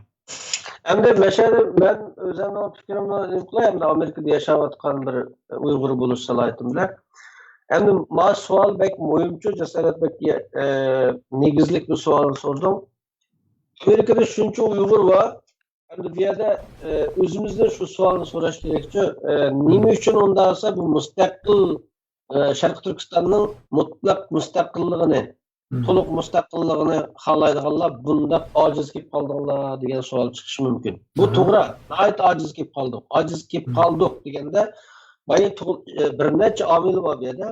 ئەمدى مەشەدە مەن ئۆزۈمنىڭ پىكرىمنى ئېلىپ قىلاي، ئەمدى ئامېرىكىدا ياشاۋاتقان بىر ئۇيغۇر بولۇش سالاھىيىتىم بىلەن. ئەمدى ما سوئال بەك مۇھىمچۇ، جاسارەت بەك، ئە، نېگىزلىك بىر سوئالنى سورىدىڭ. ئامېرىكىدا شۇنچە ئۇيغۇر بار، ئەمدى بۇ يەردە، ئە، ئۆزىمىزدىن شۇ سوئالنى سوراش كېرەكچۇ، ئە، نېمە ئۈچۈن ئۇنداق بولسا بۇ مۇستەقىل، ئە، شەرقىي تۈركىستاننىڭ مۇتلەق مۇستەقىللىقىنى، تولۇق مۇستەقىللىقىنى خالايدىغانلار بۇنداق ئاجىز كېلىپ قالدىڭلار دېگەن سوئال چىقىشى مۇمكىن. بۇ توغرا، ناھايىتى ئاجىز كېلىپ قالدۇق. ئاجىز كېلىپ قالدۇق دېگەندە، بايا توغ-، ئە، بىر نەچچە ئامىل بار بۇ يەردە.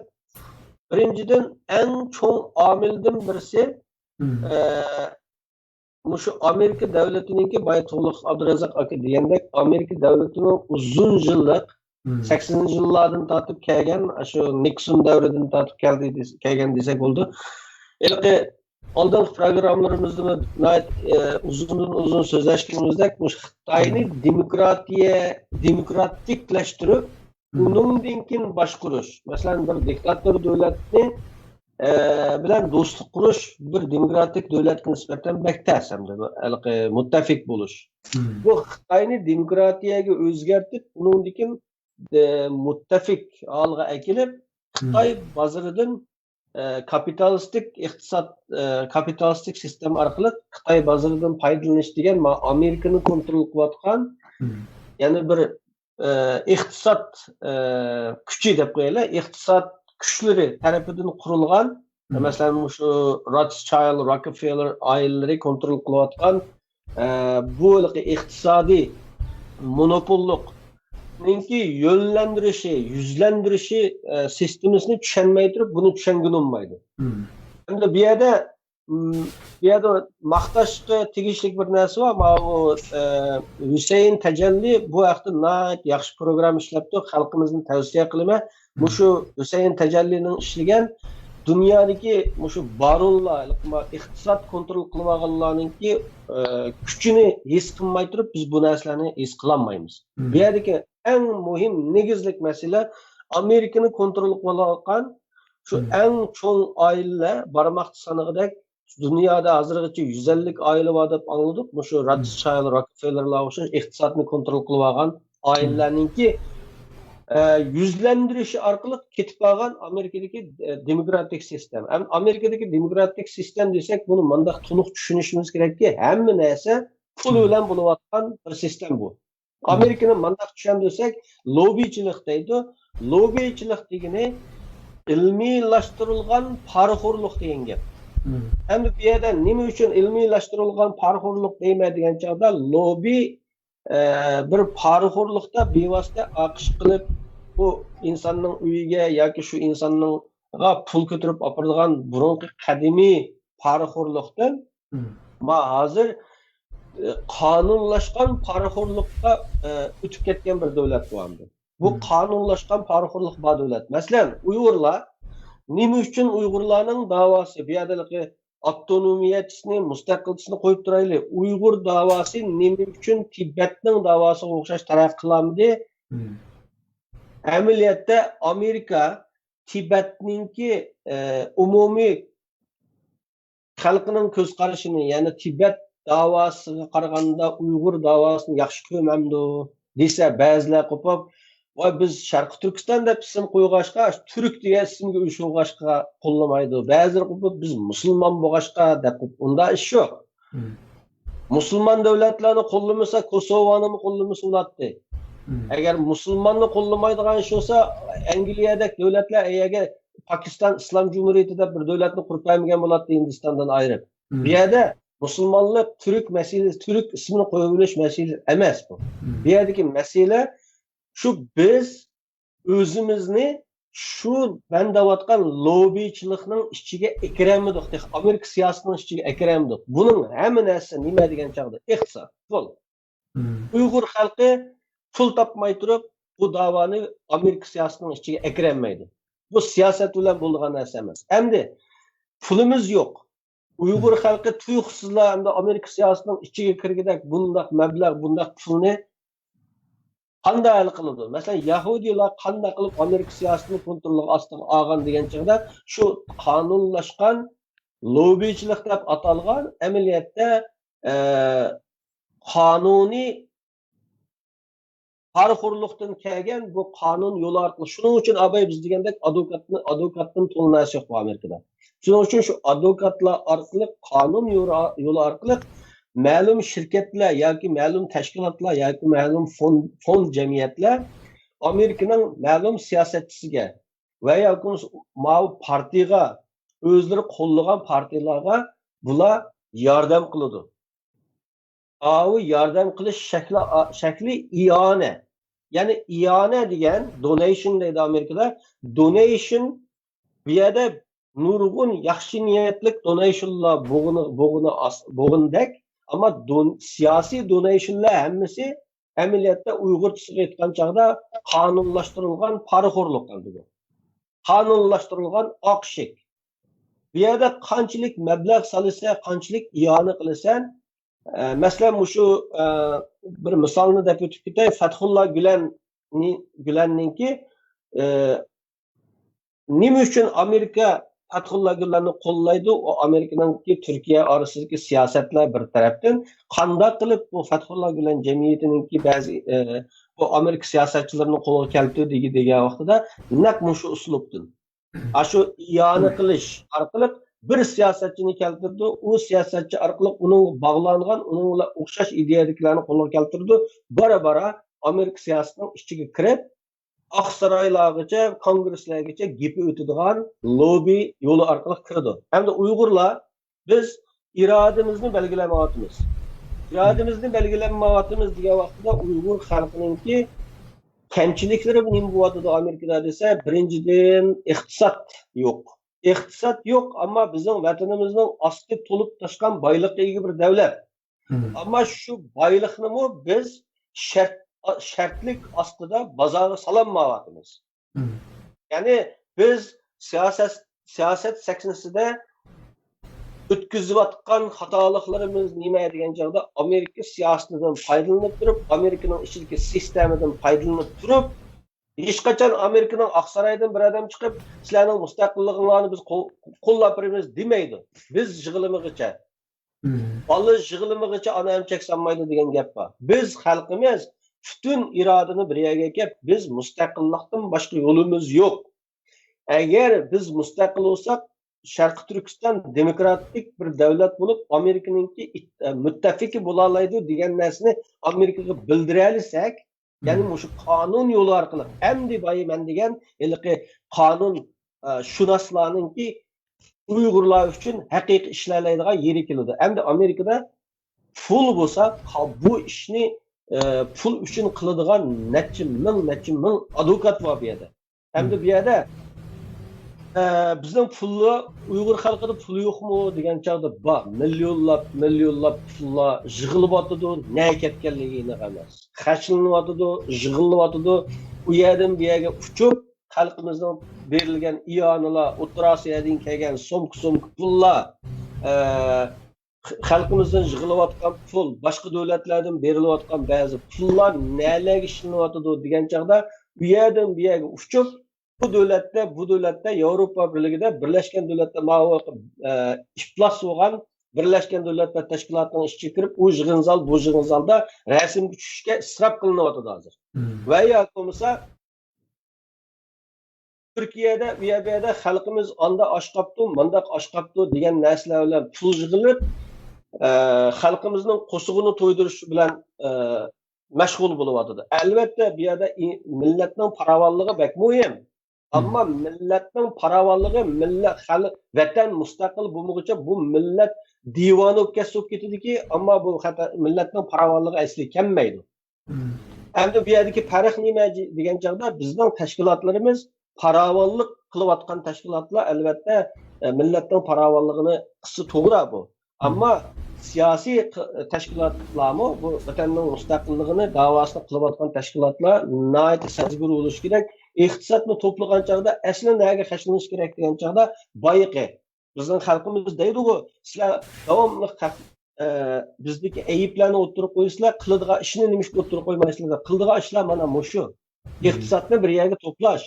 بىرىنچىدىن، ئەڭ چوڭ ئامىلدىن بىرسى، ئە، مۇشۇ ئامېرىكا دۆلىتىنىڭكى، بايا تۇغلۇق ئابدۇرازاق ئاكا دېگەندەك، ئامېرىكا دۆلىتىنىڭ ئۇزۇن يىللىق، سەكسىزىنچى يىللاردىن تارتىپ كەلگەن، شۇ نىكسون دەۋرىدىن تارتىپ كەلدى دېس-، كەلگەن دېسەك بولىدۇ. ھېلىقى ئالدىنقى پروگراممىلىرىمىزدىمۇ ناھايىتى، ئە، ئۇزۇندىن ئۇزۇن سۆزلەشكىنىمىزدەك، مۇشۇ خىتاينى دېموكراتىيە، دېموكراتىكلەشتۈرۈپ، ئۇنىڭدىن كېيىن باشقۇرۇش. مەسىلەن، بىر دىكتاتور دۆلەتنى، ئە، بىلەن دوستلۇق قۇرۇش بىر دېموكراتىك دۆلەتكە نىسبەتەن بەك تەس ھەمدە بۇ ھېلىقى مۇتتەپىق بولۇش. بۇ خىتاينى دېموكراتىيەگە ئۆزگەرتىپ، ئۇنىڭدىن كېيىن، ئە، مۇتتەپىق ھالغا ئەكېلىپ، خىتاي بازىرىدىن، ئە، كاپىتالىستىك ئىقتىساد، ئە، كاپىتالىستىك سىستېما ئارقىلىق خىتاي بازىرىدىن پايدىلىنىش دېگەن ما-، ئامېرىكىنى كونترول قىلىۋاتقان يەنە بىر، ئە، ئىقتىساد، ئە، كۈچى دەپ قويايلى، ئىقتىساد كۈچلىرى تەرىپىدىن قۇرۇلغان، مەسىلەن، مۇشۇ روتشايلد، روكفېللېر ئائىلىلىرى كونترول قىلىۋاتقان ئە، بۇ ھېلىقى ئىقتىسادىي مونوپوللۇقنىڭكى يۆنلەندۈرۈشى، يۈزلەندۈرۈشى، ئە، سىستېمىسىنى چۈشەنمەي تۇرۇپ، بۇنى چۈشەنگىلى بولمايدۇ. ھەمدە بۇ يەردە، م، بۇ يەردە ماختاشقا تېگىشلىك بىر نەرسە بار. ماۋۇ، ئە، ھۈسەيىن تەجەللى بۇ ھەقتە ناھايىتى ياخشى پروگرامما ئىشلەپتۇ. خەلقىمىزنى تەۋسىيە قىلىمەن. مۇشۇ ھۈسەيىن تەجەللىنىڭ ئىشلىگەن دۇنيادىكى مۇشۇ بارونلار، ئىقتىساد كونترول قىلىۋالغانلارنىڭكى، ئە، كۈچىنى ھېس قىلماي تۇرۇپ، بىز بۇ نەرسىلەرنى ھېس قىلالمايمىز. بۇ يەردىكى ئەڭ مۇھىم، نېگىزلىك مەسىلە ئامېرىكىنى كونترول قىلىۋالغان شۇ ئەڭ چوڭ ئائىلىلەر، بارماقتا سانىغۇدەك دۇنيادا ھازىرغىچە يۈز ئەللىك ئائىلە بار دەپ ئاڭلىدۇق. مۇشۇ روتشايلد، روكفېللېرلار ئوخشاش ئىقتىسادنى كونترول قىلىۋالغان ئائىلىلەرنىڭكى، ئە، يۈزلەندۈرۈشى ئارقىلىق كېتىپ قالغان ئامېرىكىدىكى، ئە، دېموكراتىك سىستېما. ئەم-، ئامېرىكىدىكى دېموكراتىك سىستېما دېسەك، بۇنى مۇنداق تونۇق چۈشىنىشىمىز كېرەككى، ھەممە نەرسە پۇل بىلەن بولۇۋاتقان بىر سىستېما بۇ. ئامېرىكىنى مۇنداق چۈشەندۈرسەك، لوببىچىلىق دەيدۇ. لوببىچىلىق دېگىنى ئىلمىيلاشتۇرۇلغان پارىخورلۇق دېگەن گەپ. ئەمدى بۇ يەردە نېمە ئۈچۈن ئىلمىيلاشتۇرۇلغان پارىخورلۇق دەيمەن دېگەن چاغدا، لوببى، ئە، بىر پارىخورلۇقتا بىۋاسىتە ئاقىش قىلىپ، بۇ ئىنساننىڭ ئۆيىگە ياكى شۇ ئىنساننىڭغا پۇل كۆتۈرۈپ ئاپىرىدىغان بۇرۇنقى قەدىمىي پارىخورلۇقتىن، ما ھازىر، ئە، قانۇنلاشقان پارىخورلۇققا، ئە، ئۆتۈپ كەتكەن بىر دۆلەت بۇ ئەمدى. بۇ قانۇنلاشقان پارىخورلۇق بار دۆلەت. مەسىلەن، ئۇيغۇرلار، نېمە ئۈچۈن ئۇيغۇرلارنىڭ داۋاسى، بۇ يەردە ئاپتونومىيەتچىسىنى، مۇستەقىلچىسىنى قويۇپ تۇرايلى، ئۇيغۇر داۋاسى نېمە ئۈچۈن تىبەتنىڭ داۋاسىغا ئوخشاش تەرەققىي قىلالمىدى؟ ئەمەلىيەتتە ئامېرىكا تىبەتنىڭكى، ئە، ئومۇمىي خەلقىنىڭ كۆز قارىشىنى، يەنى تىبەت داۋاسىغا قارىغاندا ئۇيغۇر داۋاسىنى ياخشى كۆرمەمدۇ دېسە، بەزىلەر قوپۇپ، ۋاي، بىز شەرقىي تۈركىستان دەپ ئىسىم قويغاچقا، تۈرك دېگەن ئىسىمگە ئوخشىغاچقا قوللىمايدۇ. بەزىلەر قوپۇپ، بىز مۇسۇلمان بولغاچقا دەپ قوپۇپ، ئۇنداق ئىش يوق. مۇسۇلمان دۆلەتلەرنى قوللىمىسا، كوسوۋونىمۇ قوللىمىسا بولاتتى. ئەگەر مۇسۇلماننى قوللىمايدىغان ئىش بولسا، ئەنگلىيەدەك دۆلەتلەر ئەگەر پاكىستان ئىسلام جۇمھۇرىيىتى دەپ بىر دۆلەتنى قۇرۇپ بەرمىگەن بولاتتى ھىندىستاندىن ئايرىپ. بۇ يەردە مۇسۇلمانلىق، تۈرك مەسىلىسى، تۈرك ئىسمىنى قويۇۋېلىش مەسىلىسى ئەمەس بۇ. بۇ يەردىكى مەسىلە شۇ، بىز ئۆزىمىزنى شۇ مەن دەۋاتقان لوببىچىلىقنىڭ ئىچىگە ئەكىرەلمىدۇق، تېخى ئامېرىكا سىياسىتىنىڭ ئىچىگە ئەكىرەلمىدۇق. بۇنىڭ ھەممە نەرسىسى نېمە دېگەن چاغدا؟ ئىقتىساد، پۇل. ئۇيغۇر خەلقى پۇل تاپماي تۇرۇپ، بۇ داۋانى ئامېرىكا سىياسىتىنىڭ ئىچىگە ئەكىرەلمەيدۇ. بۇ سىياسەت بىلەن بولىدىغان نەرسە ئەمەس. ئەمدى پۇلىمىز يوق. ئۇيغۇر خەلقى تۇيۇقسىزلا ئەمدى ئامېرىكا سىياسىتىنىڭ ئىچىگە كىرگۈدەك بۇنداق مەبلەغ، بۇنداق پۇلنى قانداق ھەل قىلىدۇ؟ مەسىلەن، يەھۇدىيلار قانداق قىلىپ ئامېرىكا سىياسىتىنى كونترولى ئاستىغا ئالغان دېگەن چېغىدا، شۇ قانۇنلاشقان لوببىچىلىق دەپ ئاتالغان، ئەمەلىيەتتە، ئە، قانۇنىي پارىخورلۇقتىن كەلگەن بۇ قانۇن يولى ئارقىلىق. شۇنىڭ ئۈچۈن ئاباي بىز دېگەندەك ئادۋوكاتنى، ئادۋوكاتتىن تولا نەرسە يوق بۇ ئامېرىكىدا. شۇنىڭ ئۈچۈن شۇ ئادۋوكاتلار ئارقىلىق، قانۇن يولى، يولى ئارقىلىق مەلۇم شىركەتلەر ياكى مەلۇم تەشكىلاتلار ياكى مەلۇم فوند، فوند جەمئىيەتلەر ئامېرىكىنىڭ مەلۇم سىياسەتچىسىگە ۋە ياكى ماۋۇ پارتىيىغا، ئۆزلىرى قوللىغان پارتىيىلارغا بۇلار ياردەم قىلىدۇ. ئاۋۇ ياردەم قىلىش شەكلى، شەكلى ئىئانە. يەنى ئىئانە دېگەن، دونېيشن دەيدۇ ئامېرىكىدا. دونېيشن، بۇ يەردە نۇرغۇن ياخشى نىيەتلىك دونېيشنلار بولغىنى، بولغىنى ئاس-، بولغىنىدەك، ئەمما دون-، سىياسىي دونېيشنلار ھەممىسى ئەمەلىيەتتە ئۇيغۇرچىسىغا ئېيتقان چاغدا قانۇنلاشتۇرۇلغان پارىخورلۇق ئەمدى بۇ. قانۇنلاشتۇرۇلغان ئاق ئىشىك. بۇ يەردە قانچىلىك مەبلەغ سالىسەن، قانچىلىك ئىئانە قىلىسەن. ئە، مەسىلەن، مۇشۇ، ئە، بىر مىسالنى دەپ ئۆتۈپ كېتەي. فەتھۇللا گۈلەننى، گۈلەننىڭكى، ئە، نېمە ئۈچۈن ئامېرىكا فەتھۇللا گۈلەننى قوللايدۇ؟ ئۇ ئامېرىكىنىڭكى تۈركىيە ئارىسىدىكى سىياسەتلەر بىر تەرەپتىن، قانداق قىلىپ بۇ فەتھۇللا گۈلەن جەمئىيىتىنىڭكى بەزى، ئە، بۇ ئامېرىكا سىياسەتچىلىرىنى قولغا كەلتۈردى دېگەن ۋاقتىدا نەق مۇشۇ ئۇسلۇبتىن. ئاشۇ ئىئانە قىلىش ئارقىلىق بىر سىياسەتچىنى كەلتۈرىدۇ، ئۇ سىياسەتچى ئارقىلىق ئۇنىڭغا باغلانغان، ئۇنىڭ بىلەن ئوخشاش ئىدىيەدىكىلەرنى قولغا كەلتۈرىدۇ. بارا-بارا ئامېرىكا سىياسىتىنىڭ ئىچىگە كىرىپ، ئاقسارايلارغىچە، كونگرېسلەرگىچە گېپى ئۆتىدىغان لوببى يولى ئارقىلىق كىرىدۇ. ھەمدە ئۇيغۇرلار، بىز ئىرادىمىزنى بەلگىلەمەيۋاتىمىز. ئىرادىمىزنى بەلگىلەمەيۋاتىمىز دېگەن ۋاقتىدا ئۇيغۇر خەلقىنىڭكى كەمچىلىكلىرى نېمە بولۇۋاتىدۇ ئامېرىكىدا دېسە، بىرىنچىدىن، ئىقتىساد يوق. ئىقتىساد يوق، ئەمما بىزنىڭ ۋەتىنىمىزنىڭ ئاستى تولۇپ تاشقان بايلىققا ئىگە بىر دەۋلەت. ئەمما شۇ بايلىقنىمۇ بىز شەرت، شەرتلىك ئاستىدا بازارغا سالالمايۋاتىمىز. يەنى بىز سىياسەت، سىياسەت سەھنىسىدە ئۆتكۈزۈۋاتقان خاتالىقلىرىمىز نېمە دېگەن چاغدا، ئامېرىكا سىياسىتىدىن پايدىلىنىپ تۇرۇپ، ئامېرىكىنىڭ ئىچىدىكى سىستېمىدىن پايدىلىنىپ تۇرۇپ، ھېچقاچان ئامېرىكىنىڭ ئاقسارايدىن بىر ئادەم چىقىپ، سىلەرنىڭ مۇستەقىللىقىڭلارنى بىز قول-، قوللاپ بېرىمىز دېمەيدۇ. بىز يىغلىمىغىچە، بالا يىغلىمىغىچە ئانا ئەمچەك سانمايدۇ دېگەن گەپ بار. بىز خەلقىمىز پۈتۈن ئىرادىنى بىر يەرگە ئەكەپ، بىز مۇستەقىللىقتىن باشقا يولىمىز يوق. ئەگەر بىز مۇستەقىل بولساق، شەرقىي تۈركىستان دېموكراتىك بىر دەۋلەت بولۇپ، ئامېرىكىنىڭكى ئىت-، مۇتتەپىقى بولالايدۇ دېگەن نەرسىنى ئامېرىكىغا بىلدۈرەلىسەك، يەنى مۇشۇ قانۇن يولى ئارقىلىق، ئەمدى بايىمەن دېگەن ھېلىقى قانۇن، ئە، شۇناسلارنىڭكى ئۇيغۇرلار ئۈچۈن ھەقىقىي ئىشلەيدىغان يېرى كېلىدۇ. ئەمدى ئامېرىكىدا پۇل بولسا، قا-، بۇ ئىشنى، ئە، پۇل ئۈچۈن قىلىدىغان نەچچە مىڭ، نەچچە مىڭ ئادۋوكات بار بۇ يەردە. ئەمدى بۇ يەردە، ئە، بىزنىڭ پۇللا، ئۇيغۇر خەلقىدە پۇل يوقمۇ دېگەن چاغدا بار. مىليونلاپ، مىليونلاپ پۇللار يىغىلىۋاتىدۇ، نەگە كەتكەنلىكى ئېنىق ئەمەس. خەجلىنىۋاتىدۇ، يىغىلىۋاتىدۇ. ئۇ يەردىن بۇ يەرگە ئۇچۇپ، خەلقىمىزنىڭ بېرىلگەن ئىئانىلار، ئوتتۇرا ئاسىيادىن كەلگەن سومكا-سومكا پۇللار، ئە، خەلقىمىزدىن يىغىلىۋاتقان پۇل، باشقا دۆلەتلەردىن بېرىلىۋاتقان بەزى پۇللار نەلەرگە ئىشلىنىۋاتىدۇ دېگەن چاغدا، ئۇ يەردىن بۇ يەرگە ئۇچۇپ، بۇ دۆلەتتە، بۇ دۆلەتتە، ياۋروپا بىرلىكىدە، بىرلەشكەن دۆلەتلەر ماۋۇ، ئە، ئىپلاس بولغان بىرلەشكەن دۆلەتلەر تەشكىلاتىنىڭ ئىچىگە كىرىپ، ئۇ يىغىن زال، بۇ يىغىن زالدا رەسىمگە چۈشۈشكە ئىسراپ قىلىنىۋاتىدۇ ھازىر. ۋە ياكى بولمىسا، تۈركىيەدە، ئۇ يەردە خەلقىمىز ئاندا ئاش قاپتۇ، مانداق ئاش قاپتۇ دېگەن نەرسىلەر بىلەن پۇل يىغىلىپ، ئە، خەلقىمىزنىڭ قورسىقىنى تويدۇرۇش بىلەن، ئە، مەشغۇل بولۇۋاتىدۇ. ئەلۋەتتە، بۇ يەردە ئى-، مىللەتنىڭ پاراۋانلىقى بەك مۇھىم. ئەمما مىللەتنىڭ پاراۋانلىقى، مىللەت، خەلق، ۋەتەن مۇستەقىل بولمىغۇچە بۇ مىللەت دىۋانە بولۇپ كەتسە بولۇپ كېتىدىكى، ئەمما بۇ خەتەر، مىللەتنىڭ پاراۋانلىقى ئەسلىگە كەلمەيدۇ. ئەمدى بۇ يەردىكى پەرق نېمە دېگەن چاغدا، بىزنىڭ تەشكىلاتلىرىمىز پاراۋانلىق قىلىۋاتقان تەشكىلاتلار، ئەلۋەتتە، ئە، مىللەتنىڭ پاراۋانلىقىنى قىلسا توغرا بۇ. ئەمما سىياسىي ق-، تەشكىلاتلارمۇ، بۇ ۋەتەننىڭ مۇستەقىللىقىنى داۋاسىنى قىلىۋاتقان تەشكىلاتلار ناھايىتى سەزگۈر بولۇشى كېرەك. ئىقتىسادنى توپلىغان چاغدا ئەسلى نەگە خەجلىنىش كېرەك دېگەن چاغدا بايىقى. بىزنىڭ خەلقىمىز دەيدىغۇ، سىلەر داۋاملىق خەق-، ئە، بىزدىكى ئەيىبلەرنى ئوتتۇرىغا قويىسىلەر، قىلىدىغان ئىشنى نېمىشقا ئوتتۇرىغا قويمايسىلەر دەپ. قىلىدىغان ئىشلار مانا مۇشۇ. ئىقتىسادنى بىر يەرگە توپلاش،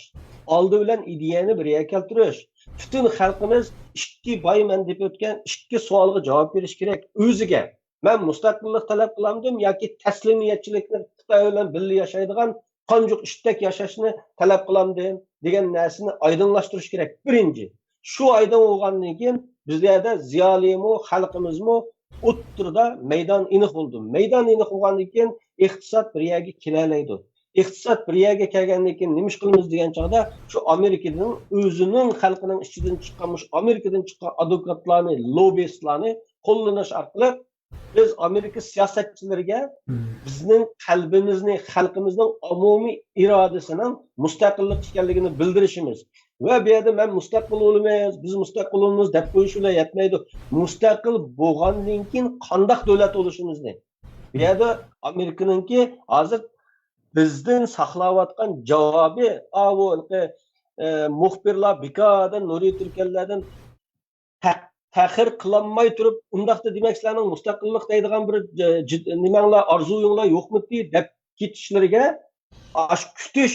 ئالدى بىلەن ئىدىيەنى بىر يەرگە كەلتۈرۈش. پۈتۈن خەلقىمىز ئىككى بايمەن دەپ ئۆتكەن ئىككى سوئالغا جاۋاب بېرىش كېرەك. ئۆزىگە، مەن مۇستەقىللىق تەلەپ قىلامدىم ياكى تەسلىمىيەتچىلىكنى، خىتاي بىلەن بىللە ياشايدىغان قانجۇق ئىتتەك ياشاشنى تەلەپ قىلامدىم دېگەن نەرسىنى ئايدىڭلاشتۇرۇش كېرەك، بىرىنچى. شۇ ئايدىڭ بولغاندىن كېيىن، بىز يەردە زىيالىيمۇ، خەلقىمىزمۇ ئوتتۇرىدا مەيدان ئېنىق بولىدۇ. مەيدان ئېنىق بولغاندىن كېيىن، ئىقتىساد بىر يەرگە كېلەلەيدۇ. ئىقتىساد بىر يەرگە كەلگەندىن كېيىن نېمە ئىش قىلىمىز دېگەن چاغدا، شۇ ئامېرىكىنىڭ ئۆزىنىڭ خەلقىنىڭ ئىچىدىن چىققان، مۇشۇ ئامېرىكىدىن چىققان ئادۋوكاتلارنى، لوببىستلارنى قوللىنىش ئارقىلىق بىز ئامېرىكا سىياسەتچىلىرىگە بىزنىڭ قەلبىمىزنى، خەلقىمىزنىڭ ئومۇمىي ئىرادىسىنىڭ مۇستەقىللىق ئىكەنلىكىنى بىلدۈرۈشىمىز. ۋە بۇ يەردە مەن مۇستەقىل بولىمىز، بىز مۇستەقىل بولىمىز دەپ قويۇش بىلەن يەتمەيدۇ. مۇستەقىل بولغاندىن كېيىن قانداق دۆلەت بولۇشىمىزنى. بۇ يەردە ئامېرىكىنىڭكى ھازىر بىزدىن ساقلاۋاتقان جاۋابى، ئاۋۇ، ئە، مۇخبىرلار بىكاردىن، نۇرى تۈركەنلەردىن تە-، تەخىر قىلالماي تۇرۇپ، ئۇنداقتا دېمەك، سىلەرنىڭ مۇستەقىللىق دەيدىغان بىر، ئە، جىد-، نېمەڭلار، ئارزۇيۇڭلار يوقمىتى دەپ كېتىشلىرىگە، ئاشۇ كۈتۈش،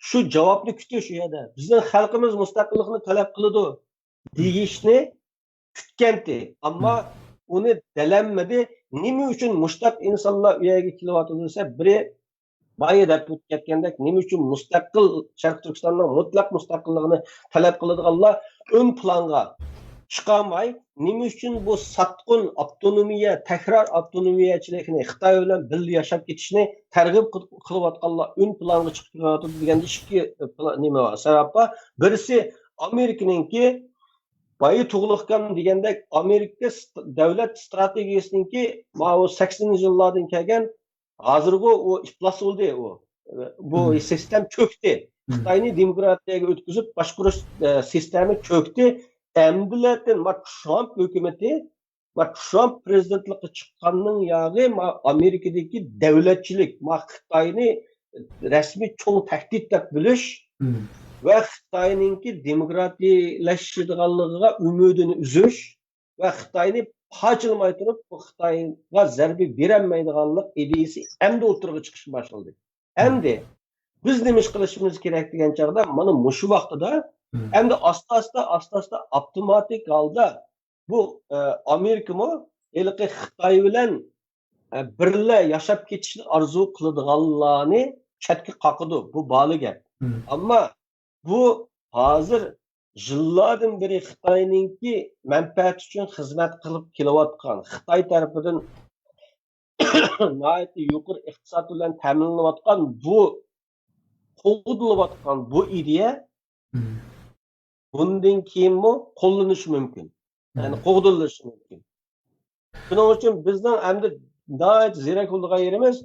شۇ جاۋابنى كۈتۈش ئۇ يەردە. بىزنىڭ خەلقىمىز مۇستەقىللىقنى تەلەپ قىلىدۇ دېيىشنى كۈتكەنتى. ئەمما ئۇنى دېيەلمىدى. نېمە ئۈچۈن مۇشتاق ئىنسانلار ئۇ يەرگە كېلىۋاتىدۇ دېسە، بىرى بايا دەپ ئۆتۈپ كەتكەندەك، نېمە ئۈچۈن مۇستەقىل شەرقىي تۈركىستاننىڭ مۇتلەق مۇستەقىللىقىنى تەلەپ قىلىدىغانلار ئۆڭ پىلانغا چىقالماي، نېمە ئۈچۈن بۇ ساتقۇن ئاپتونومىيە، تەكرار ئاپتونومىيەچىلىكنى، خىتاي بىلەن بىللە ياشاپ كېتىشنى تەرغىب قىل-، قىلىۋاتقانلار ئۆڭ پىلانغا چىقىپ كېلىۋاتىدۇ دېگەندە ئىككى، ئە، پىلا-، نېمە بار، سەۋەب بار. بىرسى ئامېرىكىنىڭكى بايا تۇغلۇقكان دېگەندەك، ئامېرىكا ست-، دۆلەت ستراتېگىيەسىنىڭكى ماۋۇ سەكسىنىنچى يىللاردىن كەلگەن، ھازىرغۇ ئۇ ئىپلاس بولدى، ئۇ، بۇ سىستېما چۆكتى. خىتاينى دېموكراتىيەگە ئۆتكۈزۈپ باشقۇرۇش، ئە، سىستېما چۆكتى. ئەمدىلەتىن ما ترامپ ھۆكۈمىتى، ما ترامپ پىرېزىدېنتلىققا چىققاندىن ياغى ما ئامېرىكىدىكى دۆلەتچىلىك، ما خىتاينى رەسمىي چوڭ تەھدىت دەپ بىلىش ۋە خىتاينىڭكى دېموكراتىيلىشىدىغانلىقىغا ئۈمىدىنى ئۈزۈش ۋە خىتاينى پارچىلىماي تۇرۇپ، بۇ خىتايغا زەربە بېرەلمەيدىغانلىق ئىدىيىسى ئەمدى ئوتتۇرىغا چىقىشقا باشلىدى. ئەمدى بىز نېمە ئىش قىلىشىمىز كېرەك دېگەن چاغدا، مانا مۇشۇ ۋاقتىدا ئەمدى ئاستا-ئاستا، ئاستا-ئاستا ئاپتوماتىك ھالدا بۇ، ئە، ئامېرىكىمۇ ھېلىقى خىتاي بىلەن، ئە، بىرلە ياشاپ كېتىشنى ئارزۇ قىلىدىغانلارنى چەتكە قاقىدۇ. بۇ بالە گەپ. ئەمما بۇ ھازىر يىللاردىن بېرى خىتاينىڭكى مەنپەئەتى ئۈچۈن خىزمەت قىلىپ كېلىۋاتقان، خىتاي تەرىپىدىن ناھايىتى يۇقىرى ئىقتىساد بىلەن تەمىنلىنىۋاتقان بۇ، قوغدىلىۋاتقان بۇ ئىدىيە بۇندىن كېيىنمۇ قوللىنىشى مۇمكىن. يەنى قوغدىلىشى مۇمكىن. شۇنىڭ ئۈچۈن بىزنىڭ ئەمدى ناھايىتى زېرەك بولىدىغان يېرىمىز،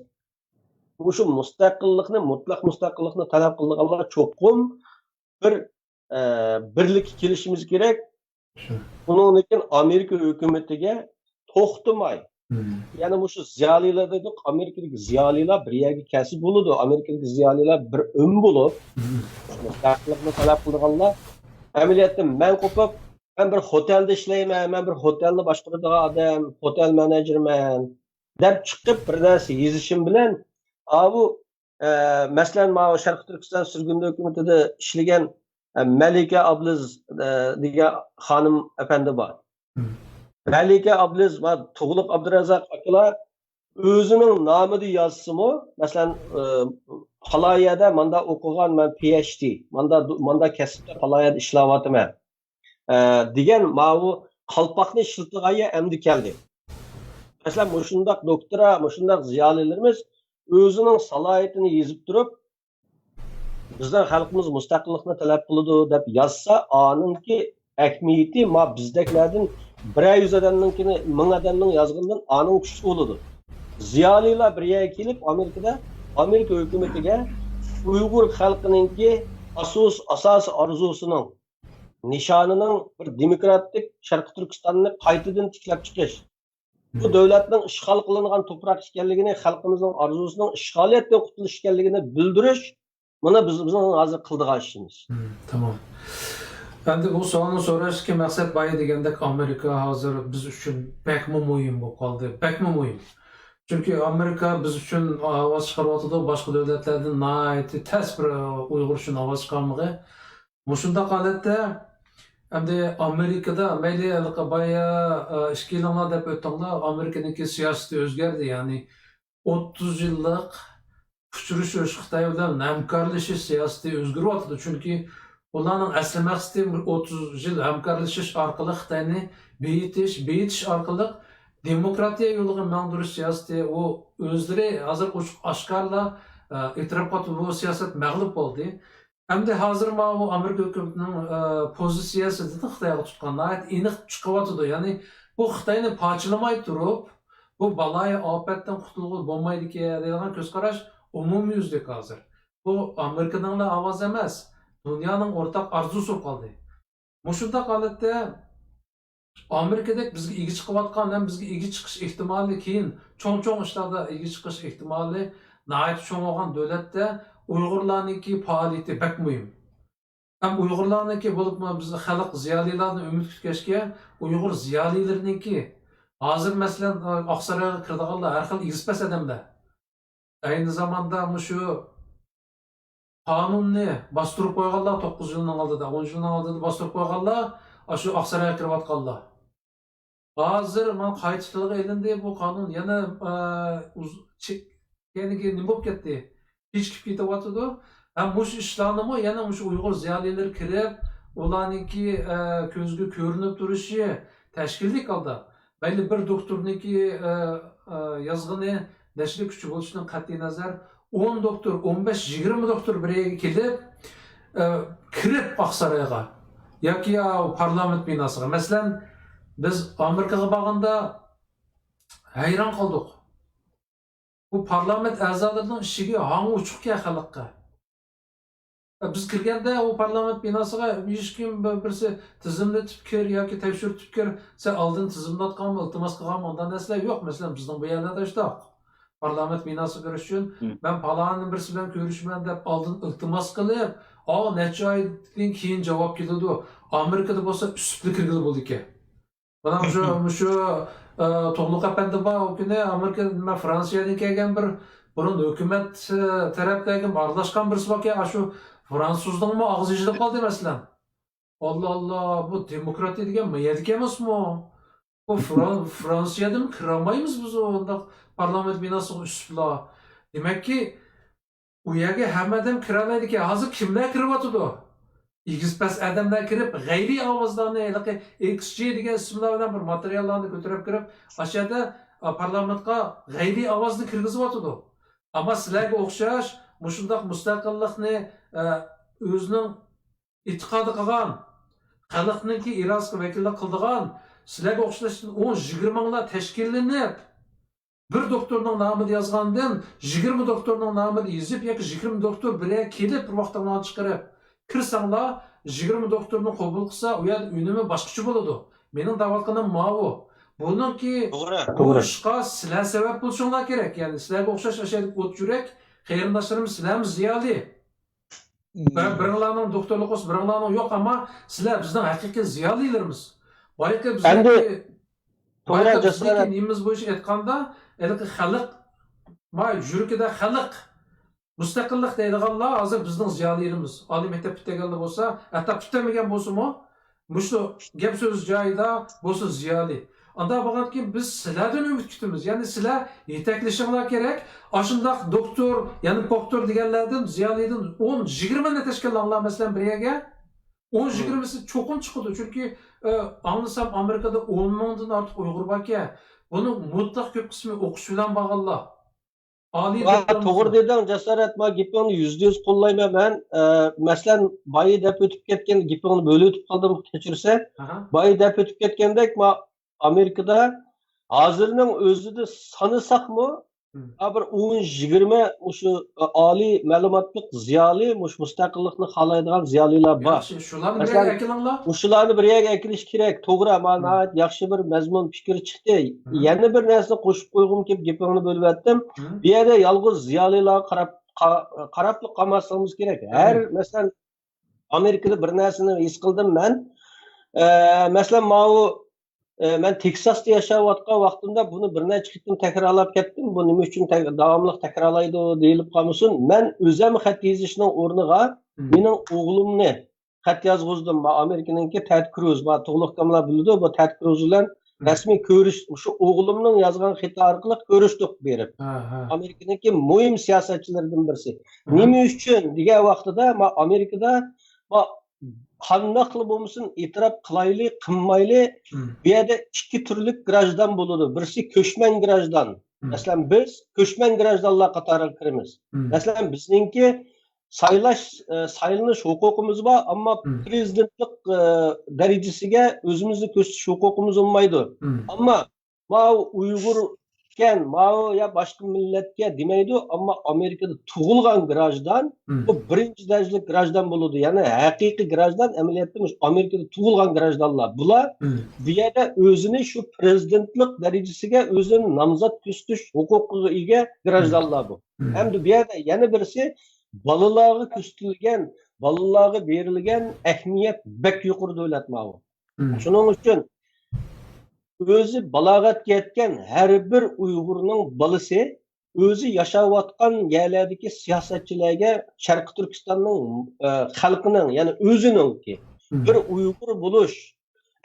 مۇشۇ مۇستەقىللىقنى، مۇتلەق مۇستەقىللىقنى تەلەپ قىلىدىغانلار چوقۇم بىر، ئە، بىرلىككە كېلىشىمىز كېرەك. ئۇنىڭدىن كېيىن ئامېرىكا ھۆكۈمىتىگە توختىماي، يەنە مۇشۇ زىيالىيلار دېدۇق، ئامېرىكىدىكى زىيالىيلار بىر يەرگە كەلسە بولىدۇ. ئامېرىكىدىكى زىيالىيلار بىر ئۈن بولۇپ، مۇستەقىللىقنى تەلەپ قىلىدىغانلار، ئەمەلىيەتتە مەن قوپۇپ، مەن بىر خوتەلدە ئىشلەيمەن، مەن بىر خوتەلنى باشقۇرىدىغان ئادەم، خوتەل مېنېجېرىمەن دەپ چىقىپ بىر نەرسە يېزىشىم بىلەن، ئاۋۇ، ئە، مەسىلەن، ماۋۇ شەرقىي تۈركىستان سۈرگۈندە ھۆكۈمىتىدە ئىشلىگەن، ئە، مەلىكە ئابلىز، ئە، دېگەن خانىم ئەپەندى بار. مەلىكە ئابلىز ۋە تۇغلۇق ئابدۇرازاق ئاكىلار ئۆزىنىڭ نامىدا يازسىمۇ، مەسىلەن، ئە، پالايەدە ماندا ئوقۇغان، مەن پى ئەيچ دى، ماندا، ماندا كەسىپتە پالايەدە ئىشلەۋاتىمەن، ئە، دېگەن ماۋۇ قالپاقنى ئىشلىتىدىغان يەر ئەمدى كەلدى. مەسىلەن، مۇشۇنداق دوكتورا، مۇشۇنداق زىيالىيلىرىمىز ئۆزىنىڭ سالاھىيىتىنى يېزىپ تۇرۇپ، بىزنىڭ خەلقىمىز مۇستەقىللىقنى تەلەپ قىلىدۇ دەپ يازسا، ئانىڭكى ئەھمىيىتى ما بىزدەكلەردىن بىرەر يۈز ئادەمنىڭكىنى، مىڭ ئادەمنىڭ يازغىنىدىن ئانىڭ كۈچلۈك بولىدۇ. زىيالىيلار بىر يەرگە كېلىپ، ئامېرىكىدا، ئامېرىكا ھۆكۈمىتىگە ئۇيغۇر خەلقىنىڭكى ئاسوس-، ئاساسىي ئارزۇسىنىڭ، نىشانىنىڭ بىر دېموكراتىك شەرقىي تۈركىستاننى قايتىدىن تىكلەپ چىقىش، بۇ دۆلەتنىڭ ئىشغال قىلىنغان توپراق ئىكەنلىكىنى، خەلقىمىزنىڭ ئارزۇسىنىڭ ئىشغالىيەتتىن قۇتۇلۇش ئىكەنلىكىنى بىلدۈرۈش، مانا بىز، بىزنىڭ ھازىر قىلىدىغان ئىشىمىز. مم، تامام. ئەمدى بۇ سوئالنى سوراشتىكى مەقسەت بايا دېگەندەك، ئامېرىكا ھازىر بىز ئۈچۈن بەكمۇ مۇھىم بولۇپ قالدى. بەكمۇ مۇھىم. چۈنكى ئامېرىكا بىز ئۈچۈن ئاۋاز چىقىرىۋاتىدۇ، باشقا دۆلەتلەردىن ناھايىتى تەس بىر ئۇيغۇر ئۈچۈن ئاۋاز چىقارمىغان. مۇشۇنداق ھالەتتە، ئەمدى ئامېرىكىدا مەيلى ھېلىقى بايا، ئە، ئىككى يىلىڭلار دەپ ئۆتتۈڭلار، ئامېرىكىنىڭكى سىياسىتى ئۆزگەردى. يەنى ئوتتۇز يىللىق ئۇچرىشىش، خىتاي بىلەن ھەمكارلىشىش سىياسىتى ئۆزگىرىۋاتىدۇ. چۈنكى ئۇلارنىڭ ئەسلى مەقسىتى بىر ئوتتۇز يىل ھەمكارلىشىش ئارقىلىق خىتاينى بېيىتىش، بېيىتىش ئارقىلىق دېموكراتىيە يولىغا ماڭدۇرۇش سىياسىتى. ئۇ ئۆزلىرى ھازىر ئوچۇق ئاشكارىلا، ئە، ئېتىراپ قىلىۋاتىدۇ، بۇ سىياسەت مەغلۇپ بولدى. ئەمدى ھازىر ماۋۇ ئامېرىكا ھۆكۈمىتىنىڭ، ئە، پوزىتسىيەسى دېدى، خىتايغا تۇتقان ناھايىتى ئېنىق چىقىۋاتىدۇ. يەنى بۇ خىتاينى پارچىلىماي تۇرۇپ، بۇ بالايىئاپەتتىن قۇتۇلغىلى بولمايدىكەن دەيدىغان كۆز قاراش ئومۇميۈزلۈك ھازىر. بۇ ئامېرىكىنىڭلا ئاۋازى ئەمەس، دۇنيانىڭ ئورتاق ئارزۇسى بولۇپ قالدى. مۇشۇنداق ھالەتتە ئامېرىكىدەك بىزگە ئىگە چىقىۋاتقان ھەم بىزگە ئىگە چىقىش ئېھتىمالى كېيىن چوڭ-چوڭ ئىشلاردا ئىگە چىقىش ئېھتىمالى ناھايىتى چوڭ بولغان دۆلەتتە ئۇيغۇرلارنىڭكى پائالىيىتى بەك مۇھىم. ھەم ئۇيغۇرلارنىڭكى، بولۇپمۇ بىز خەلق زىيالىيلاردىن ئۈمىد كۈتكەچكە، ئۇيغۇر زىيالىيلىرىنىڭكى ھازىر، مەسىلەن، ئاقسارايغا كىرىدىغانلار ھەر خىل ئېگىز-پەس ئادەملەر. ئەينى زاماندا مۇشۇ قانۇننى باستۇرۇپ قويغانلار، توققۇز يىلنىڭ ئالدىدا، ئون يىلنىڭ ئالدىدا باستۇرۇپ قويغانلار، ئاشۇ ئاقسارايغا كىرىۋاتقانلار. ھازىر مانا قايتا تىلغا ئېلىندى بۇ قانۇن. يەنە، ئە، ئۇز-، چى-، يەنىكى نېمە بولۇپ كەتتى؟ كېچىكىپ كېتىۋاتىدۇ. ھەم مۇشۇ ئىشلارنىمۇ يەنە مۇشۇ ئۇيغۇر زىيالىيلىرى كىرىپ، ئۇلارنىڭكى، ئە، كۆزگە كۆرۈنۈپ تۇرۇشى تەشكىللىك ھالدا، مەيلى بىر دوختۇرنىڭكى، ئە، ئە، يازغىنى نەشرىي كۈچى بولۇشىدىن قەتئىينەزەر، ئون دوختۇر، ئون بەش، يىگىرمە دوختۇر بىر يەرگە كېلىپ، ئە، كىرىپ ئاقسارايغا ياكى يا پارلامېنت بىناسىغا. مەسىلەن، بىز ئامېرىكىغا بارغاندا ھەيران قالدۇق. بۇ پارلامېنت ئەزالىرىنىڭ ئىشىكى ھاڭ ئوچۇقكەن خەلققە. بىز كىرگەندە ئۇ پارلامېنت بىناسىغا ھېچكىم بىر-، بىرسى تىزىملىتىپ كىر ياكى تەكشۈرتۈپ كىر، سەن ئالدىن تىزىملاتقانمۇ، ئىلتىماس قىلغانمۇ، ئۇنداق نەرسىلەر يوق. مەسىلەن، بىزنىڭ بۇ يەرلەردە شۇنداق. پارلامېنت بىناسىغا كىرىش ئۈچۈن مەن پالانىنىڭ بىرسى بىلەن كۆرۈشىمەن دەپ ئالدىن ئىلتىماس قىلىپ، ئاۋۇ نەچچە ئايدىن كېيىن جاۋاب كېلىدۇ. ئامېرىكىدا بولسا ئۈسۈپلا كىرگىلى بولىدىكەن. مانا مۇشۇ، مۇشۇ، ئە، تۇغلۇق ئەپەندى بار، ئۇ كۈنى ئامېرىكا، نېمە، فرانسىيەدىن كەلگەن بىر بۇرۇن ھۆكۈمەت، ئە، تەرەپلەرگە ئارىلاشقان بىرسى باركەن، ئاشۇ فرانسۇزنىڭمۇ ئاغزى يېشىلىپ قالدى، مەسىلەن. ئاللا، ئاللا، بۇ دېموكراتىيە دېگەن ما يەردىكى ئەمەسمۇ؟ بۇ فران-، فرانسىيەدىمۇ كىرالمايمىز بىز ئۇنداق پارلامېنت بىناسىغا ئۈسۈپلا. دېمەككى، ئۇ يەرگە ھەممە ئادەم كىرەلەيدىكەن. ھازىر كىملەر كىرىۋاتىدۇ؟ ئېگىز-پەس ئادەملەر كىرىپ، غەيرىي ئاۋازلارنى، ھېلىقى ئېكس جى دېگەن ئىسىملار بىلەن بىر ماتېرىياللارنى كۆتۈرۈپ كىرىپ، ئاشۇ يەردە، ئا، پارلامېنتقا غەيرىي ئاۋازنى كىرگۈزۈۋاتىدۇ. ئەمما سىلەرگە ئوخشاش مۇشۇنداق مۇستەقىللىقنى، ئە، ئۆزىنىڭ ئېتىقادى قىلغان، خەلقنىڭكى ئىرادىسىگە ۋەكىللىك قىلىدىغان، سىلەرگە ئوخشاشتىن ئون، يىگىرمە مىڭلار تەشكىللىنىپ، بىر دوختۇرنىڭ نامىدا يازغاندىن يىگىرمە دوختۇرنىڭ نامىدا يېزىپ ياكى يىگىرمە دوختۇر بىر يەرگە كېلىپ، بىر ۋاقىتتا ئۇلارنى چىقىرىپ كىرسەڭلار، يىگىرمە دوختۇرنى قوبۇل قىلسا، ئۇ يەردە ئۈنۈمى باشقىچە بولىدۇ. مېنىڭ دەۋاتقىنىم ماۋۇ. بۇنىڭكى، توغرا، بۇ توغرا. ئىشقا سىلەر سەۋەب بولۇشۇڭلار كېرەك. يەنى سىلەرگە ئوخشاش ئاشۇ يەردىكى ئوت يۈرەك قېرىنداشلىرىمىز، سىلەرمۇ زىيالىي. بىر-، بىرىڭلارنىڭ دوختۇرلۇقى بولسا، بىرىڭلارنىڭ يوق، ئەمما سىلەر بىزنىڭ ھەقىقىي زىيالىيلىرىمىز. بايىقى ئەمدى بىزنىڭكى، توغرا، بايىقى جاسارەت. بىزنىڭكى نېمىمىز بويىچە ئېيتقاندا، ھېلىقى خەلق، ما يۈرىكىدە خەلق، مۇستەقىللىق دەيدىغانلار ھازىر بىزنىڭ زىيالىيلىرىمىز. ئالىي مەكتەپ پۈتتۈرگەنلەر بولسا، ھەتتا پۈتتۈرمىگەن بولسىمۇ، مۇشۇ گەپ سۆز جايىدا بولسا زىيالىي. ئانداق بولغاندىكىن بىز سىلەردىن ئۈمىد كۈتىمىز. يەنى سىلەر يېتەكلىشىڭلار كېرەك. ئاشۇنداق دوكتور، يەنى پوكتور دېگەنلەردىن، زىيالىيدىن ئون، يىگىرمىنى تەشكىللەڭلار، مەسىلەن، بىر يەرگە. ئون، يىگىرمىسى چوقۇم چىقىدۇ. چۈنكى، ئە، ئاڭلىسام، ئامېرىكىدا ئون مىڭدىن ئارتۇق ئۇيغۇر باركەن. بۇنىڭ مۇتلەق كۆپ قىسمى ئوقۇش بىلەن بارغانلار. ئالىي ۋە دوكتورمۇ توغرا بار. دېدىڭ، جاسارەت، ما گېپىڭنى يۈزدە يۈز قوللايمەن مەن. ئە، مەسىلەن، بايا دەپ ئۆتۈپ كەتكەن، گېپىڭنى بۆلۈۋېتىپ قالدىم، كەچۈرسە. ئاھا. بايا دەپ ئۆتۈپ كەتكەندەك، ما ئامېرىكىدا ھازىرنىڭ ئۆزىدە سانىساقمۇ، مم. ھا، بىر ئون، يىگىرمە مۇشۇ، ئە، ئالىي مەلۇماتلىق زىيالىي، مۇشۇ مۇستەقىللىقنى خالايدىغان زىيالىيلار بار. ياخشى، شۇلارنى بىر مەسىلەن، يەرگە ئەكېلىڭلار. مۇشۇلارنى بىر يەرگە ئەكېلىش كېرەك. توغرا، ما مم. ناھايىتى ياخشى بىر مەزمۇن پىكىر چىقتى. مم. يەنە بىر نەرسىنى قوشۇپ قويغۇم كېلىپ گېپىڭنى بۆلۈۋەتتىم. مم. بۇ يەردە يالغۇز زىيالىيلارغا قاراپ، قا-، قاراپلا قالماسلىقىمىز كېرەك. ھەر، مم. مەسىلەن، ئامېرىكىدا بىر نەرسىنى ھېس قىلدىم مەن. ئە، مەسىلەن، ماۋۇ، ئە، مەن تېكساستا ياشاۋاتقان ۋاقتىمدا بۇنى بىر نەچچە قېتىم تەكرارلاپ كەتتىم. بۇ نېمە ئۈچۈن تەك-، داۋاملىق تەكرارلايدۇ دېيىلىپ قالمىسۇن. مەن ئۆزۈم خەت يېزىشنىڭ ئورنىغا مم. مېنىڭ ئوغلۇمنى خەت يازغۇزدۇم. ما ئامېرىكىنىڭكى تېد كروز، ما تۇغلۇق ئادەملەر بىلىدۇ، بۇ تېد كروز بىلەن مم. رەسمىي كۆرۈش، شۇ ئوغلۇمنىڭ يازغان خېتى ئارقىلىق كۆرۈشتۇق بېرىپ. ھە، ھە. ئامېرىكىنىڭكى مۇھىم سىياسەتچىلىرىدىن بىرسى. مم. نېمە ئۈچۈن دېگەن ۋاقتىدا، ما ئامېرىكىدا، ما قانداقلا بولمىسۇن، ئېتىراپ قىلايلى، قىلمايلى، مم. بۇ يەردە ئىككى تۈرلۈك گراژدان بولىدۇ. بىرسى كۆچمەن گراژدان. مم. مەسىلەن، بىز كۆچمەن گراژدانلار قاتارىغا كىرىمىز. مم. مەسىلەن، بىزنىڭكى سايلاش، ئە، سايلىنىش ھوقۇقىمىز بار، ئەمما مم. پىرېزىدېنتلىق، ئە، دەرىجىسىگە ئۆزىمىزنى كۆرسىتىش ھوقۇقىمىز بولمايدۇ. مم. ئەمما ماۋۇ ئۇيغۇركەن، ماۋۇ يا باشقا مىللەتكە دېمەيدۇ، ئەمما ئامېرىكىدا تۇغۇلغان گراژدان، مم. بۇ بىرىنچى دەرىجىلىك گراژدان بولىدۇ. يەنى ھەقىقىي گراژدان ئەمەلىيەتتە مۇشۇ ئامېرىكىدا تۇغۇلغان گراژدانلار. بۇلار مم. بۇ يەردە ئۆزىنى شۇ پىرېزىدېنتلىق دەرىجىسىگە ئۆزىنى نامزات كۆرسىتىش ھوقۇقىغا ئىگە گراژدانلار بۇ. مم. ھەمدە بۇ يەردە يەنە بىرسى بالىلارغا كۆرسىتىلگەن، بالىلارغا بېرىلگەن ئەھمىيەت بەك يۇقىرى دۆلەت ماۋۇ. شۇنىڭ ئۈچۈن ئۆزى بالاغەتكە يەتكەن ھەر بىر ئۇيغۇرنىڭ بالىسى ئۆزى ياشاۋاتقان يەرلەردىكى سىياسەتچىلەرگە شەرقىي تۈركىستاننىڭ، ئە، خەلقىنىڭ، يەنى ئۆزىنىڭكى بىر ئۇيغۇر بولۇش،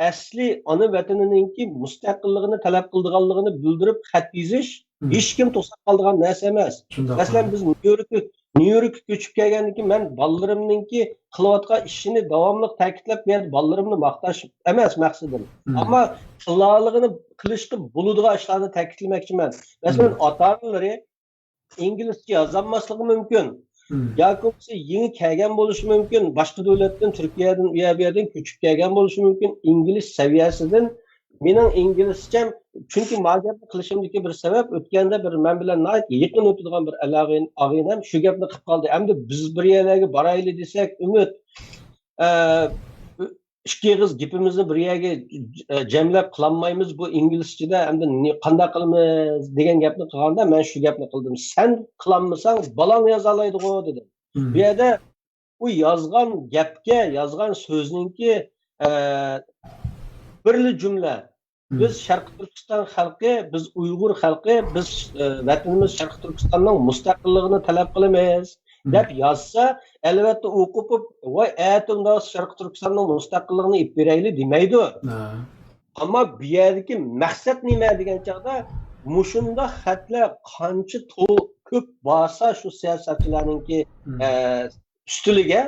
ئەسلىي ئانا ۋەتىنىنىڭكى مۇستەقىللىقىنى تەلەپ قىلىدىغانلىقىنى بىلدۈرۈپ خەت يېزىش ھېچكىم توساپ قالىدىغان نەرسە ئەمەس. مەسىلەن، بىز نيۇ يوركقا، نيۇ يوركقا كۆچۈپ كەلگەندىن كېيىن مەن بالىلىرىمنىڭكى قىلىۋاتقان ئىشىنى داۋاملىق تەكىتلەپ، بۇ يەردە بالىلىرىمنى ماختاش ئەمەس مەقسىتىم. ئەمما قىلالىغىنى، قىلىشقا بولىدىغان ئىشلارنى تەكىتلىمەكچىمەن. مەسىلەن، ئاتا-ئانىلىرى ئىنگلىزچە يازالماسلىقى مۇمكىن. ياكى بولمىسا يېڭى كەلگەن بولۇشى مۇمكىن. باشقا دۆلەتتىن، تۈركىيەدىن، ئۇ يەر، بۇ يەردىن كۆچۈپ كەلگەن بولۇشى مۇمكىن. ئىنگلىز سەۋىيەسىدىن مېنىڭ ئىنگلىزچەم، چۈنكى ما گەپنى قىلىشىمدىكى بىر سەۋەب، ئۆتكەندە بىر مەن بىلەن ناھايىتى يېقىن ئۆتىدىغان بىر ئاغىنەم شۇ گەپنى قىلىپ قالدى. ئەمدى بىز بىر يەرلەرگە بارايلى دېسەك، ئۈمىد، ئە، ئىككى ئېغىز گېپىمىزنى بىر يەرگە، ئە، جەملەپ قىلالمايمىز، بۇ ئىنگلىزچىدە ئەمدى نى-، قانداق قىلىمىز دېگەن گەپنى قىلغاندا، مەن شۇ گەپنى قىلدىم. سەن قىلالمىساڭ، بالاڭ يازالايدىغۇ دېدىم. بۇ يەردە ئۇ يازغان گەپكە، يازغان سۆزنىڭكى، ئە، بىرلا جۈملە. بىز شەرقىي تۈركىستان خەلقى، بىز ئۇيغۇر خەلقى، بىز، ئە، ۋەتىنىمىز شەرقىي تۈركىستاننىڭ مۇستەقىللىقىنى تەلەپ قىلىمىز، دەپ يازسا، ئەلۋەتتە ئۇ قوپۇپ، ۋاي، ئەتە ئۇنداق شەرقىي تۈركىستاننىڭ مۇستەقىللىقىنى ئېلىپ بېرەيلى دېمەيدۇ. ئەمما بۇ يەردىكى مەقسەت نېمە دېگەن چاغدا، مۇشۇنداق خەتلەر قانچە تو-، كۆپ بارسا شۇ سىياسەتچىلەرنىڭكى، ئە، ئۈستىلىگە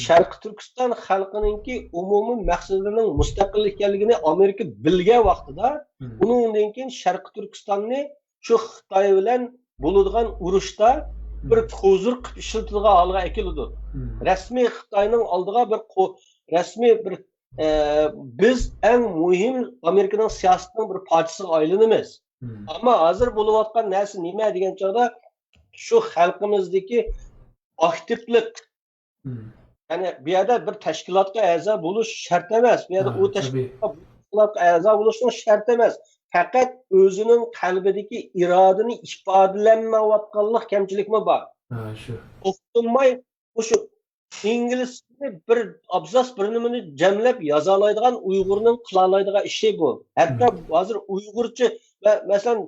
شەرقىي تۈركىستان خەلقىنىڭكى ئومۇمىي مەقسىتىنىڭ مۇستەقىل ئىكەنلىكىنى ئامېرىكا بىلگەن ۋاقتىدا، ئۇنىڭدىن كېيىن شەرقىي تۈركىستاننى شۇ خىتاي بىلەن بولىدىغان ئۇرۇشتا بىر كوزىر قىلىپ ئىشلىتىدىغان ھالغا ئەكېلىدۇ. رەسمىي خىتاينىڭ ئالدىغا بىر قو-، رەسمىي بىر، ئە، بىز ئەڭ مۇھىم ئامېرىكىنىڭ سىياسىتىنىڭ بىر پارچىسىغا ئايلىنىمىز. ئەمما ھازىر بولۇۋاتقان نەرسە نېمە دېگەن چاغدا، شۇ خەلقىمىزدىكى ئاكتىپلىق، يەنى بۇ يەردە بىر تەشكىلاتقا ئەزا بولۇش شەرت ئەمەس. بۇ يەردە ئۇ تەشكىلاتقا ئەزا بولۇشنىڭ شەرتى ئەمەس. پەقەت ئۆزىنىڭ قەلبىدىكى ئىرادىنى ئىپادىلەنمەيۋاتقانلىق كەمچىلىكمۇ بار. توختىماي مۇشۇ ئىنگلىزچىنى بىر ئابزاس بىر نېمىنى جەملەپ يازالايدىغان ئۇيغۇرنىڭ قىلالايدىغان ئىشى بۇ. ھەتتا ھازىر ئۇيغۇرچە، مە-، مەسىلەن،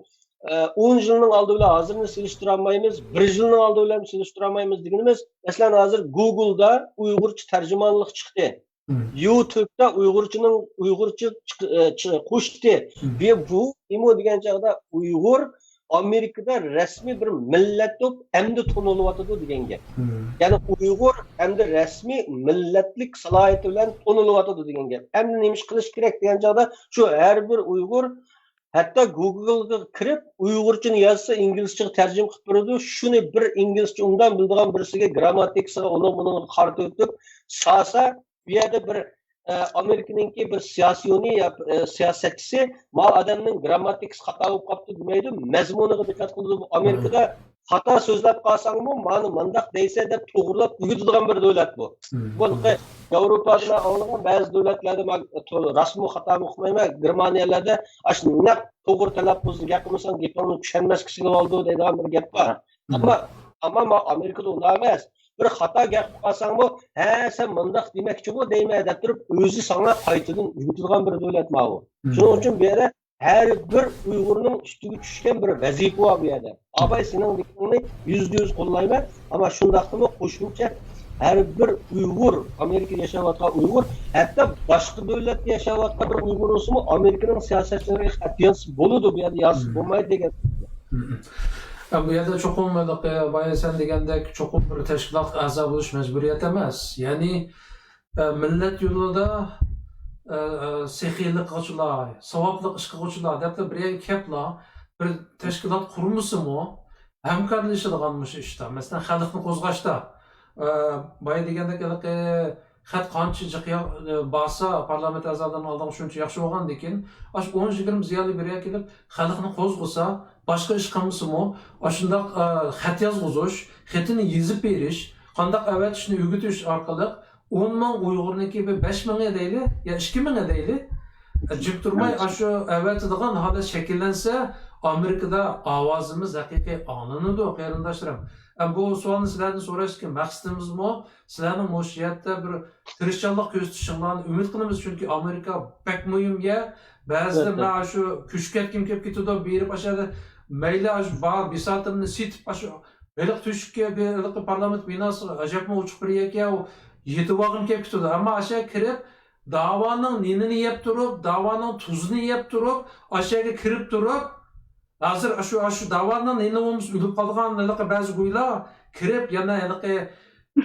ئە، ئون يىلنىڭ ئالدى بىلەن ھازىرنى سېلىشتۇرالمايمىز، بىر يىلنىڭ ئالدى بىلەن سېلىشتۇرالمايمىز دېگىنىمىز، مەسىلەن، ھازىر گوگلدا ئۇيغۇرچە تەرجىمانلىق چىقتى. يۇتۇبتا ئۇيغۇرچىنىڭ، ئۇيغۇرچە چىق-، ئە، چ-، قوشتى. بۇ، بۇ نېمە دېگەن چاغدا ئۇيغۇر ئامېرىكىدا رەسمىي بىر مىللەت بولۇپ ئەمدى تونۇلۇۋاتىدۇ دېگەن گەپ. يەنى ئۇيغۇر ئەمدى رەسمىي مىللەتلىك سالاھىيىتى بىلەن تونۇلۇۋاتىدۇ دېگەن گەپ. ئەمدى نېمە ئىش قىلىش كېرەك دېگەن چاغدا شۇ ھەر بىر ئۇيغۇر ھەتتا گوگلغا كىرىپ، ئۇيغۇرچىنى يازسا، ئىنگلىزچىغا تەرجىمە قىلىپ بېرىدۇ. شۇنى بىر ئىنگلىزچە ئوبدان بىلىدىغان بىرسىگە، گرامماتىكىسىغا، ئۇنىڭ بۇنىڭغا قارىتىۋېتىپ سالسا، بۇ يەردە بىر، ئە، ئامېرىكىنىڭكى بىر سىياسىيونى يا، ئە، سىياسەتچىسى، ما ئادەمنىڭ گرامماتىكىسى خاتا بولۇپ قاپتۇ دېمەيدۇ، مەزمۇنىغا دىققەت قىلىدۇ. ئامېرىكىدا خاتا سۆزلەپ قالساڭمۇ، مانا مانداق دەيسەن دەپ توغرىلاپ ئۆگىتىدىغان بىر دۆلەت بۇ. بۇ ياۋروپادا مەن ئاڭلىغان بەزى دۆلەتلەردە، مەن تو-، راستمۇ خاتامۇ ئۇقمايمەن، گېرمانىيەلەردە ئاشۇ نەق توغرا تەلەپپۇزنى گەپ قىلمىساڭ، گېپىڭنى چۈشەنمەسكە سېلىۋالىدۇ دەيدىغان بىر گەپ بار. ئەمما، ئەمما ما ئامېرىكىدا ئۇنداق ئەمەس. بىر خاتا گەپ قىلىپ قالساڭمۇ، ھە، سەن مۇنداق دېمەكچىغۇ دەيمەن دەپ تۇرۇپ، ئۆزى ساڭا قايتىدىن ئۆگىتىدىغان بىر دۆلەت ماۋۇ. شۇنىڭ ئۈچۈن بۇ يەردە ھەر بىر ئۇيغۇرنىڭ ئۈستىگە چۈشكەن بىر ۋەزىپە بار بۇ يەردە. ئاباي، سېنىڭ دېگىنىڭنى يۈزدە يۈز قوللايمەن، ئەمما شۇنداقتىمۇ قوشۇمچە ھەر بىر ئۇيغۇر، ئامېرىكىدا ياشاۋاتقان ئۇيغۇر، ھەتتا باشقا دۆلەتتە ياشاۋاتقان بىر ئۇيغۇر بولسىمۇ، ئامېرىكىنىڭ سىياسەتچىلىرىگە خەت يازسا بولىدۇ، بۇ يەردە يازسا بولمايدۇ دېگەن. ئە، بۇ يەردە چوقۇم، بايا سەن دېگەندەك، چوقۇم بىر تەشكىلاتقا ئەزا بولۇش مەجبۇرىيەت ئەمەس. يەنى، ئە، مىللەت يولىدا، ئە، ئە، سېخىيلىق قىلغۇچىلار، ساۋابلىق ئىش قىلغۇچىلار دەپلا بىر يەرگە كەپلا، بىر تەشكىلات قۇرمىسىمۇ، ھەمكارلىشىدىغان مۇشۇ ئىشتا، مەسىلەن، خەلقنى قوزغاشتا، ئە، بايا دېگەندەك، ھېلىقى خەت قانچە جىق يا-، ئە، بارسا، پارلامېنت ئەزالىرىنىڭ ئالدىغا شۇنچە ياخشى بولغاندىكىن، ئاشۇ ئون يىگىرمە زىيالىي بىر يەرگە كېلىپ، خەلقنى قوزغىسا، باشقا ئىش قىلمىسىمۇ، ئاشۇنداق، ئە، خەت يازغۇزۇش، خېتىنى يېزىپ بېرىش، قانداق ئەۋەتىشنى ئۆگىتىش ئارقىلىق، ئون مىڭ ئۇيغۇرنىڭكى بىر بەش مىڭى دەيلى، يا ئىككى مىڭى دەيلى، جىم تۇرماي ئاشۇ ئەۋەتىدىغان ھالەت شەكىللەنسە، ئامېرىكىدا ئاۋازىمىز ھەقىقىي ئاڭلىنىدۇ، قېرىنداشلىرىم. ئە، بۇ سوئالنى سىلەردىن سوراشتىكى مەقسىتىمىزمۇ، سىلەرنىڭ مۇشۇ يەردە بىر تىرىشچانلىق كۆرسىتىشىڭلارنى ئۈمىد قىلىمىز، چۈنكى ئامېرىكا بەك مۇھىم يەر. بەزىدە ئەلۋەتتە. مەن شۇ كۆچۈپ كەتكۈم كېلىپ كېتىدۇ، بېرىپ ئاشۇ يەردە مەيلى ئاشۇ بار بىساتىمنى سېتىپ، ئاشۇ ھېلىقى تۆشۈككە، بىر ھېلىقى پارلامېنت بىناسىغا ئەجەبمۇ ئوچۇق بىر يەركەن، ئۇ يېتىۋالغۇم كېلىپ كېتىدۇ. ئەمما ئاشۇ يەرگە كىرىپ، داۋانىڭ نېنىنى يەپ تۇرۇپ، داۋانىڭ تۇزىنى يەپ تۇرۇپ، ئاشۇ يەرگە كىرىپ تۇرۇپ، ھازىر ئاشۇ، ئاشۇ داۋانىڭ نېنى بولمىسا ئۆلۈپ قالىدىغان ھېلىقى بەزى گۇيلار كىرىپ، يەنە ھېلىقى،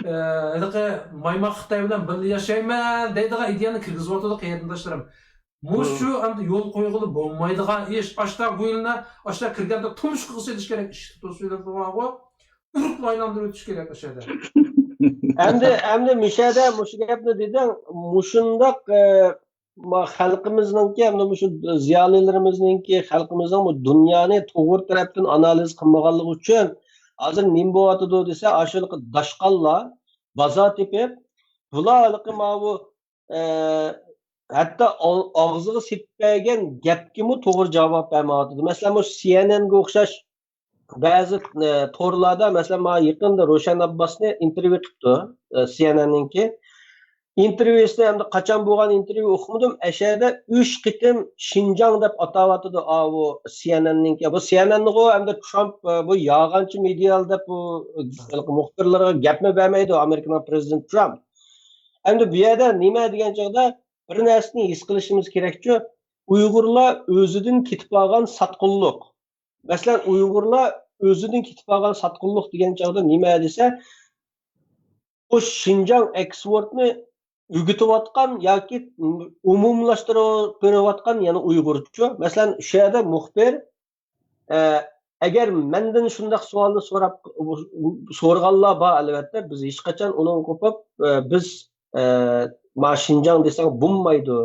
ئە، ھېلىقى مايماق خىتاي بىلەن بىللە ياشايمەن دەيدىغان ئىدىيەنى كىرگۈزۈۋاتىدۇ، قېرىنداشلىرىم. مۇشۇ ئەمدى يول قويغىلى بولمايدىغان ئىش. ئاشتا گۇيلىنى، ئاشتا كىرگەندە تۇمشۇقىغا سېلىش كېرەك ئىش تۇتۇپ سۆيلەپ تۇرغانغۇ. ئۇرۇپلا ئايلاندۇرۇۋېتىش كېرەك ئاشۇ يەردە. ئەمدى، ئەمدى مۇشۇ يەردە مۇشۇ گەپنى دېدىڭ، مۇشۇنداق، ئە، ما-، خەلقىمىزنىڭكى، ھەمدە مۇشۇ زىيالىيلىرىمىزنىڭكى، خەلقىمىزنىڭ بۇ دۇنيانى توغرا تەرەپتىن ئانالىز قىلمىغانلىقى ئۈچۈن، ھازىر نېمە بولۇۋاتىدۇ دېسە، ئاشۇ داشقاللار بازار تېپىپ، بۇلار ھېلىقى ماۋۇ، ئە، ھەتتا ئاغ-، ئاغزىغا سېلىپ بەرگەن گەپكىمۇ توغرا جاۋاب بەرمەيۋاتىدۇ. مەسىلەن، مۇشۇ سى ئېن ئېنگە ئوخشاش بەزى، ئە، تورلاردا، مەسىلەن، مانا يېقىندا روشەن ئابباسنى ئىنتېرۋيۇ قىپتۇ، ئە، سى ئېن ئېننىڭكى. ئىنتېرۋيۇسىنى ئەمدى قاچان بولغان ئىنتېرۋيۇ ئۇقمىدىم، ئەشەدە ئۈچ قېتىم شىنجاڭ دەپ ئاتاۋاتىدۇ، ئاۋۇ سى ئېن ئېننىڭكى. بۇ سى ئېن ئېنغۇ ئەمدى ترامپ، ئە، بۇ يالغانچى مېدىيا دەپ بۇ مۇخبىرلارغا گەپمۇ بەرمەيدۇ ئامېرىكىنىڭ پرېزىدېنت ترامپ. ئەمدى بۇ يەردە نېمە دېگەن چاغدا بىر نەرسىنى ھېس قىلىشىمىز كېرەكچۇ، ئۇيغۇرلار ئۆزىدىن كېتىپ بارغان ساتقۇنلۇق. مەسىلەن، ئۇيغۇرلار ئۆزىدىن كېتىپ بارغان ساتقۇنلۇق دېگەن چاغدا نېمە دېسە، بۇ شىنجاڭ ئېكسپورتنى ئۆگىتىۋاتقان ياكى ئومۇملاشتۇرۇپ بېرىۋاتقان يەنە ئۇيغۇرچۇ. مەسىلەن، شۇ يەردە مۇخبىر، ئە، ئەگەر مەندىن شۇنداق سوئالنى سوراپ، سورىغانلار بار، ئەلۋەتتە، بىز ھېچقاچان ئۇنىڭغا قوپۇپ، ئە، بىز، ئە، ما شىنجاڭ دېسەڭ بولمايدۇ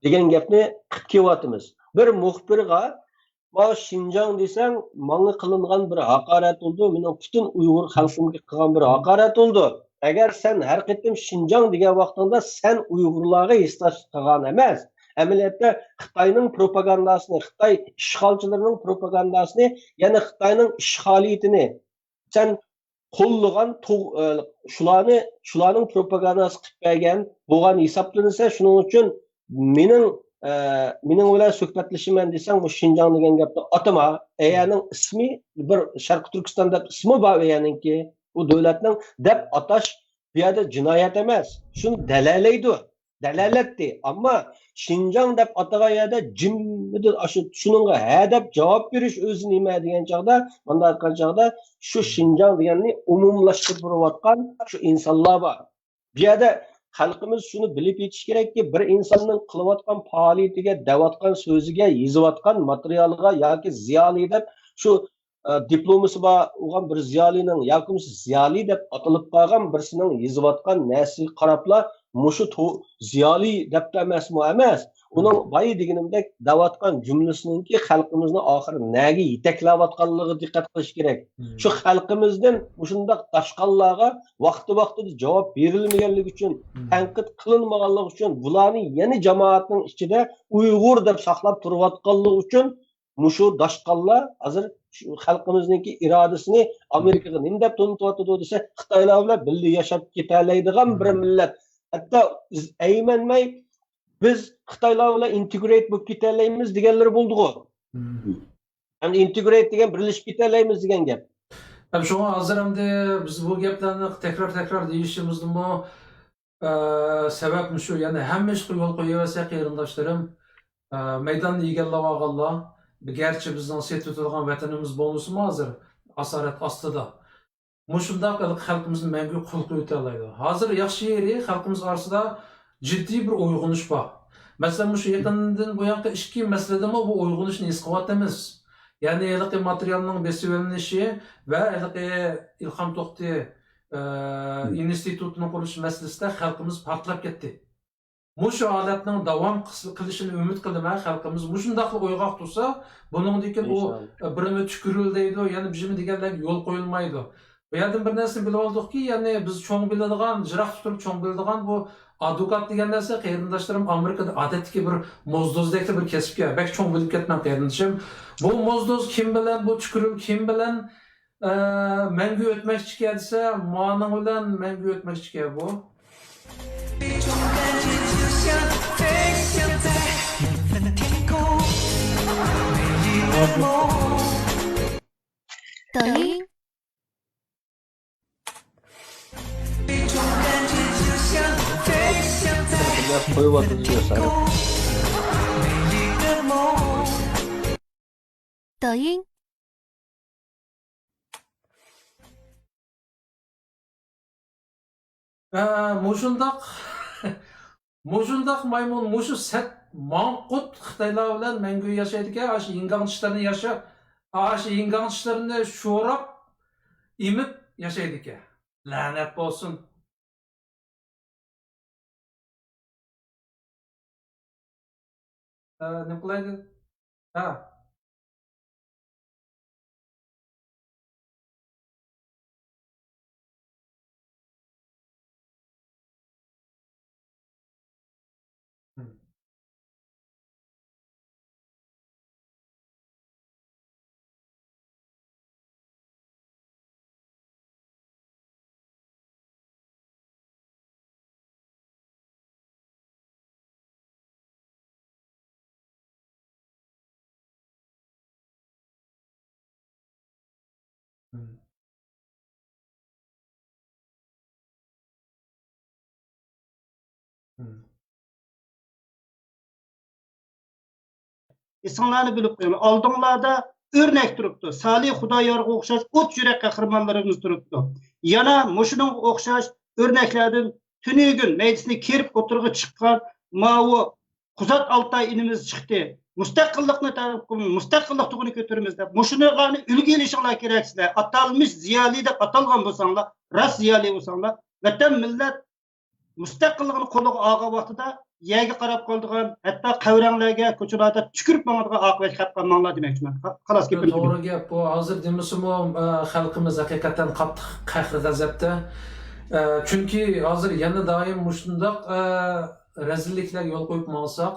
دېگەن گەپنى قىپ كېلىۋاتىمىز. بىر مۇخبىرغا، ما شىنجاڭ دېسەڭ، ماڭا قىلىنغان بىر ھاقارەت بولىدۇ، مېنىڭ پۈتۈن ئۇيغۇر خەلقىمگە قىلغان بىر ھاقارەت بولىدۇ. ئەگەر سەن ھەر قېتىم شىنجاڭ دېگەن ۋاقتىڭدا، سەن ئۇيغۇرلارغا ھېسداشلىق قىلغان ئەمەس، ئەمەلىيەتتە خىتاينىڭ پروپاگانداسىنى، خىتاي ئىشغالچىلىرىنىڭ پروپاگانداسىنى، يەنى خىتاينىڭ ئىشغالىيىتىنى سەن قوللىغان، تو-، ئە، شۇلارنى، شۇلارنىڭ پروپاگانداسى قىلىپ بەرگەن بولغان ھېسابلىنىسەن. شۇنىڭ ئۈچۈن مېنىڭ، ئە، مېنىڭ بىلەن سۆھبەتلىشىمەن دېسەڭ، بۇ شىنجاڭ دېگەن گەپنى ئاتىما. ئەيەنىڭ ئىسمى، بىر شەرقىي تۈركىستان دەپ ئىسمى بار ئەيەنىڭكى. ئۇ دۆلەتنىڭ دەپ ئاتاش بۇ يەردە جىنايەت ئەمەس. شۇنى دەلەلەيدۇ. دەلالەتتى. ئەمما شىنجاڭ دەپ ئاتىغان يەردە جىممىدىن ئاشۇ شۇنىڭغا ھە دەپ جاۋاب بېرىش ئۆزى نېمە دېگەن چاغدا، مۇنداق ئېيتقان چاغدا شۇ شىنجاڭ دېگەننى ئومۇملاشتۇرۇۋاتقان شۇ ئىنسانلار بار. بۇ يەردە خەلقىمىز شۇنى بىلىپ يېتىشى كېرەككى، بىر ئىنساننىڭ قىلىۋاتقان پائالىيىتىگە، دەۋاتقان سۆزىگە، يېزىۋاتقان ماتېرىيالىغا ياكى زىيالىي دەپ شۇ ئە، دىپلومىسى بار بولغان بىر زىيالىينىڭ ياكى بولمىسا زىيالىي دەپ ئاتىلىپ قالغان بىرسىنىڭ يېزىۋاتقان نەرسىگە قاراپلا مۇشۇ تو-، زىيالىي دەپتۇ ئەمەسمۇ؟ ئەمەس. ئۇنىڭ بايا دېگىنىمدەك دەۋاتقان جۈملىسىنىڭكى خەلقىمىزنى ئاخىرى نەگە يېتەكلەۋاتقانلىقىغا دىققەت قىلىش كېرەك. شۇ خەلقىمىزدىن مۇشۇنداق داشقاللارغا ۋاقتى-ۋاقتىدا جاۋاب بېرىلمىگەنلىكى ئۈچۈن، تەنقىد قىلىنمىغانلىقى ئۈچۈن، بۇلارنى يەنە جامائەتنىڭ ئىچىدە ئۇيغۇر دەپ ساقلاپ تۇرۇۋاتقانلىقى ئۈچۈن مۇشۇ داشقاللار ھازىر شۇ خەلقىمىزنىڭكى ئىرادىسىنى ئامېرىكىغا نېمە دەپ تونۇتۇۋاتىدۇ دېسە، خىتايلار بىلەن بىللە ياشاپ كېتەلەيدىغان بىر مىللەت. ھەتتا بىز ئەيمەنمەي، بىز خىتايلار بىلەن ئىنتېگرېيت بولۇپ كېتەلەيمىز دېگەنلىرى بولدىغۇ. ئەمدى ئىنتېگرېيت دېگەن بىرلىشىپ كېتەلەيمىز دېگەن گەپ. ھەم شۇڭا ھازىر ئەمدى بىز بۇ گەپلەرنى تەكرار-تەكرار دېيىشىمىزدىمۇ، ئە، سەۋەب مۇشۇ، يەنى ھەممە ئىشقا يول قويۇۋەرسە، قېرىنداشلىرىم، ئە، مەيداننى ئىگىلەپ ئالغانلار، گەرچە بىزنىڭ سېتىۋېتىلغان ۋەتىنىمىز بولمىسىمۇ ھازىر ئاسارەت ئاستىدا، مۇشۇنداق خەلقىمىزنى مەڭگۈ قۇل قىلىۋېتەلەيدۇ. ھازىر ياخشى يېرى، خەلقىمىز ئارىسىدا جىددىي بىر ئويغىنىش بار. مەسىلەن، مۇشۇ يېقىندىن بۇيانقى ئىككى مەسىلىدىمۇ بۇ ئويغىنىشنى ھېس قىلىۋاتىمىز. يەنى ھېلىقى ماتېرىيالنىڭ بېسىۋېلىنىشى ۋە ھېلىقى ئىلھام توختى ئىنستىتۇتىنىڭ قۇرۇلۇش مەسىلىسىدە خەلقىمىز پارتلاپ كەتتى. مۇشۇ ھالەتنىڭ داۋام قىلىشىنى ئۈمىد قىلىمەن. خەلقىمىز مۇشۇنداقلا ئويغاق تۇرسا، بۇنىڭدىن كېيىن ئۇ بىرىنى تۈكۈرۈل دەيدۇ، يەنە بىرىنى دېگەندەك يول قويۇلمايدۇ. بۇ يەردىن بىر نەرسىنى بىلىۋالدۇقكى، يەنى بىز چوڭ بىلىدىغان، يىراقتا تۇرۇپ چوڭ بىلىدىغان بۇ ئادۋوكات دېگەن نەرسە، قېرىنداشلىرىم، ئامېرىكىدا ئادەتتىكى بىر موزدوزدەكلا بىر كەسىپكەن. بەك چوڭ بىلىپ كەتمەڭ، قېرىندىشىم. بۇ موزدوز كىم بىلەن، بۇ تۈكۈرۈل كىم بىلەن، ئە، مەڭگۈ ئۆتمەكچىكەن دېسە، مانىڭ بىلەن مەڭگۈ ئۆتمەكچىكەن بۇ. 抖音。 بىللە قويۇۋاتىدۇ ياسايدۇ. 抖音。 ھە، مۇشۇنداق، مۇشۇنداق مايمۇن، مۇشۇ سەت ماڭقۇرت خىتايلار بىلەن مەڭگۈ ياشايدىكەن. ئاشۇ يىڭگاڭ چىشلىرىنى ياشا-، ئاشۇ يىڭگاڭ چىشلىرىنى شوراپ، ئېمىپ ياشايدىكەن. لەنەت بولسۇن. ھە، نېمە قىلايلى؟ ھە. ئېسىڭلارنى بىلىپ قويۇڭ، ئالدىڭلاردا ئۆرنەك تۇرۇپتۇ. سالىھ خۇدايارغا ئوخشاش ئوت يۈرەك قەھرىمانلىرىمىز تۇرۇپتۇ. يەنە مۇشۇنىڭغا ئوخشاش ئۆرنەكلەردىن تۈنۈگۈن مەيدىسىنى كېرىپ ئوتتۇرىغا چىققان ماۋۇ قۇزات ئالتاي ئىنىمىز چىقتى. مۇستەقىللىقنى تەلەپ قىلىمىز، مۇستەقىللىق تۇغىنى كۆتۈرىمىز دەپ، مۇشۇلارنى ئۈلگە ئېلىشىڭلار كېرەك سىلەر. ئاتالمىش زىيالىي دەپ ئاتالغان بولساڭلار، راست زىيالىي بولساڭلار، ۋەتەن، مىللەت مۇستەقىللىقىنى قولىغا ئالغان ۋاقتىدا يەرگە قاراپ قالىدىغان، ھەتتا قەۋرەڭلەرگە، كوچىلاردا تۈكۈرۈپ ماڭىدىغان ئاقىۋەتكە قېلىپ قالماڭلار دېمەكچىمەن. خالاس، گېپىم توغرا تۈگىدى. گەپ بۇ. ھازىر دېمىسىمۇ، ئە، خەلقىمىز ھەقىقەتەن قاتتىق قەھرى غەزەپتە. ئە، چۈنكى ھازىر يەنە دائىم مۇشۇنداق، ئە، رەزىللىكلەرگە يول قويۇپ ماڭساق،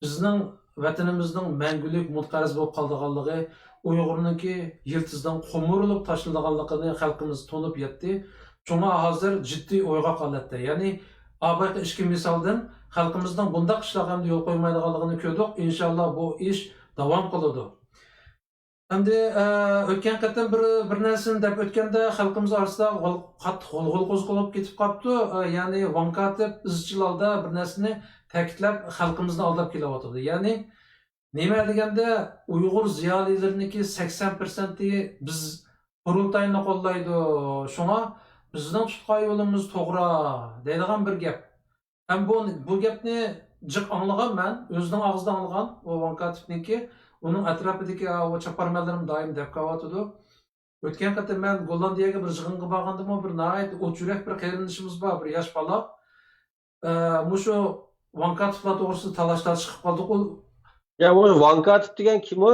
بىزنىڭ ۋەتىنىمىزنىڭ مەڭگۈلۈك مۇتقەرز بولۇپ قالىدىغانلىقى، ئۇيغۇرنىڭكى يىلتىزىدىن قومۇرۇلۇپ تاشلىنىدىغانلىقىنى خەلقىمىز تونۇپ يەتتى. شۇڭا ھازىر جىددىي ئويغاق ھالەتتە. يەنى، ئابايقى ئىچكى مىسالدىن خەلقىمىزنىڭ بۇنداق ئىشلارغا ئەمدى يول قويمايدىغانلىقىنى كۆردۇق. ئىنشاللا بۇ ئىش داۋام قىلىدۇ. ئەمدى، ئە، ئۆتكەن قېتىم بىر، بىر نەرسىنى دەپ ئۆتكەندە، خەلقىمىز ئارىسىدا غول-، قاتتىق غۇلغۇلا قوزغىلىپ كېتىپ قاپتۇ. ئە، يەنى ۋاڭ كاتىپ ئىزچىل ھالدا بىر نەرسىنى تەكىتلەپ، خەلقىمىزنى ئالداپ كېلىۋاتىدۇ. يەنى نېمە دېگەندە، ئۇيغۇر زىيالىيلىرىنىڭكى سەكسەن پىرسەنتى بىز قۇرۇلتاينى قوللايدۇ، شۇڭا بىزنىڭ تۇتقان يولىمىز توغرا دەيدىغان بىر گەپ. ھەم بۇ، بۇ گەپنى جىق ئاڭلىغان مەن، ئۆزىنىڭ ئاغزىدا ئاڭلىغان، ئۇ ۋاڭ كاتىپنىڭكى، ئۇنىڭ ئەتراپىدىكى، ئا، ئۇ چاپارمەنلىرىمۇ دائىم دەپ كېلىۋاتىدۇ. ئۆتكەن قېتىم مەن گوللاندىيەگە بىر يىغىنغا بارغاندىمۇ، بىر ناھايىتى ئوت يۈرەك بىر قېرىندىشىمىز بار، بىر ياش بالا. ئە، مۇشۇ ۋاڭ كاتىپلار توغرىسىدا تالاش تارتىش قىلىپ قالدۇق. ئۇ يا، ئۇ ۋاڭ كاتىپ دېگەن كىم ئۇ؟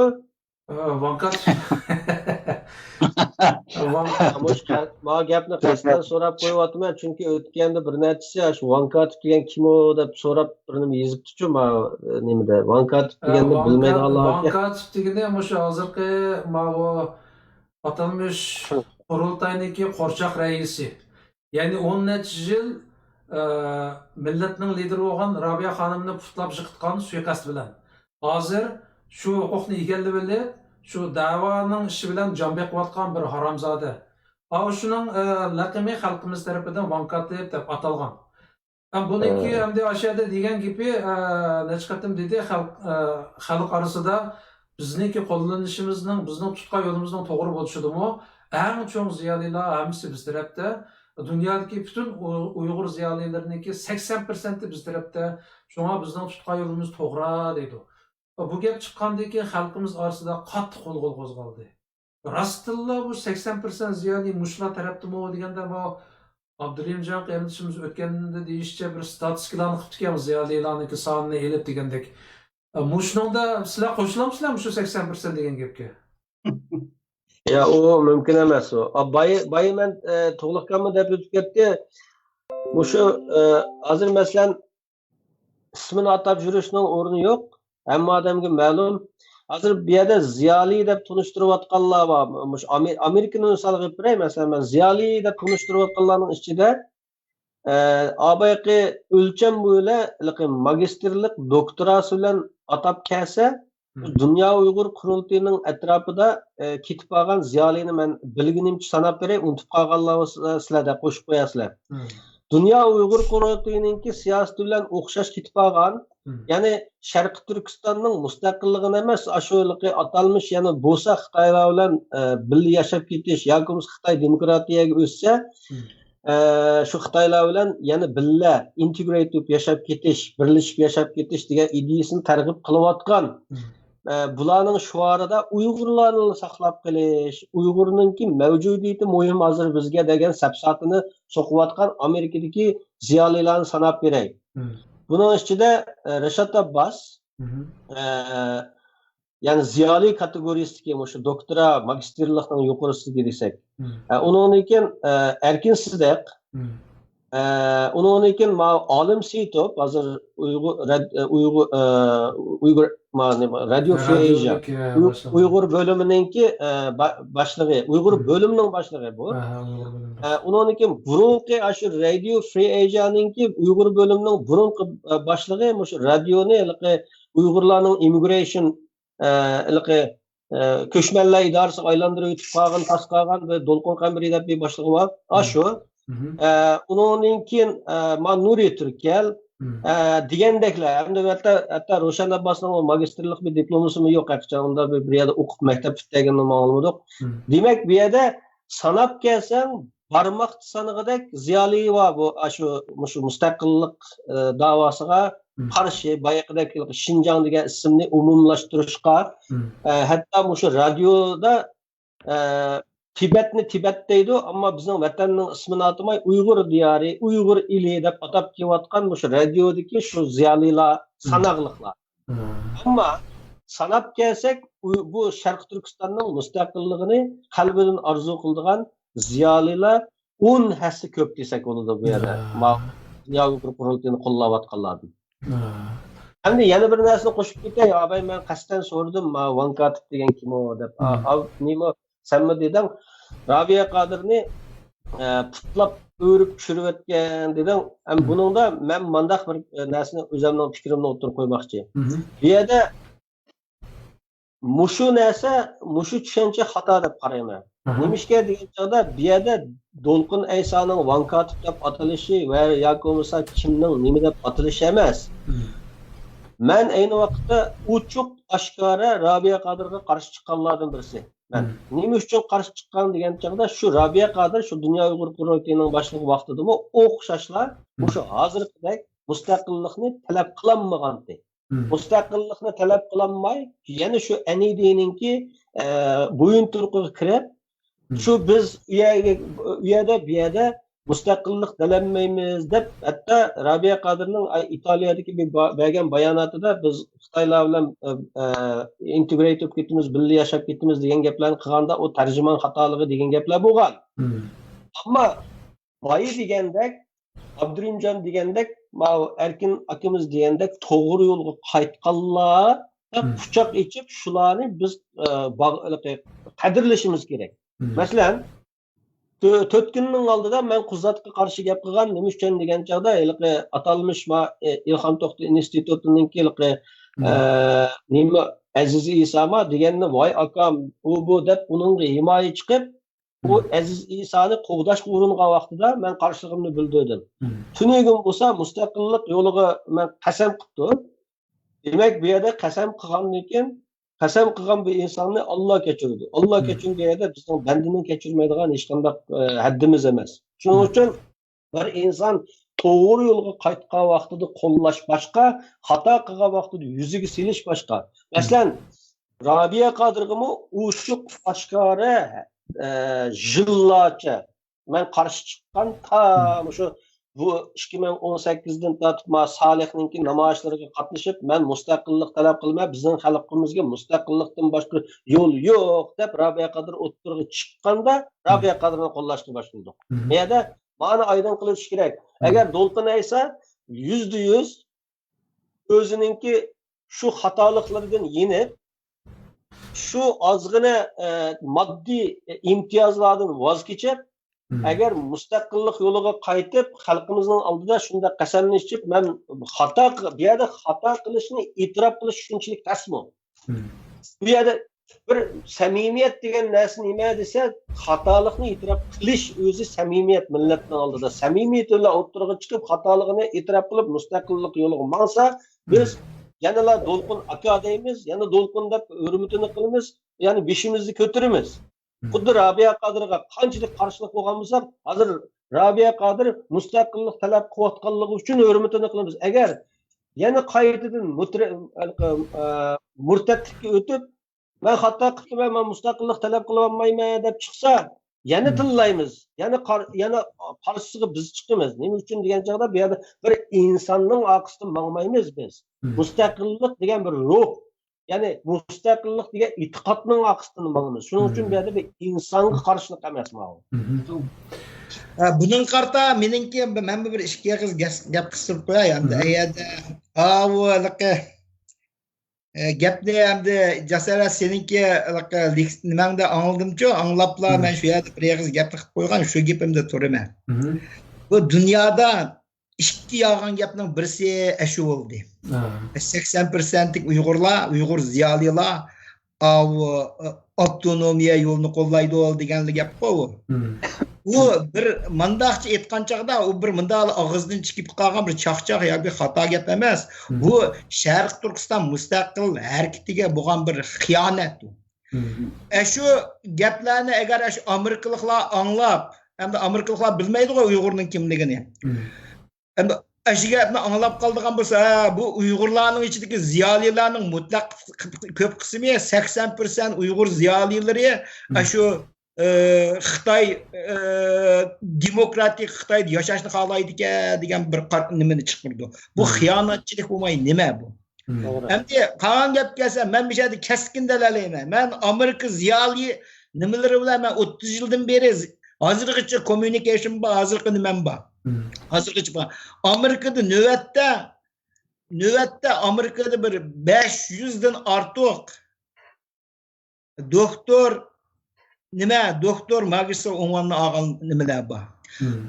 ئە، ۋاڭ كاتىپ. ۋاڭ مۇشۇ قە-، ما گەپنى قەستەن سوراپ قويۇۋاتىمەن، چۈنكى ئۆتكەندە بىر نەچچىسى، «ئاشۇ ۋاڭ كاتىپ دېگەن كىم ئۇ؟» دەپ سوراپ، بىر نېمە يېزىپتىچۇ، ما، نېمىدە، ۋاڭ كاتىپ ئە، دېگەننى ۋاڭ كات-، بىلمەيدىغانلار ۋاڭ كاتىپ دېگىنى مۇشۇ ھازىرقى ماۋۇ ئاتالمىش قۇرۇلتاينىڭكى قورچاق رەئىسى. يەنى ئون نەچچە يىل، ئە، مىللەتنىڭ لىدىرى بولغان رابىيە خانىمنى پۇتلاپ يىقىتقان سۇيىقەست بىلەن، ھازىر شۇ ھوقۇقنى ئىگىلىۋېلىپ، شۇ دەۋانىڭ ئىشى بىلەن جان بېقىۋاتقان بىر ھارامزادە. ئاۋۇ شۇنىڭ، ئە، لەقىمى خەلقىمىز تەرىپىدىن ۋاڭ كاتىپ دەپ ئاتالغان. ھەم بۇنىڭكى ئە، ئەمدى ئاشۇ يەردە دېگەن گېپى، ئە، نەچچە قېتىم دېدى، خەلق، ئە، خەلق ئارىسىدا بىزنىڭكى قوللىنىشىمىزنىڭ، بىزنىڭ تۇتقان يولىمىزنىڭ توغرا بولۇشىدىمۇ ئەڭ چوڭ زىيالىيلار ھەممىسى بىز تەرەپتە. دۇنيادىكى پۈتۈن ئۇ-، ئۇيغۇر زىيالىيلىرىنىڭكى سەكسەن پىرسەنتى بىز تەرەپتە. شۇڭا بىزنىڭ تۇتقان يولىمىز توغرا دەيدۇ. بۇ گەپ چىققاندىن كېيىن خەلقىمىز ئارىسىدا قاتتىق غۇلغۇلا قوزغالدى. راستتىنلا بۇ سەكسەن پىرسەنت زىيالىي مۇشۇلار تەرەپتىمۇ دېگەندە، بۇ ئابدۇرېھىمجان قېرىندىشىمىز ئۆتكەندە دېيىشىچە بىر ستاتىستىكىلارنى قىپتىكەن، زىيالىيلارنىڭكى سانىنى ئېلىپ دېگەندەك. مۇشۇنىڭدا سىلەر قوشۇلامسىلەر مۇشۇ سەكسەن پىرسەنت دېگەن گەپكە؟ يا، ئۇ مۇمكىن ئەمەس ئۇ. ئا، بايى، بايى مەن، ئە، تۇغلۇقكانمۇ دەپ ئۆتۈپ كەتتى. مۇشۇ، ئە، ھازىر مەسىلەن، ئىسمىنى ئاتاپ يۈرۈشنىڭ ئورنى يوق. ھەممە ئادەمگە مەلۇم. ھازىر بۇ يەردە زىيالىي دەپ تونۇشتۇرۇۋاتقانلار بار. مۇشۇ ئامېرىكىنى مىسالغا ئېلىپ بېرەي. مەسىلەن، مەن زىيالىي دەپ تونۇشتۇرۇۋاتقانلارنىڭ ئىچىدە، ئە، ئابايقى ئۆلچەم بويىچە ماگىستىرلىق دوكتوراسى بىلەن ئاتاپ كەلسە، دۇنيا ئۇيغۇر قۇرۇلتىيىنىڭ ئەتراپىدا، ئە، كېتىپ بارغان زىيالىينى مەن بىلگىنىمچە ساناپ بېرەي، ئۇنتۇپ قالغانلار بولسا سىلەردە قوشۇپ قويارسىلەر. دۇنيا ئۇيغۇر قۇرۇلتىيىنىڭكى سىياسىتى بىلەن ئوخشاش كېتىپ بارغان، يەنى شەرقىي تۈركىستاننىڭ مۇستەقىللىقىنى ئەمەس، ئاشۇ ئاتالمىش يەنە بولسا خىتايلار بىلەن، ئە، بىللە ياشاپ كېتىش ياكى بولمىسا خىتاي دېموكراتىيەگە ئۆتسە، ئە، شۇ خىتايلار بىلەن يەنە بىللە ئىنتېگرېتىپ ياشاپ كېتىش، بىرلىشىپ ياشاپ كېتىش دېگەن ئىدىيەسىنى تەرغىب قىلىۋاتقان، ئە، بۇلارنىڭ شوئارىدا ئۇيغۇرلارنى ساقلاپ قېلىش، ئۇيغۇرنىڭكى مەۋجۇدىيىتى مۇھىم ھازىر بىزگە دېگەن سەپساتىنى سوقۇۋاتقان ئامېرىكىدىكى زىيالىيلارنى ساناپ بېرەي. بۇنىڭ ئىچىدە، ئە، رىشات ئابباس، ئە، يەنى زىيالىي كاتېگورىيىسىدىكى مۇشۇ دوكتورا، ماگىستىرلىقنىڭ يۇقىرىسىدىكى دېسەك. ئە، ئۇنىڭدىن كېيىن، ئە، ئەركىن سىدىق. ئە، ئۇنىڭدىن كېيىن ماۋۇ ئالىم سېيىتوف، ھازىر ئۇيغۇر راد-، ئە، ئۇيغۇر، ئە، ئۇيغۇر، ما-، نېمە، رادىيو فرى ئېيجيا، ئۇي-، ئۇيغۇر بۆلۈمىنىڭكى، ئە، با-، باشلىقى، ئۇيغۇر بۆلۈمىنىڭ باشلىقى بۇ. ئە، ئۇنىڭدىن كېيىن بۇرۇنقى ئاشۇ رادىيو فرى ئېيجيانىڭكى ئۇيغۇر بۆلۈمىنىڭ بۇرۇنقى، ئە، باشلىقى مۇشۇ رادىيونى ھېلىقى ئۇيغۇرلارنىڭ ئىممىگرېيشن، ئە، ھېلىقى ئە، كۆچمەنلەر ئىدارىسىغا ئايلاندۇرۇۋېتىپ قالغان، تاس قالغان بىر دولقۇن قەمبىرى دەپ بىر باشلىقى بار. ئاشۇ. ئە، ئۇنىڭدىن كېيىن، ئە، ما نۇرى تۈركەل، ئە، دېگەندەكلەر. ھەمدە ھەتتا، ھەتتا روشەن ئابباسنىڭ ئۇ ماگىستىرلىق بىر دىپلومىسىمۇ يوق ھەقىچان. ئۇندا بىر، بىر يەردە ئوقۇپ مەكتەپ پۈتتۈرگەننىمۇ ئاڭلىمىدۇق. دېمەك، بۇ يەردە ساناپ كەلسەڭ، بارماقچە سانىغۇدەك زىيالىي بار بۇ، ئاشۇ، مۇشۇ مۇستەقىللىق، ئە، داۋاسىغا قارشى، بايىقىدەك شىنجاڭ دېگەن ئىسىمنى ئومۇملاشتۇرۇشقا، ئە، ھەتتا مۇشۇ رادىيودا، ئە، تىبەتنى تىبەت دەيدۇ، ئەمما بىزنىڭ ۋەتەننىڭ ئىسمىنى ئاتىماي، ئۇيغۇر دىيارى، ئۇيغۇر ئېلى دەپ ئاتاپ كېلىۋاتقان مۇشۇ رادىيودىكى شۇ زىيالىيلار ساناقلىقلار. ئەمما ساناپ كەلسەك، ئۇ، بۇ شەرقىي تۈركىستاننىڭ مۇستەقىللىقىنى قەلبىدىن ئارزۇ قىلىدىغان زىيالىيلار ئون ھەسسە كۆپ دېسەك بولىدۇ بۇ يەردە. ما دۇنيا ئۇيغۇر قۇرۇلتىيىنى قوللاۋاتقانلاردىن. ئەمدى يەنە بىر نەرسىنى قوشۇپ كېتەي، ئاباي، مەن قەستەن سورىدىم، ما ۋاڭ كاتىپ دېگەن كىم ئۇ دەپ. ئا، ئا، نېمە، سەنمۇ دېدىڭ، رابىيە قادىرنى، ئە، پۇتلاپ ئۆرۈپ چۈشۈرۈۋەتكەن دېدىڭ. ئەم، بۇنىڭدا مەن مانداق بىر، ئە، نەرسىنى ئۆزۈمنىڭ پىكرىمنى ئوتتۇرىغا قويماقچى. بۇ يەردە مۇشۇ نەرسە، مۇشۇ چۈشەنچە خاتا دەپ قارايمەن. نېمىشقا دېگەن چاغدا، بۇ يەردە دولقۇن ئەيسانىڭ ۋاڭ كاتىپ دەپ ئاتىلىشى ۋە ياكى بولمىسا كىمنىڭ نېمە دەپ ئاتىلىشى ئەمەس. مەن ئەينى ۋاقىتتا ئوچۇق ئاشكارا رابىيە قادىرغا قارشى چىققانلاردىن بىرسى. مەن نېمە ئۈچۈن قارشى چىققان دېگەن چاغدا، شۇ رابىيە قادىر شۇ دۇنيا ئۇيغۇر قۇرۇلتىيىنىڭ باشلىقى ۋاقتىدىمۇ ئوخشاشلا مۇشۇ ھازىرقىدەك مۇستەقىللىقنى تەلەپ قىلالمىغانتى. مۇستەقىللىقنى تەلەپ قىلالماي، يەنە شۇ ئەنئىدىنىڭكى، ئە، بويۇنتۇرۇقىغا كىرىپ، شۇ بىز ئۇ يەرگە، ئۇ يەردە، بۇ يەردە مۇستەقىللىق تەلەپمەيمىز دەپ، ھەتتا رابىيە قادىرنىڭ ئىتالىيەدىكى بىر با-، بەرگەن باياناتىدا بىز خىتايلار بىلەن، ئە، ئە، ئىنتېگرېيت بولۇپ كېتىمىز، بىللە ياشاپ كېتىمىز دېگەن گەپلەرنى قىلغاندا، ئۇ تەرجىمان خاتالىقى دېگەن گەپلەر بولغان. ئەمما بايا دېگەندەك، ئابدۇرېھىمجان دېگەندەك، ماۋۇ ئەركىن ئاكىمىز دېگەندەك توغرا يولغا قايتقانلارغا قۇچاق ئېچىپ، شۇلارنى بىز، ئە، باغ-، قەدىرلىشىمىز كېرەك. مەسىلەن، تۆ-، تۆت كۈننىڭ ئالدىدا مەن قۇزاتقا قارشى گەپ قىلغان، نېمە ئۈچۈن دېگەن چاغدا، ھېلىقى ئاتالمىش ما-، ئە، ئىلھام توختى ئىنستىتۇتىنىڭكى ھېلىقى، ئە، نېمە، ئەزىز ئىساما دېگەننى، ۋاي ئاكام، ئۇ بۇ دەپ ئۇنىڭغا ھىمايە چىقىپ، ئۇ ئەزىز ئىسانى قوغداشقا ئۇرۇنغان ۋاقتىدا مەن قارشىلىقىمنى بىلدۈردۈم. تۈنۈگۈن بولسا مۇستەقىللىق يولىغا مەن قەسەم قىپتۇ. دېمەك، بۇ يەردە قەسەم قىلغاندىن كېيىن، قەسەم قىلغان بىر ئىنساننى ئاللا كەچۈرىدۇ. ئاللا كەچۈرگەن يەردە بىزنىڭ بەندىنىڭ كەچۈرمەيدىغان ھېچقانداق، ئە، ھەددىمىز ئەمەس. شۇنىڭ ئۈچۈن بىر ئىنسان توغرا يولغا قايتقان ۋاقتىدا قوللاش باشقا، خاتا قىلغان ۋاقتىدا يۈزىگە سېلىش باشقا. مەسىلەن، رابىيە قادىرغىمۇ ئوچۇق ئاشكارا، ئە، يىللارچە مەن قارشى چىققان، تا مۇشۇ بۇ ئىككى مىڭ ئون سەككىزدىن تارتىپ ما سالىھنىڭكى نامايىشلىرىغا قاتنىشىپ، مەن مۇستەقىللىق تەلەپ قىلىمەن، بىزنىڭ خەلقىمىزگە مۇستەقىللىقتىن باشقا يول يوق دەپ رابىيە قادىر ئوتتۇرىغا چىققاندا، رابىيە قادىرنى قوللاشقا باشلىدۇق. بۇ يەردە مانا ئايدىڭ قىلىش كېرەك. ئەگەر دولقۇن ئەيسا يۈزدە يۈز ئۆزىنىڭكى شۇ خاتالىقلىرىدىن يېنىپ، شۇ ئازغىنە، ئە، ماددىي ئىمتىيازلاردىن ۋاز كېچىپ، ئەگەر مۇستەقىللىق يولىغا قايتىپ، خەلقىمىزنىڭ ئالدىدا شۇنداق قەسەمنى ئىچىپ، مەن خاتا قىل-، بۇ يەردە خاتا قىلىشنى ئېتىراپ قىلىش شۇنچىلىك تەسمۇ؟ بۇ يەردە بىر سەمىمىيەت دېگەن نەرسە نېمە دېسە، خاتالىقنى ئېتىراپ قىلىش ئۆزى سەمىمىيەت. مىللەتنىڭ ئالدىدا سەمىمىيىتى بىلەن ئوتتۇرىغا چىقىپ، خاتالىقىنى ئېتىراپ قىلىپ، مۇستەقىللىق يولىغا ماڭسا، بىز يەنىلا دولقۇن ئاكا دەيمىز، يەنە دولقۇن دەپ ھۆرمىتىنى قىلىمىز، يەنى بېشىمىزنى كۆتۈرىمىز. خۇددى رابىيە قادىرغا قانچىلىك قارشىلىق بولغان بولساق، ھازىر رابىيە قادىر مۇستەقىللىق تەلەپ قىلىۋاتقانلىقى ئۈچۈن ھۆرمىتىنى قىلىمىز. ئەگەر يەنە قايتىدىن مۇترە-، ئە، مۇرتەتلىككە ئۆتۈپ، مەن خاتا قىپتىمەن، مەن مۇستەقىللىق تەلەپ قىلىۋالمايمەن دەپ چىقسا، يەنە تىللايمىز، يەنە قار-، يەنە قارشىسىغا بىز چىقىمىز. نېمە ئۈچۈن دېگەن چاغدا، بۇ يەردە بىر ئىنساننىڭ ئارقىسىدىن ماڭمايمىز بىز. مۇستەقىللىق دېگەن بىر روھ، يەنى مۇستەقىللىق دېگەن ئېتىقادنىڭ ئارقىسىدىن ماڭىمىز. شۇنىڭ ئۈچۈن بۇ يەردە بىر ئىنسانغا قارشىلىق ئەمەس ماۋۇ. ھە، بۇنىڭغا قارىتا مېنىڭكى، مەنمۇ بىر ئىككى ئېغىز گەپ، گەپ قىستۇرۇپ قوياي ئەمدى. ئەيەدە ئاۋۇ ھېلىقى، ئە، گەپنى ئەمدى جاسارەت سېنىڭكى ھېلىقى لېكس-، نېمەڭدە ئاڭلىدىمچۇ، ئاڭلاپلا مەن شۇ يەردە بىر ئېغىز گەپنى قىلىپ قويغان، شۇ گېپىمدە تۇرىمەن. بۇ دۇنيادا ئىككى يالغان گەپنىڭ بىرسى ئەشۇ بولدى. سەكسەن پىرسەنتلىك ئۇيغۇرلار، ئۇيغۇر زىيالىيلار ئاۋۇ ئاپتونومىيە يولىنى قوللايدۇ دېگەنلا گەپقۇ ئۇ. ئۇ بىر مانداقچە ئېيتقان چاغدا، ئۇ بىر مۇنداق ئاغزىدىن چىقىپ قالغان بىر چاقچاق ياكى خاتا گەپ ئەمەس. بۇ شەرقىي تۈركىستان مۇستەقىل ھەرىكىتىگە بولغان بىر خىيانەت ئۇ. ئەشۇ گەپلەرنى ئەگەر ئەشۇ ئامېرىكىلىقلار ئاڭلاپ، ئەمدى ئامېرىكىلىقلار بىلمەيدىغۇ ئۇيغۇرنىڭ كىملىكىنى. ئەمدى ئەشۇ گەپنى ئاڭلاپ قالىدىغان بولسا، ھە، بۇ ئۇيغۇرلارنىڭ ئىچىدىكى زىيالىيلارنىڭ مۇتلەق كۆپ قىسمى، سەكسەن پىرسەنت ئۇيغۇر زىيالىيلىرى ئەشۇ، ئە، خىتاي، ئە، دېموكراتىك خىتايدا ياشاشنى خالايدىكەن دېگەن بىر قار-، نېمىنى چىقىرىدۇ. بۇ خىيانەتچىلىك بولماي نېمە بۇ؟ ئەمدى قالغان گەپكە كەلسە، مەن بۇ يەردە كەسكىن دەلىللەيمەن. مەن ئامېرىكا زىيالىي نېمىلىرى بىلەن مەن ئوتتۇز يىلدىن بېرى ز-، ھازىرغىچە كوممۇنىكېيشن بار، ھازىرقى نېمەم بار. ھازىرغىچە بار. ئامېرىكىدا نۆۋەتتە، نۆۋەتتە ئامېرىكىدا بىر بەش يۈزدىن ئارتۇق دوكتور، نېمە، دوكتور، ماگىستر ئۇنۋانىنى ئالغان نېمىلەر بار.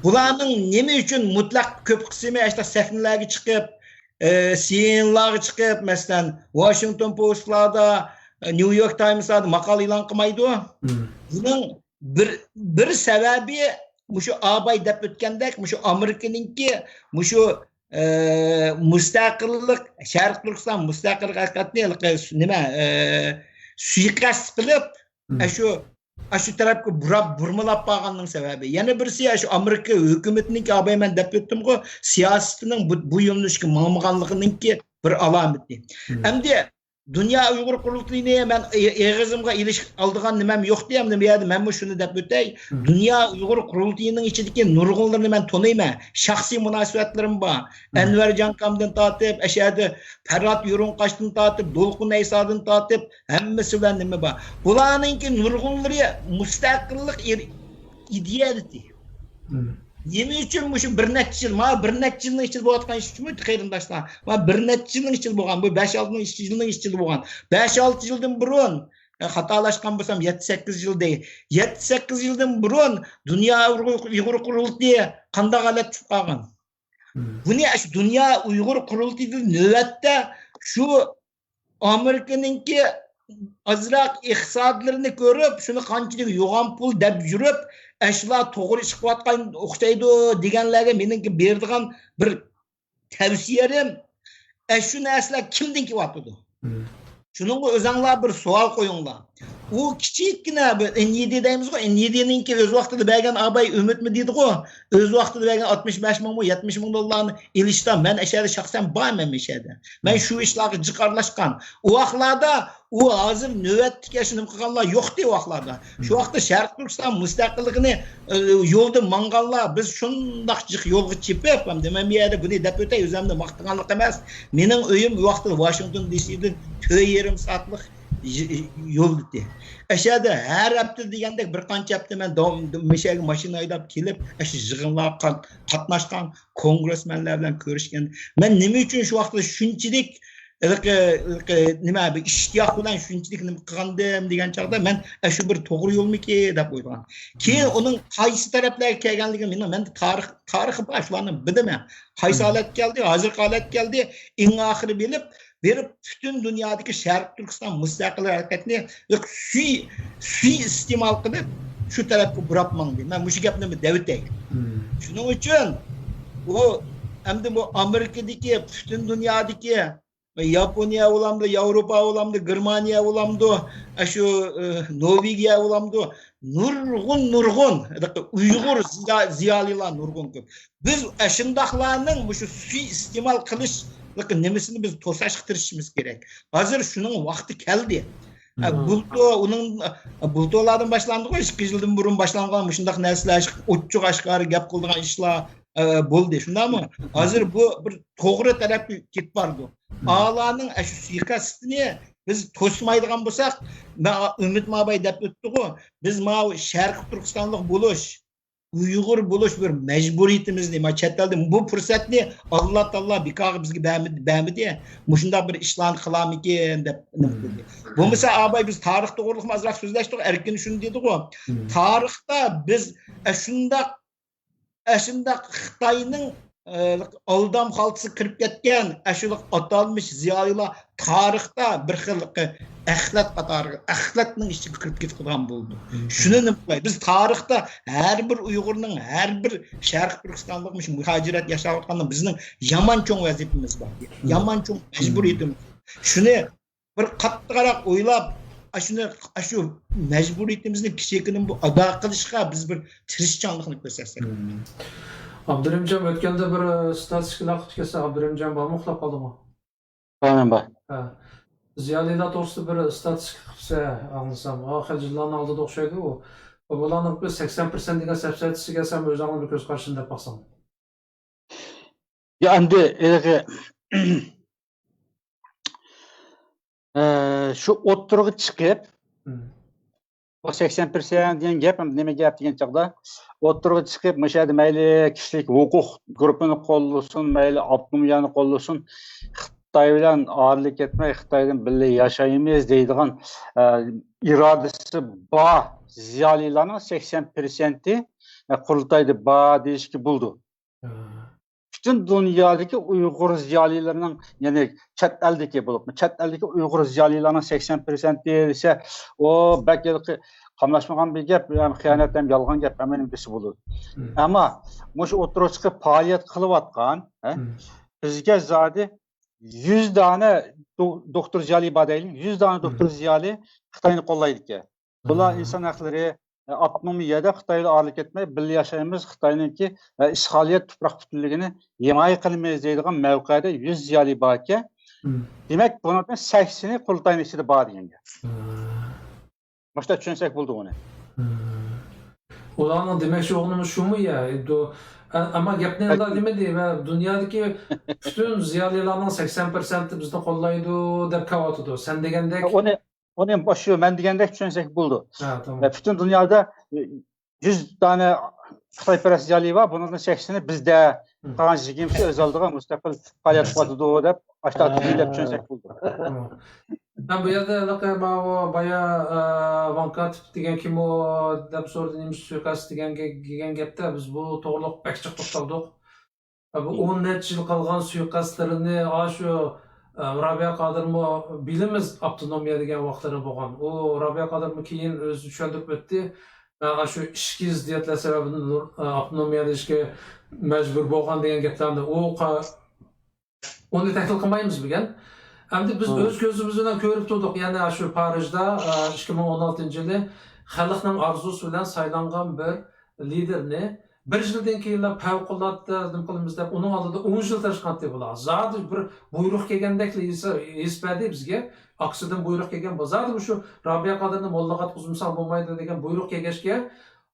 بۇلارنىڭ نېمە ئۈچۈن مۇتلەق كۆپ قىسمى ئاشۇنداق سەھنىلەرگە چىقىپ، ئى، سىيېنلارغا چىقىپ، مەسىلەن، ۋاشىنگتون پوستلاردا، ئى، نيۇ يورك تايمسلاردا ماقالە ئېلان قىلمايدۇ؟ بۇنىڭ بىر، بىر سەۋەبى مۇشۇ ئاباي دەپ ئۆتكەندەك، مۇشۇ ئامېرىكىنىڭكى مۇشۇ، ئى، مۇستەقىللىق، شەرقىي تۈركىستان مۇستەقىللىق ھەرىكىتىنى ھېلىقى نېمە، ئى، سۇيىقەست قىلىپ، ئاشۇ، ئاشۇ تەرەپكە بۇراپ، بۇرمىلاپ بارغاننىڭ سەۋەبى. يەنە بىرسى، ئاشۇ ئامېرىكا ھۆكۈمىتىنىڭكى، ئاباي مەن دەپ ئۆتتۈمغۇ، سىياسىتىنىڭ بۇ، بۇ يۆنىلىشكە ماڭمىغانلىقىنىڭكى بىر ئالامىتى. ئەمدى دۇنيا ئۇيغۇر قۇرۇلتىيىنى مەن ئېغىزىمغا ئېلىش ئالىدىغان نېمەم يوقتى، ئەمدى بۇ يەردە مەنمۇ شۇنى دەپ ئۆتەي. دۇنيا ئۇيغۇر قۇرۇلتىيىنىڭ ئىچىدىكى نۇرغۇنلىرىنى مەن تونۇيمەن. شەخسىي مۇناسىۋەتلىرىم بار. ئەنۋەر جانكامدىن تارتىپ، ئەشەدە پەرھات يورۇنقاشتىن تارتىپ، دولقۇن ئەيسادىن تارتىپ، ھەممىسى بىلەن نېمە بار. بۇلارنىڭكى نۇرغۇنلىرى مۇستەقىللىق ئىدېئالىتى. نېمە ئۈچۈن مۇشۇ بىر نەچچە يىل، مانا بىر نەچچە يىلنىڭ ئىچىدە بولۇۋاتقان ئىش شۇمۇ، قېرىنداشلار؟ مانا بىر نەچچە يىلنىڭ ئىچىدە بولغان، بۇ بەش-ئالتە يىلنىڭ ئىچىدە بولغان. بەش-ئالتە يىلدىن بۇرۇن، ئە، خاتالاشقان بولسام، يەتتە-سەككىز يىل دەي. يەتتە-سەككىز يىلدىن بۇرۇن دۇنيا ئۇيغۇر، ئۇيغۇر قۇرۇلتىيى قانداق ھالەتتە چۈشۈپ قالغان؟ بۇنى ئاشۇ دۇنيا ئۇيغۇر قۇرۇلتىيىدىن نۆۋەتتە شۇ ئامېرىكىنىڭكى ئازراق ئىقتىسادلىرىنى كۆرۈپ، شۇنى قانچىلىك يوغان پۇل دەپ يۈرۈپ، ئەشۇلار توغرا ئىش قىلىۋاتقان ئوخشايدۇ دېگەنلەرگە مېنىڭكى بېرىدىغان بىر تەۋسىيەم، ئەشۇ نەرسىلەر كىمدىن كېلىۋاتىدۇ؟ شۇنىڭغا ئۆزەڭلار بىر سوئال قويۇڭلار. ئۇ كىچىككىنە بىر ئېن ئى دى دەيمىزغۇ، ئېن ئى دىنىڭكى ئۆز ۋاقتىدا بەرگەن ئاباي ئۈمىدمۇ دېدىغۇ، ئۆز ۋاقتىدا بەرگەن ئاتمىش بەش مىڭمۇ، يەتمىش مىڭ دوللارنى ئېلىشتا مەن ئەشەدە شەخسەن بارمەن مۇشەدە. مەن شۇ ئىشلارغا جىق ئارىلاشقان. ئۇ ۋاقلاردا ئۇ ھازىر نۆۋەتتىكى ئاشۇ نېمە قىلغانلار يوقتى ئۇ ۋاقلاردا. شۇ ۋاقىتتا شەرقىي تۈركىستان مۇستەقىللىقىنى، ئە، يولدا ماڭغانلار، بىز شۇنداق جىق يولغا چېپىپ، ئەمدى مەن بۇ يەردە بۇنى دەپ ئۆتەي، ئۆزۈمنى ماختىغانلىق ئەمەس. مېنىڭ ئۆيۈم ئۇ ۋاقىتتا ۋاشىنگتون دى سىدىن تۆت يېرىم سائەتلىك ي-، يول ئىدى. ئەشەدە ھەر ھەپتە دېگەندەك بىر قانچە ھەپتە مەن داۋام-، مۇشەگە ماشىنا ھەيدەپ كېلىپ، ئەشۇ يىغىنلارغا قان-، قاتناشقان، كونگرېسمېنلار بىلەن كۆرۈشكەن. مەن نېمە ئۈچۈن شۇ ۋاقىتتا شۇنچىلىك، ھېلىقى، ھېلىقى نېمە، بىر ئىشتىياق بىلەن شۇنچىلىك نېمە قىلغانىدىم دېگەن چاغدا مەن، ئە، شۇ بىر توغرا يولمىكى دەپ ئويلىغان. كېيىن ئۇنىڭ قايسى تەرەپلەرگە كەلگەنلىكى مېنىڭ، مەن تارىخ، تارىخى بار شۇلارنىڭ بىلىمەن. قايسى ھالەتكە كەلدى، ھازىرقى ھالەتكە كەلدى، ئەڭ ئاخىرى بېرىپ، بېرىپ پۈتۈن دۇنيادىكى شەرقىي تۈركىستان مۇستەقىل ھەرىكەتنى سۈي، سۈي ئىستېمال قىلىپ، شۇ تەرەپكە بۇراپ ماڭدى. مەن مۇشۇ گەپنى بىر دەۋېتەي. شۇنىڭ ئۈچۈن ئۇ ئەمدى بۇ ئامېرىكىدىكى، پۈتۈن دۇنيادىكى، ياپونىيە بولامدۇ، ياۋروپا بولامدۇ، گېرمانىيە بولامدۇ، ئە، شۇ، ئە، نورۋېگىيە بولامدۇ، نۇرغۇن، نۇرغۇن، ھېلىقى ئۇيغۇر زىيا-، زىيالىيلار نۇرغۇن كۆپ. بىز ئەشۇنداقلارنىڭ مۇشۇ سۈي ئىستېمال قىلىش نېمىسىنى بىز توساشقا تىرىشىشىمىز كېرەك. ھازىر شۇنىڭ ۋاقتى كەلدى. ئە، بۇلتۇر ئۇنىڭ، ئە، بۇلتۇرلاردىن باشلاندىغۇ، ئىككى يىلدىن بۇرۇن باشلانغان مۇشۇنداق نەرسىلەر، ئوچۇق ئاشكارا گەپ قىلىدىغان ئىشلار، ئە، بولدى. شۇنداقمۇ؟ ھازىر بۇ بىر توغرا تەرەپكە كېتىپ بارىدۇ. ئالارنىڭ ئەشۇ سۇيىقەستىنى بىز توسمايدىغان بولساق، مەن ئۈمىد ماباي دەپ ئۆتتىغۇ، بىز ماۋۇ شەرقىي تۈركىستانلىق بولۇش، ئۇيغۇر بولۇش بىر مەجبۇرىيىتىمىزنى، ما چەت ئەلدە بۇ پۇرسەتنى ئاللا تائالا بىكارغا بىزگە بەرمىدى، بەرمىدى. مۇشۇنداق بىر ئىشلارنى قىلارمىكىن دەپ نېمە قىلدى. بولمىسا ئاباي بىز تارىخ توغرىلىقمۇ ئازراق سۆزلەشتۇق، ئەركىن شۇنى دېدىغۇ. تارىختا بىز ئەشۇنداق، ئەشۇنداق خىتاينىڭ، ئە، ئالدام خالتىسىغا كىرىپ كەتكەن ئەشۇنداق ئاتالمىش زىيالىيلار تارىختا بىر خىل ئەخلەت قاتارىغا، ئەخلەتنىڭ ئىچىگە كىرىپ كېتىدىغان بولىدۇ. شۇنى نېمە قىلاي؟ بىز تارىختا ھەر بىر ئۇيغۇرنىڭ، ھەر بىر شەرقىي تۈركىستانلىق مۇشۇ مۇھاجىرەت ياشاۋاتقاندا بىزنىڭ يامان چوڭ ۋەزىپىمىز بار. يامان چوڭ مەجبۇرىيىتىمىز. شۇنى بىر قاتتىقراق ئويلاپ، ئاشۇنى، ئاشۇ مەجبۇرىيىتىمىزنى كىچىكىدىن بۇ ئادا قىلىشقا بىز بىر تىرىشچانلىقنى كۆرسەتسەك. ئابدۇرېھىمجان، ئۆتكەندە بىر، ئە، ستاتىستىكىلار قىلىپ كەتسە، ئابدۇرېھىمجان بارمۇ، ئۇخلاپ قالدىمۇ؟ بارمەن، بار. ھە. زىيالىيلار توغرىسىدا بىر ستاتىستىكا قىلسا، ئاڭلىسام، ئا، خېلى يىللارنىڭ ئالدىدا ئوخشايدۇ ئۇ. بۇلارنىڭ بىر سەكسەن پىرسەنت دېگەن سەپسەتىسىگە سەن ئۆزۈڭنىڭ بىر كۆز قارىشىنى دەپ باقساڭ. يا، ئەمدى ھېلىقى، ئە، شۇ ئوتتۇرىغا چىقىپ، بۇ سەكسەن پىرسەنت دېگەن گەپ، ئەمدى نېمە گەپ دېگەن چاغدا، ئوتتۇرىغا چىقىپ، مۇشۇ يەردە مەيلى كىشىلىك ھوقۇق گۇرۇپپىنى قوللىسۇن، مەيلى ئاپتونومىيەنى قوللىسۇن، خىتاي بىلەن ئارىلىق كەتمەي، خىتايدىن بىللە ياشايمىز دەيدىغان، ئە، ئىرادىسى بار زىيالىيلارنىڭ سەكسەن پىرسەنتى، ئە، قۇرۇلتايدا بار دېيىشكە بولىدۇ. پۈتۈن دۇنيادىكى ئۇيغۇر زىيالىيلىرىنىڭ، يەنى چەت ئەلدىكى بولۇپمۇ، چەت ئەلدىكى ئۇيغۇر زىيالىيلارنىڭ سەكسەن پىرسەنتى دېسە، ئۇ بەك ھېلىقى قاملاشمىغان بىر گەپ، ھەم خىيانەت، ھەم يالغان گەپ، ھەممىنىڭ دېسە بولىدۇ. ئەمما مۇشۇ ئوتتۇرىغا چىقىپ پائالىيەت قىلىۋاتقان، ھە، بىزگە زادى يۈز دانە دو-، دوختۇر زىيالىي بار دەيلى، يۈز دانە دوختۇر زىيالىي خىتاينى قوللايدىكەن. بۇلار ئىنسان ھەقلىرى، ئاپتونومىيەدە خىتاي بىلەن ئارىلىق كەتمەي، بىللە ياشايمىز، خىتاينىڭكى، ئىشغالىيەت تۇپراق پۈتۈنلۈكىنى ھىمايە قىلىمىز دەيدىغان مەۋقەدە يۈز زىيالىي باركەن. دېمەك، بۇنىڭدىن سەكسىنى قۇرۇلتاينىڭ ئىچىدە بار دېگەن گەپ. مۇشۇنداق چۈشەنسەك بولىدۇ ئۇنى. ئۇلارنىڭ دېمەكچى بولغىنىمىز شۇمۇ يا؟ ئەمما گەپنى ئۇنداق دېمىدى ۋە دۇنيادىكى پۈتۈن زىيالىيلارنىڭ سەكسەن پىرسەنتى بىزنى قوللايدۇ دەپ كېلىۋاتىدۇ. سەن دېگەندەك. ئۇنى، ئۇنى شۇ مەن دېگەندەك چۈشەنسەك بولىدۇ. ھە، تامام. پۈتۈن دۇنيادا يۈز دانە خىتايپەرەس زىيالىي بار، بۇنىڭدىن سەكسىنى بىزدە، قالغان يىگىرمىسى ئۆز ئالدىغا مۇستەقىل پائالىيەت قىلىۋاتىدۇ دەپ، ئاشۇنداق دېگەن گەپ چۈشەنسەك بولىدۇ. مەن بۇ يەردە ھېلىقى ماۋۇ بايا، ئە، ۋاڭ كاتىپ دېگەن كىم ئۇ دەپ سورىدى، نېمە سۇيىقەست دېگەن، دېگەن گەپتە بىز بۇ توغرىلىق بەك جىق توختالدۇق. بۇ ئون نەچچە يىل قىلغان سۇيىقەستلىرىنى، ئاشۇ، ئە، رابىيە قادىرمۇ بىلىمىز، ئاپتونومىيە دېگەن ۋاقىتلىرى بولغان. ئۇ رابىيە قادىرمۇ كېيىن ئۆزى چۈشەندۈرۈپ ئۆتتى. مەن ئاشۇ ئىچكى زىددىيەتلەر سەۋەبىدىن، ئە، ئاپتونومىيە دېيىشكە مەجبۇر بولغان دېگەن گەپلەرنى ئۇ قا-، ئۇنى تەھلىل قىلمايمىز بۈگۈن. ئەمدى بىز ئۆز كۆزىمىز بىلەن كۆرۈپ تۇردۇق، يەنى شۇ پارىژدا، ئىككى مىڭ ئون ئالتىنچى يىلى خەلقنىڭ ئارزۇسى بىلەن سايلانغان بىر لىدېرنى بىر يىلدىن كېيىنلا پەۋقۇلئاددە نېمە قىلىمىز دەپ، ئۇنىڭ ئالدىدا ئون يىل تىرىشقانتى بۇلار. زادى بىر بۇيرۇق كەلگەندەكلا ھېس، ھېس بەردى بىزگە. ئاكىسىدىن بۇيرۇق كەلگەن، زادى مۇشۇ رابىيە قادىرنى موللاغا ئاتقۇزمىساڭ بولمايدۇ دېگەن بۇيرۇق كەلگەچكە،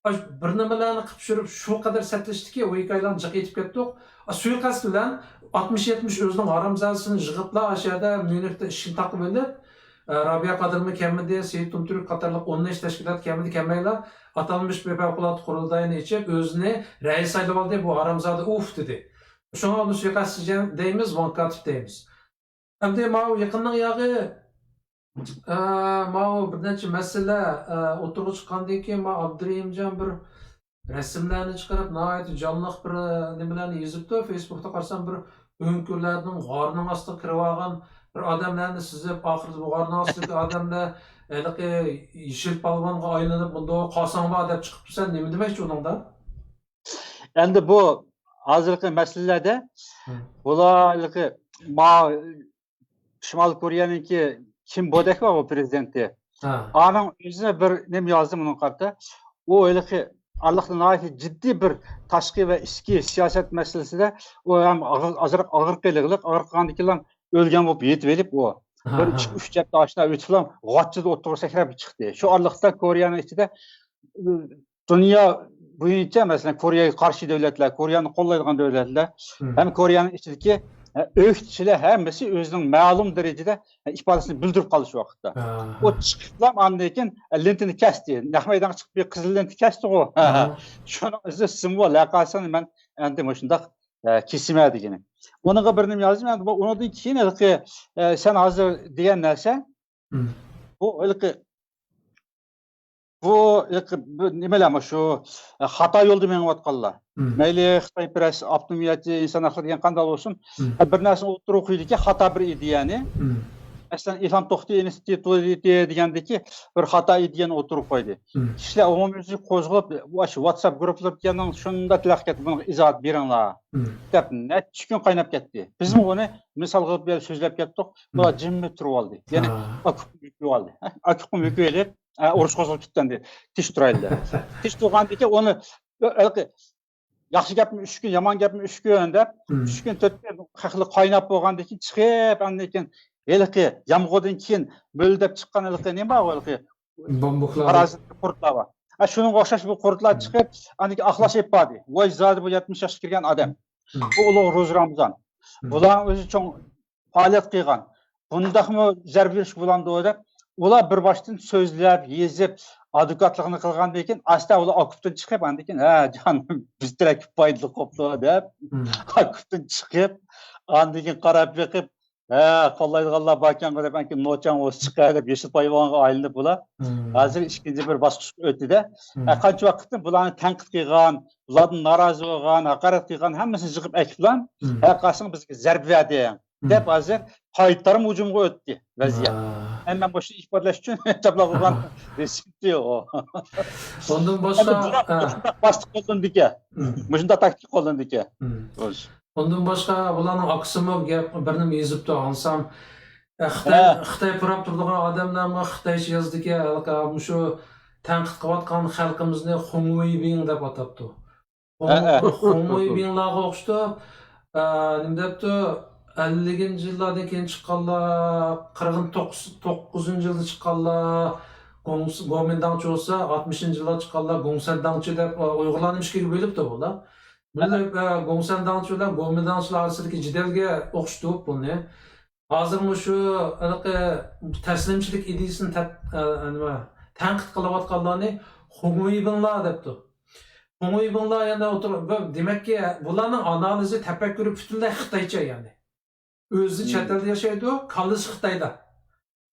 ئاش بىر نېمىلەرنى قىلىپ چۈشۈرۈپ، شۇ قەدەر سەتلىشتىكى، ئۇ ھېكايىلەرنى جىق ئېيتىپ كەتتۇق. ئا، سۇيىقەست بىلەن ئاتمىش يەتمىش ئۆزىنىڭ ھارامزادىسىنى يىغىپلا، ئاشۇ يەردە ميۇنختا ئىشىكنى تاقىۋېلىپ، ئا، رابىيە قادىرمۇ كەلمىدى، سېيىت تۇمتۈرك قاتارلىق ئون نەچچە تەشكىلات كەلمىدى، كەلمەيلا، ئاتالمىش بىر پەۋقۇلئاددە قۇرۇلتاينى ئېچىپ، ئۆزىنى رەئىس سايلىۋالدى، بۇ ھارامزادە ئۇف دېدى. شۇڭا ئۇنى سۇيىقەست دەيمىز، ۋاڭ كاتىپ دەيمىز. ئەمدى ماۋۇ يېقىننىڭ ياغى، ئە، ماۋۇ بىر نەچچە مەسىلە، ئە، ئوتتۇرىغا چىققاندىن كېيىن، ماۋۇ ئابدۇرېھىمجان بىر رەسىملەرنى چىقىرىپ، ناھايىتى جانلىق بىر، ئە، نېمىلەرنى يېزىپتۇ. فېيسبۇكتا قارىسام، بىر ئۆڭكۈرلەردىن غارنىڭ ئاستىغا كىرىۋالغان بىر ئادەملەرنى سىزىپ، ئاخىرىدا بۇ غارنىڭ ئاستىدىكى ئادەملەر ھېلىقى يېشىل پالۋانغا ئايلىنىپ، مۇنداق قالساڭ بار دەپ چىقىپتۇ. سەن نېمە دېمەكچى ئۇنىڭدا؟ ئەمدى بۇ ھازىرقى مەسىلىلەردە بۇلار ھېلىقى ما-، شىمالىي كورېيەنىڭكى كىم بودەك بار، ئۇ پىرېزىدېنتى. ھە. ئانىڭ ئۆزى بىر نېمە يازدى مۇنىڭغا قارىتا. ئۇ ھېلىقى ئارىلىقتا ناھايىتى جىددىي بىر تاشقى ۋە ئىچكى سىياسەت مەسىلىسىدە ئۇ ھەم ئاغرىق، ئازراق ئاغرىق قىلغىلىق، ئاغرىق قىلغاندىن كېيىن ئۆلگەن بولۇپ يېتىۋېلىپ، ئۇ ھە، بىر ھە. ئىككى، ئۈچ ھەپتە ئاشۇنداق ئۆتۈپلا غاچچىدا ئوتتۇرىغا سەكرەپ چىقتى. شۇ ئارىلىقتا كورېيەنىڭ ئىچىدە دۇنيا بويىچە، مەسىلەن، كورېيەگە قارشى دۆلەتلەر، كورېيەنى قوللايدىغان دۆلەتلەر ھەم كورېيەنىڭ ئىچىدىكى، ئە، ئۆكتىچىلەر ھەممىسى ئۆزىنىڭ مەلۇم دەرىجىدە، ئە، ئىپادىسىنى بىلدۈرۈپ قالدى شۇ ۋاقىتتا. ئۇ چىقىپلا ئاندىن كېيىن، ئە، لېنتىنى كەستى. نەق مەيدانغا چىقىپ بىر قىزىل لېنتا كەستىغۇ. شۇنىڭ ئىزى سىمۋول، ھەرقايسىڭ مەن ئەمدى مۇشۇنداق، ئە، كېسىمەن دېگىنى. ئۇنىڭغا بىر نېمە يازدىم. ئەمدى بۇ، ئۇنىڭدىن كېيىن ھېلىقى، ئە، سەن ھازىر دېگەن نەرسە، بۇ ھېلىقى بۇ، بۇ نېمىلەر، مۇشۇ خاتا يولدا مېڭىۋاتقانلار. مەيلى خىتايپەرەس، ئاپتونومىيەتچى، ئىنسان ھەقلىرى دېگەن قانداق بولسۇن، بىر نەرسىنى ئوتتۇرىغا قويىدىكەن، خاتا بىر ئىدىيەنى. مەسىلەن، ئىلھام توختى ئىنستىتۇتى دېگەندىكى بىر خاتا ئىدىيەنى ئوتتۇرىغا قويدى. كىشىلەر ئومۇميۈزلۈك قوزغىلىپ، ئاشۇ ۋاتساپ گۇرۇپپىلىرىدىكىنىڭ شۇنداق تىلەپ كەتتى، بۇنىڭغا ئىزاھات بېرىڭلار، دەپ نەچچە كۈن قايناپ كەتتى. بىزمۇ ئۇنى مىسالغا ئېلىپ سۆزلەپ كەتتۇق. بۇلار جىممىدە تۇرۇۋالدى. يەنى ئاكوپنى يوقىۋالدى. ئاكوپنى يوقىۋېلىپ، ئە، ئۇرۇش قوزغىلىپ كېتىپتۇ ئەمدى. تىنچ تۇرايلى دەپ. تىنچ تۇرغاندىن كېيىن ئۇنى، ھېلىقى، ياخشى گەپمۇ ئۈچ كۈن، يامان گەپمۇ ئۈچ كۈن دەپ، ئۈچ كۈن، تۆت كۈن خەقلەر قايناپ بولغاندىن كېيىن چىقىپ، ئاندىن كېيىن ھېلىقى يامغۇردىن كېيىن مۆلدەپ چىققان ھېلىقى نېمە بار، ھېلىقى بامبۇكلار. پارازىت قۇرتلار بار. ھە، شۇنىڭغا ئوخشاش بۇ قۇرتلار چىقىپ، ئاندىن كېيىن ئاقلاش ئېلىپ باردى. ۋاي زادى، بۇ يەتمىش ياشقا كىرگەن ئادەم. بۇ ئۇلۇغ روزى رامزان. بۇلارنىڭ ئۆزى چوڭ پائالىيەت قىلغان. بۇنداقمۇ زەربە بېرىشكە بولامدۇ دەپ، ئۇلار بىر باشتىن سۆزلەپ، يېزىپ، ئادۋوكاتلىقىنى قىلغاندىن كېيىن، ئاستا ئۇلار ئاكوپتىن چىقىپ، ئاندىن كېيىن، ھە، جان، بىز تېرەككە پايدىلىق بوپتۇ دەپ، ئاكوپتىن چىقىپ، ئاندىن كېيىن قاراپ بېقىپ، ھە، قوللايدىغانلار باركەنغۇ دەپ، ئەنكىن نوچاڭ ئوسۇپ چىقار دەپ، يېشىل پايۋانغا ئايلىنىپ بۇلار ھازىر ئىككىنچى بىر باسقۇچقا ئۆتتى-دە. ھە، قانچە ۋاقىتتىن بۇلارنى تەنقىد قىلغان، بۇلاردىن نارازى بولغان، ھاقارەت قىلغان ھەممىسىنى يىغىپ ئەكىپلا، ھە، قارىساڭ بىزگە زەربە بەردى دەپ، ھازىر قايتارما ھۇجۇمغا ئۆتتى ۋەزىيەت. ھە. ئەمما مۇشۇنى ئىپادىلەش ئۈچۈن چاپلاپ قويغان رېسېپتى ئۇ. ئۇندىن باشقا، ئەمدى بۇلار ھە. مۇشۇنداق باسقۇچ قوللىنىدىكەن. مۇشۇنداق تاكتىكا قوللىنىدىكەن. خوش. ئۇندىن باشقا بۇلارنىڭ ئاكىسىمۇ گەپ، بىر نېمە يېزىپتۇ، ئاڭلىسام، ئە، خىتاي، ھە. خىتاي پۇراپ تۇرىدىغان ئادەملەرمۇ خىتايچە يازىدىكەن، ھېلىقى مۇشۇ تەنقىد قىلىۋاتقان خەلقىمىزنى خۇڭۋېيبىڭ دەپ ئاتاپتۇ. ھە، ھە. خۇڭۋېيبىڭلارغا ئوخشىتىپ، ئە، نېمە دەپتۇ، ئەللىكىنچى يىللاردىن كېيىن چىققانلار، قىرىق توققۇزىنچى يىلدا چىققانلار، گوڭ-، گومىنداڭچى بولسا، ئاتمىشىنچى يىللاردا چىققانلار گوڭسەنداڭچى دەپ، ئە، ئۇيغۇرلارنى ئىككىگە بۆلۈپتۇ بۇلار. بىللە، ئە، گوڭسەنداڭچى بىلەن گومىنداڭچىلار ئارىسىدىكى جېدەلگە ئوخشىتىپ بۇنى. ھازىر مۇشۇ ھېلىقى تەسلىمچىلىك ئىدىيىسىنى تەت-، ئە، نېمە، تەنقىد قىلىۋاتقانلارنى خۇڭۋېيبىڭلار دەپتۇ. خۇڭۋېيبىڭلار يەنە ئوتتۇرا-، بۇ، دېمەككى، بۇلارنىڭ ئانالىزى، تەپەككۇرى پۈتۈنلەي خىتايچە يەنى. ئۆزى چەت ئەلدە ياشايدۇ، كاللىسى خىتايدا.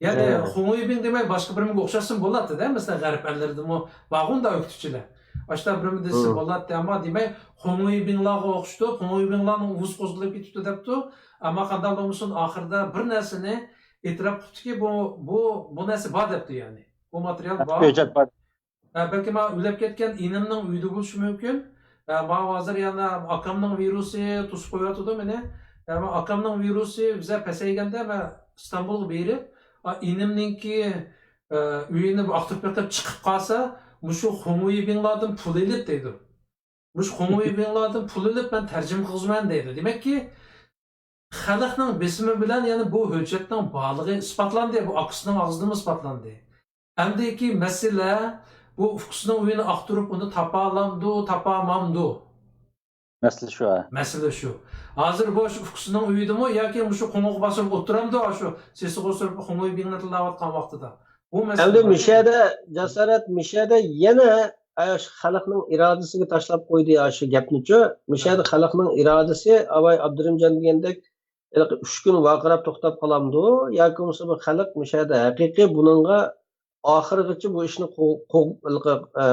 يەنى ھە. خۇڭۋېيبىڭ دېمەي باشقا بىرىمىگە ئوخشاتسىمۇ بولاتتى-دە، مەسىلەن، غەرب ئەللىرىدىمۇ بارغۇ ئۇنداق ئۆكتىچىلەر. ئاشۇنداق بىرىمى دېسە بولاتتى، ئەمما دېمەي، خۇڭۋېيبىڭلارغا ئوخشىتىپ، خۇڭۋېيبىڭلارنىڭ ئۇۋىسى قوزغىلىپ كېتىپتۇ دەپتۇ. ئەمما قانداق بولمىسۇن، ئاخىرىدا بىر نەرسىنى ئېتىراپ قىپتۇكى، بۇ، بۇ، بۇ نەرسە بار دەپتۇ، يەنى. بۇ ماتېرىيال بار. ھۆججەت بار. ھە، بەلكىم مانا ئۆلۈپ كەتكەن ئىنىمنىڭ ئۆيىدە بولۇشى مۇمكىن. ھە، ماۋۇ ھازىر يەنە ئاكامنىڭ ۋىرۇسى توسۇپ قويۇۋاتىدۇ مېنى. ھە، مانا ئاكامنىڭ ۋىرۇسى بىزە پەسەيگەندە، مەن ئىستانبۇلغا بېرىپ، ئا، ئىنىمنىڭكى، ئە، ئۆيىنى ئاختۇرۇپ بېقىپ چىقىپ قالسا، مۇشۇ خۇڭۋېيبىڭلاردىن پۇل ئېلىپ دەيدۇ. مۇشۇ خۇڭۋېيبىڭلاردىن پۇل ئېلىپ مەن تەرجىمە قىلغۇزىمەن دەيدۇ. دېمەككى، خەلقنىڭ بېسىمى بىلەن يەنە بۇ ھۆججەتنىڭ بارلىقى ئىسپاتلاندى، بۇ ئاكىسىنىڭ ئاغزىدىنمۇ ئىسپاتلاندى. ئەمدىكى مەسىلە، بۇ ئۇكىسىنىڭ ئۆيىنى ئاختۇرۇپ، ئۇنى تاپالامدۇ، تاپالمامدۇ؟ مەسىلە شۇ، ھە. مەسىلە شۇ. ھازىر بۇ شۇ ئۇكىسىنىڭ ئۆيىدىمۇ ياكى مۇشۇ قوڭغۇق باسىپ ئولتۇرامدۇ، شۇ سېسىغا سۈرۈپ خۇڭۋېيبىڭنى تىللاۋاتقان ۋاقتىدا؟ بۇ مەسىلە ئەمدى مۇشۇ يەردە، جاسارەت، مۇشۇ يەردە يەنە، ئە، شۇ خەلقنىڭ ئىرادىسىگە تاشلاپ قويدى يا شۇ گەپنىچۇ. مۇشۇ يەردە خەلقنىڭ ئىرادىسى، ئاۋاي ئابدۇرېھىمجان دېگەندەك، ھېلىقى ئۈچ كۈن ۋارقىراپ توختاپ قالامدۇ ياكى بولمىسا بۇ خەلق مۇشۇ يەردە ھەقىقىي بۇنىڭغا ئاخىرغىچە بۇ ئىشنى قو-، قو-، ھېلىقى، ئە،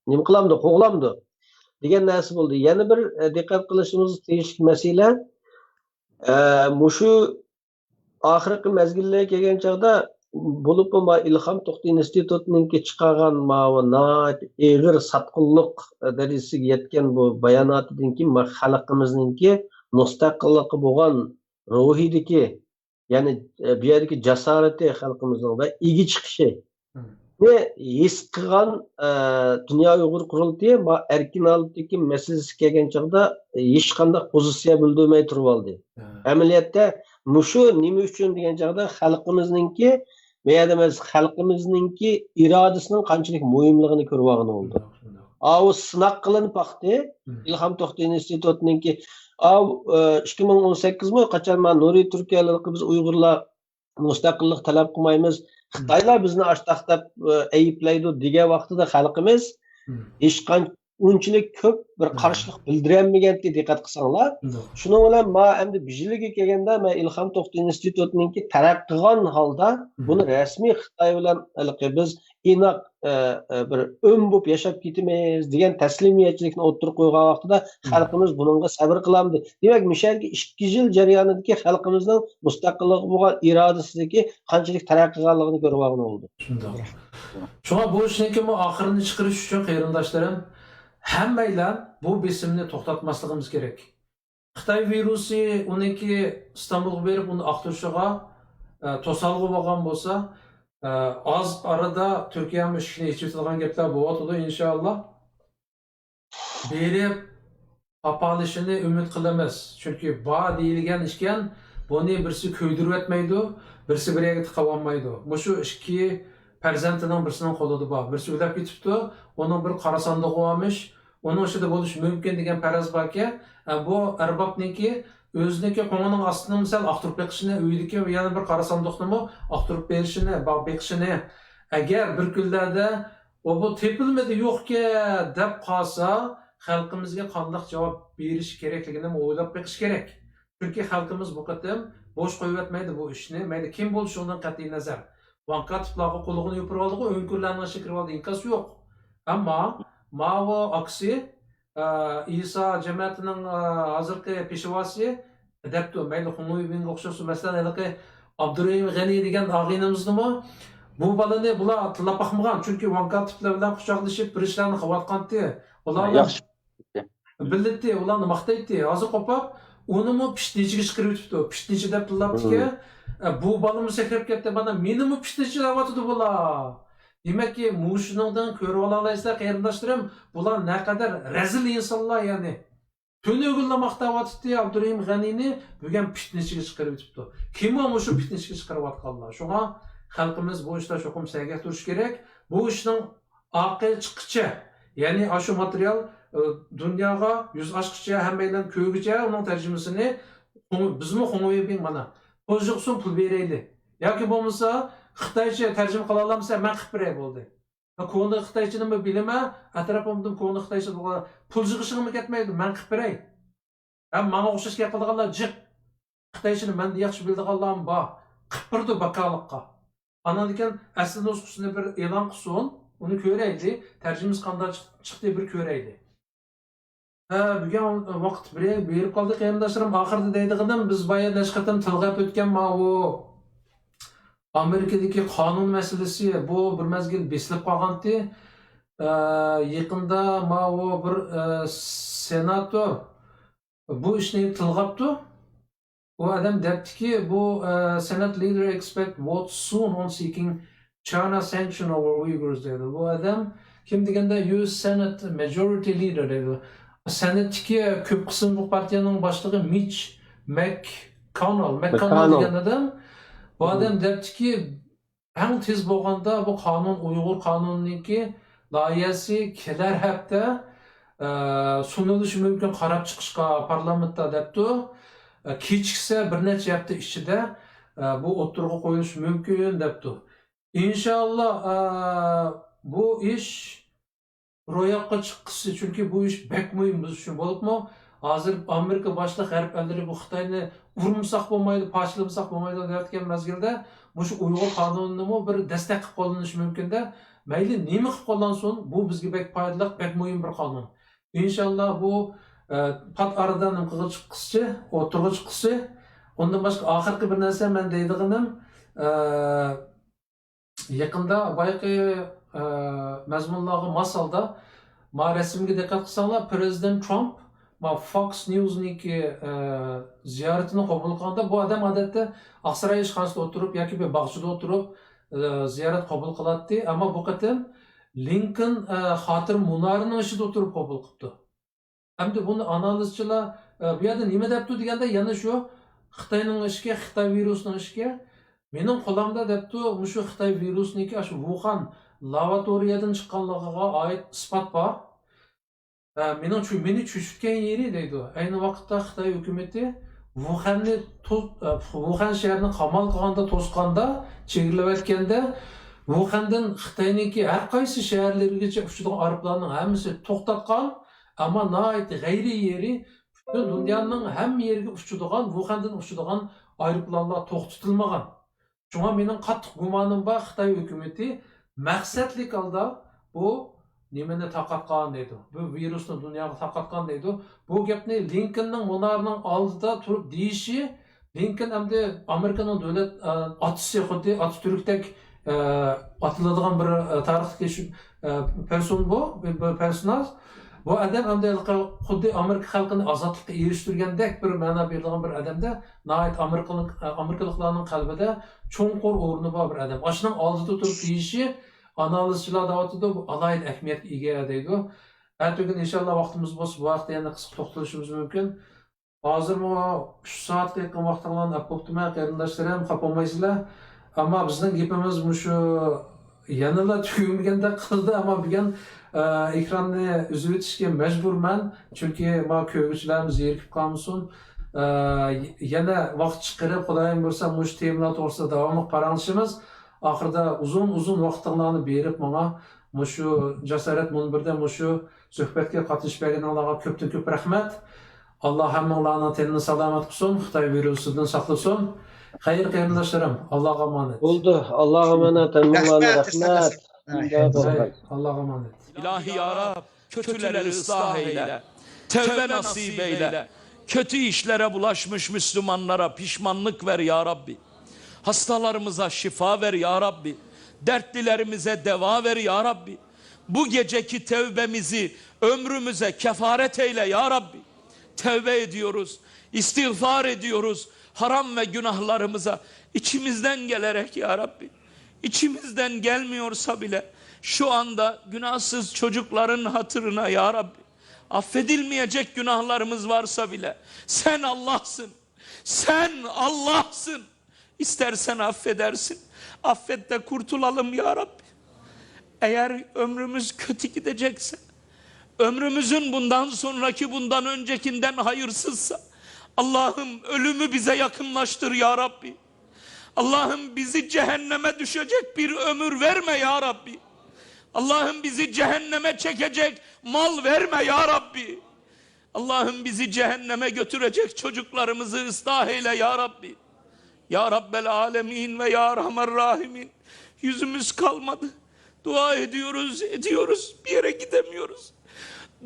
نېمە قىلامدۇ، قوغلامدۇ دېگەن نەرسە بولدى. يەنە بىر، ئە، دىققەت قىلىشىمىز تېگىشلىك مەسىلە، ئە، مۇشۇ ئاخىرقى مەزگىللەرگە كەلگەن چاغدا، بولۇپمۇ ما ئىلھام توختى ئىنستىتۇتىنىڭكى چىقارغان ماۋۇ ناھايىتى ئېغىر ساتقۇنلۇق دەرىجىسىگە يەتكەن بۇ باياناتىدىن كېيىن، ما خەلقىمىزنىڭكى مۇستەقىللىققا بولغان روھىدىكى، يەنى، ئە، بۇ يەردىكى جاسارىتى خەلقىمىزنىڭ ۋە ئىگە چىقىشى، ھىس قىلغان، ئە، دۇنيا ئۇيغۇر قۇرۇلتىيى ما ئەركىن ھالەتتىكى مەسىلىسى كەلگەن چاغدا ھېچقانداق پوزىتسىيە بىلدۈرمەي تۇرۇۋالدى. ئەمەلىيەتتە مۇشۇ نېمە ئۈچۈن دېگەن چاغدا خەلقىمىزنىڭكى، بۇ يەردە ئەمەس، خەلقىمىزنىڭكى ئىرادىسىنىڭ قانچىلىك مۇھىملىقىنى كۆرۈۋالغىلى بولدى. ئاۋۇ سىناق قىلىنىپ باقتى. ئىلھام توختى ئىنستىتۇتىنىڭكى، ئاۋۇ، ئە، ئىككى مىڭ ئون سەككىزمۇ قاچان ما نۇرى تۈركىيەلىك بىز ئۇيغۇرلار مۇستەقىللىق تەلەپ قىلمايمىز، خىتايلار بىزنى ئاشتاق دەپ، ئە، ئەيىبلەيدۇ دېگەن ۋاقتىدا خەلقىمىز ھېچقان-، ئۇنچىلىك كۆپ بىر قارشىلىق بىلدۈرەلمىگەنتى، دىققەت قىلساڭلار. شۇنىڭ بىلەن ما ئەمدى بىجىلىگە كەلگەندە، مەن ئىلھام توختى ئىنستىتۇتىنىڭكى تەرەققىي قىلغان ھالدا بۇنى رەسمىي خىتاي بىلەن ھېلىقى بىز ئىناق، ئە، ئە، بىر ئۆم بولۇپ ياشاپ كېتىمىز دېگەن تەسلىمىيەتچىلىكنى ئوتتۇرىغا قويغان ۋاقتىدا خەلقىمىز بۇنىڭغا سەۋر قىلامدۇ؟ دېمەك، مۇشۇ يەرگە ئىككى يىل جەريانىدىكى خەلقىمىزنىڭ مۇستەقىللىققا بولغان ئىرادىسىدىكى قانچىلىك تەرەققىي قىلغانلىقىنى كۆرۈۋالغىلى بولدى. شۇنداق. شۇڭا بۇ ئىشنىڭكىمۇ ئاخىرىنى چىقىرىش ئۈچۈن، قېرىنداشلىرىم، ھەممەيلەن بۇ بېسىمنى توختاتماسلىقىمىز كېرەك. خىتاي ۋىرۇسى ئۇنىڭكى ئىستانبۇلغا بېرىپ ئۇنى ئاختۇرۇشىغا، ئە، توسالغۇ بولغان بولسا، ئە، ئاز ئارىدا تۈركىيەمۇ ئىشىكنى ئېچىۋېتىدىغان گەپلەر بولۇۋاتىدۇ، ئىنشائاللا. بېرىپ تاپالىشىنى ئۈمىد قىلىمىز. چۈنكى بار دېيىلگەن ئىكەن، بۇنى بىرسى كۆيدۈرۈۋەتمەيدۇ، بىرسى بىر يەرگە تىقىۋالمايدۇ. مۇشۇ ئىككى پەرزەنتىنىڭ بىرسىنىڭ قولىدا بار. بىرسى ئۆلۈپ كېتىپتۇ، ئۇنىڭ بىر قارا ساندۇقى بارمىش، ئۇنىڭ ئىچىدە بولۇشى مۇمكىن دېگەن پەرەز باركەن، ئە، بۇ ئەربابنىڭكى ئۆزىنىڭكى قوڭىنىڭ ئاستىنىمۇ سەل ئاختۇرۇپ بېقىشىنى، ئۆيىدىكى يەنە بىر قارا ساندۇقنىمۇ ئاختۇرۇپ بېرىشىنى، باغ-، بېقىشىنى، ئەگەر بىر كۈنلەردە ئۇ بۇ تېپىلمىدى، يوقكەن دەپ قالسا، خەلقىمىزگە قانداق جاۋاب بېرىش كېرەكلىكىنىمۇ ئويلاپ بېقىش كېرەك. چۈنكى خەلقىمىز بۇ قېتىم بوش قويۇۋەتمەيدۇ بۇ ئىشنى. مەيلى كىم بولۇشىدىن قەتئىي نەزەر. ۋاڭ كاتىپلارغا قۇلىقىنى يوپۇرۇۋالدىغۇ، ئۆڭكۈرلەرنىڭ ئىچىگە كىرىۋالدى، ئىنكاس يوق. ئەمما ماۋۇ ئاكىسى، ئە، ئىسا جەمەتىنىڭ، ئە، ھازىرقى پېشۋاسى دەپتۇ، مەيلى خۇڭ ۋېيبىڭگە ئوخشاشسۇن، مەسىلەن، ھېلىقى ئابدۇرېھىم غەنى دېگەن ئاغىنىمىزنىمۇ بۇ بالىنى بۇلار تىللاپ باقمىغان، چۈنكى ۋاڭ كاتىپلار بىلەن قۇچاقلىشىپ بىر ئىشلارنى قىلىۋاتقانتى. ئۇلار بىلەتتى، ئۇلارنى ماختايتتى. ھازىر قوپاپ، ئۇنىمۇ پىشتىنچىگە چىقىرىۋېتىپتۇ. پىشتىنچى دەپ تىللاپتىكەن. ئە، بۇ بالىمۇ سەكرەپ كەتتى. مانا مېنىمۇ پىشتىنچى دەۋاتىدۇ بۇلار. دېمەككى، مۇشۇنىڭدىن كۆرۈۋالالايسىلەر، قېرىنداشلىرىم، بۇلار نەقەدەر رەزىل ئىنسانلار، يەنى. تۈنۈگۈنلا ماختاۋاتاتتى ئابدۇرېھىم غەنىنى، بۈگۈن پىتنىچىگە چىقىرىۋېتىپتۇ. كىم ئۇ مۇشۇ پىتنىچىگە چىقىرىۋاتقانلار؟ شۇڭا خەلقىمىز بۇ ئىشتا چوقۇم سەگەك تۇرۇشى كېرەك. بۇ ئىشنىڭ ئاقىلى چىققىچە، يەنى ئاشۇ ماتېرىيال، ئى، دۇنياغا يۈز ئاچقىچە، ھەممەيلەن كۆرگۈچە ئۇنىڭ تەرجىمىسىنى خۇڭ-، بىزمۇ خۇڭ ۋېيبىڭ مانا پوزىشىغا پۇل بېرەيلى. ياكى بولمىسا خىتايچە تەرجىمە قىلالامسەن، مەن قىلىپ بېرەي بولدى. مەن كونا خىتايچىنىمۇ بىلىمەن، ئەتراپىمدىن كونا خىتايچە بولغان پۇل يىغىشىغىمۇ كەتمەيدۇ، مەن قىلىپ بېرەي. ھەم ماڭا ئوخشاش گەپ قىلىدىغانلار جىق. خىتايچىنى مەندىن ياخشى بىلىدىغانلارمۇ بار. قىلىپ بېرىدۇ باكالىققا. ئاندىن كېيىن ئەسلى نۇسخىسىنى بىر ئېلان قىلسۇن، ئۇنى كۆرەيلى. تەرجىمىسى قانداق چىق-، چىقتى، بىر كۆرەيلى. ھە، بۈگۈن ۋاقىت بىر بېرىپ قالدى، قېرىنداشلىرىم. ئاخىرىدا دەيدىغىنىم، بىز بايا نەچچە قېتىم تىلغا ئېلىپ ئۆتكەن ماۋۇ ئامېرىكىدىكى قانۇن مەسىلىسى، بۇ بىر مەزگىل بېسىلىپ قالغانتى. ئە، يېقىندا ماۋۇ بىر، ئە، سېناتور بۇ ئىشنى تىلغاپتۇ. ئۇ ئادەم دەپتىكى، بۇ، ئە، Senate leader expect vote soon on seeking China sanction over Uyghurs دەيدۇ. بۇ ئادەم كىم دېگەندە، يۇ ئېس Senate Majority Leader دەيدۇ. سېناتتىكى كۆپ قىسىملىق پارتىيەنىڭ باشلىقى مىچ مەككوننېل، مەككوننېل مەككوننېل. دېگەن ئادەم. بۇ ئادەم دەپتىكى، ئەڭ تېز بولغاندا بۇ قانۇن، ئۇيغۇر قانۇنىنىڭكى لايىھەسى كېلەر ھەپتە، ئە، سۇنۇلۇشى مۇمكىن قاراپ چىقىشقا پارلامېنتتا دەپتۇ. ئە، كېچىكسە بىر نەچچە ھەپتە ئىچىدە، ئە، بۇ ئوتتۇرىغا قويۇلۇشى مۇمكىن دەپتۇ. ئىنشاللا، ئە، بۇ ئىش روياپقا چىققۇسى، چۈنكى بۇ ئىش بەك مۇھىم بىز ئۈچۈن. بولۇپمۇ ھازىر ئامېرىكا باشلىق غەرب ئەللىرى بۇ خىتاينى ئۇرمىساق بولمايدۇ، پارچىلىمىساق بولمايدۇ دەۋەتكەن مەزگىلدە، مۇشۇ ئۇيغۇر قانۇنىنىمۇ بىر دەستەك قىلىپ قوللىنىشى مۇمكىن-دە، مەيلى نېمە قىلىپ قوللانسۇن، بۇ بىزگە بەك پايدىلىق، بەك مۇھىم بىر قانۇن. ئىنشاللا بۇ، ئە، پات ئارىدا نېمە قىلغۇچى قىسچى، ئوتتۇرىغا چىققۇچى. ئۇندىن باشقا ئاخىرقى بىر نەرسە مەن دەيدىغىنىم، ئە، يېقىندا بايىقى، ئە، مەزمۇنلارغا ماس ھالدا، ما رەسىمگە دىققەت قىلساڭلار، پىرېزىدېنت ترامپ ما فوكس نيۇزنىڭكى، ئە، زىيارىتىنى قوبۇل قىلغاندا، بۇ ئادەم ئادەتتە ئاقساراي ئىشخانىسىدا ئولتۇرۇپ ياكى بىر باغچىدا ئولتۇرۇپ، ئە، زىيارەت قوبۇل قىلاتتى. ئەمما بۇ قېتىم لىنكولن، ئە، خاتىرە مۇنارىنىڭ ئىچىدە ئولتۇرۇپ قوبۇل قىپتۇ. ئەمدى بۇنى ئانالىزچىلار، ئە، بۇ يەردە نېمە دەپتۇ دېگەندە، يەنە شۇ خىتاينىڭ ئىشىكى، خىتاي ۋىرۇسىنىڭ ئىشىكى، مېنىڭ قولۇمدا دەپتۇ، مۇشۇ خىتاي ۋىرۇسىنىڭكى ئاشۇ ۋۇخەن لابوراتورىيەدىن چىققانلىقىغا ئائىت ئىسپات بار. ئە، مېنىڭ چۈ-، مېنى چۆچۈتكەن يېرى دەيدۇ. ئەينى ۋاقىتتا خىتاي ھۆكۈمىتى ۋۇخەننى تو-، ئە، ۋۇخەن شەھىرىنى قامال قىلغاندا، توسقاندا، چېگرىلەۋەتكەندە، ۋۇخەندىن خىتاينىڭكى ھەر قايسى شەھەرلىرىگىچە ئۇچىدىغان ئايروپىلاننىڭ ھەممىسى توختاتقان، ئەمما ناھايىتى غەيرىي يېرى، پۈتۈن دۇنيانىڭ ھەممە يېرىگە ئۇچىدىغان، ۋۇخەندىن ئۇچىدىغان ئايروپىلانلار توختىتىلمىغان. شۇڭا مېنىڭ قاتتىق گۇمانىم بار، خىتاي ھۆكۈمىتى مەقسەتلىك ھالدا بۇ نېمىنى تارقاتقان دەيدۇ، بۇ ۋىرۇسنى دۇنياغا تارقاتقان دەيدۇ. بۇ گەپنى لىنكولننىڭ مۇنارىنىڭ ئالدىدا تۇرۇپ دېيىشى، لىنكولن ئەمدى ئامېرىكىنىڭ دۆلەت، ئە، ئاتىسى، خۇددى ئاتاتۈركتەك، ئە، ئاتىلىدىغان بىر، ئە، تارىختىكى شۇ، ئە، پېرسون بۇ، بىر، بىر پېرسوناژ. بۇ ئادەم ئەمدى ھېلىقى خۇددى ئامېرىكا خەلقىنى ئازادلىققا ئېرىشتۈرگەندەك بىر مەنا بېرىدىغان بىر ئادەمدە ناھايىتى ئامېرىكىلىق، ئامېرىكىلىقلارنىڭ قەلبىدە چوڭقۇر ئورنى بار بىر ئادەم. ئاشۇنىڭ ئالدىدا تۇرۇپ دېيىشى، ئانالىزچىلار دەۋاتىدۇ، بۇ ئالاھىدە ئەھمىيەتكە ئىگە دەيدۇ. ئەتىگۈن ئىنشاللا ۋاقتىمىز بولسا بۇ ھەقتە يەنە قىسقا توختىلىشىمىز مۇمكىن. ھازىرمۇ ئۈچ سائەتكە يېقىن ۋاقتىڭلارنى ئاپ بوپتىمەن، قېرىنداشلىرىم، خاپا بولمايسىلەر. ئەمما بىزنىڭ گېپىمىز مۇشۇ يەنىلا تۈگىمىگەندەك قىلدى، ئەمما بۈگۈن، ئە، ئېكراننى ئۈزۈۋېتىشكە مەجبۇرمەن، چۈنكى ما كۆرگۈچىلەرمۇ زېرىكىپ قالمىسۇن. ئە، يەنە ۋاقىت چىقىرىپ، خۇدايىم بۇيرۇسا، مۇشۇ تېمىلار توغرىسىدا داۋاملىق پاراڭلىشىمىز. ئاخىرىدا ئۇزۇن-ئۇزۇن ۋاقتىڭلارنى بېرىپ ماڭا مۇشۇ جاسارەت مۇنبىرىدە مۇشۇ سۆھبەتكە قاتنىشىپ بەرگىنىڭلارغا كۆپتىن كۆپ رەھمەت. ئاللا ھەممىڭلارنىڭ تېنىنى سالامەت قىلسۇن، خىتاي ۋىرۇسىدىن ساقلىسۇن. خەير، قېرىنداشلىرىم، ئاللاغا ئامانەت. بولدى، ئاللاغا ئامانەت، ھەممىڭلارنى رەھمەت، رەھمەت. ھەي، ئاللاغا ئامانەت. İlahi ya Rab, kötüleri ıslah eyle. Tevbe nasip eyle. Kötü işlere bulaşmış Müslümanlara pişmanlık ver ya Rabbi. Hastalarımıza şifa ver ya Rabbi. Dertlilerimize deva ver ya Rabbi. Bu geceki tevbemizi ömrümüze kefaret eyle ya Rabbi. Tevbe ediyoruz, istiğfar ediyoruz. Haram ve günahlarımıza içimizden gelerek ya Rabbi. İçimizden gelmiyorsa bile şu anda günahsız çocukların hatırına ya Rabbi. Affedilmeyecek günahlarımız varsa bile sen Allah'sın. Sen Allah'sın. İstersen affedersin. Affet de kurtulalım ya Rabbi. Eğer ömrümüz kötü gidecekse, ömrümüzün bundan sonraki, bundan öncekinden hayırsızsa, Allah'ım, ölümü bize yakınlaştır ya Rabbi. Allah'ım, bizi cehenneme düşecek bir ömür verme ya Rabbi. Allah'ım, bizi cehenneme çekecek mal verme ya Rabbi. Allah'ım, bizi cehenneme götürecek çocuklarımızı ıslah eyle ya Rabbi. Ya Rabbel Alemin ve Ya Erhamer Rahimin. Yüzümüz kalmadı. Dua ediyoruz, ediyoruz. Bir yere gidemiyoruz.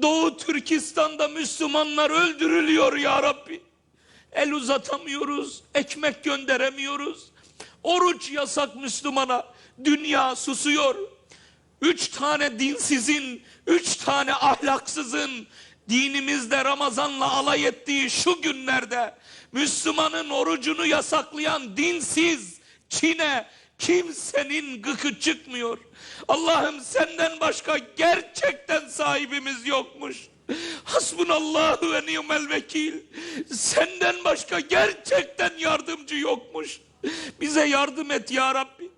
Doğu Türkistan'da Müslümanlar öldürülüyor ya Rabbi. El uzatamıyoruz, ekmek gönderemiyoruz. Oruç yasak Müslümana. Dünya susuyor. Üç tane dinsizin, üç tane ahlaksızın dinimizde Ramazan'la alay ettiği şu günlerde Müslümanın orucunu yasaklayan dinsiz Çin'e kimsenin gıkı çıkmıyor. Allah'ım, senden başka gerçekten sahibimiz yokmuş. Hasbunallahu ve ni'mel vekil. Senden başka gerçekten yardımcı yokmuş. Bize yardım et ya Rabbi.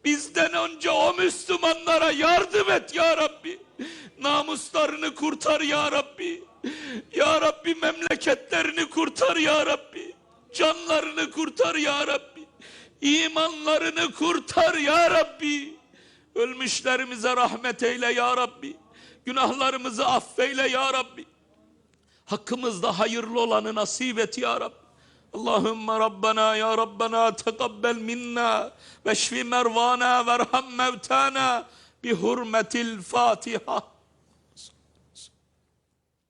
Bizden önce o Müslümanlara yardım et ya Rabbi. Namuslarını kurtar ya Rabbi. Ya Rabbi, memleketlerini kurtar ya Rabbi. Canlarını kurtar ya Rabbi. İmanlarını kurtar ya Rabbi. Ölmüşlerimize rahmet eyle ya Rabbi. Günahlarımızı affeyle ya Rabbi. Hakkımızda hayırlı olanı nasip et ya Rab. اللهم ربنا يا ربنا تقبل منا واشف مرضانا وارحم موتانا بحرمة الفاتحة.